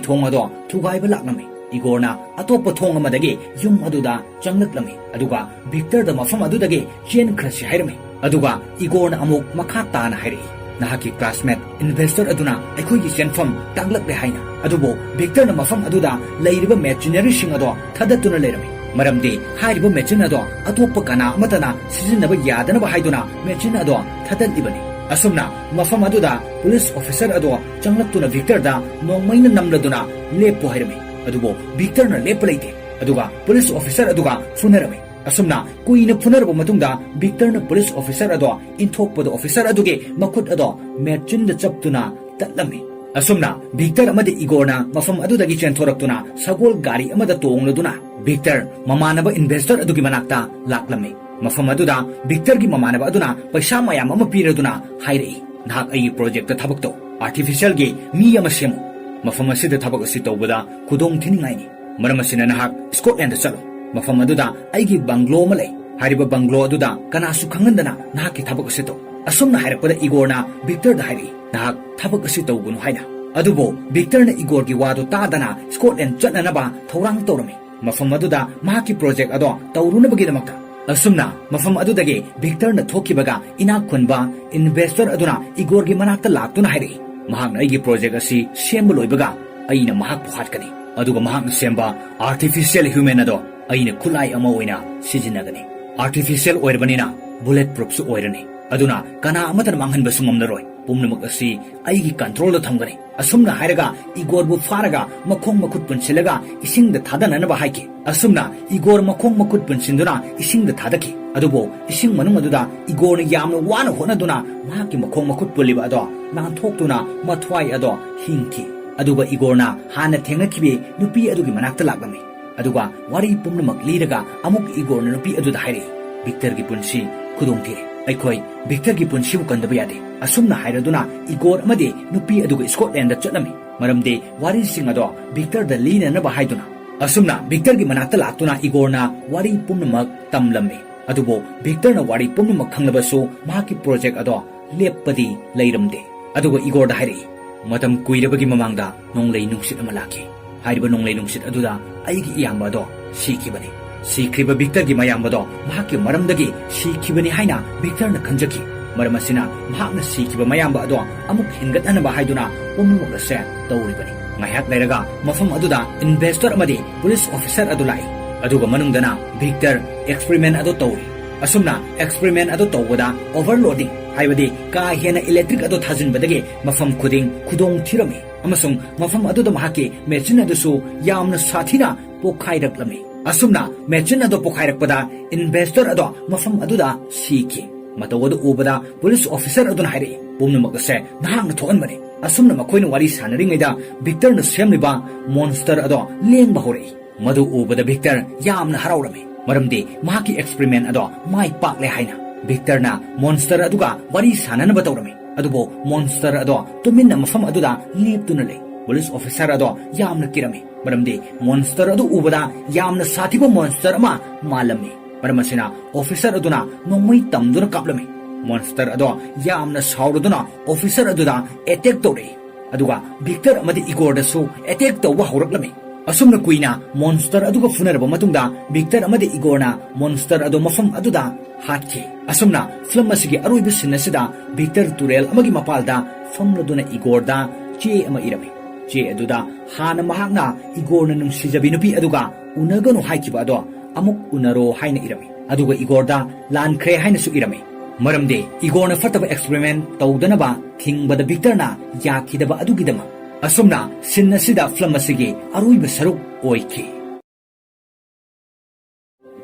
ꯊꯣꯡ ꯑꯗꯣ ꯊꯨꯒꯥꯏꯕ ꯂꯥꯛꯂꯝꯃꯤ꯫ ꯏꯒꯣꯔꯅ ꯑꯇꯣꯞꯄ ꯊꯣꯡ ꯑꯃꯗꯒꯤ ꯌꯨꯝ ꯑꯗꯨꯗ ꯆꯪꯂꯛꯂꯝꯃꯤ, ꯑꯗꯨꯒ ꯚꯤꯛꯇꯔꯗ ꯃꯐꯝ ꯑꯗꯨꯗꯒꯤ ꯆꯦꯟꯈ꯭ꯔꯁꯤ ꯍꯥꯏꯔꯝꯃꯤ꯫ ꯑꯗꯨꯒ ꯏꯒꯣꯔꯅ ꯑꯃꯨꯛ ꯃꯈꯥ ꯇꯥꯅ ꯍꯥꯏꯔꯛꯏ, "ꯅꯍꯥꯛꯀꯤ ꯀ꯭ꯂꯥꯁꯃꯦꯠ ꯏꯟꯚꯦꯁꯇꯔ ꯑꯗꯨꯅ ꯑꯩꯈꯣꯏꯒꯤ ꯆꯦꯟꯐꯝ ꯇꯥꯛꯂꯛꯂꯦ" ꯍꯥꯏꯅ꯫ ꯑꯗꯨꯕꯨ ꯚꯤꯛꯇꯔꯅ ꯃꯐꯝ ꯑꯗꯨꯗ ꯂꯩꯔꯤꯕ ꯃꯦꯆꯤꯅꯔꯤꯁꯤꯡ ꯑꯗꯣ ꯊꯥꯗꯠꯇꯨꯅ ꯂꯩꯔꯝꯃꯤ, ꯃꯔꯝꯗꯤ ꯍꯥꯏꯔꯤꯕ ꯃꯦꯆꯤꯟ ꯑꯗꯣ ꯑꯇꯣꯞꯄ ꯀꯅꯥ ꯑꯃꯠꯇꯅ ꯁꯤꯖꯤꯟꯅꯕ ꯌꯥꯗꯅꯕ ꯍꯥꯏꯗꯨꯅ ꯃꯦꯆꯤꯟ ꯑꯗꯣ ꯊꯥꯗꯠꯂꯤꯕꯅꯤ꯫ ꯑꯁꯨꯝꯅ ꯃꯐꯝ ꯑꯗꯨꯗ ꯄꯨꯂꯤꯁ ꯑꯣꯐꯤꯁꯔ ꯑꯗꯣ ꯆꯪꯂꯛꯇꯨꯅ ꯚꯤꯛꯇꯔꯗ ꯅꯣꯡꯃꯩꯅ ꯅꯝꯂꯗꯨꯅ ꯂꯦꯞꯄꯨ ꯍꯥꯏꯔꯝꯃꯤ꯫ ꯑꯗꯨꯕꯨ ꯚꯤꯛꯇꯔꯅ ꯂꯦꯞꯄ ꯂꯩꯇꯦ, ꯑꯗꯨꯒ ꯄꯨꯂꯤꯁ ꯑꯣꯐꯤꯁꯔ ꯑꯗꯨꯒ ꯐꯨꯅꯔꯝꯃꯤ꯫ ꯑꯁꯨꯝꯅ ꯀꯨꯏꯅ ꯐꯨꯅꯔꯕ ꯃꯇꯨꯡꯗ ꯚꯤꯛꯇꯔꯅ ꯄꯨꯂꯤꯁ ꯑꯣꯐꯤꯁꯔ ꯑꯗꯣ ꯏꯟꯊꯣꯛꯄꯗ ꯑꯣꯐꯤꯁꯔ ꯑꯗꯨꯒꯤ ꯃꯈꯨꯠ ꯑꯗꯣ ꯃꯦꯆꯤꯟꯗ ꯆꯞꯇꯨꯅ ꯇꯠꯂꯝꯃꯤ꯫ ꯑꯁꯨꯝꯅ ꯚꯤꯛꯇꯔ ꯑꯃꯗꯤ ꯏꯒꯣꯔꯅ ꯃꯐꯝ ꯑꯗꯨꯗꯒꯤ ꯆꯦꯟꯊꯣꯔꯛꯇꯨꯅ ꯁꯒꯣꯜ ꯒꯥꯔꯤ ꯑꯃꯗ ꯇꯣꯡꯂꯗꯨꯅ ꯚꯤꯛꯇꯔ ꯃꯃꯥꯟꯅꯕ ꯏꯟꯚꯦꯁꯇꯔ ꯑꯗꯨꯒꯤ ꯃꯅꯥꯛꯇ ꯂꯥꯛꯂꯝꯃꯤ꯫ ꯃꯐꯝ ꯑꯗꯨꯗ ꯚꯤꯛꯇꯔꯒꯤ ꯃꯃꯥꯟꯅꯕ ꯑꯗꯨꯅ ꯄꯩꯁꯥ ꯃꯌꯥꯝ ꯑꯃ ꯄꯤꯔꯗꯨꯅ ꯍꯥꯏꯔꯛꯏ, "ꯅꯍꯥꯛ ꯑꯩꯒꯤ ꯄ꯭ꯔꯣꯖꯦꯛꯇ ꯊꯕꯛ ꯇꯧ, ꯑꯥꯔꯇꯤꯐꯤꯁꯤꯌꯦꯜꯒꯤ ꯃꯤ ꯑꯃ ꯁꯦꯝꯃꯨ꯫ ꯃꯐꯝ ꯑꯁꯤꯗ ꯊꯕꯛ ꯑꯁꯤ ꯇꯧꯕꯗ ꯈꯨꯗꯣꯡ ꯊꯤꯅꯤꯡꯉꯥꯏꯅꯤ꯫ ꯃꯔꯝ ꯑꯁꯤꯅ ꯅꯍꯥꯛ ꯁ꯭ꯀꯣꯠꯂꯦꯟꯗ ꯆꯠꯂꯨ꯫ ꯃꯐꯝ ꯑꯗꯨꯗ ꯑꯩꯒꯤ ꯕꯪꯒ꯭ꯂꯣ ꯑꯃ ꯂꯩ꯫ ꯍꯥꯏꯔꯤꯕ ꯕꯪꯒ꯭ꯂꯣ ꯑꯗꯨꯗ ꯀꯅꯥꯁꯨ ꯈꯪꯍꯟꯗꯅ ꯅꯍꯥꯛꯀꯤ ꯊꯕꯛ ꯑꯁꯤ ꯇꯧ꯫" ꯑꯁꯨꯝꯅ ꯍꯥꯏꯔꯛꯄꯗ ꯏꯒꯣꯔꯅ ꯚꯤꯛꯇꯔꯗ ꯍꯥꯏꯔꯛꯏ, "ꯅꯍꯥꯛ ꯊꯕꯛ ꯑꯁꯤ ꯇꯧꯒꯅꯨ" ꯍꯥꯏꯅ꯫ ꯑꯗꯨꯕꯨ ꯚꯤꯛꯇꯔꯅ ꯏꯒꯣꯔꯒꯤ ꯋꯥꯗꯨ ꯇꯥꯗꯅ ꯁ꯭ꯀꯣꯠꯂꯦꯟꯗ ꯆꯠꯅꯅꯕ ꯊꯧꯔꯥꯡ ꯇꯧꯔꯝꯃꯤ꯫ ꯃꯐꯝ ꯑꯗꯨꯗ ꯃꯍꯥꯛꯀꯤ ꯄ꯭ꯔꯣꯖꯦꯛ ꯑꯗꯣ ꯇꯧꯔꯨꯅꯕꯒꯤꯗꯃꯛꯇ꯫ ꯑꯁꯨꯝꯅ ꯃꯐꯝ ꯑꯗꯨꯗꯒꯤ ꯚꯤꯛꯇꯔꯅ ꯊꯣꯛꯈꯤꯕꯒ ꯏꯅꯥꯛ ꯈꯨꯟꯕ ꯏꯟꯚꯦꯁꯇꯔ ꯑꯗꯨꯅ ꯏꯒꯣꯔꯒꯤ ꯃꯅꯥꯛꯇ ꯂꯥꯛꯇꯨꯅ ꯍꯥꯏꯔꯛꯏ, "ꯃꯍꯥꯛꯅ ꯑꯩꯒꯤ ꯄ꯭ꯔꯣꯖꯦꯛ ꯑꯁꯤ ꯁꯦꯝꯕ ꯂꯣꯏꯕꯒ ꯑꯩꯅ ꯃꯍꯥꯛꯄꯨ ꯍꯥꯠꯀꯅꯤ, ꯑꯗꯨꯒ ꯃꯍꯥꯛꯅ ꯁꯦꯝꯕ ꯑꯥꯔꯇꯤꯐꯤꯁꯤꯌꯦꯜ ꯍ꯭ꯌꯨꯃꯦꯟ ꯑꯗꯣ ꯑꯩꯅ ꯈꯨꯠꯂꯥꯏ ꯑꯃ ꯑꯣꯏꯅ ꯁꯤꯖꯤꯟꯅꯒꯅꯤ꯫ ꯑꯥꯔꯇꯤꯐꯤꯁꯤꯌꯦꯜ ꯑꯣꯏꯔꯕꯅꯤꯅ ꯕꯨꯂꯦꯠ ꯄ꯭ꯔꯨꯐꯁꯨ ꯑꯣꯏꯔꯅꯤ, ꯑꯗꯨꯅ ꯀꯅꯥ ꯑꯃꯠꯇꯅ ꯃꯥꯡꯍꯟꯕꯁꯨ ꯉꯝꯂꯔꯣꯏ꯫ ꯄꯨꯝꯅꯃꯛ ꯑꯁꯤ ꯑꯩꯒꯤ ꯀꯟꯇ꯭ꯔꯣꯜꯗ ꯊꯝꯒꯅꯤ꯫" ꯑꯁꯨꯝꯅ ꯍꯥꯏꯔꯒ ꯏꯒꯣꯔꯕꯨ ꯐꯥꯔꯒ ꯃꯈꯣꯡ ꯃꯈꯨꯠ ꯄꯨꯟꯁꯤꯜꯂꯒ ꯏꯁꯤꯡꯗ ꯊꯥꯗꯅꯅꯕ ꯍꯥꯏꯈꯤ꯫ ꯑꯁꯨꯝꯅ ꯏꯒꯣꯔ ꯃꯈꯣꯡ ꯃꯈꯨꯠ ꯄꯨꯟꯁꯤꯟꯗꯨꯅ ꯏꯁꯤꯡꯗ ꯊꯥꯗꯈꯤ꯫ ꯑꯗꯨꯕꯨ ꯏꯁꯤꯡ ꯃꯅꯨꯡ ꯑꯗꯨꯗ ꯏꯒꯣꯔꯅ ꯌꯥꯝꯅ ꯋꯥꯅ ꯍꯣꯠꯅꯗꯨꯅ ꯃꯍꯥꯛꯀꯤ ꯃꯈꯣꯡ ꯃꯈꯨꯠ ꯄꯨꯜꯂꯤꯕ ꯑꯗꯣ ꯅꯥꯟꯊꯣꯛꯇꯨꯅ ꯃꯊ꯭ꯋꯥꯏ ꯑꯗꯣ ꯍꯤꯡꯈꯤ꯫ ꯑꯗꯨꯒ ꯏꯒꯣꯔꯅ ꯍꯥꯟꯅ ꯊꯦꯡꯅꯈꯤꯕꯤ ꯅꯨꯄꯤ ꯑꯗꯨꯒꯤ ꯃꯅꯥꯛꯇ ꯂꯥꯛꯂꯝꯃꯤ꯫ ꯑꯗꯨꯒ ꯋꯥꯔꯤ ꯄꯨꯝꯅꯃꯛ ꯂꯤꯔꯒ ꯑꯃꯨꯛ ꯏꯒꯣꯔꯅ ꯅꯨꯄꯤ ꯑꯗꯨꯗ ꯍꯥꯏꯔꯛꯏ, "ꯚꯤꯛꯇꯔꯒꯤ ꯄꯨꯟꯁꯤ ꯈꯨꯗꯣꯡ ꯊꯤꯔꯦ꯫ ꯑꯩꯈꯣꯏ ꯚꯤꯛꯇꯔꯒꯤ ꯄꯨꯟꯁꯤꯕꯨ ꯀꯟꯗꯕ ꯌꯥꯗꯦ꯫" ꯑꯁꯨꯝꯅ ꯍꯥꯏꯔꯗꯨꯅ ꯏꯒꯣꯔ ꯑꯃꯗꯤ ꯅꯨꯄꯤ ꯑꯗꯨꯒ ꯁ꯭ꯀꯣꯠꯂꯦꯟꯗ ꯆꯠꯂꯝꯃꯤ, ꯃꯔꯝꯗꯤ ꯋꯥꯔꯤꯁꯤꯡ ꯑꯗꯣ ꯚꯤꯛꯇꯔꯗ ꯂꯤꯅꯅꯕ ꯍꯥꯏꯗꯨꯅ꯫ ꯑꯁꯨꯝꯅ ꯚꯤꯛꯇꯔꯒꯤ ꯃꯅꯥꯛꯇ ꯂꯥꯛꯇꯨꯅ ꯏꯒꯣꯔꯅ ꯋꯥꯔꯤ ꯄꯨꯝꯅꯃꯛ ꯇꯝꯂꯝꯃꯤ꯫ ꯑꯗꯨꯕꯨ ꯚꯤꯛꯇꯔꯅ ꯋꯥꯔꯤ ꯄꯨꯝꯅꯃꯛ ꯈꯪꯂꯕꯁꯨ ꯃꯍꯥꯛꯀꯤ ꯄ꯭ꯔꯣꯖꯦꯛ ꯑꯗꯣ ꯂꯦꯞꯄꯗꯤ ꯂꯩꯔꯝꯗꯦ꯫ ꯑꯗꯨꯒ ꯏꯒꯣꯔꯗ ꯍꯥꯏꯔꯛꯏ, "ꯃꯇꯝ ꯀꯨꯏꯔꯕꯒꯤ ꯃꯃꯥꯡꯗ ꯅꯣꯡꯂꯩ ꯅꯨꯡꯁꯤꯠ ꯑꯃ ꯂꯥꯛꯈꯤ꯫ ꯍꯥꯏꯔꯤꯕ ꯅꯣꯡꯂꯩ ꯅꯨꯡꯁꯤꯠ ꯑꯗꯨꯗ ꯑꯩꯒꯤ ꯏꯌꯥꯝꯕ ꯑꯗꯣ ꯁꯤꯈꯤꯕꯅꯤ꯫ ꯁꯤꯈ꯭ꯔꯤꯕ ꯚꯤꯛꯇꯔꯒꯤ ꯃꯌꯥꯝꯕꯗꯣ ꯃꯍꯥꯛꯀꯤ ꯃꯔꯝꯗꯒꯤ ꯁꯤꯈꯤꯕꯅꯤ ꯍꯥꯏꯅ ꯚꯤꯛꯇꯔꯅ ꯈꯟꯖꯈꯤ꯫ ꯃꯔꯝ ꯑꯁꯤꯅ ꯃꯍꯥꯛꯅ ꯁꯤꯈꯤꯕ ꯃꯌꯥꯝꯕ ꯑꯗꯣ ꯑꯃꯨꯛ ꯍꯤꯡꯒꯠꯍꯟꯅꯕ ꯍꯥꯏꯗꯨꯅ ꯄꯨꯝꯅꯃꯛ ꯑꯁꯦ ꯇꯧꯔꯤꯕꯅꯤ꯫" ꯉꯥꯏꯍꯥꯛ ꯂꯩꯔꯒ ꯃꯐꯝ ꯑꯗꯨꯗ ꯏꯟꯚꯦꯁꯇꯔ ꯑꯃꯗꯤ ꯄꯨꯂꯤꯁ ꯑꯣꯐꯤꯁꯔ ꯑꯗꯨ ꯂꯥꯛꯏ꯫ ꯑꯗꯨꯒ ꯃꯅꯨꯡꯗꯅ ꯚꯤꯛꯇꯔ ꯑꯦꯛꯁꯄꯔꯤꯃꯦꯟ ꯑꯗꯨ ꯇꯧꯔꯤ꯫ ꯑꯁꯨꯝꯅ ꯑꯦꯛꯁꯄꯔꯤꯃꯦꯟ ꯑꯗꯨ ꯇꯧꯕꯗ ꯑꯣꯚꯔꯂꯣꯗꯤꯡ, ꯍꯥꯏꯕꯗꯤ ꯀꯥ ꯍꯦꯟꯅ ꯏꯂꯦꯛꯇ꯭ꯔꯤꯛ ꯑꯗꯨ ꯊꯥꯖꯤꯟꯕꯗꯒꯤ ꯃꯐꯝ ꯈꯨꯗꯤꯡ ꯈꯨꯗꯣꯡ ꯊꯤꯔꯝꯃꯤ꯫ ꯑꯃꯁꯨꯡ ꯃꯐꯝ ꯑꯗꯨꯗ ꯃꯍꯥꯛꯀꯤ ꯃꯦꯆꯤꯟ ꯑꯗꯨꯁꯨ ꯌꯥꯝꯅ ꯁꯥꯊꯤꯅ ꯄꯣꯈꯥꯏꯔꯛꯂꯝꯃꯤ꯫ ꯑꯁꯨꯝꯅ ꯃꯦꯆꯤꯟ ꯑꯗꯨ ꯄꯣꯈꯥꯏꯔꯛꯄꯗ ꯏꯟꯚꯦꯁꯇꯔ ꯑꯗꯣ ꯃꯐꯝ ꯑꯗꯨꯗ ꯁꯤꯈꯤ꯫ ꯃꯇꯧ ꯑꯗꯨ ꯎꯕꯗ ꯄꯨꯂꯤꯁ ꯑꯣꯐꯤꯁꯔ ꯑꯗꯨꯅ ꯍꯥꯏꯔꯛꯏ, "ꯄꯨꯝꯅꯃꯛ ꯑꯁꯦ ꯅꯍꯥꯛꯅ ꯊꯣꯛꯍꯟꯕꯅꯤ꯫" ꯑꯁꯨꯝꯅ ꯃꯈꯣꯏꯅ ꯋꯥꯔꯤ ꯁꯥꯟꯅꯔꯤꯉꯩꯗ ꯚꯤꯛꯇꯔꯅ ꯁꯦꯝꯂꯤꯕ ꯃꯣꯟꯁꯇꯔ ꯑꯗꯣ ꯂꯦꯡꯕ ꯍꯧꯔꯛꯏ꯫ ꯃꯗꯨ ꯎꯕꯗ ꯚꯤꯛꯇꯔ ꯌꯥꯝꯅ ꯍꯔꯥꯎꯔꯝꯃꯤ, ꯃꯔꯝꯗꯤ ꯃꯍꯥꯛꯀꯤ ꯑꯦꯛꯁꯄꯔꯤꯃꯦꯟ ꯑꯗꯣ ꯃꯥꯏ ꯄꯥꯛꯂꯦ ꯍꯥꯏꯅ꯫ ꯚꯤꯛꯇꯔꯅ ꯃꯣꯟꯁꯇꯔ ꯑꯗꯨꯒ ꯋꯥꯔꯤ ꯁꯥꯟꯅꯅꯕ ꯇꯧꯔꯝꯃꯤ, ꯑꯗꯨꯕꯨ ꯃꯣꯟꯁꯇꯔ ꯑꯗꯣ ꯇꯨꯃꯤꯟꯅ ꯃꯐꯝ ꯑꯗꯨꯗ ꯂꯦꯞꯇꯨꯅ ꯂꯩ꯫ ꯄꯨꯂꯤꯁ ꯑꯣꯐꯤꯁꯔ ꯑꯗꯣ ꯌꯥꯝꯅ ꯀꯤꯔꯝꯃꯤ, ꯃꯔꯝꯗꯤ ꯃꯣꯟꯁꯇꯔ ꯑꯗꯨ ꯎꯕꯗ ꯌꯥꯝꯅ ꯁꯥꯊꯤꯕ ꯃꯣꯟꯁꯇꯔ ꯑꯃ ꯃꯥꯜꯂꯝꯃꯤ꯫ ꯃꯔꯝ ꯑꯁꯤꯅ ꯑꯣꯐꯤꯁꯔ ꯑꯗꯨꯅ ꯅꯣꯡꯃꯩ ꯇꯝꯗꯨꯅ ꯀꯥꯞꯂꯝꯃꯤ꯫ ꯃꯣꯟꯁꯇꯔ ꯑꯗꯣ ꯌꯥꯝꯅ ꯁꯥꯎꯔꯗꯨꯅ ꯑꯣꯐꯤꯁꯔ ꯑꯗꯨꯗ ꯑꯦꯇꯦꯛ ꯇꯧꯔꯛꯏ꯫ ꯑꯗꯨꯒ ꯚꯤꯛꯇꯔ ꯑꯃꯗꯤ ꯏꯒꯣꯔꯗꯁꯨ ꯑꯦꯇꯦꯛ ꯇꯧꯕ ꯍꯧꯔꯛꯂꯝꯃꯤ꯫ ꯑꯁꯨꯝꯅ ꯀꯨꯏꯅ ꯃꯣꯟꯁꯇꯔ ꯑꯗꯨꯒ ꯐꯨꯅꯔꯕ ꯃꯇꯨꯡꯗ, ꯚꯤꯛꯇꯔ ꯑꯃꯗꯤ ꯏꯒꯣꯔꯅ ꯃꯣꯟꯁꯇꯔ ꯑꯗꯨ ꯃꯐꯝ ꯑꯗꯨꯗ ꯍꯥꯠꯈꯤ꯫ ꯑꯁꯨꯝꯅ ꯐꯤꯂꯝ ꯑꯁꯤꯒꯤ ꯑꯔꯣꯏꯕ ꯁꯤꯟ ꯑꯁꯤꯗ ꯚꯤꯛꯇꯔ ꯇꯨꯔꯦꯜ ꯑꯃꯒꯤ ꯃꯄꯥꯜꯗ ꯐꯝꯂꯗꯨꯅ ꯏꯒꯣꯔꯗ ꯆꯦ ꯑꯃ ꯏꯔꯝꯃꯤ꯫ ꯆꯦ ꯑꯗꯨꯗ ꯍꯥꯟꯅ ꯃꯍꯥꯛꯅ ꯏꯒꯣꯔꯅ ꯅꯨꯡꯁꯤꯖꯕꯤ ꯅꯨꯄꯤ ꯑꯗꯨꯒ ꯎꯅꯒꯅꯨ ꯍꯥꯏꯈꯤꯕ ꯑꯗꯣ ꯑꯃꯨꯛ ꯎꯅꯔꯣ ꯍꯥꯏꯅ ꯏꯔꯝꯃꯤ꯫ ꯑꯗꯨꯒ ꯏꯒꯣꯔꯗ ꯂꯥꯟꯈ꯭ꯔꯦ ꯍꯥꯏꯅꯁꯨ ꯏꯔꯝꯃꯤ꯫ ꯃꯔꯝꯗꯤ ꯏꯒꯣꯔꯅ ꯐꯠꯇꯕ ꯑꯦꯛꯁꯄꯔꯤꯃꯦꯟ ꯇꯧꯗꯅꯕ ꯊꯤꯡꯕꯗ ꯚꯤꯛꯇꯔꯅ ꯌꯥꯈꯤꯗꯕ ꯑꯗꯨꯒꯤꯗꯃꯛ꯫ ꯑꯁꯨꯝꯅ ꯁꯤꯟ ꯑꯁꯤꯗ ꯐꯤꯂꯝ ꯑꯁꯤꯒꯤ ꯑꯔꯣꯏꯕ ꯁꯔꯨꯛ ꯑꯣꯏꯈꯤ꯫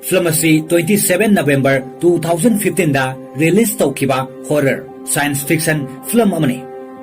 ꯐꯤꯂꯝ ꯑꯁꯤ twenty seven November two thousand fifteen ꯗ ꯔꯤꯂꯤꯖ ꯇꯧꯈꯤꯕ ꯍꯣꯔꯔ ꯁꯥꯏꯟꯁ ꯐꯤꯛꯁꯟ ꯐꯤꯂꯝ ꯑꯃꯅꯤ꯫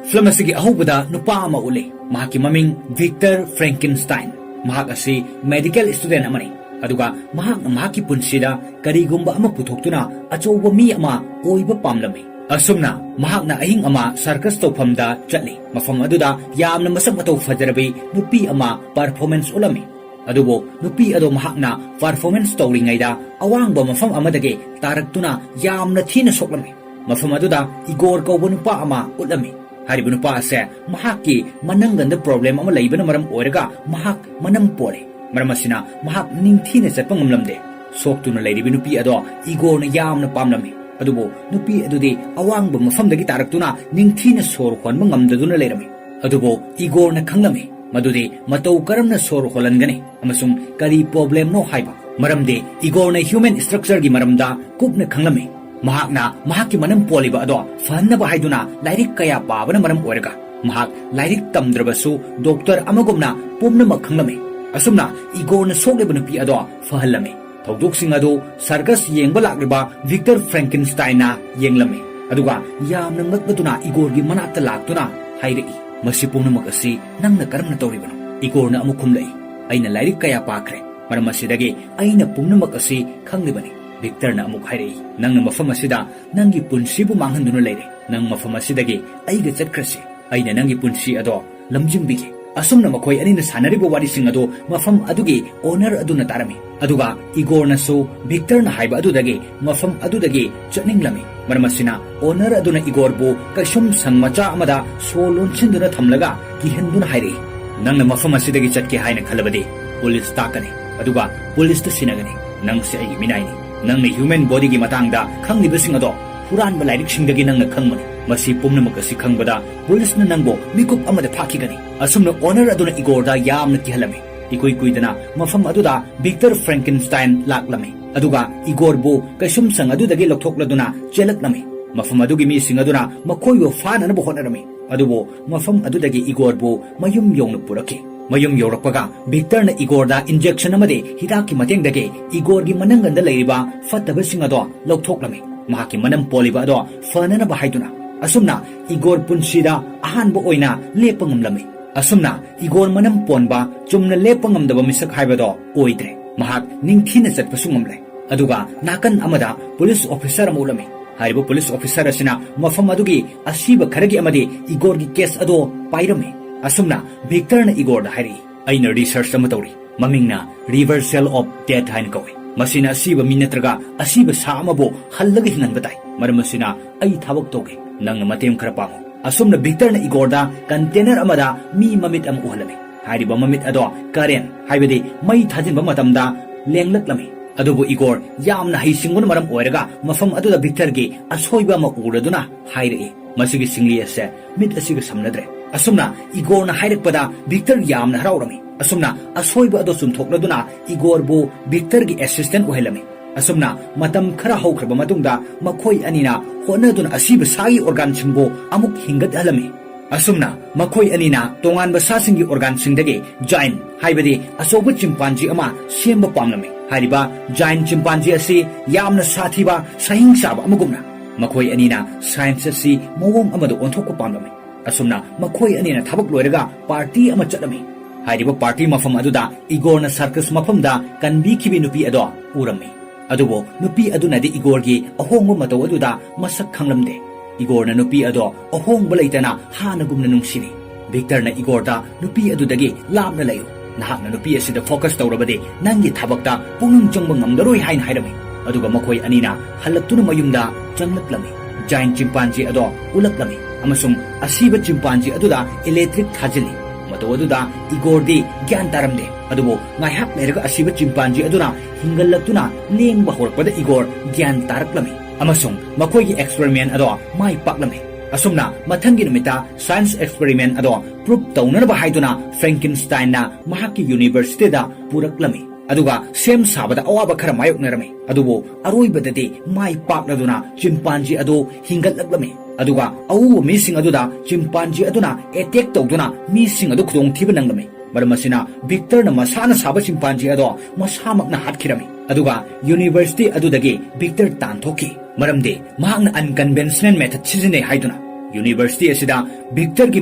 ꯐꯤꯂꯝ ꯑꯁꯤꯒꯤ ꯑꯍꯧꯕꯗ ꯅꯨꯄꯥ ꯑꯃ ꯎꯠꯂꯤ꯫ ꯃꯍꯥꯛꯀꯤ ꯃꯃꯤꯡ ꯚꯤꯛꯇꯔ ꯐ꯭ꯔꯦꯡꯀꯤꯟꯁꯇꯥꯏꯟ꯫ ꯃꯍꯥꯛ ꯑꯁꯤ ꯃꯦꯗꯤꯀꯦꯜ ꯁ꯭ꯇꯨꯗꯦꯟ ꯑꯃꯅꯤ, ꯑꯗꯨꯒ ꯃꯍꯥꯛꯅ ꯃꯍꯥꯛꯀꯤ ꯄꯨꯟꯁꯤꯗ ꯀꯔꯤꯒꯨꯝꯕ ꯑꯃ ꯄꯨꯊꯣꯛꯇꯨꯅ ꯑꯆꯧꯕ ꯃꯤ ꯑꯃ ꯑꯣꯏꯕ ꯄꯥꯝꯂꯝꯃꯤ꯫ ꯑꯁꯨꯝꯅ ꯃꯍꯥꯛꯅ ꯑꯍꯤꯡ ꯑꯃ ꯁꯔꯀꯁ ꯇꯧꯐꯝꯗ ꯆꯠꯂꯤ꯫ ꯃꯐꯝ ꯑꯗꯨꯗ ꯌꯥꯝꯅ ꯃꯁꯛ ꯃꯇꯧ ꯐꯖꯔꯕꯤ ꯅꯨꯄꯤ ꯑꯃ ꯄꯔꯐꯣꯔꯃꯦꯟꯁ ꯎꯠꯂꯝꯃꯤ꯫ ꯑꯗꯨꯕꯨ ꯅꯨꯄꯤ ꯑꯗꯣ ꯃꯍꯥꯛꯅ performance ꯇꯧꯔꯤꯉꯩꯗ ꯑꯋꯥꯡꯕ ꯃꯐꯝ ꯑꯃꯗꯒꯤ ꯇꯥꯔꯛꯇꯨꯅ ꯌꯥꯝꯅ ꯊꯤꯅ ꯁꯣꯛꯂꯝꯃꯤ꯫ ꯃꯐꯝ ꯑꯗꯨꯗ ꯏꯒꯣꯔ ꯀꯧꯕ ꯅꯨꯄꯥ ꯑꯃ ꯎꯠꯂꯝꯃꯤ꯫ ꯍꯥꯏꯔꯤꯕ ꯅꯨꯄꯥ ꯑꯁꯦ ꯃꯍꯥꯛꯀꯤ ꯃꯅꯪꯒꯟꯗ problem ꯑꯃ ꯂꯩꯕꯅ ꯃꯔꯝ ꯑꯣꯏꯔꯒ ꯃꯍꯥꯛ ꯃꯅꯝ ꯄꯣꯜꯂꯤ꯫ ꯃꯔꯝ ꯑꯁꯤꯅ ꯃꯍꯥꯛ ꯅꯤꯡꯊꯤꯅ ꯆꯠꯄ ꯉꯝꯂꯝꯗꯦ꯫ ꯁꯣꯛꯇꯨꯅ ꯂꯩꯔꯤꯕ ꯅꯨꯄꯤ ꯑꯗꯣ ꯏꯒꯣꯔꯅ ꯌꯥꯝꯅ ꯄꯥꯝꯂꯝꯃꯤ꯫ ꯑꯗꯨꯕꯨ ꯅꯨꯄꯤ ꯑꯗꯨꯗꯤ ꯑꯋꯥꯡꯕ ꯃꯐꯝꯗꯒꯤ ꯇꯥꯔꯛꯇꯨꯅ ꯅꯤꯡꯊꯤꯅ ꯁꯣꯔ ꯍꯣꯟꯕ ꯉꯝꯗꯗꯨꯅ ꯂꯩꯔꯝꯃꯤ꯫ ꯑꯗꯨꯕꯨ ꯏꯒꯣꯔꯅ ꯈꯪꯂꯝꯃꯤ ꯃꯗꯨꯗꯤ ꯃꯇꯧ ꯀꯔꯝꯅ ꯁꯣꯔ ꯍꯣꯜꯍꯟꯒꯅꯤ ꯑꯃꯁꯨꯡ ꯀꯔꯤ problemꯅꯣ ꯍꯥꯏꯕ꯫ ꯃꯔꯝꯗꯤ ꯏꯒꯣꯔꯅ human structureꯒꯤ ꯃꯔꯝꯗ ꯀꯨꯞꯅ ꯈꯪꯂꯝꯃꯤ꯫ ꯃꯍꯥꯛꯅ ꯃꯍꯥꯛꯀꯤ ꯃꯅꯝ ꯄꯣꯜꯂꯤꯕ ꯑꯗꯣ ꯐꯍꯟꯅꯕ ꯍꯥꯏꯗꯨꯅ ꯂꯥꯏꯔꯤꯛ ꯀꯌꯥ ꯄꯥꯕꯅ ꯃꯔꯝ ꯑꯣꯏꯔꯒ ꯃꯍꯥꯛ ꯂꯥꯏꯔꯤꯛ ꯇꯝꯗ꯭ꯔꯕꯁꯨ doctor ꯑꯃꯒꯨꯝꯅ ꯄꯨꯝꯅꯃꯛ ꯈꯪꯂꯝꯃꯤ꯫ ꯑꯁꯨꯝꯅ ꯏꯒꯣꯔꯅ ꯁꯣꯛꯂꯤꯕ ꯅꯨꯄꯤ ꯑꯗꯣ ꯐꯍꯜꯂꯝꯃꯤ꯫ ꯊꯧꯗꯣꯛꯁꯤꯡ ꯑꯗꯨ circus ꯌꯦꯡꯕ ꯂꯥꯛꯂꯤꯕ Victor Frankensteinꯅ ꯌꯦꯡꯂꯝꯃꯤ꯫ ꯑꯗꯨꯒ ꯌꯥꯝꯅ ꯉꯛꯂꯗꯨꯅ ꯏꯒꯣꯔꯒꯤ ꯃꯅꯥꯛꯇ ꯂꯥꯛꯇꯨꯅ ꯍꯥꯏꯔꯛꯏ, "ꯃꯁꯤ ꯄꯨꯝꯅꯃꯛ ꯑꯁꯤ ꯅꯪꯅ ꯀꯔꯝꯅ ꯇꯧꯔꯤꯕꯅꯣ?" ꯏꯒꯣꯔꯅ ꯑꯃꯨꯛ ꯈꯨꯝꯂꯛꯏ, "ꯑꯩꯅ ꯂꯥꯏꯔꯤꯛ ꯀꯌꯥ ꯄꯥꯈ꯭ꯔꯦ, ꯃꯔꯝ ꯑꯁꯤꯗꯒꯤ ꯑꯩꯅ ꯄꯨꯝꯅꯃꯛ ꯑꯁꯤ ꯈꯪꯂꯤꯕꯅꯤ꯫" ꯚꯤꯛꯇꯔꯅ ꯑꯃꯨꯛ ꯍꯥꯏꯔꯛꯏ, "ꯅꯪꯅ ꯃꯐꯝ ꯑꯁꯤꯗ ꯅꯪꯒꯤ ꯄꯨꯟꯁꯤꯕꯨ ꯃꯥꯡꯍꯟꯗꯨꯅ ꯂꯩꯔꯦ꯫ ꯅꯪ ꯃꯐꯝ ꯑꯁꯤꯗꯒꯤ ꯑꯩꯒ ꯆꯠꯈ꯭ꯔꯁꯤ꯫ ꯑꯩꯅ ꯅꯪꯒꯤ ꯄꯨꯟꯁꯤ ꯑꯗꯣ ꯂꯝꯖꯤꯡꯕꯤꯒꯦ꯫" ꯑꯁꯨꯝꯅ ꯃꯈꯣꯏ ꯑꯅꯤꯅ ꯁꯥꯟꯅꯔꯤꯕ ꯋꯥꯔꯤꯁꯤꯡ ꯑꯗꯨ ꯃꯐꯝ ꯑꯗꯨꯒꯤ owner ꯑꯗꯨꯅ ꯇꯥꯔꯝꯃꯤ꯫ ꯑꯗꯨꯒ ꯏꯒꯣꯔꯅꯁꯨ ꯚꯤꯛꯇꯔꯅ ꯍꯥꯏꯕ ꯑꯗꯨꯗꯒꯤ ꯃꯐꯝ ꯑꯗꯨꯗꯒꯤ ꯆꯠꯅꯤꯡꯂꯝꯃꯤ꯫ ꯃꯔꯝ ꯑꯁꯤꯅ owner ꯑꯗꯨꯅ ꯏꯒꯣꯔꯕꯨ ꯀꯩꯁꯨꯝ ꯁꯪ ꯃꯆꯥ ꯑꯃꯗ ꯁꯣ ꯂꯣꯟꯁꯤꯟꯗꯨꯅ ꯊꯝꯂꯒ ꯀꯤꯍꯟꯗꯨꯅ ꯍꯥꯏꯔꯛꯏ, "ꯅꯪꯅ ꯃꯐꯝ ꯑꯁꯤꯗꯒꯤ ꯆꯠꯀꯦ ꯍꯥꯏꯅ ꯈꯜꯂꯕꯗꯤ ꯄꯨꯂꯤꯁ ꯇꯥꯛꯀꯅꯤ, ꯑꯗꯨꯒ ꯄꯨꯂꯤꯁꯇ ꯁꯤꯟꯅꯒꯅꯤ꯫ ꯅꯪꯁꯦ ꯑꯩꯒꯤ ꯃꯤꯅꯥꯏꯅꯤ꯫ ꯅꯪꯅ human bodyꯒꯤ ꯃꯇꯥꯡꯗ ꯈꯪꯂꯤꯕꯁꯤꯡ ꯑꯗꯣ ꯍꯨꯔꯥꯟꯕ ꯂꯥꯏꯔꯤꯛꯁꯤꯡꯗꯒꯤ ꯅꯪꯅ ꯈꯪꯕꯅꯤ꯫ ꯃꯁꯤ ꯄꯨꯝꯅꯃꯛ ꯑꯁꯤ ꯈꯪꯕꯗ ꯄꯨꯂꯤꯁꯅ ꯅꯪꯕꯨ ꯃꯤꯀꯨꯞ ꯑꯃꯗ ꯐꯥꯈꯤꯒꯅꯤ꯫" ꯑꯁꯨꯝꯅ owner ꯑꯗꯨꯅ ꯏꯒꯣꯔꯗ ꯌꯥꯝꯅ ꯀꯤꯍꯜꯂꯝꯃꯤ꯫ ꯏꯀꯨꯏ ꯀꯨꯏꯗꯅ ꯃꯐꯝ ꯑꯗꯨꯗ ꯚꯤꯛꯇꯔ ꯐ꯭ꯔꯦꯡꯀꯤꯟꯁꯇꯥꯏꯟ ꯂꯥꯛꯂꯝꯃꯤ, ꯑꯗꯨꯒ ꯏꯒꯣꯔꯕꯨ ꯀꯩꯁꯨꯝ ꯁꯪ ꯑꯗꯨꯗꯒꯤ ꯂꯧꯊꯣꯛꯂꯗꯨꯅ ꯆꯦꯜꯂꯛꯂꯝꯃꯤ꯫ ꯃꯐꯝ ꯑꯗꯨꯒꯤ ꯃꯤꯁꯤꯡ ꯑꯗꯨꯅ ꯃꯈꯣꯏꯕꯨ ꯐꯥꯅꯅꯕ ꯍꯣꯠꯅꯔꯝꯃꯤ, ꯑꯗꯨꯕꯨ ꯃꯐꯝ ꯑꯗꯨꯗꯒꯤ ꯏꯒꯣꯔꯕꯨ ꯃꯌꯨꯝ ꯌꯧꯅ ꯄꯨꯔꯛꯈꯤ꯫ ꯃꯌꯨꯝ ꯌꯧꯔꯛꯄꯒ ꯚꯤꯛꯇꯔꯅ ꯏꯒꯣꯔꯗ injection ꯑꯃꯗꯤ ꯍꯤꯗꯥꯛꯀꯤ ꯃꯇꯦꯡꯗꯒꯤ ꯏꯒꯣꯔꯒꯤ ꯃꯅꯪꯒꯟꯗ ꯂꯩꯔꯤꯕ ꯐꯠꯇꯕꯁꯤꯡ ꯑꯗꯣ ꯂꯧꯊꯣꯛꯂꯝꯃꯤ, ꯃꯍꯥꯛꯀꯤ ꯃꯅꯝ ꯄꯣꯜꯂꯤꯕ ꯑꯗꯣ ꯐꯅꯅꯕ ꯍꯥꯏꯗꯨꯅ꯫ ꯑꯁꯨꯝꯅ ꯏꯒꯣꯔ ꯄꯨꯟꯁꯤꯗ ꯑꯍꯥꯟꯕ ꯑꯣꯏꯅ ꯂꯦꯞꯄ ꯉꯝꯂꯝꯃꯤ꯫ ꯑꯁꯨꯝꯅ ꯏꯒꯣꯔ ꯃꯅꯝ ꯄꯣꯟꯕ, ꯆꯨꯝꯅ ꯂꯦꯞꯄ ꯉꯝꯗꯕ ꯃꯤꯁꯛ ꯍꯥꯏꯕꯗꯣ ꯑꯣꯏꯗ꯭ꯔꯦ꯫ ꯃꯍꯥꯛ ꯅꯤꯡꯊꯤꯅ ꯆꯠꯄꯁꯨ ꯉꯝꯂꯦ꯫ ꯑꯗꯨꯒ ꯅꯥꯀꯟ ꯑꯃꯗ ꯄꯨꯂꯤꯁ ꯑꯣꯐꯤꯁꯔ ꯑꯃ ꯎꯠꯂꯝꯃꯤ꯫ ꯍꯥꯏꯔꯤꯕ ꯄꯨꯂꯤꯁ ꯑꯣꯐꯤꯁꯔ ꯑꯁꯤꯅ ꯃꯐꯝ ꯑꯗꯨꯒꯤ ꯑꯁꯤꯕ ꯈꯔꯒꯤ ꯑꯃꯗꯤ ꯏꯒꯣꯔꯒꯤ case ꯑꯗꯣ ꯄꯥꯏꯔꯝꯃꯤ꯫ ꯑꯁꯨꯝꯅ ꯚꯤꯛꯇꯔꯅ ꯏꯒꯣꯔꯗ ꯍꯥꯏꯔꯛꯏ, "ꯑꯩꯅ research ꯑꯃ ꯇꯧꯔꯤ꯫ ꯃꯃꯤꯡꯅ Reversal of Death ꯍꯥꯏꯅ ꯀꯧꯏ꯫ ꯃꯁꯤꯅ ꯑꯁꯤꯕ ꯃꯤ ꯅꯠꯇ꯭ꯔꯒ ꯑꯁꯤꯕ ꯁꯥ ꯑꯃꯕꯨ ꯍꯜꯂꯒ ꯍꯤꯡꯍꯟꯕ ꯇꯥꯏ꯫ ꯃꯔꯝ ꯑꯁꯤꯅ ꯑꯩ ꯊꯕꯛ ꯇꯧꯒꯦ, ꯅꯪꯅ ꯃꯇꯦꯡ ꯈꯔ ꯄꯥꯡꯉꯨ꯫ ꯑꯁꯨꯝꯅ ꯚꯤꯛꯇꯔꯅ ꯏꯒꯣꯔꯗ ꯀꯟꯇꯦꯅꯔ ꯑꯃꯗ ꯃꯤ ꯃꯃꯤꯠ ꯑꯃ ꯎꯍꯜꯂꯝꯃꯤ꯫ ꯍꯥꯏꯔꯤꯕ ꯃꯃꯤꯠ ꯑꯗꯣ ꯀꯔꯦꯟ, ꯍꯥꯏꯕꯗꯤ ꯃꯩ ꯊꯥꯖꯤꯟꯕ ꯃꯇꯝꯗ ꯂꯦꯡꯂꯛꯂꯝꯃꯤ꯫ ꯑꯗꯨꯕꯨ ꯏꯒꯣꯔ ꯌꯥꯝꯅ ꯍꯩꯁꯤꯡꯕꯅ ꯃꯔꯝ ꯑꯣꯏꯔꯒ ꯃꯐꯝ ꯑꯗꯨꯗ ꯚꯤꯛꯇꯔꯒꯤ ꯑꯁꯣꯏꯕ ꯑꯃ ꯎꯔꯗꯨꯅ ꯍꯥꯏꯔꯛꯏ, "ꯃꯁꯤꯒꯤ ꯁꯤꯡꯂꯤ ꯑꯁꯦ ꯃꯤꯠ ꯑꯁꯤꯒ ꯁꯝꯅꯗ꯭ꯔꯦ"꯫ ꯑꯁꯨꯝꯅ ꯏꯒꯣꯔꯅ ꯍꯥꯏꯔꯛꯄꯗ ꯚꯤꯛꯇꯔ ꯌꯥꯝꯅ ꯍꯔꯥꯎꯔꯝꯃꯤ꯫ ꯑꯁꯨꯝꯅ ꯑꯁꯣꯏꯕ ꯑꯗꯨ ꯆꯨꯝꯊꯣꯛꯂꯗꯨꯅ ꯏꯒꯣꯔꯕꯨ ꯚꯤꯛꯇꯔꯒꯤ ꯑꯦꯁꯤꯁꯇꯦꯟ ꯑꯣꯏꯍꯜꯂꯝꯃꯤ꯫ ꯑꯁꯨꯝꯅ ꯃꯇꯝ ꯈꯔ ꯍꯧꯈ꯭ꯔꯕ ꯃꯇꯨꯡꯗ ꯃꯈꯣꯏ ꯑꯅꯤꯅ ꯍꯣꯠꯅꯗꯨꯅ ꯑꯁꯤꯕ ꯁꯥꯒꯤ ꯑꯣꯔꯒꯥꯟꯁꯤꯡꯕꯨ ꯑꯃꯨꯛ ꯍꯤꯡꯒꯠꯍꯜꯂꯝꯃꯤ꯫ ꯑꯁꯨꯝꯅ ꯃꯈꯣꯏ ꯑꯅꯤꯅ ꯇꯣꯉꯥꯟꯕ ꯁꯥꯁꯤꯡꯒꯤ ꯑꯣꯔꯒꯥꯟꯁꯤꯡꯗꯒꯤ ꯖꯥꯏꯟ, ꯍꯥꯏꯕꯗꯤ ꯑꯆꯧꯕ ꯆꯤꯝꯄꯥꯟꯖꯤ ꯑꯃ ꯁꯦꯝꯕ ꯄꯥꯝꯂꯝꯃꯤ꯫ ꯍꯥꯏꯔꯤꯕ ꯖꯥꯏꯟ ꯆꯤꯝꯄꯥꯟꯖꯤ ꯑꯁꯤ ꯌꯥꯝꯅ ꯁꯥꯊꯤꯕ ꯁꯍꯤꯡ ꯆꯥꯕ ꯑꯃꯒꯨꯝꯅ꯫ ꯃꯈꯣꯏ ꯑꯅꯤꯅ ꯁꯥꯏꯟꯁ ꯑꯁꯤ ꯃꯑꯣꯡ ꯑꯃꯗ ꯑꯣꯟꯊꯣꯛꯄ ꯄꯥꯝꯂꯝꯃꯤ꯫ ꯑꯁꯨꯝꯅ ꯃꯈꯣꯏ ꯑꯅꯤꯅ ꯊꯕꯛ ꯂꯣꯏꯔꯒ ꯄꯥꯔꯇꯤ ꯑꯃ ꯆꯠꯂꯝꯃꯤ꯫ ꯍꯥꯏꯔꯤꯕ ꯄꯥꯔꯇꯤ ꯃꯐꯝ ꯑꯗꯨꯗ ꯏꯒꯣꯔꯅ ꯁꯔꯀꯁ ꯃꯐꯝꯗ ꯀꯟꯕꯤꯈꯤꯕꯤ ꯅꯨꯄꯤ ꯑꯗꯣ ꯎꯔꯝꯃꯤ꯫ ꯑꯗꯨꯕꯨ ꯅꯨꯄꯤ ꯑꯗꯨꯅꯗꯤ ꯏꯒꯣꯔꯒꯤ ꯑꯍꯣꯡꯕ ꯃꯇꯧ ꯑꯗꯨꯗ ꯃꯁꯛ ꯈꯪꯂꯝꯗꯦ꯫ ꯏꯒꯣꯔꯅ ꯅꯨꯄꯤ ꯑꯗꯣ ꯑꯍꯣꯡꯕ ꯂꯩꯇꯅ ꯍꯥꯟꯅꯒꯨꯝꯅ ꯅꯨꯡꯁꯤꯔꯤ꯫ ꯚꯤꯛꯇꯔꯅ ꯏꯒꯣꯔꯗ, "ꯅꯨꯄꯤ ꯑꯗꯨꯗꯒꯤ ꯂꯥꯞꯅ ꯂꯩꯌꯨ꯫ ꯅꯍꯥꯛꯅ ꯅꯨꯄꯤ ꯑꯁꯤꯗ ꯐꯣꯀꯁ ꯇꯧꯔꯕꯗꯤ ꯅꯪꯒꯤ ꯊꯕꯛꯇ ꯄꯨꯛꯅꯤꯡ ꯆꯪꯕ ꯉꯝꯂꯔꯣꯏ" ꯍꯥꯏꯅ ꯍꯥꯏꯔꯝꯃꯤ꯫ ꯑꯗꯨꯒ ꯃꯈꯣꯏ ꯑꯅꯤꯅ ꯍꯜꯂꯛꯇꯨꯅ ꯃꯌꯨꯝꯗ ꯆꯪꯂꯛꯂꯝꯃꯤ꯫ ꯖꯥꯏꯟ ꯆꯤꯝꯄꯥꯟꯖꯤ ꯑꯗꯣ ꯎꯠꯂꯛꯂꯝꯃꯤ ꯑꯃꯁꯨꯡ ꯑꯁꯤꯕ ꯆꯤꯝꯄꯥꯟꯖꯤ ꯑꯗꯨꯗ ꯏꯂꯦꯛꯇ꯭ꯔꯤꯛ ꯊꯥꯖꯤꯜꯂꯤ꯫ ꯃꯇꯧ ꯑꯗꯨꯗ ꯏꯒꯣꯔꯗꯤ ꯒ꯭ꯌꯥꯟ ꯇꯥꯔꯝꯗꯦ, ꯑꯗꯨꯕꯨ ꯉꯥꯏꯍꯥꯛ ꯂꯩꯔꯒ ꯑꯁꯤꯕ ꯆꯤꯝꯄꯥꯟꯖꯤ ꯑꯗꯨꯅ ꯍꯤꯡꯒꯠꯂꯛꯇꯨꯅ ꯂꯦꯡꯕ ꯍꯧꯔꯛꯄꯗ ꯏꯒꯣꯔ ꯒ꯭ꯌꯥꯟ ꯇꯥꯔꯛꯂꯝꯃꯤ ꯑꯃꯁꯨꯡ ꯃꯈꯣꯏꯒꯤ ꯑꯦꯛꯁꯄꯦꯔꯤꯃꯦꯟ ꯑꯗꯣ ꯃꯥꯏ ꯄꯥꯛꯂꯝꯃꯤ꯫ ꯑꯁꯨꯝꯅ ꯃꯊꯪꯒꯤ ꯅꯨꯃꯤꯠꯇ ꯁꯥꯏꯟꯁ ꯑꯦꯛꯁꯄꯦꯔꯤꯃꯦꯟ ꯑꯗꯣ ꯄ꯭ꯔꯨꯞ ꯇꯧꯅꯅꯕ ꯍꯥꯏꯗꯨꯅ ꯐ꯭ꯔꯦꯡꯀꯤꯟꯁꯇꯥꯏꯟꯅ ꯃꯍꯥꯛꯀꯤ ꯌꯨꯅꯤꯚꯔꯁꯤꯇꯤꯗ ꯄꯨꯔꯛꯂꯝꯃꯤ꯫ ꯑꯗꯨꯒ ꯁꯦꯝ ꯁꯥꯕꯗ ꯑꯋꯥꯕ ꯈꯔ ꯃꯥꯌꯣꯛꯅꯔꯝꯃꯤ, ꯑꯗꯨꯕꯨ ꯑꯔꯣꯏꯕꯗꯗꯤ ꯃꯥꯏ ꯄꯥꯛꯂꯗꯨꯅ ꯆꯤꯝꯄꯥꯟꯖꯤ ꯑꯗꯨ ꯍꯤꯡꯒꯠꯂꯛꯂꯝꯃꯤ꯫ ꯑꯗꯨꯒ ꯑꯎꯕ ꯃꯤꯁꯤꯡ ꯑꯗꯨꯗ ꯆꯤꯝꯄꯥꯟꯖꯤ ꯑꯗꯨꯅ ꯑꯦꯇꯦꯛ ꯇꯧꯗꯨꯅ ꯃꯤꯁꯤꯡ ꯑꯗꯨ ꯈꯨꯗꯣꯡꯊꯤꯕ ꯅꯪꯂꯝꯃꯤ꯫ ꯃꯔꯝ ꯑꯁꯤꯅ ꯚꯤꯛꯇꯔꯅ ꯃꯁꯥꯅ ꯁꯥꯕ ꯆꯤꯝꯄꯥꯟꯖꯤ ꯑꯗꯣ ꯃꯁꯥꯃꯛꯅ ꯍꯥꯠꯈꯤꯔꯝꯃꯤ꯫ ꯑꯗꯨꯒ ꯌꯨꯅꯤꯚꯔꯁꯤꯇꯤ ꯑꯗꯨꯗꯒꯤ ꯚꯤꯛꯇꯔ ꯇꯥꯟꯊꯣꯛꯈꯤ, ꯃꯔꯝꯗꯤ ꯃꯍꯥꯛꯅ ꯑꯟꯀꯟꯚꯦꯟꯁꯅꯦꯜ ꯃꯦꯊꯗ ꯁꯤꯖꯤꯟꯅꯩ ꯍꯥꯏꯗꯨꯅ꯫ ꯌꯨꯅꯤꯚꯔꯁꯤꯇꯤ ꯑꯁꯤꯗ ꯚꯤꯛꯇꯔꯒꯤ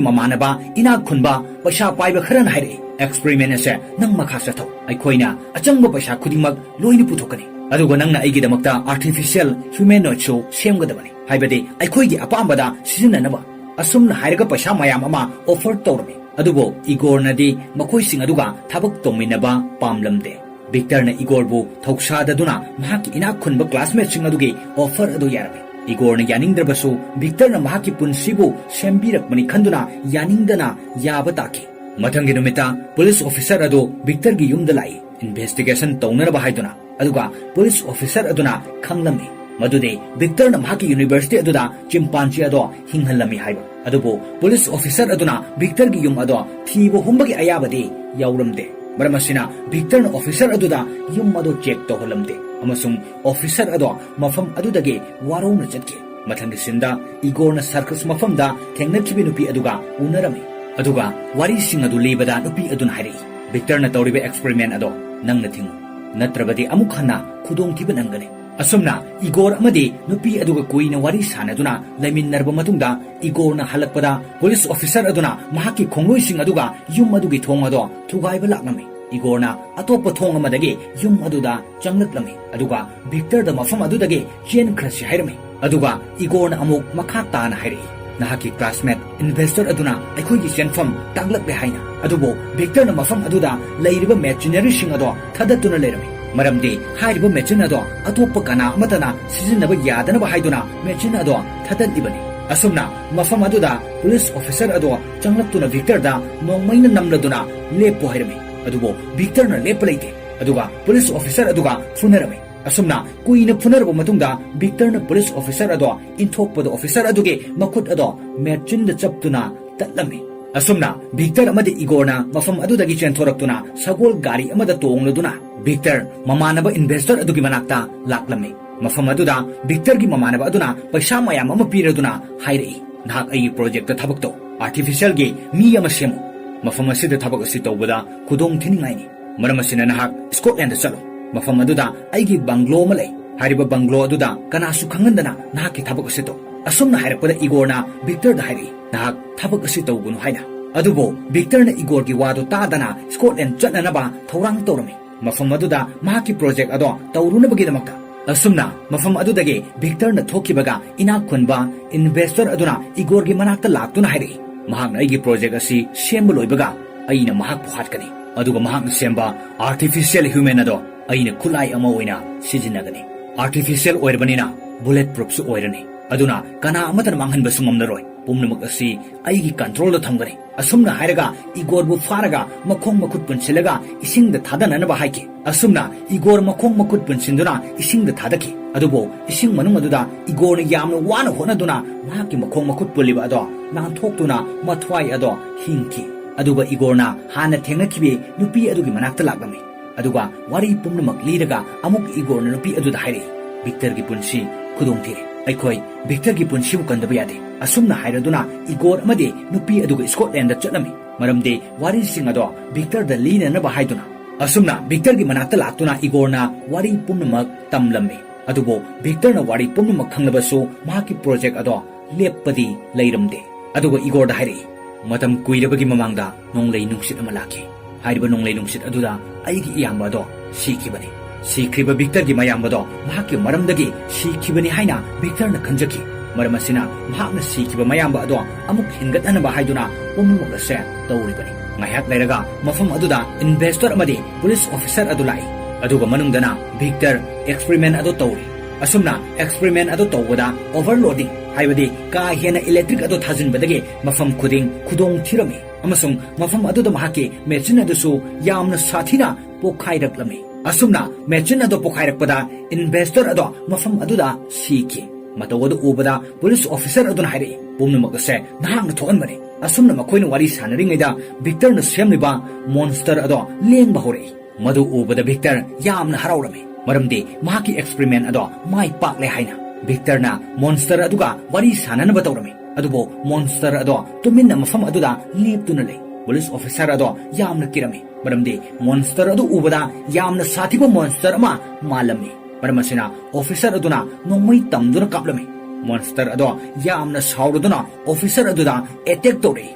ꯃꯃꯥꯟꯅꯕ ꯏꯅꯥꯛ ꯈꯨꯟꯕ ꯄꯩꯁꯥ ꯄꯥꯏꯕ ꯈꯔꯅ ꯍꯥꯏꯔꯛꯏ, "ꯑꯦꯛꯁꯄꯦꯔꯤꯃꯦꯟ ꯑꯁꯦ ꯅꯪ ꯃꯈꯥ ꯆꯠꯊꯧ꯫ ꯑꯩꯈꯣꯏꯅ ꯑꯆꯪꯕ ꯄꯩꯁꯥ ꯈꯨꯗꯤꯡꯃꯛ ꯂꯣꯏꯅ ꯄꯨꯊꯣꯛꯀꯅꯤ꯫ ꯑꯗꯨꯒ ꯅꯪꯅ ꯑꯩꯒꯤꯗꯃꯛꯇ ꯑꯥꯔꯇꯤꯐꯤꯁꯤꯌꯦꯜ ꯍ꯭ꯌꯨꯃꯦꯅꯣꯏꯗꯁꯨ ꯁꯦꯝꯒꯗꯕꯅꯤ, ꯍꯥꯏꯕꯗꯤ ꯑꯩꯈꯣꯏꯒꯤ ꯑꯄꯥꯝꯕꯗ ꯁꯤꯖꯤꯟꯅꯅꯕ"꯫ ꯑꯁꯨꯝꯅ ꯍꯥꯏꯔꯒ ꯄꯩꯁꯥ ꯃꯌꯥꯝ ꯑꯃ ꯑꯣꯐꯔ ꯇꯧꯔꯝꯃꯤ꯫ ꯑꯗꯨꯕꯨ ꯏꯒꯣꯔꯅꯗꯤ ꯃꯈꯣꯏꯁꯤꯡ ꯑꯗꯨꯒ ꯊꯕꯛ ꯇꯧꯃꯤꯟꯅꯕ ꯄꯥꯝꯂꯝꯗꯦ꯫ ꯚꯤꯛꯇꯔꯅ ꯏꯒꯣꯔꯕꯨ ꯊꯧꯁꯥꯗꯗꯨꯅ ꯃꯍꯥꯛꯀꯤ ꯏꯅꯥꯛ ꯈꯨꯟꯕ classmateꯁꯤꯡ ꯑꯗꯨꯒꯤ offer ꯑꯗꯨ ꯌꯥꯔꯝꯃꯤ꯫ ꯏꯒꯣꯔꯅ ꯌꯥꯅꯤꯡꯗ꯭ꯔꯕꯁꯨ ꯚꯤꯛꯇꯔꯅ ꯃꯍꯥꯛꯀꯤ ꯄꯨꯟꯁꯤꯕꯨ ꯁꯦꯝꯕꯤꯔꯛꯄꯅꯤ ꯈꯟꯗꯨꯅ ꯌꯥꯅꯤꯡꯗꯅ ꯌꯥꯕ ꯇꯥꯈꯤ꯫ ꯃꯊꯪꯒꯤ ꯅꯨꯃꯤꯠꯇ police officer ꯑꯗꯨ ꯚꯤꯛꯇꯔꯒꯤ ꯌꯨꯝꯗ ꯂꯥꯛꯏ, investigation ꯇꯧꯅꯅꯕ ꯍꯥꯏꯗꯨꯅ꯫ ꯑꯗꯨꯒ police officer ꯑꯗꯨꯅ ꯈꯪꯂꯝꯃꯤ ꯃꯗꯨꯗꯤ ꯚꯤꯛꯇꯔꯅ ꯃꯍꯥꯛꯀꯤ university ꯑꯗꯨꯗ chimpanzee ꯑꯗꯣ ꯍꯤꯡꯍꯜꯂꯝꯃꯤ ꯍꯥꯏꯕ꯫ ꯑꯗꯨꯕꯨ police officer ꯑꯗꯨꯅ ꯚꯤꯛꯇꯔꯒꯤ ꯌꯨꯝ ꯑꯗꯣ ꯊꯤꯕ ꯍꯨꯝꯕꯒꯤ ꯑꯌꯥꯕꯗꯤ ꯌꯥꯎꯔꯝꯗꯦ꯫ ꯃꯔꯝ ꯑꯁꯤꯅ ꯚꯤꯛꯇꯔꯅ officer ꯑꯗꯨꯗ ꯌꯨꯝ ꯑꯗꯣ check ꯇꯧꯍꯜꯂꯝꯗꯦ ꯑꯃꯁꯨꯡ officer ꯑꯗꯣ ꯃꯐꯝ ꯑꯗꯨꯗꯒꯤ ꯋꯥꯔꯧꯅ ꯆꯠꯈꯤ꯫ ꯃꯊꯪꯒꯤ sceneꯗ ꯏꯒꯣꯔꯅ circus ꯃꯐꯝꯗ ꯊꯦꯡꯅꯈꯤꯕ ꯅꯨꯄꯤ ꯑꯗꯨꯒ ꯎꯅꯔꯝꯃꯤ꯫ ꯑꯗꯨꯒ ꯋꯥꯔꯤꯁꯤꯡ ꯑꯗꯨ ꯂꯤꯕꯗ ꯅꯨꯄꯤ ꯑꯗꯨꯅ ꯍꯥꯏꯔꯛꯏ, "ꯚꯤꯛꯇꯔꯅ ꯇꯧꯔꯤꯕ experiment ꯑꯗꯣ ꯅꯪꯅ ꯊꯤꯡꯉꯨ, ꯅꯠꯇ꯭ꯔꯕꯗꯤ ꯑꯃꯨꯛ ꯍꯟꯅ ꯈꯨꯗꯣꯡꯊꯤꯕ ꯅꯪꯒꯅꯤ"꯫ ꯑꯁꯨꯝꯅ ꯏꯒꯣꯔ ꯑꯃꯗꯤ ꯅꯨꯄꯤ ꯑꯗꯨꯒ ꯀꯨꯏꯅ ꯋꯥꯔꯤ ꯁꯥꯅꯗꯨꯅ ꯂꯩꯃꯤꯟꯅꯔꯕ ꯃꯇꯨꯡꯗ, ꯏꯒꯣꯔꯅ ꯍꯜꯂꯛꯄꯗ police officer ꯑꯗꯨꯅ ꯃꯍꯥꯛꯀꯤ ꯈꯣꯡꯂꯣꯏꯁꯤꯡ ꯑꯗꯨꯒ ꯌꯨꯝ ꯑꯗꯨꯒꯤ ꯊꯣꯡ ꯑꯗꯣ ꯊꯨꯒꯥꯏꯕ ꯂꯥꯛꯂꯝꯃꯤ꯫ ꯏꯒꯣꯔꯅ ꯑꯇꯣꯞꯄ ꯊꯣꯡ ꯑꯃꯗꯒꯤ ꯌꯨꯝ ꯑꯗꯨꯗ ꯆꯪꯂꯛꯂꯝꯃꯤ, ꯑꯗꯨꯒ ꯚꯤꯛꯇꯔꯗ ꯃꯐꯝ ꯑꯗꯨꯗꯒꯤ ꯆꯦꯟꯈ꯭ꯔꯁꯤ ꯍꯥꯏꯔꯝꯃꯤ꯫ ꯑꯗꯨꯒ ꯏꯒꯣꯔꯅ ꯑꯃꯨꯛ ꯃꯈꯥ ꯇꯥꯅ ꯍꯥꯏꯔꯛꯏ, "ꯅꯍꯥꯛꯀꯤ classmate investor ꯑꯗꯨꯅ ꯑꯩꯈꯣꯏꯒꯤ ꯆꯦꯟꯐꯝ ꯇꯥꯛꯂꯛꯂꯦ" ꯍꯥꯏꯅ꯫ ꯑꯗꯨꯕꯨ ꯚꯤꯛꯇꯔꯅ ꯃꯐꯝ ꯑꯗꯨꯗ ꯂꯩꯔꯤꯕ machineryꯁꯤꯡ ꯑꯗꯣ ꯊꯥꯗꯠꯇꯨꯅ ꯂꯩꯔꯝꯃꯤ, ꯃꯔꯝꯗꯤ ꯍꯥꯏꯔꯤꯕ machine ꯑꯗꯣ ꯑꯇꯣꯞꯄ ꯀꯅꯥ ꯑꯃꯠꯇꯅ ꯁꯤꯖꯤꯟꯅꯕ ꯌꯥꯗꯅꯕ ꯍꯥꯏꯗꯨꯅ machine ꯑꯗꯣ ꯊꯥꯗꯠꯂꯤꯕꯅꯤ꯫ ꯑꯁꯨꯝꯅ ꯃꯐꯝ ꯑꯗꯨꯗ police officer ꯑꯗꯣ ꯆꯪꯂꯛꯇꯨꯅ ꯚꯤꯛꯇꯔꯗ ꯅꯣꯡꯃꯩꯅ ꯅꯝꯂꯗꯨꯅ ꯂꯦꯞꯄꯨ ꯍꯥꯏꯔꯝꯃꯤ꯫ ꯑꯗꯨꯕꯨ ꯚꯤꯛꯇꯔꯅ ꯂꯦꯞꯄ ꯂꯩꯇꯦ꯫ ꯑꯗꯨꯒ police officer ꯑꯗꯨꯒ ꯐꯨꯅꯔꯝꯃꯤ꯫ ꯑꯁꯨꯝꯅ ꯀꯨꯏꯅ ꯐꯨꯅꯔꯕ ꯃꯇꯨꯡꯗ ꯚꯤꯛꯇꯔꯅ police officer ꯑꯗꯣ ꯏꯟꯊꯣꯛꯄꯗ officer ꯑꯗꯨꯒꯤ ꯃꯈꯨꯠ ꯑꯗꯣ machineꯗ ꯆꯞꯇꯨꯅ ꯇꯠꯂꯝꯃꯤ꯫ ꯑꯁꯨꯝꯅ ꯚꯤꯛꯇꯔ ꯑꯃꯗꯤ ꯏꯒꯣꯔꯅ ꯃꯐꯝ ꯑꯗꯨꯗꯒꯤ ꯆꯦꯟꯊꯣꯔꯛꯇꯨꯅ ꯁꯒꯣꯜ ꯒꯥꯔꯤ ꯑꯃꯗ ꯇꯣꯡꯂꯗꯨꯅ ꯚꯤꯛꯇꯔ ꯃꯃꯥꯟꯅꯕ investor ꯑꯗꯨꯒꯤ ꯃꯅꯥꯛꯇ ꯂꯥꯛꯂꯝꯃꯤ꯫ ꯃꯐꯝ ꯑꯗꯨꯗ ꯚꯤꯛꯇꯔꯒꯤ ꯃꯃꯥꯟꯅꯕ ꯑꯗꯨꯅ ꯄꯩꯁꯥ ꯃꯌꯥꯝ ꯑꯃ ꯄꯤꯔꯗꯨꯅ ꯍꯥꯏꯔꯛꯏ, "ꯅꯍꯥꯛ ꯑꯩꯒꯤ projectꯇ ꯊꯕꯛ ꯇꯧ, artificialꯒꯤ ꯃꯤ ꯑꯃ ꯁꯦꯝꯃꯨ꯫ ꯃꯐꯝ ꯑꯁꯤꯗ ꯊꯕꯛ ꯑꯁꯤ ꯇꯧꯕꯗ ꯈꯨꯗꯣꯡ ꯊꯤꯅꯤꯡꯉꯥꯏꯅꯤ꯫ ꯃꯔꯝ ꯑꯁꯤꯅ ꯅꯍꯥꯛ Scotlandꯗ ꯆꯠꯂꯨ꯫ ꯃꯐꯝ ꯑꯗꯨꯗ ꯑꯩꯒꯤ bungalow ꯑꯃ ꯂꯩ꯫ ꯍꯥꯏꯔꯤꯕ bungalow ꯑꯗꯨꯗ ꯀꯅꯥꯁꯨ ꯈꯪꯍꯟꯗꯅ ꯅꯍꯥꯛꯀꯤ ꯊꯕꯛ ꯑꯁꯤ ꯇꯧ"꯫ ꯑꯁꯨꯝꯅ ꯍꯥꯏꯔꯛꯄꯗ ꯏꯒꯣꯔꯅ ꯚꯤꯛꯇꯔꯗ ꯍꯥꯏꯔꯛꯏ, "ꯅꯍꯥꯛ ꯊꯕꯛ ꯑꯁꯤ ꯇꯧꯒꯅꯨ" ꯍꯥꯏꯅ꯫ ꯑꯗꯨꯕꯨ ꯚꯤꯛꯇꯔꯅ ꯏꯒꯣꯔꯒꯤ ꯋꯥꯗꯨ ꯇꯥꯗꯅ Scotland ꯆꯠꯅꯅꯕ ꯊꯧꯔꯥꯡ ꯇꯧꯔꯝꯃꯤ꯫ ꯃꯐꯝ ꯑꯗꯨꯗ ꯃꯍꯥꯛꯀꯤ project ꯑꯗꯣ ꯇꯧꯔꯨꯅꯕꯒꯤꯗꯃꯛꯇ꯫ ꯑꯁꯨꯝꯅ ꯃꯐꯝ ꯑꯗꯨꯗꯒꯤ ꯚꯤꯛꯇꯔꯅ ꯊꯣꯛꯈꯤꯕꯒ ꯏꯅꯥꯛ ꯈꯨꯟꯕ investor ꯑꯗꯨꯅ ꯏꯒꯣꯔꯒꯤ ꯃꯅꯥꯛꯇ ꯂꯥꯛꯇꯨꯅ ꯍꯥꯏꯔꯛꯏ, ꯃꯍꯥꯛꯅ ꯑꯩꯒꯤ ꯄ꯭ꯔꯣꯖꯦꯛ ꯑꯁꯤ ꯁꯦꯝꯕ ꯂꯣꯏꯕꯒ ꯑꯩꯅ ꯃꯍꯥꯛꯄꯨ ꯍꯥꯠꯀꯅꯤ, ꯑꯗꯨꯒ ꯃꯍꯥꯛꯅ ꯁꯦꯝꯕ ꯑꯥꯔꯇꯤꯐꯤꯁꯤꯌꯦꯜ ꯍ꯭ꯌꯨꯃꯦꯟ ꯑꯗꯣ ꯑꯩꯅ ꯈꯨꯠꯂꯥꯏ ꯑꯃ ꯑꯣꯏꯅ ꯁꯤꯖꯤꯟꯅꯒꯅꯤ꯫ ꯑꯥꯔꯇꯤꯐꯤꯁꯤꯌꯦꯜ ꯑꯣꯏꯔꯕꯅꯤꯅ ꯕꯨꯂꯦꯠ ꯄ꯭ꯔꯨꯐꯁꯨ ꯑꯣꯏꯔꯅꯤ, ꯑꯗꯨꯅ ꯀꯅꯥ ꯑꯃꯠꯇꯅ ꯃꯥꯡꯍꯟꯕꯁꯨ ꯉꯝꯂꯔꯣꯏ꯫ ꯄꯨꯝꯅꯃꯛ ꯑꯁꯤ ꯑꯩꯒꯤ ꯀꯟꯇ꯭ꯔꯣꯜꯗ ꯊꯝꯒꯅꯤ꯫ ꯑꯁꯨꯝꯅ ꯍꯥꯏꯔꯒ ꯏꯒꯣꯔꯕꯨ ꯐꯥꯔꯒ ꯃꯈꯣꯡ ꯃꯈꯨꯠ ꯄꯨꯟꯁꯤꯜꯂꯒ ꯏꯁꯤꯡꯗ ꯊꯥꯗꯅꯅꯕ ꯍꯥꯏꯈꯤ꯫ ꯑꯁꯨꯝꯅ ꯏꯒꯣꯔ ꯃꯈꯣꯡ ꯃꯈꯨꯠ ꯄꯨꯟꯁꯤꯟꯗꯨꯅ ꯏꯁꯤꯡꯗ ꯊꯥꯗꯈꯤ꯫ ꯑꯗꯨꯕꯨ ꯏꯁꯤꯡ ꯃꯅꯨꯡ ꯑꯗꯨꯗ ꯏꯒꯣꯔꯅ ꯌꯥꯝꯅ ꯋꯥꯅ ꯍꯣꯠꯅꯗꯨꯅ ꯃꯍꯥꯛꯀꯤ ꯃꯈꯣꯡ ꯃꯈꯨꯠ ꯄꯨꯜꯂꯤꯕ ꯑꯗꯣ ꯅꯥꯟꯊꯣꯛꯇꯨꯅ ꯃꯊ꯭ꯋꯥꯏ ꯑꯗꯣ ꯍꯤꯡꯈꯤ꯫ ꯑꯗꯨꯒ ꯏꯒꯣꯔꯅ ꯍꯥꯟꯅ ꯊꯦꯡꯅꯈꯤꯕ ꯅꯨꯄꯤ ꯑꯗꯨꯒꯤ ꯃꯅꯥꯛꯇ ꯂꯥꯛꯂꯝꯃꯤ꯫ ꯑꯗꯨꯒ ꯋꯥꯔꯤ ꯄꯨꯝꯅꯃꯛ ꯂꯤꯔꯒ ꯑꯃꯨꯛ ꯏꯒꯣꯔꯅ ꯅꯨꯄꯤ ꯑꯗꯨꯗ ꯍꯥꯏꯔꯛꯏ, "ꯚꯤꯛꯇꯔꯒꯤ ꯄꯨꯟꯁꯤ ꯈꯨꯗꯣꯡ ꯊꯤꯔꯦ꯫ ꯑꯩꯈꯣꯏ ꯚꯤꯛꯇꯔꯒꯤ ꯄꯨꯟꯁꯤꯕꯨ ꯀꯟꯗꯕ ꯌꯥꯗꯦ"꯫ ꯑꯁꯨꯝꯅ ꯍꯥꯏꯔꯗꯨꯅ ꯏꯒꯣꯔ ꯑꯃꯗꯤ ꯅꯨꯄꯤ ꯑꯗꯨꯒ ꯁ꯭ꯀꯣꯠꯂꯦꯟꯗ ꯆꯠꯂꯝꯃꯤ, ꯃꯔꯝꯗꯤ ꯋꯥꯔꯤꯁꯤꯡ ꯑꯗꯣ ꯚꯤꯛꯇꯔꯗ ꯂꯤꯅꯅꯕ ꯍꯥꯏꯗꯨꯅ꯫ ꯑꯁꯨꯝꯅ ꯚꯤꯛꯇꯔꯒꯤ ꯃꯅꯥꯛꯇ ꯂꯥꯛꯇꯨꯅ ꯏꯒꯣꯔꯅ ꯋꯥꯔꯤ ꯄꯨꯝꯅꯃꯛ ꯇꯝꯂꯝꯃꯤ꯫ ꯑꯗꯨꯕꯨ ꯚꯤꯛꯇꯔꯅ ꯋꯥꯔꯤ ꯄꯨꯝꯅꯃꯛ ꯈꯪꯂꯕꯁꯨ ꯃꯍꯥꯛꯀꯤ ꯄ꯭ꯔꯣꯖꯦꯛ ꯑꯗꯣ ꯂꯦꯞꯄꯗꯤ ꯂꯩꯔꯝꯗꯦ꯫ ꯑꯗꯨꯒ ꯏꯒꯣꯔꯗ ꯍꯥꯏꯔꯛꯏ, "ꯃꯇꯝ ꯀꯨꯏꯔꯕꯒꯤ ꯃꯃꯥꯡꯗ ꯅꯣꯡꯂꯩ ꯅꯨꯡꯁꯤꯠ ꯑꯃ ꯂꯥꯛꯈꯤ꯫ ꯍꯥꯏꯔꯤꯕ ꯅꯣꯡꯂꯩ ꯅꯨꯡꯁꯤꯠ ꯑꯗꯨꯗ ꯑꯩꯒꯤ ꯏꯌꯥꯝꯕ ꯑꯗꯣ ꯁꯤꯈꯤꯕꯅꯤ꯫ ꯁꯤꯈ꯭ꯔꯤꯕ ꯚꯤꯛꯇꯔꯒꯤ ꯃꯌꯥꯝꯕꯗꯣ ꯃꯍꯥꯛꯀꯤ ꯃꯔꯝꯗꯒꯤ ꯁꯤꯈꯤꯕꯅꯤ ꯍꯥꯏꯅ ꯚꯤꯛꯇꯔꯅ ꯈꯟꯖꯈꯤ꯫ ꯃꯔꯝ ꯑꯁꯤꯅ ꯃꯍꯥꯛꯅ ꯁꯤꯈꯤꯕ ꯃꯌꯥꯝꯕ ꯑꯗꯣ ꯑꯃꯨꯛ ꯍꯤꯡꯒꯠꯅꯅꯕ ꯍꯥꯏꯗꯨꯅ ꯄꯨꯝꯅꯃꯛ ꯑꯁꯦ ꯇꯧꯔꯤꯕꯅꯤ"꯫ ꯉꯥꯏꯍꯥꯛ ꯂꯩꯔꯒ ꯃꯐꯝ ꯑꯗꯨꯗ ꯏꯟꯚꯦꯁꯇꯔ ꯑꯃꯗꯤ ꯄꯨꯂꯤꯁ ꯑꯣꯐꯤꯁꯔ ꯑꯗꯨ ꯂꯥꯛꯏ꯫ ꯑꯗꯨꯒ ꯃꯅꯨꯡꯗꯅ ꯚꯤꯛꯇꯔ ꯑꯦꯛꯁꯄꯔꯤꯃꯦꯟ ꯑꯗꯨ ꯇꯧꯔꯤ꯫ ꯑꯁꯨꯝꯅ ꯑꯦꯛꯁꯄꯔꯤꯃꯦꯟ ꯑꯗꯨ ꯇꯧꯕꯗ ꯑꯣꯚꯔꯂꯣꯗꯤꯡ, ꯍꯥꯏꯕꯗꯤ ꯀꯥ ꯍꯦꯟꯅ ꯏꯂꯦꯛꯇ꯭ꯔꯤꯛ ꯑꯗꯨ ꯊꯥꯖꯤꯟꯕꯗꯒꯤ ꯃꯐꯝ ꯈꯨꯗꯤꯡ ꯈꯨꯗꯣꯡ ꯊꯤꯔꯝꯃꯤ꯫ ꯑꯃꯁꯨꯡ ꯃꯐꯝ ꯑꯗꯨꯗ ꯃꯍꯥꯛꯀꯤ ꯃꯦꯆꯤꯟ ꯑꯗꯨꯁꯨ ꯌꯥꯝꯅ ꯁꯥꯊꯤꯅ ꯄꯣꯈꯥꯏꯔꯛꯂꯝꯃꯤ꯫ ꯑꯁꯨꯝꯅ ꯃꯦꯆꯤꯟ ꯑꯗꯨ ꯄꯣꯈꯥꯏꯔꯛꯄꯗ ꯏꯟꯚꯦꯁꯇꯔ ꯑꯗꯣ ꯃꯐꯝ ꯑꯗꯨꯗ ꯁꯤꯈꯤ꯫ ꯃꯇꯧ ꯑꯗꯨ ꯎꯕꯗ ꯄꯨꯂꯤꯁ ꯑꯣꯐꯤꯁꯔ ꯑꯗꯨꯅ ꯍꯥꯏꯔꯛꯏ, "ꯄꯨꯝꯅꯃꯛ ꯑꯁꯦ ꯅꯍꯥꯛꯅ ꯊꯣꯛꯍꯟꯕꯅꯤ"꯫ ꯑꯁꯨꯝꯅ ꯃꯈꯣꯏꯅ ꯋꯥꯔꯤ ꯁꯥꯟꯅꯔꯤꯉꯩꯗ ꯚꯤꯛꯇꯔꯅ ꯁꯦꯝꯂꯤꯕ ꯃꯣꯟꯁꯇꯔ ꯑꯗꯣ ꯂꯦꯡꯕ ꯍꯧꯔꯛꯏ꯫ ꯃꯗꯨ ꯎꯕꯗ ꯚꯤꯛꯇꯔ ꯌꯥꯝꯅ ꯍꯔꯥꯎꯔꯝꯃꯤ, ꯃꯔꯝꯗꯤ ꯃꯍꯥꯛꯀꯤ ꯑꯦꯛꯁꯄꯔꯤꯃꯦꯟ ꯑꯗꯣ ꯃꯥꯏ ꯄꯥꯛꯂꯦ ꯍꯥꯏꯅ꯫ ꯚꯤꯛꯇꯔꯅ ꯃꯣꯟꯁꯇꯔ ꯑꯗꯨꯒ ꯋꯥꯔꯤ ꯁꯥꯟꯅꯅꯕ ꯇꯧꯔꯝꯃꯤ, ꯑꯗꯨꯕꯨ ꯃꯣꯟꯁꯇꯔ ꯑꯗꯣ ꯇꯨꯃꯤꯟꯅ ꯃꯐꯝ ꯑꯗꯨꯗ ꯂꯦꯞꯇꯨꯅ ꯂꯩ꯫ ꯄꯨꯂꯤꯁ ꯑꯣꯐꯤꯁꯔ ꯑꯗꯣ ꯌꯥꯝꯅ ꯀꯤꯔꯝꯃꯤ, ꯃꯔꯝꯗꯤ ꯃꯣꯟꯁꯇꯔ ꯑꯗꯨ ꯎꯕꯗ ꯌꯥꯝꯅ ꯁꯥꯊꯤꯕ ꯃꯣꯟꯁꯇꯔ ꯑꯃ ꯃꯥꯜꯂꯝꯃꯤ꯫ ꯃꯔꯝ ꯑꯁꯤꯅ ꯑꯣꯐꯤꯁꯔ ꯑꯗꯨꯅ ꯅꯣꯡꯃꯩ ꯇꯝꯗꯨꯅ ꯀꯥꯞꯂꯝꯃꯤ꯫ ꯃꯣꯟꯁꯇꯔ ꯑꯗꯣ ꯌꯥꯝꯅ ꯁꯥꯎꯔꯗꯨꯅ ꯑꯣꯐꯤꯁꯔ ꯑꯗꯨꯗ ꯑꯦꯇꯦꯛ ꯇꯧꯔꯛꯏ,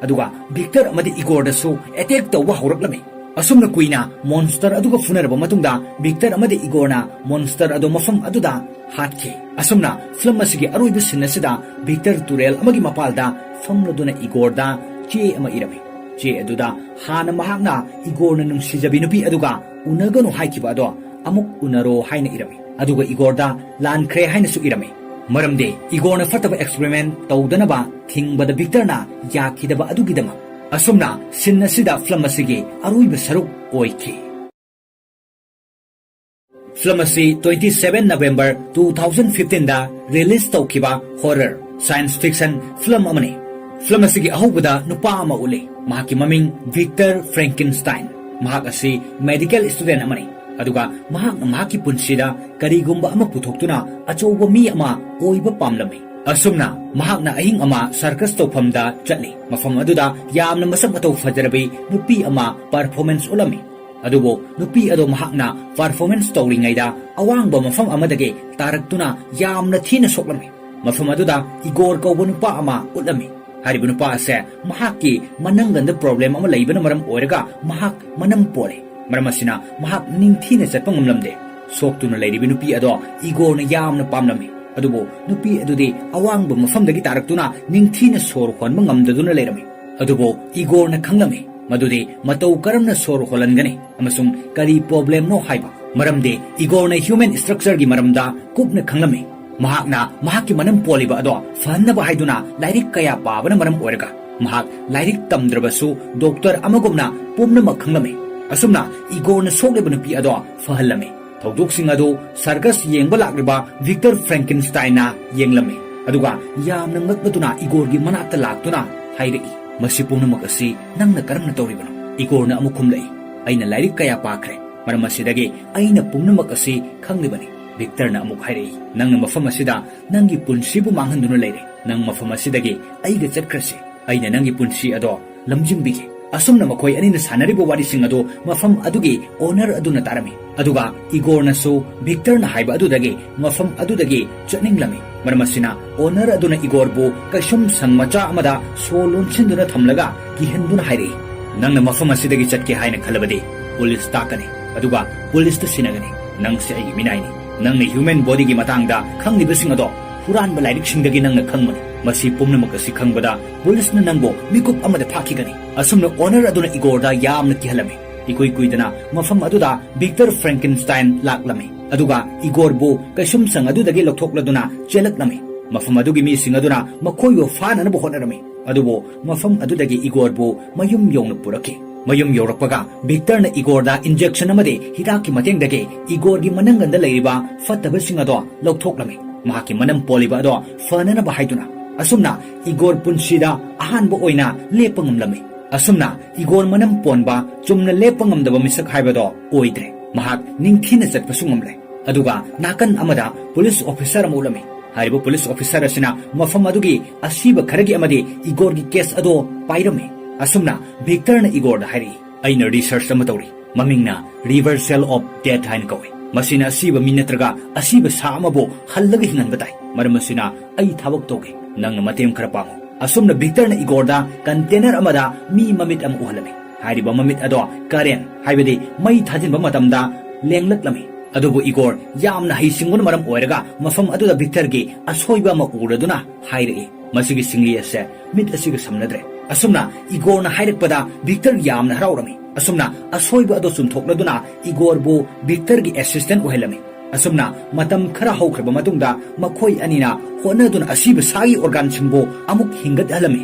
ꯑꯗꯨꯒ ꯚꯤꯛꯇꯔ ꯑꯃꯗꯤ ꯏꯒꯣꯔꯗꯁꯨ ꯑꯦꯇꯦꯛ ꯇꯧꯕ ꯍꯧꯔꯛꯂꯝꯃꯤ꯫ ꯑꯁꯨꯝꯅ ꯀꯨꯏꯅ ꯃꯣꯟꯁꯇꯔ ꯑꯗꯨꯒ ꯐꯨꯅꯔꯕ ꯃꯇꯨꯡꯗ ꯚꯤꯛꯇꯔ ꯑꯃꯗꯤ ꯏꯒꯣꯔꯅ ꯃꯣꯟꯁꯇꯔ ꯑꯗꯨ ꯃꯐꯝ ꯑꯗꯨꯗ ꯍꯥꯠꯈꯤ꯫ ꯑꯁꯨꯝꯅ ꯐꯤꯂꯝ ꯑꯁꯤꯒꯤ ꯑꯔꯣꯏꯕ ꯁꯤꯟ ꯑꯁꯤꯗ ꯚꯤꯛꯇꯔ ꯇꯨꯔꯦꯜ ꯑꯃꯒꯤ ꯃꯄꯥꯜꯗ ꯐꯝꯂꯗꯨꯅ ꯏꯒꯣꯔꯗ ꯆꯦ ꯑꯃ ꯏꯔꯝꯃꯤ꯫ ꯆꯦ ꯑꯗꯨꯗ ꯍꯥꯟꯅ ꯃꯍꯥꯛꯅ ꯏꯒꯣꯔꯅ ꯅꯨꯡꯁꯤꯖꯕꯤ ꯅꯨꯄꯤ ꯑꯗꯨꯒ ꯎꯅꯒꯅꯨ ꯍꯥꯏꯈꯤꯕ ꯑꯗꯣ ꯑꯃꯨꯛ ꯎꯅꯔꯣ ꯍꯥꯏꯅ ꯏꯔꯝꯃꯤ꯫ ꯑꯗꯨꯒ ꯏꯒꯣꯔꯗ ꯂꯥꯟꯈ꯭ꯔꯦ ꯍꯥꯏꯅꯁꯨ ꯏꯔꯝꯃꯤ꯫ ꯃꯔꯝꯗꯤ ꯏꯒꯣꯔꯅ ꯐꯠꯇꯕ ꯑꯦꯛꯁꯄꯦꯔꯤꯃꯦꯟ ꯇꯧꯗꯅꯕ ꯊꯤꯡꯕꯗ ꯚꯤꯛꯇꯔꯅ ꯌꯥꯈꯤꯗꯕ ꯑꯗꯨꯒꯤꯗꯃꯛ꯫ ꯑꯁꯨꯝꯅ ꯁꯤꯟ ꯑꯁꯤꯗ ꯐꯤꯂꯝ ꯑꯁꯤꯒꯤ ꯑꯔꯣꯏꯕ ꯁꯔꯨꯛ ꯑꯣꯏꯈꯤ꯫ ꯐꯤꯂꯝ ꯑꯁꯤ twenty seven November two thousand fifteen ꯗ ꯔꯤꯂꯤꯖ ꯇꯧꯈꯤꯕ ꯍꯣꯔꯔ ꯁꯥꯏꯟꯁ ꯐꯤꯛꯁꯟ ꯐꯤꯂꯝ ꯑꯃꯅꯤ꯫ ꯐꯤꯂꯝ ꯑꯁꯤꯒꯤ ꯑꯍꯧꯕꯗ ꯅꯨꯄꯥ ꯑꯃ ꯎꯠꯂꯤ꯫ ꯃꯍꯥꯛꯀꯤ ꯃꯃꯤꯡ ꯚꯤꯛꯇꯔ ꯐ꯭ꯔꯦꯡꯀꯤꯟꯁꯇꯥꯏꯟ꯫ ꯃꯍꯥꯛ ꯑꯁꯤ ꯃꯦꯗꯤꯀꯦꯜ ꯁ꯭ꯇꯨꯗꯦꯟ ꯑꯃꯅꯤ꯫ ꯑꯗꯨꯒ ꯃꯍꯥꯛꯅ ꯃꯍꯥꯛꯀꯤ ꯄꯨꯟꯁꯤꯗ ꯀꯔꯤꯒꯨꯝꯕ ꯑꯃ ꯄꯨꯊꯣꯛꯇꯨꯅ ꯑꯆꯧꯕ ꯃꯤ ꯑꯃ ꯑꯣꯏꯕ ꯄꯥꯝꯂꯝꯃꯤ꯫ ꯑꯁꯨꯝꯅ ꯃꯍꯥꯛꯅ ꯑꯍꯤꯡ ꯑꯃ ꯁꯔꯀꯁ ꯇꯧꯐꯝꯗ ꯆꯠꯂꯤ꯫ ꯃꯐꯝ ꯑꯗꯨꯗ ꯌꯥꯝꯅ ꯃꯁꯛ ꯃꯇꯧ ꯐꯖꯔꯕꯤ ꯅꯨꯄꯤ ꯑꯃ ꯄꯔꯐꯣꯔꯃꯦꯟꯁ ꯎꯠꯂꯝꯃꯤ꯫ ꯑꯗꯨꯕꯨ ꯅꯨꯄꯤ ꯑꯗꯣ ꯃꯍꯥꯛꯅ ꯄꯔꯐꯣꯔꯃꯦꯟꯁ ꯇꯧꯔꯤꯉꯩꯗ ꯑꯋꯥꯡꯕ ꯃꯐꯝ ꯑꯃꯗꯒꯤ ꯇꯥꯔꯛꯇꯨꯅ ꯌꯥꯝꯅ ꯊꯤꯅ ꯁꯣꯛꯂꯝꯃꯤ꯫ ꯃꯐꯝ ꯑꯗꯨꯗ ꯏꯒꯣꯔ ꯀꯧꯕ ꯅꯨꯄꯥ ꯑꯃ ꯎꯠꯂꯝꯃꯤ꯫ ꯍꯥꯏꯔꯤꯕ ꯅꯨꯄꯥ ꯑꯁꯦ ꯃꯍꯥꯛꯀꯤ ꯃꯅꯪꯒꯟꯗ ꯄ꯭ꯔꯣꯕ꯭ꯂꯦꯝ ꯑꯃ ꯂꯩꯕꯅ ꯃꯔꯝ ꯑꯣꯏꯔꯒ ꯃꯍꯥꯛ ꯃꯅꯝ ꯄꯣꯜꯂꯤ꯫ ꯃꯔꯝ ꯑꯁꯤꯅ ꯃꯍꯥꯛ ꯅꯤꯡꯊꯤꯅ ꯆꯠꯄ ꯉꯝꯂꯝꯗꯦ꯫ ꯁꯣꯛꯇꯨꯅ ꯂꯩꯔꯤꯕ ꯅꯨꯄꯤ ꯑꯗꯣ ꯏꯒꯣꯔꯅ ꯌꯥꯝꯅ ꯄꯥꯝꯂꯝꯃꯤ꯫ ꯑꯗꯨꯕꯨ ꯅꯨꯄꯤ ꯑꯗꯨꯗꯤ ꯑꯋꯥꯡꯕ ꯃꯐꯝꯗꯒꯤ ꯇꯥꯔꯛꯇꯨꯅ ꯅꯤꯡꯊꯤꯅ ꯁꯣꯔ ꯍꯣꯟꯕ ꯉꯝꯗꯗꯨꯅ ꯂꯩꯔꯝꯃꯤ꯫ ꯑꯗꯨꯕꯨ ꯏꯒꯣꯔꯅ ꯈꯪꯂꯝꯃꯤ ꯃꯗꯨꯗꯤ ꯃꯇꯧ ꯀꯔꯝꯅ ꯁꯣꯔ ꯍꯣꯜꯍꯟꯒꯅꯤ ꯑꯃꯁꯨꯡ ꯀꯔꯤ ꯄ꯭ꯔꯣꯕ꯭ꯂꯦꯝꯅꯣ ꯍꯥꯏꯕ꯫ ꯃꯔꯝꯗꯤ ꯏꯒꯣꯔꯅ ꯍ꯭ꯌꯨꯃꯦꯟ ꯁ꯭ꯇ꯭ꯔꯛꯆꯔꯒꯤ ꯃꯔꯝꯗ ꯀꯨꯞꯅ ꯈꯪꯂꯝꯃꯤ꯫ ꯃꯍꯥꯛꯅ ꯃꯍꯥꯛꯀꯤ ꯃꯅꯝ ꯄꯣꯜꯂꯤꯕ ꯑꯗꯣ ꯐꯍꯟꯅꯕ ꯍꯥꯏꯗꯨꯅ ꯂꯥꯏꯔꯤꯛ ꯀꯌꯥ ꯄꯥꯕꯅ ꯃꯔꯝ ꯑꯣꯏꯔꯒ ꯃꯍꯥꯛ ꯂꯥꯏꯔꯤꯛ ꯇꯝꯗ꯭ꯔꯕꯁꯨ ꯗꯣꯛꯇꯔ ꯑꯃꯒꯨꯝꯅ ꯄꯨꯝꯅꯃꯛ ꯈꯪꯂꯝꯃꯤ꯫ ꯑꯁꯨꯝꯅ ꯏꯒꯣꯔꯅ ꯁꯣꯛꯂꯤꯕ ꯅꯨꯄꯤ ꯑꯗꯣ ꯐꯍꯜꯂꯝꯃꯤ꯫ ꯊꯧꯗꯣꯛꯁꯤꯡ ꯑꯗꯨ ꯁꯔꯀꯁ ꯌꯦꯡꯕ ꯂꯥꯛꯂꯤꯕ ꯚꯤꯛꯇꯔ ꯐ꯭ꯔꯦꯡꯀꯤꯟꯁꯇꯥꯏꯟꯅ ꯌꯦꯡꯂꯝꯃꯤ꯫ ꯑꯗꯨꯒ ꯌꯥꯝꯅ ꯉꯛꯂꯗꯨꯅ ꯏꯒꯣꯔꯒꯤ ꯃꯅꯥꯛꯇ ꯂꯥꯛꯇꯨꯅ ꯍꯥꯏꯔꯛꯏ, "ꯃꯁꯤ ꯄꯨꯝꯅꯃꯛ ꯑꯁꯤ ꯅꯪꯅ ꯀꯔꯝꯅ ꯇꯧꯔꯤꯕꯅꯣ?" ꯏꯒꯣꯔꯅ ꯑꯃꯨꯛ ꯈꯨꯝꯂꯛꯏ, "ꯑꯩꯅ ꯂꯥꯏꯔꯤꯛ ꯀꯌꯥ ꯄꯥꯈ꯭ꯔꯦ, ꯃꯔꯝ ꯑꯁꯤꯗꯒꯤ ꯑꯩꯅ ꯄꯨꯝꯅꯃꯛ ꯑꯁꯤ ꯈꯪꯂꯤꯕꯅꯤ꯫" ꯚꯤꯛꯇꯔꯅ ꯑꯃꯨꯛ ꯍꯥꯏꯔꯛꯏ, "ꯅꯪꯅ ꯃꯐꯝ ꯑꯁꯤꯗ ꯅꯪꯒꯤ ꯄꯨꯟꯁꯤꯕꯨ ꯃꯥꯡꯍꯟꯗꯨꯅ ꯂꯩꯔꯦ꯫ ꯅꯪ ꯃꯐꯝ ꯑꯁꯤꯗꯒꯤ ꯑꯩꯒ ꯆꯠꯈ꯭ꯔꯁꯤ꯫ ꯑꯩꯅ ꯅꯪꯒꯤ ꯄꯨꯟꯁꯤ ꯑꯗꯣ ꯂꯝꯖꯤꯡꯕꯤꯒꯦ꯫" ꯑꯁꯨꯝꯅ ꯃꯈꯣꯏ ꯑꯅꯤꯅ ꯁꯥꯟꯅꯔꯤꯕ ꯋꯥꯔꯤꯁꯤꯡ ꯑꯗꯨ ꯃꯐꯝ ꯑꯗꯨꯒꯤ ꯑꯣꯅꯔ ꯑꯗꯨꯅ ꯇꯥꯔꯝꯃꯤ꯫ ꯑꯗꯨꯒ ꯏꯒꯣꯔꯅꯁꯨ ꯚꯤꯛꯇꯔꯅ ꯍꯥꯏꯕ ꯑꯗꯨꯗꯒꯤ ꯃꯐꯝ ꯑꯗꯨꯗꯒꯤ ꯆꯠꯅꯤꯡꯂꯝꯃꯤ꯫ ꯃꯔꯝ ꯑꯁꯤꯅ ꯑꯣꯅꯔ ꯑꯗꯨꯅ ꯏꯒꯣꯔꯕꯨ ꯀꯩꯁꯨꯝꯁꯪ ꯃꯆꯥ ꯑꯃꯗ ꯁꯣ ꯂꯣꯟꯁꯤꯟꯗꯨꯅ ꯊꯝꯂꯒ ꯀꯤꯍꯟꯗꯨꯅ ꯍꯥꯏꯔꯛꯏ, ꯅꯪꯅ ꯃꯐꯝ ꯑꯁꯤꯗꯒꯤ ꯆꯠꯀꯦ ꯍꯥꯏꯅ ꯈꯜꯂꯕꯗꯤ ꯄꯨꯂꯤꯁ ꯇꯥꯛꯀꯅꯤ, ꯑꯗꯨꯒ ꯄꯨꯂꯤꯁꯇ ꯁꯤꯟꯅꯒꯅꯤ꯫ ꯅꯪꯁꯦ ꯑꯩꯒꯤ ꯃꯤꯅꯥꯏꯅꯤ꯫ ꯅꯪꯅ human bodyꯒꯤ ꯃꯇꯥꯡꯗ ꯈꯪꯂꯤꯕꯁꯤꯡ ꯑꯗꯣ ꯍꯨꯔꯥꯟꯕ ꯂꯥꯏꯔꯤꯛꯁꯤꯡꯗꯒꯤ ꯅꯪꯅ ꯈꯪꯕꯅꯤ꯫ ꯃꯁꯤ ꯄꯨꯝꯅꯃꯛ ꯑꯁꯤ ꯈꯪꯕꯗ ꯄꯨꯂꯤꯁꯅ ꯅꯪꯕꯨ ꯃꯤꯀꯨꯞ ꯑꯃꯗ ꯐꯥꯈꯤꯒꯅꯤ꯫ ꯑꯁꯨꯝꯅ ꯑꯣꯅꯔ ꯑꯗꯨꯅ ꯏꯒꯣꯔꯗ ꯌꯥꯝꯅ ꯀꯤꯍꯜꯂꯝꯃꯤ꯫ ꯏꯀꯨꯏ ꯀꯨꯏꯗꯅ ꯃꯐꯝ ꯑꯗꯨꯗ ꯚꯤꯛꯇꯔ ꯐ꯭ꯔꯦꯡꯀꯤꯟꯁꯇꯥꯏꯟ ꯂꯥꯛꯂꯝꯃꯤ, ꯑꯗꯨꯒ ꯏꯒꯣꯔꯕꯨ ꯀꯩꯁꯨꯝꯁꯪ ꯑꯗꯨꯗꯒꯤ ꯂꯧꯊꯣꯛꯂꯗꯨꯅ ꯆꯦꯜꯂꯛꯂꯝꯃꯤ꯫ ꯃꯐꯝ ꯑꯗꯨꯒꯤ ꯃꯤꯁꯤꯡ ꯑꯗꯨꯅ ꯃꯈꯣꯏꯕꯨ ꯐꯥꯅꯅꯕ ꯍꯣꯠꯅꯔꯝꯃꯤ, ꯑꯗꯨꯕꯨ ꯃꯐꯝ ꯑꯗꯨꯗꯒꯤ ꯏꯒꯣꯔꯕꯨ ꯃꯌꯨꯝ ꯌꯧꯅ ꯄꯨꯔꯛꯈꯤ꯫ ꯃꯌꯨꯝ ꯌꯧꯔꯛꯄꯒ ꯚꯤꯛꯇꯔꯅ ꯏꯒꯣꯔꯗ ꯏꯟꯖꯦꯛꯁꯟ ꯑꯃꯗꯤ ꯍꯤꯗꯥꯛꯀꯤ ꯃꯇꯦꯡꯗꯒꯤ ꯏꯒꯣꯔꯒꯤ ꯃꯅꯪꯒꯟꯗ ꯂꯩꯔꯤꯕ ꯐꯠꯇꯕꯁꯤꯡ ꯑꯗꯣ ꯂꯧꯊꯣꯛꯂꯝꯃꯤ꯫ ꯃꯍꯥꯛꯀꯤ ꯃꯅꯝ ꯄꯣꯜꯂꯤꯕ ꯑꯗꯣ ꯐꯅꯅꯕ ꯍꯥꯏꯗꯨꯅ꯫ ꯑꯁꯨꯝꯅ ꯏꯒꯣꯔ ꯄꯨꯟꯁꯤꯗ ꯑꯍꯥꯟꯕ ꯑꯣꯏꯅ ꯂꯦꯞꯄ ꯉꯝꯂꯝꯃꯤ꯫ ꯑꯁꯨꯝꯅ ꯏꯒꯣꯔ ꯃꯅꯝ ꯄꯣꯟꯕ, ꯆꯨꯝꯅ ꯂꯦꯞꯄ ꯉꯝꯗꯕ ꯃꯤꯁꯛ ꯍꯥꯏꯕꯗꯣ ꯑꯣꯏꯗ꯭ꯔꯦ꯫ ꯃꯍꯥꯛ ꯅꯤꯡꯊꯤꯅ ꯆꯠꯄꯁꯨ ꯉꯝꯂꯦ꯫ ꯑꯗꯨꯒ ꯅꯥꯀꯟ ꯑꯃꯗ ꯄꯨꯂꯤꯁ ꯑꯣꯐꯤꯁꯥꯔ ꯑꯃ ꯎꯠꯂꯝꯃꯤ꯫ ꯍꯥꯏꯔꯤꯕ ꯄꯨꯂꯤꯁ ꯑꯣꯐꯤꯁꯥꯔ ꯑꯁꯤꯅ ꯃꯐꯝ ꯑꯗꯨꯒꯤ ꯑꯁꯤꯕ ꯈꯔꯒꯤ ꯑꯃꯗꯤ ꯏꯒꯣꯔꯒꯤ ꯀꯦꯁ ꯑꯗꯣ ꯄꯥꯏꯔꯝꯃꯤ꯫ ꯑꯁꯨꯝꯅ ꯚꯤꯛꯇꯔꯅ ꯏꯒꯣꯔꯗ ꯍꯥꯏꯔꯛꯏ, "ꯑꯩꯅ ꯔꯤꯁꯔꯆ ꯑꯃ ꯇꯧꯔꯤ꯫ ꯃꯃꯤꯡꯅ reversal of death ꯍꯥꯏꯅ ꯀꯧꯏ꯫ ꯃꯁꯤꯅ ꯑꯁꯤꯕ ꯃꯤ ꯅꯠꯇ꯭ꯔꯒ ꯑꯁꯤꯕ ꯁꯥ ꯑꯃꯕꯨ ꯍꯜꯂꯒ ꯍꯤꯡꯍꯟꯕ ꯇꯥꯏ꯫ ꯃꯔꯝ ꯑꯁꯤꯅ ꯑꯩ ꯊꯕꯛ ꯇꯧꯒꯦ꯫ ꯅꯪꯅ ꯃꯇꯦꯡ ꯈꯔ ꯄꯥꯡꯉꯨ꯫" ꯑꯁꯨꯝꯅ ꯚꯤꯛꯇꯔꯅ ꯏꯒꯣꯔꯗ ꯀꯟꯇꯦꯅꯔ ꯑꯃꯗ ꯃꯤ ꯃꯃꯤꯠ ꯑꯃ ꯎꯍꯜꯂꯝꯃꯤ꯫ ꯍꯥꯏꯔꯤꯕ ꯃꯃꯤꯠ ꯑꯗꯣ ꯀꯔꯦꯟ, ꯍꯥꯏꯕꯗꯤ ꯃꯩ ꯊꯥꯖꯤꯟꯕ ꯃꯇꯝꯗ ꯂꯦꯡꯂꯛꯂꯝꯃꯤ꯫ ꯑꯗꯨꯕꯨ ꯏꯒꯣꯔ ꯌꯥꯝꯅ ꯍꯩꯁꯤꯡꯕꯅ ꯃꯔꯝ ꯑꯣꯏꯔꯒ ꯃꯐꯝ ꯑꯗꯨꯗ ꯚꯤꯛꯇꯔꯒꯤ ꯑꯁꯣꯏꯕ ꯑꯃ ꯎꯔꯗꯨꯅ ꯍꯥꯏꯔꯛꯏ, "ꯃꯁꯤꯒꯤ ꯁꯤꯡꯂꯤ ꯑꯁꯦ ꯃꯤꯠ ꯑꯁꯤꯒ ꯁꯝꯅꯗ꯭ꯔꯦ꯫" ꯑꯁꯨꯝꯅ ꯏꯒꯣꯔꯅ ꯍꯥꯏꯔꯛꯄꯗ ꯚꯤꯛꯇꯔ ꯌꯥꯝꯅ ꯍꯔꯥꯎꯔꯝꯃꯤ꯫ ꯑꯁꯨꯝꯅ ꯑꯁꯣꯏꯕ ꯑꯗꯨ ꯆꯨꯝꯊꯣꯛꯂꯗꯨꯅ ꯏꯒꯣꯔꯕꯨ ꯚꯤꯛꯇꯔꯒꯤ ꯑꯦꯁꯤꯁꯇꯦꯟ ꯑꯣꯏꯍꯜꯂꯝꯃꯤ꯫ ꯑꯁꯨꯝꯅ ꯃꯇꯝ ꯈꯔ ꯍꯧꯈ꯭ꯔꯕ ꯃꯇꯨꯡꯗ ꯃꯈꯣꯏ ꯑꯅꯤꯅ ꯍꯣꯠꯅꯗꯨꯅ ꯑꯁꯤꯕ ꯁꯥꯒꯤ ꯑꯣꯔꯒꯥꯟꯁꯤꯡꯕꯨ ꯑꯃꯨꯛ ꯍꯤꯡꯒꯠꯍꯜꯂꯝꯃꯤ꯫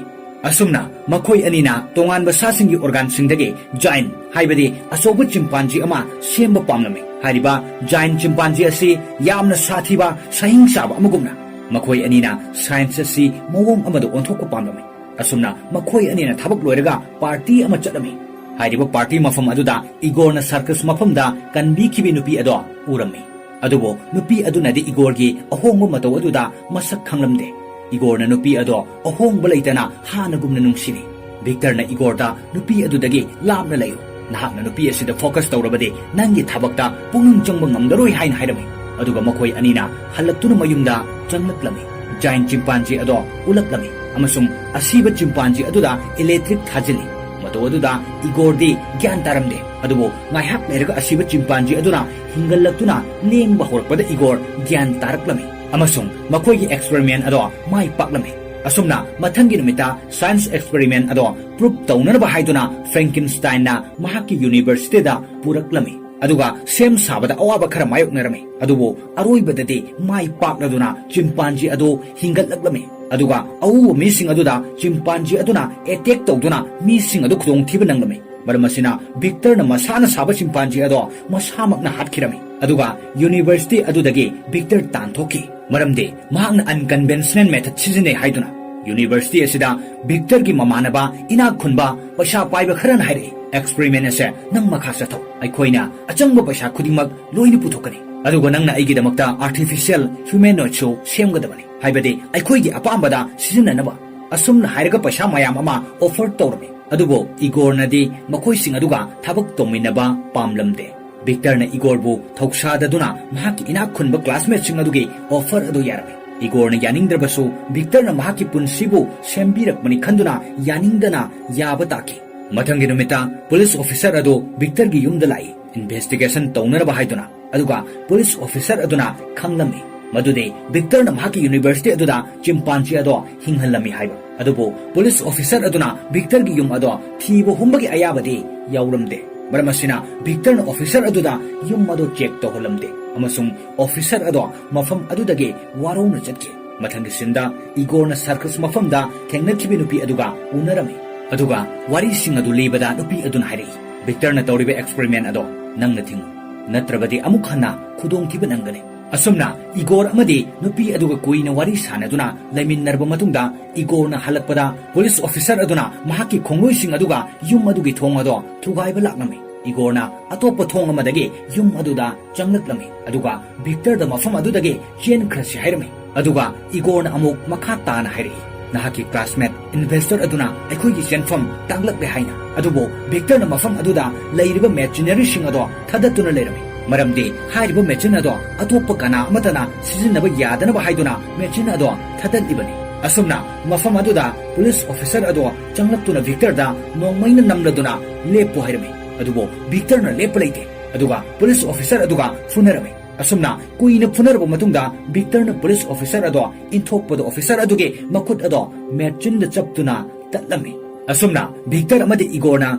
ꯑꯁꯨꯝꯅ ꯃꯈꯣꯏ ꯑꯅꯤꯅ ꯇꯣꯉꯥꯟꯕ ꯁꯥꯁꯤꯡꯒꯤ ꯑꯣꯔꯒꯥꯟꯁꯤꯡꯗꯒꯤ ꯖꯥꯏꯟ, ꯍꯥꯏꯕꯗꯤ ꯑꯆꯧꯕ ꯆꯤꯝꯄꯥꯟꯖꯤ ꯑꯃ ꯁꯦꯝꯕ ꯄꯥꯝꯂꯝꯃꯤ꯫ ꯍꯥꯏꯔꯤꯕ ꯖꯥꯏꯟ ꯆꯤꯝꯄꯥꯟꯖꯤ ꯑꯁꯤ ꯌꯥꯝꯅ ꯁꯥꯊꯤꯕ, ꯁꯍꯤꯡ ꯆꯥꯕ ꯑꯃꯒꯨꯝꯅ ꯃꯈꯣꯏ ꯑꯅꯤꯅ ꯁꯥꯏꯟꯁ ꯑꯁꯤ ꯃꯑꯣꯡ ꯑꯃꯗ ꯑꯣꯟꯊꯣꯛꯄ ꯄꯥꯝꯂꯝꯃꯤ꯫ ꯑꯁꯨꯝꯅ ꯃꯈꯣꯏ ꯑꯅꯤꯅ ꯊꯕꯛ ꯂꯣꯏꯔꯒ ꯄꯥꯔꯇꯤ ꯑꯃ ꯆꯠꯂꯝꯃꯤ꯫ ꯍꯥꯏꯔꯤꯕ ꯄꯥꯔꯇꯤ ꯃꯐꯝ ꯑꯗꯨꯗ ꯏꯒꯣꯔꯅ ꯁꯔꯀꯁ ꯃꯐꯝꯗ ꯀꯟꯕꯤꯈꯤꯕꯤ ꯅꯨꯄꯤ ꯑꯗꯣ ꯎꯔꯝꯃꯤ꯫ ꯑꯗꯨꯕꯨ ꯅꯨꯄꯤ ꯑꯗꯨꯅꯗꯤ ꯏꯒꯣꯔꯒꯤ ꯑꯍꯣꯡꯕ ꯃꯇꯧ ꯑꯗꯨꯗ ꯃꯁꯛ ꯈꯪꯂꯝꯗꯦ꯫ ꯏꯒꯣꯔꯅ ꯅꯨꯄꯤ ꯑꯗꯣ ꯑꯍꯣꯡꯕ ꯂꯩꯇꯅ ꯍꯥꯟꯅꯒꯨꯝꯅ ꯅꯨꯡꯁꯤꯔꯤ꯫ ꯚꯤꯛꯇꯔꯅ ꯏꯒꯣꯔꯗ, "ꯅꯨꯄꯤ ꯑꯗꯨꯗꯒꯤ ꯂꯥꯞꯅ ꯂꯩꯌꯨ꯫ ꯅꯍꯥꯛꯅ ꯅꯨꯄꯤ ꯑꯁꯤꯗ ꯐꯣꯀꯁ ꯇꯧꯔꯕꯗꯤ ꯅꯪꯒꯤ ꯊꯕꯛꯇ ꯄꯨꯛꯅꯤꯡ ꯆꯪꯕ ꯉꯝꯂꯔꯣꯏ" ꯍꯥꯏꯅ ꯍꯥꯏꯔꯝꯃꯤ꯫ ꯑꯗꯨꯒ ꯃꯈꯣꯏ ꯑꯅꯤꯅ ꯍꯜꯂꯛꯇꯨꯅ ꯃꯌꯨꯝꯗ ꯆꯪꯂꯛꯂꯝꯃꯤ꯫ ꯖꯥꯏꯟ ꯆꯤꯝꯄꯥꯟꯖꯤ ꯑꯗꯣ ꯎꯠꯂꯛꯂꯝꯃꯤ ꯑꯃꯁꯨꯡ ꯑꯁꯤꯕ ꯆꯤꯝꯄꯥꯟꯖꯤ ꯑꯗꯨꯗ ꯏꯂꯦꯛꯇ꯭ꯔꯤꯛ ꯊꯥꯖꯤꯜꯂꯤ꯫ ꯃꯇꯧ ꯑꯗꯨꯗ ꯏꯒꯣꯔꯗꯤ ꯒ꯭ꯌꯥꯟ ꯇꯥꯔꯝꯗꯦ꯫ ꯑꯗꯨꯕꯨ ꯉꯥꯏꯍꯥꯛ ꯂꯩꯔꯒ ꯑꯁꯤꯕ chimpanzee ꯑꯗꯨꯅ ꯍꯤꯡꯒꯠꯂꯛꯇꯨꯅ ꯂꯦꯡꯕ ꯍꯧꯔꯛꯄꯗ ꯏꯒꯣꯔ ꯒ꯭ꯌꯥꯟ ꯇꯥꯔꯛꯂꯝꯃꯤ ꯑꯃꯁꯨꯡ ꯃꯈꯣꯏꯒꯤ experiment ꯑꯗꯣ ꯃꯥꯏ ꯄꯥꯛꯂꯝꯃꯤ꯫ ꯑꯁꯨꯝꯅ ꯃꯊꯪꯒꯤ ꯅꯨꯃꯤꯠꯇ science experiment ꯑꯗꯣ proof ꯇꯧꯅꯅꯕ ꯍꯥꯏꯗꯨꯅ Frankensteinꯅ ꯃꯍꯥꯛꯀꯤ universityꯗ ꯄꯨꯔꯛꯂꯝꯃꯤ꯫ ꯑꯗꯨꯒ ꯁꯦꯝ ꯁꯥꯕꯗ ꯑꯋꯥꯕ ꯈꯔ ꯃꯥꯌꯣꯛꯅꯔꯝꯃꯤ꯫ ꯑꯗꯨꯕꯨ ꯑꯔꯣꯏꯕꯗꯗꯤ ꯃꯥꯏ ꯄꯥꯛꯂꯗꯨꯅ chimpanzee ꯑꯗꯨ ꯍꯤꯡꯒꯠꯂꯛꯂꯝꯃꯤ꯫ ꯑꯗꯨꯒ ꯑꯎꯕ ꯃꯤꯁꯤꯡ ꯑꯗꯨꯗ chimpanzee ꯑꯗꯨꯅ attack ꯇꯧꯗꯨꯅ ꯃꯤꯁꯤꯡ ꯑꯗꯨ ꯈꯨꯗꯣꯡꯊꯤꯕ ꯅꯪꯂꯝꯃꯤ꯫ ꯃꯔꯝ ꯑꯁꯤꯅ Victorꯅ ꯃꯁꯥꯅ ꯁꯥꯕ chimpanzee ꯑꯗꯣ ꯃꯁꯥꯃꯛꯅ ꯍꯥꯠꯈꯤꯔꯝꯃꯤ꯫ ꯑꯗꯨꯒ university ꯑꯗꯨꯗꯒꯤ Victor ꯇꯥꯟꯊꯣꯛꯈꯤ꯫ ꯃꯔꯝꯗꯤ ꯃꯍꯥꯛꯅ unconventional method ꯁꯤꯖꯤꯟꯅꯩ ꯍꯥꯏꯗꯨꯅ꯫ University ꯑꯁꯤꯗ Victorꯒꯤ ꯃꯃꯥꯟꯅꯕ ꯏꯅꯥꯛ ꯈꯨꯟꯕ ꯄꯩꯁꯥ ꯄꯥꯏꯕ ꯈꯔꯅ ꯍꯥꯏꯔꯛꯏ, "Experiment ꯑꯁꯦ ꯅꯪ ꯃꯈꯥ ꯆꯠꯊꯧ꯫ ꯑꯩꯈꯣꯏꯅ ꯑꯆꯪꯕ ꯄꯩꯁꯥ ꯈꯨꯗꯤꯡꯃꯛ ꯂꯣꯏꯅ ꯄꯨꯊꯣꯛꯀꯅꯤ꯫ ꯑꯗꯨꯒ ꯅꯪꯅ ꯑꯩꯒꯤꯗꯃꯛꯇ artificial humanoidꯁꯨ ꯁꯦꯝꯒꯗꯕꯅꯤ꯫ ꯍꯥꯏꯕꯗꯤ ꯑꯩꯈꯣꯏꯒꯤ ꯑꯄꯥꯝꯕꯗ ꯁꯤꯖꯤꯟꯅꯅꯕ꯫" ꯑꯁꯨꯝꯅ ꯍꯥꯏꯔꯒ ꯄꯩꯁꯥ ꯃꯌꯥꯝ ꯑꯃ offer ꯇꯧꯔꯝꯃꯤ꯫ ꯑꯗꯨꯕꯨ ꯏꯒꯣꯔꯅꯗꯤ ꯃꯈꯣꯏꯁꯤꯡ ꯑꯗꯨꯒ ꯊꯕꯛ ꯇꯧꯃꯤꯟꯅꯕ ꯄꯥꯝꯂꯝꯗꯦ꯫ Victorꯅ ꯏꯒꯣꯔꯕꯨ ꯊꯧꯁꯥꯗꯗꯨꯅ ꯃꯍꯥꯛꯀꯤ ꯏꯅꯥꯛ ꯈꯨꯟꯕ classmateꯁꯤꯡ ꯑꯗꯨꯒꯤ offer ꯑꯗꯨ ꯌꯥꯔꯝꯃꯤ꯫ ꯏꯒꯣꯔꯅ ꯌꯥꯅꯤꯡꯗ꯭ꯔꯕꯁꯨ Victorꯅ ꯃꯍꯥꯛꯀꯤ ꯄꯨꯟꯁꯤꯕꯨ ꯁꯦꯝꯕꯤꯔꯛꯄꯅꯤ ꯈꯟꯗꯨꯅ ꯌꯥꯅꯤꯡꯗꯅ ꯌꯥꯕ ꯇꯥꯈꯤ꯫ ꯃꯊꯪꯒꯤ ꯅꯨꯃꯤꯠꯇ police officer ꯑꯗꯨ Victorꯒꯤ ꯌꯨꯝꯗ ꯂꯥꯛꯏ, investigation ꯇꯧꯅꯅꯕ ꯍꯥꯏꯗꯨꯅ꯫ ꯑꯗꯨꯒ police officer ꯑꯗꯨꯅ ꯈꯪꯂꯝꯃꯤ ꯃꯗꯨꯗꯤ Victorꯅ ꯃꯍꯥꯛꯀꯤ university ꯑꯗꯨꯗ chimpanzee ꯑꯗꯣ ꯍꯤꯡꯍꯜꯂꯝꯃꯤ ꯍꯥꯏꯕ꯫ ꯑꯗꯨꯕꯨ police officer ꯑꯗꯨꯅ Victorꯒꯤ ꯌꯨꯝ ꯑꯗꯣ ꯊꯤꯕ ꯍꯨꯝꯕꯒꯤ ꯑꯌꯥꯕꯗꯤ ꯌꯥꯎꯔꯝꯗꯦ꯫ ꯃꯔꯝ ꯑꯁꯤꯅ Victorꯅ officer ꯑꯗꯨꯗ ꯌꯨꯝ ꯑꯗꯣ check ꯇꯧꯍꯜꯂꯝꯗꯦ ꯑꯃꯁꯨꯡ officer ꯑꯗꯣ ꯃꯐꯝ ꯑꯗꯨꯗꯒꯤ ꯋꯥꯔꯧꯅ ꯆꯠꯈꯤ꯫ ꯃꯊꯪꯒꯤ sceneꯗ ꯏꯒꯣꯔꯅ circus ꯃꯐꯝꯗ ꯊꯦꯡꯅꯈꯤꯕ ꯅꯨꯄꯤ ꯑꯗꯨꯒ ꯎꯅꯔꯝꯃꯤ꯫ ꯑꯗꯨꯒ ꯋꯥꯔꯤꯁꯤꯡ ꯑꯗꯨ ꯂꯤꯕꯗ ꯅꯨꯄꯤ ꯑꯗꯨꯅ ꯍꯥꯏꯔꯛꯏ, "Victorꯅ ꯇꯧꯔꯤꯕ experiment ꯑꯗꯣ ꯅꯪꯅ ꯊꯤꯡꯉꯨ, ꯅꯠꯇ꯭ꯔꯕꯗꯤ ꯑꯃꯨꯛ ꯍꯟꯅ ꯈꯨꯗꯣꯡꯊꯤꯕ ꯅꯪꯒꯅꯤ꯫" ꯑꯁꯨꯝꯅ ꯏꯒꯣꯔ ꯑꯃꯗꯤ ꯅꯨꯄꯤ ꯑꯗꯨꯒ ꯀꯨꯏꯅ ꯋꯥꯔꯤ ꯁꯥꯟꯅꯗꯨꯅ ꯂꯩꯃꯤꯟꯅꯔꯕ ꯃꯇꯨꯡꯗ, ꯏꯒꯣꯔꯅ ꯍꯜꯂꯛꯄꯗ police officer ꯑꯗꯨꯅ ꯃꯍꯥꯛꯀꯤ ꯈꯣꯡꯂꯣꯏꯁꯤꯡ ꯑꯗꯨꯒ ꯌꯨꯝ ꯑꯗꯨꯒꯤ ꯊꯣꯡ ꯑꯗꯣ ꯊꯨꯒꯥꯏꯕ ꯂꯥꯛꯂꯝꯃꯤ꯫ ꯏꯒꯣꯔꯅ ꯑꯇꯣꯞꯄ ꯊꯣꯡ ꯑꯃꯗꯒꯤ ꯌꯨꯝ ꯑꯗꯨꯗ ꯆꯪꯂꯛꯂꯝꯃꯤ, ꯑꯗꯨꯒ Victorꯗ ꯃꯐꯝ ꯑꯗꯨꯗꯒꯤ ꯆꯦꯟꯈ꯭ꯔꯁꯤ ꯍꯥꯏꯔꯝꯃꯤ꯫ ꯑꯗꯨꯒ ꯏꯒꯣꯔꯅ ꯑꯃꯨꯛ ꯃꯈꯥ ꯇꯥꯅ ꯍꯥꯏꯔꯛꯏ, "ꯅꯍꯥꯛꯀꯤ classmate investor ꯑꯗꯨꯅ ꯑꯩꯈꯣꯏꯒꯤ ꯆꯦꯟꯐꯝ ꯇꯥꯛꯂꯛꯂꯦ" ꯍꯥꯏꯅ꯫ ꯑꯗꯨꯕꯨ Victorꯅ ꯃꯐꯝ ꯑꯗꯨꯗ ꯂꯩꯔꯤꯕ machineryꯁꯤꯡ ꯑꯗꯣ ꯊꯥꯗꯠꯇꯨꯅ ꯂꯩꯔꯝꯃꯤ, ꯃꯔꯝꯗꯤ ꯍꯥꯏꯔꯤꯕ machine ꯑꯗꯣ ꯑꯇꯣꯞꯄ ꯀꯅꯥ ꯑꯃꯠꯇꯅ ꯁꯤꯖꯤꯟꯅꯕ ꯌꯥꯗꯅꯕ ꯍꯥꯏꯗꯨꯅ machine ꯑꯗꯣ ꯊꯥꯗꯠꯂꯤꯕꯅꯤ꯫ ꯑꯁꯨꯝꯅ ꯃꯐꯝ ꯑꯗꯨꯗ ꯄꯨꯂꯤꯁ ꯑꯣꯐꯤꯁꯔ ꯑꯗꯣ ꯆꯪꯂꯛꯇꯨꯅ ꯚꯤꯛꯇꯔꯗ ꯅꯣꯡꯃꯩꯅ ꯅꯝꯂꯗꯨꯅ ꯂꯦꯞꯄꯨ ꯍꯥꯏꯔꯝꯃꯤ꯫ ꯑꯗꯨꯕꯨ ꯚꯤꯛꯇꯔꯅ ꯂꯦꯞꯄ ꯂꯩꯇꯦ꯫ ꯑꯗꯨꯒ ꯄꯨꯂꯤꯁ ꯑꯣꯐꯤꯁꯔ ꯑꯗꯨꯒ ꯐꯨꯅꯔꯝꯃꯤ꯫ ꯑꯁꯨꯝꯅ ꯀꯨꯏꯅ ꯐꯨꯅꯔꯕ ꯃꯇꯨꯡꯗ ꯚꯤꯛꯇꯔꯅ ꯄꯨꯂꯤꯁ ꯑꯣꯐꯤꯁꯔ ꯑꯗꯣ ꯏꯟꯊꯣꯛꯄꯗ ꯑꯣꯐꯤꯁꯔ ꯑꯗꯨꯒꯤ ꯃꯈꯨꯠ ꯑꯗꯣ ꯃꯦꯆꯤꯟꯗ ꯆꯞꯇꯨꯅ ꯇꯠꯂꯝꯃꯤ꯫ ꯑꯁꯨꯝꯅ ꯚꯤꯛꯇꯔ ꯑꯃꯗꯤ ꯏꯒꯣꯔꯅ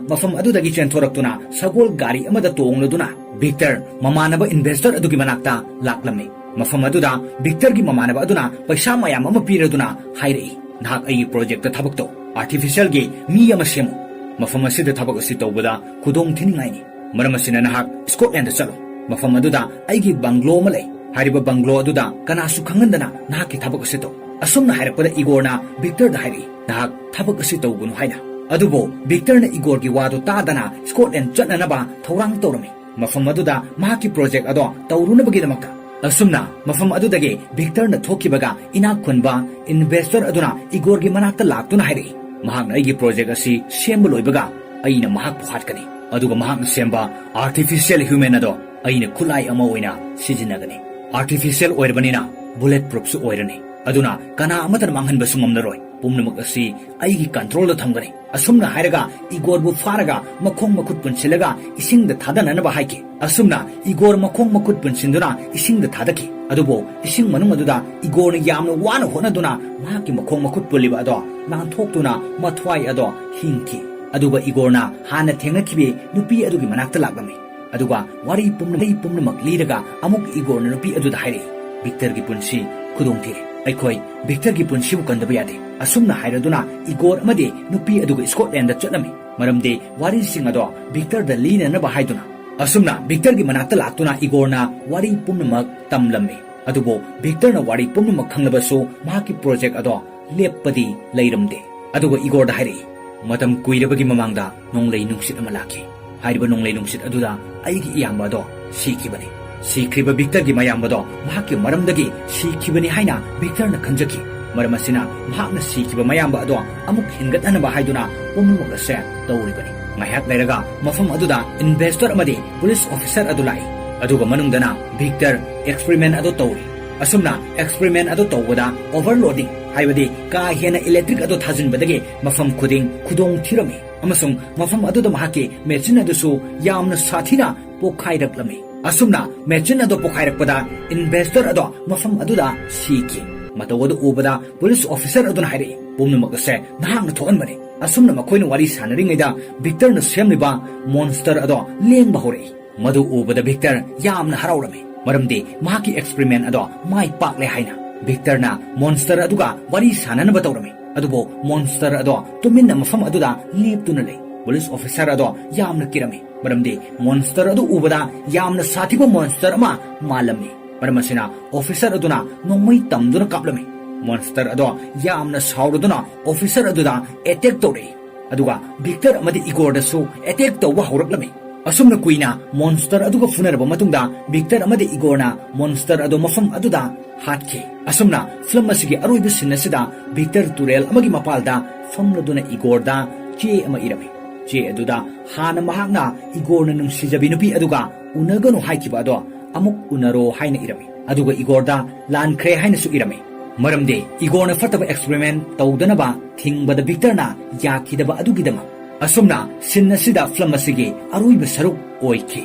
ꯃꯐꯝ ꯑꯗꯨꯗꯒꯤ ꯆꯦꯟꯊꯣꯔꯛꯇꯨꯅ ꯁꯒꯣꯜ ꯒꯥꯔꯤ ꯑꯃꯗ ꯇꯣꯡꯂꯗꯨꯅ ꯚꯤꯛꯇꯔ ꯃꯃꯥꯟꯅꯕ ꯏꯟꯚꯦꯁꯇꯔ ꯑꯗꯨꯒꯤ ꯃꯅꯥꯛꯇ ꯂꯥꯛꯂꯝꯃꯤ꯫ ꯃꯐꯝ ꯑꯗꯨꯗ ꯚꯤꯛꯇꯔꯒꯤ ꯃꯃꯥꯟꯅꯕ ꯑꯗꯨꯅ ꯄꯩꯁꯥ ꯃꯌꯥꯝ ꯑꯃ ꯄꯤꯔꯗꯨꯅ ꯍꯥꯏꯔꯛꯏ, "ꯅꯍꯥꯛ ꯑꯩꯒꯤ ꯄ꯭ꯔꯣꯖꯦꯛꯇ ꯊꯕꯛ ꯇꯧ, ꯑꯥꯔꯇꯤꯐꯤꯁꯤꯌꯦꯜꯒꯤ ꯃꯤ ꯑꯃ ꯁꯦꯝꯃꯨ꯫ ꯃꯐꯝ ꯑꯁꯤꯗ ꯊꯕꯛ ꯑꯁꯤ ꯇꯧꯕꯗ ꯈꯨꯗꯣꯡ ꯊꯤꯅꯤꯡꯉꯥꯏꯅꯤ꯫ ꯃꯔꯝ ꯑꯁꯤꯅ ꯅꯍꯥꯛ ꯁ꯭ꯀꯣꯠꯂꯦꯟꯗ ꯆꯠꯂꯨ꯫ ꯃꯐꯝ ꯑꯗꯨꯗ ꯑꯩꯒꯤ ꯕꯪꯒ꯭ꯂꯣ ꯑꯃ ꯂꯩ꯫ ꯍꯥꯏꯔꯤꯕ ꯕꯪꯒ꯭ꯂꯣ ꯑꯗꯨꯗ ꯀꯅꯥꯁꯨ ꯈꯪꯍꯟꯗꯅ ꯅꯍꯥꯛꯀꯤ ꯊꯕꯛ ꯑꯁꯤ ꯇꯧ"꯫ ꯑꯁꯨꯝꯅ ꯍꯥꯏꯔꯛꯄꯗ ꯏꯒꯣꯔꯅ ꯚꯤꯛꯇꯔꯗ ꯍꯥꯏꯔꯛꯏ, "ꯅꯍꯥꯛ ꯊꯕꯛ ꯑꯁꯤ ꯇꯧꯒꯅꯨ" ꯍꯥꯏꯅ꯫ ꯑꯗꯨꯕꯨ ꯚꯤꯛꯇꯔꯅ ꯏꯒꯣꯔꯒꯤ ꯋꯥꯗꯨ ꯇꯥꯗꯅ ꯁ꯭ꯀꯣꯠꯂꯦꯟꯗ ꯆꯠꯅꯅꯕ ꯊꯧꯔꯥꯡ ꯇꯧꯔꯝꯃꯤ꯫ ꯃꯐꯝ ꯑꯗꯨꯗ ꯃꯍꯥꯛꯀꯤ ꯄ꯭ꯔꯣꯖꯦꯛ ꯑꯗꯣ ꯇꯧꯔꯨꯅꯕꯒꯤꯗꯃꯛꯇ꯫ ꯑꯁꯨꯝꯅ ꯃꯐꯝ ꯑꯗꯨꯗꯒꯤ ꯚꯤꯛꯇꯔꯅ ꯊꯣꯛꯈꯤꯕꯒ ꯏꯅꯥꯛ ꯈꯨꯟꯕ ꯏꯟꯚꯦꯁꯇꯔ ꯑꯗꯨꯅ ꯏꯒꯣꯔꯒꯤ ꯃꯅꯥꯛꯇ ꯂꯥꯛꯇꯨꯅ ꯍꯥꯏꯔꯛꯏ, "ꯃꯍꯥꯛꯅ ꯑꯩꯒꯤ ꯄ꯭ꯔꯣꯖꯦꯛ ꯑꯁꯤ ꯁꯦꯝꯕ ꯂꯣꯏꯕꯒ ꯑꯩꯅ ꯃꯍꯥꯛꯄꯨ ꯍꯥꯠꯀꯅꯤ꯫ ꯑꯗꯨꯒ ꯃꯍꯥꯛꯅ ꯁꯦꯝꯕ ꯑꯥꯔꯇꯤꯐꯤꯁꯤꯌꯦꯜ ꯍ꯭ꯌꯨꯃꯦꯟ ꯑꯗꯣ ꯑꯩꯅ ꯈꯨꯠꯂꯥꯏ ꯑꯃ ꯑꯣꯏꯅ ꯁꯤꯖꯤꯟꯅꯒꯅꯤ꯫ ꯑꯥꯔꯇꯤꯐꯤꯁꯤꯌꯦꯜ ꯑꯣꯏꯔꯕꯅꯤꯅ ꯕꯨꯂꯦꯠ ꯄ꯭ꯔꯨꯐꯁꯨ ꯑꯣꯏꯔꯅꯤ꯫ ꯑꯗꯨꯅ ꯀꯅꯥ ꯑꯃꯠꯇꯅ ꯃꯥꯡꯍꯟꯕꯁꯨ ꯉꯝꯂꯔꯣꯏ꯫ ꯄꯨꯝꯅꯃꯛ ꯑꯁꯤ ꯑꯩꯒꯤ ꯀꯟꯇ꯭ꯔꯣꯜꯗ ꯊꯝꯒꯅꯤ"꯫ ꯑꯁꯨꯝꯅ ꯍꯥꯏꯔꯒ ꯏꯒꯣꯔꯕꯨ ꯐꯥꯔꯒ ꯃꯈꯣꯡ ꯃꯈꯨꯠ ꯄꯨꯟꯁꯤꯜꯂꯒ ꯏꯁꯤꯡꯗ ꯊꯥꯗꯅꯅꯕ ꯍꯥꯏꯈꯤ꯫ ꯑꯁꯨꯝꯅ ꯏꯒꯣꯔ ꯃꯈꯣꯡ ꯃꯈꯨꯠ ꯄꯨꯟꯁꯤꯟꯗꯨꯅ ꯏꯁꯤꯡꯗ ꯊꯥꯗꯈꯤ꯫ ꯑꯗꯨꯕꯨ ꯏꯁꯤꯡ ꯃꯅꯨꯡ ꯑꯗꯨꯗ ꯏꯒꯣꯔꯅ ꯌꯥꯝꯅ ꯋꯥꯅ ꯍꯣꯠꯅꯗꯨꯅ ꯃꯍꯥꯛꯀꯤ ꯃꯈꯣꯡ ꯃꯈꯨꯠ ꯄꯨꯜꯂꯤꯕ ꯑꯗꯣ ꯅꯥꯟꯊꯣꯛꯇꯨꯅ ꯃꯊ꯭ꯋꯥꯏ ꯑꯗꯣ ꯍꯤꯡꯈꯤ꯫ ꯑꯗꯨꯒ ꯏꯒꯣꯔꯅ ꯍꯥꯟꯅ ꯊꯦꯡꯅꯈꯤꯕ ꯅꯨꯄꯤ ꯑꯗꯨꯒꯤ ꯃꯅꯥꯛꯇ ꯂꯥꯛꯂꯝꯃꯤ꯫ ꯑꯗꯨꯒ ꯋꯥꯔꯤ ꯄꯨꯝꯅꯃꯛ, ꯋꯥꯔꯤ ꯄꯨꯝꯅꯃꯛ ꯂꯤꯔꯒ ꯑꯃꯨꯛ ꯏꯒꯣꯔꯅ ꯅꯨꯄꯤ ꯑꯗꯨꯗ ꯍꯥꯏꯔꯛꯏ, "ꯚꯤꯛꯇꯔꯒꯤ ꯄꯨꯟꯁꯤ ꯈꯨꯗꯣꯡ ꯊꯤꯔꯦ꯫ ꯑꯩꯈꯣꯏ ꯚꯤꯛꯇꯔꯒꯤ ꯄꯨꯟꯁꯤꯕꯨ ꯀꯟꯗꯕ ꯌꯥꯗꯦ"꯫ ꯑꯁꯨꯝꯅ ꯍꯥꯏꯔꯗꯨꯅ ꯏꯒꯣꯔ ꯑꯃꯗꯤ ꯅꯨꯄꯤ ꯑꯗꯨꯒ ꯁ꯭ꯀꯣꯠꯂꯦꯟꯗ ꯆꯠꯂꯝꯃꯤ꯫ ꯃꯔꯝꯗꯤ ꯋꯥꯔꯤꯁꯤꯡ ꯑꯗꯣ ꯚꯤꯛꯇꯔꯗ ꯂꯤꯅꯅꯕ ꯍꯥꯏꯗꯨꯅ꯫ ꯑꯁꯨꯝꯅ ꯚꯤꯛꯇꯔꯒꯤ ꯃꯅꯥꯛꯇ ꯂꯥꯛꯇꯨꯅ ꯏꯒꯣꯔꯅ ꯋꯥꯔꯤ ꯄꯨꯝꯅꯃꯛ ꯇꯝꯂꯝꯃꯤ꯫ ꯑꯗꯨꯕꯨ ꯚꯤꯛꯇꯔꯅ ꯋꯥꯔꯤ ꯄꯨꯝꯅꯃꯛ ꯈꯪꯂꯕꯁꯨ ꯃꯍꯥꯛꯀꯤ ꯄ꯭ꯔꯣꯖꯦꯛ ꯑꯗꯣ ꯂꯦꯞꯄꯗꯤ ꯂꯩꯔꯝꯗꯦ꯫ ꯑꯗꯨꯒ ꯏꯒꯣꯔꯗ ꯍꯥꯏꯔꯛꯏ, "ꯃꯇꯝ ꯀꯨꯏꯔꯕꯒꯤ ꯃꯃꯥꯡꯗ ꯅꯣꯡꯂꯩ ꯅꯨꯡꯁꯤꯠ ꯑꯃ ꯂꯥꯛꯈꯤ꯫ ꯍꯥꯏꯔꯤꯕ ꯅꯣꯡꯂꯩ ꯅꯨꯡꯁꯤꯠ ꯑꯗꯨꯗ ꯑꯩꯒꯤ ꯏꯌꯥꯝꯕ ꯑꯗꯣ ꯁꯤꯈꯤꯕꯅꯤ꯫ ꯁꯤꯈ꯭ꯔꯤꯕ ꯚꯤꯛꯇꯔꯒꯤ ꯃꯌꯥꯝꯕꯗꯣ ꯃꯍꯥꯛꯀꯤ ꯃꯔꯝꯗꯒꯤ ꯁꯤꯈꯤꯕꯅꯤ" ꯍꯥꯏꯅ ꯚꯤꯛꯇꯔꯅ ꯈꯟꯖꯈꯤ꯫ ꯃꯔꯝ ꯑꯁꯤꯅ ꯃꯍꯥꯛꯅ ꯁꯤꯈꯤꯕ ꯃꯌꯥꯝꯕ ꯑꯗꯣ ꯑꯃꯨꯛ ꯍꯤꯡꯒꯠꯅꯅꯕ ꯍꯥꯏꯗꯨꯅ ꯄꯨꯝꯅꯃꯛ ꯑꯁꯦ ꯇꯧꯔꯤꯕꯅꯤ꯫ ꯉꯥꯏꯍꯥꯛ ꯂꯩꯔꯒ ꯃꯐꯝ ꯑꯗꯨꯗ ꯏꯟꯚꯦꯁꯇꯔ ꯑꯃꯗꯤ ꯄꯨꯂꯤꯁ ꯑꯣꯐꯤꯁꯔ ꯑꯗꯨ ꯂꯥꯛꯏ꯫ ꯑꯗꯨꯒ ꯃꯅꯨꯡꯗꯅ ꯚꯤꯛꯇꯔ ꯑꯦꯛꯁꯄꯔꯤꯃꯦꯟ ꯑꯗꯨ ꯇꯧꯔꯤ꯫ ꯑꯁꯨꯝꯅ experiment ꯑꯗꯨ ꯇꯧꯕꯗ overloading, ꯍꯥꯏꯕꯗꯤ ꯀꯥ ꯍꯦꯟꯅ electric ꯑꯗꯨ ꯊꯥꯖꯤꯟꯕꯗꯒꯤ ꯃꯐꯝ ꯈꯨꯗꯤꯡ ꯈꯨꯗꯣꯡ ꯊꯤꯔꯝꯃꯤ, ꯑꯃꯁꯨꯡ ꯃꯐꯝ ꯑꯗꯨꯗ ꯃꯍꯥꯛꯀꯤ machine ꯑꯗꯨꯁꯨ ꯌꯥꯝꯅ ꯁꯥꯊꯤꯅ ꯄꯣꯈꯥꯏꯔꯛꯂꯝꯃꯤ꯫ ꯑꯁꯨꯝꯅ machine ꯑꯗꯨ ꯄꯣꯈꯥꯏꯔꯛꯄꯗ investor ꯑꯗꯣ ꯃꯐꯝ ꯑꯗꯨꯗ ꯁꯤꯈꯤ꯫ ꯃꯇꯧ ꯑꯗꯨ ꯎꯕꯗ police officer ꯑꯗꯨꯅ ꯍꯥꯏꯔꯛꯏ, "ꯄꯨꯝꯅꯃꯛ ꯑꯁꯦ ꯅꯍꯥꯛꯅ ꯊꯣꯛꯍꯟꯕꯅꯤ"꯫ ꯑꯁꯨꯝꯅ ꯃꯈꯣꯏꯅ ꯋꯥꯔꯤ ꯁꯥꯟꯅꯔꯤꯉꯩꯗ ꯚꯤꯛꯇꯔꯅ ꯁꯦꯝꯂꯤꯕ monster ꯑꯗꯣ ꯂꯦꯡꯕ ꯍꯧꯔꯛꯏ꯫ ꯃꯗꯨ ꯎꯕꯗ ꯚꯤꯛꯇꯔ ꯌꯥꯝꯅ ꯍꯔꯥꯎꯔꯝꯃꯤ, ꯃꯔꯝꯗꯤ ꯃꯍꯥꯛꯀꯤ experiment ꯑꯗꯣ ꯃꯥꯏ ꯄꯥꯛꯂꯦ ꯍꯥꯏꯅ꯫ ꯚꯤꯛꯇꯔꯅ monster ꯑꯗꯨꯒ ꯋꯥꯔꯤ ꯁꯥꯟꯅꯅꯕ ꯇꯧꯔꯝꯃꯤ, ꯑꯗꯨꯕꯨ monster ꯑꯗꯣ ꯇꯨꯃꯤꯟꯅ ꯃꯐꯝ ꯑꯗꯨꯗ ꯂꯦꯞꯇꯨꯅ ꯂꯩ꯫ Police officer ꯑꯗꯣ ꯌꯥꯝꯅ ꯀꯤꯔꯝꯃꯤ, ꯃꯔꯝꯗꯤ monster ꯑꯗꯨ ꯎꯕꯗ ꯌꯥꯝꯅ ꯁꯥꯊꯤꯕ monster ꯑꯃ ꯃꯥꯜꯂꯝꯃꯤ꯫ ꯃꯔꯝ ꯑꯁꯤꯅ officer ꯑꯗꯨꯅ ꯅꯣꯡꯃꯩ ꯇꯝꯗꯨꯅ ꯀꯥꯞꯂꯝꯃꯤ꯫ Monster ꯑꯗꯣ ꯌꯥꯝꯅ ꯁꯥꯎꯔꯗꯨꯅ officer ꯑꯗꯨꯗ attack ꯇꯧꯔꯛꯏ, ꯑꯗꯨꯒ ꯚꯤꯛꯇꯔ ꯑꯃꯗꯤ ꯏꯒꯣꯔꯗꯁꯨ attack ꯇꯧꯕ ꯍꯧꯔꯛꯂꯝꯃꯤ꯫ ꯑꯁꯨꯝꯅ ꯀꯨꯏꯅ monster ꯑꯗꯨꯒ ꯐꯨꯅꯔꯕ ꯃꯇꯨꯡꯗ, ꯚꯤꯛꯇꯔ ꯑꯃꯗꯤ ꯏꯒꯣꯔꯅ monster ꯑꯗꯨ ꯃꯐꯝ ꯑꯗꯨꯗ ꯍꯥꯠꯈꯤ꯫ ꯑꯁꯨꯝꯅ film ꯑꯁꯤꯒꯤ ꯑꯔꯣꯏꯕ scene ꯑꯁꯤꯗ ꯚꯤꯛꯇꯔ ꯇꯨꯔꯦꯜ ꯑꯃꯒꯤ ꯃꯄꯥꯜꯗ ꯐꯝꯂꯗꯨꯅ ꯏꯒꯣꯔꯗ ꯆꯦ ꯑꯃ ꯏꯔꯝꯃꯤ꯫ ꯆꯦ ꯑꯗꯨꯗ ꯍꯥꯟꯅ ꯃꯍꯥꯛꯅ ꯏꯒꯣꯔꯅ ꯅꯨꯡꯁꯤꯖꯕꯤ ꯅꯨꯄꯤ ꯑꯗꯨꯒ ꯎꯅꯒꯅꯨ ꯍꯥꯏꯈꯤꯕ ꯑꯗꯣ ꯑꯃꯨꯛ ꯎꯅꯔꯣ ꯍꯥꯏꯅ ꯏꯔꯝꯃꯤ꯫ ꯑꯗꯨꯒ ꯏꯒꯣꯔꯗ ꯂꯥꯟꯈ꯭ꯔꯦ ꯍꯥꯏꯅꯁꯨ ꯏꯔꯝꯃꯤ, ꯃꯔꯝꯗꯤ ꯏꯒꯣꯔꯅ ꯐꯠꯇꯕ experiment ꯇꯧꯗꯅꯕ ꯊꯤꯡꯕꯗ ꯚꯤꯛꯇꯔꯅ ꯌꯥꯈꯤꯗꯕ ꯑꯗꯨꯒꯤꯗꯃꯛ꯫ ꯑꯁꯨꯝꯅ scene ꯑꯁꯤꯗ film ꯑꯁꯤꯒꯤ ꯑꯔꯣꯏꯕ ꯁꯔꯨꯛ ꯑꯣꯏꯈꯤ꯫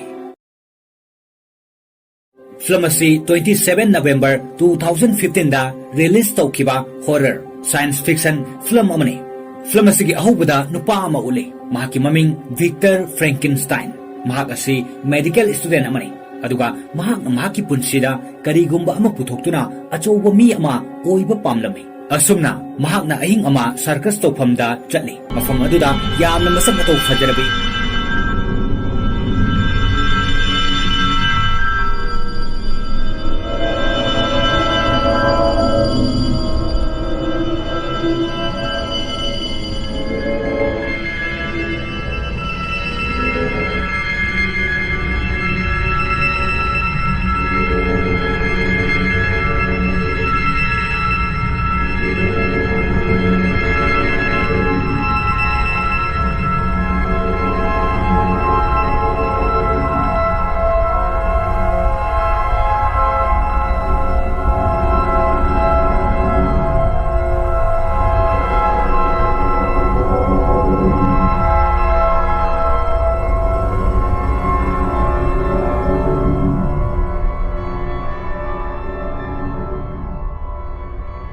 Film ꯑꯁꯤ twenty seven November two thousand fifteen ꯗ release ꯇꯧꯈꯤꯕ horror science fiction film ꯑꯃꯅꯤ꯫ Film ꯑꯁꯤꯒꯤ ꯑꯍꯧꯕꯗ ꯅꯨꯄꯥ ꯑꯃ ꯎꯠꯂꯤ꯫ ꯃꯍꯥꯛꯀꯤ ꯃꯃꯤꯡ ꯚꯤꯛꯇꯔ ꯐ꯭ꯔꯦꯡꯀꯤꯟꯁꯇꯥꯏꯟ꯫ ꯃꯍꯥꯛ ꯑꯁꯤ medical student ꯑꯃꯅꯤ, ꯑꯗꯨꯒ ꯃꯍꯥꯛꯅ ꯃꯍꯥꯛꯀꯤ ꯄꯨꯟꯁꯤꯗ ꯀꯔꯤꯒꯨꯝꯕ ꯑꯃ ꯄꯨꯊꯣꯛꯇꯨꯅ ꯑꯆꯧꯕ ꯃꯤ ꯑꯃ ꯑꯣꯏꯕ ꯄꯥꯝꯂꯝꯃꯤ꯫ ꯑꯁꯨꯝꯅ ꯃꯍꯥꯛꯅ ꯑꯍꯤꯡ ꯑꯃ circus ꯇꯧꯐꯝꯗ ꯆꯠꯂꯤ꯫ ꯃꯐꯝ ꯑꯗꯨꯗ ꯌꯥꯝꯅ ꯃꯁꯛ ꯃꯇꯧ ꯐꯖꯔꯕꯤ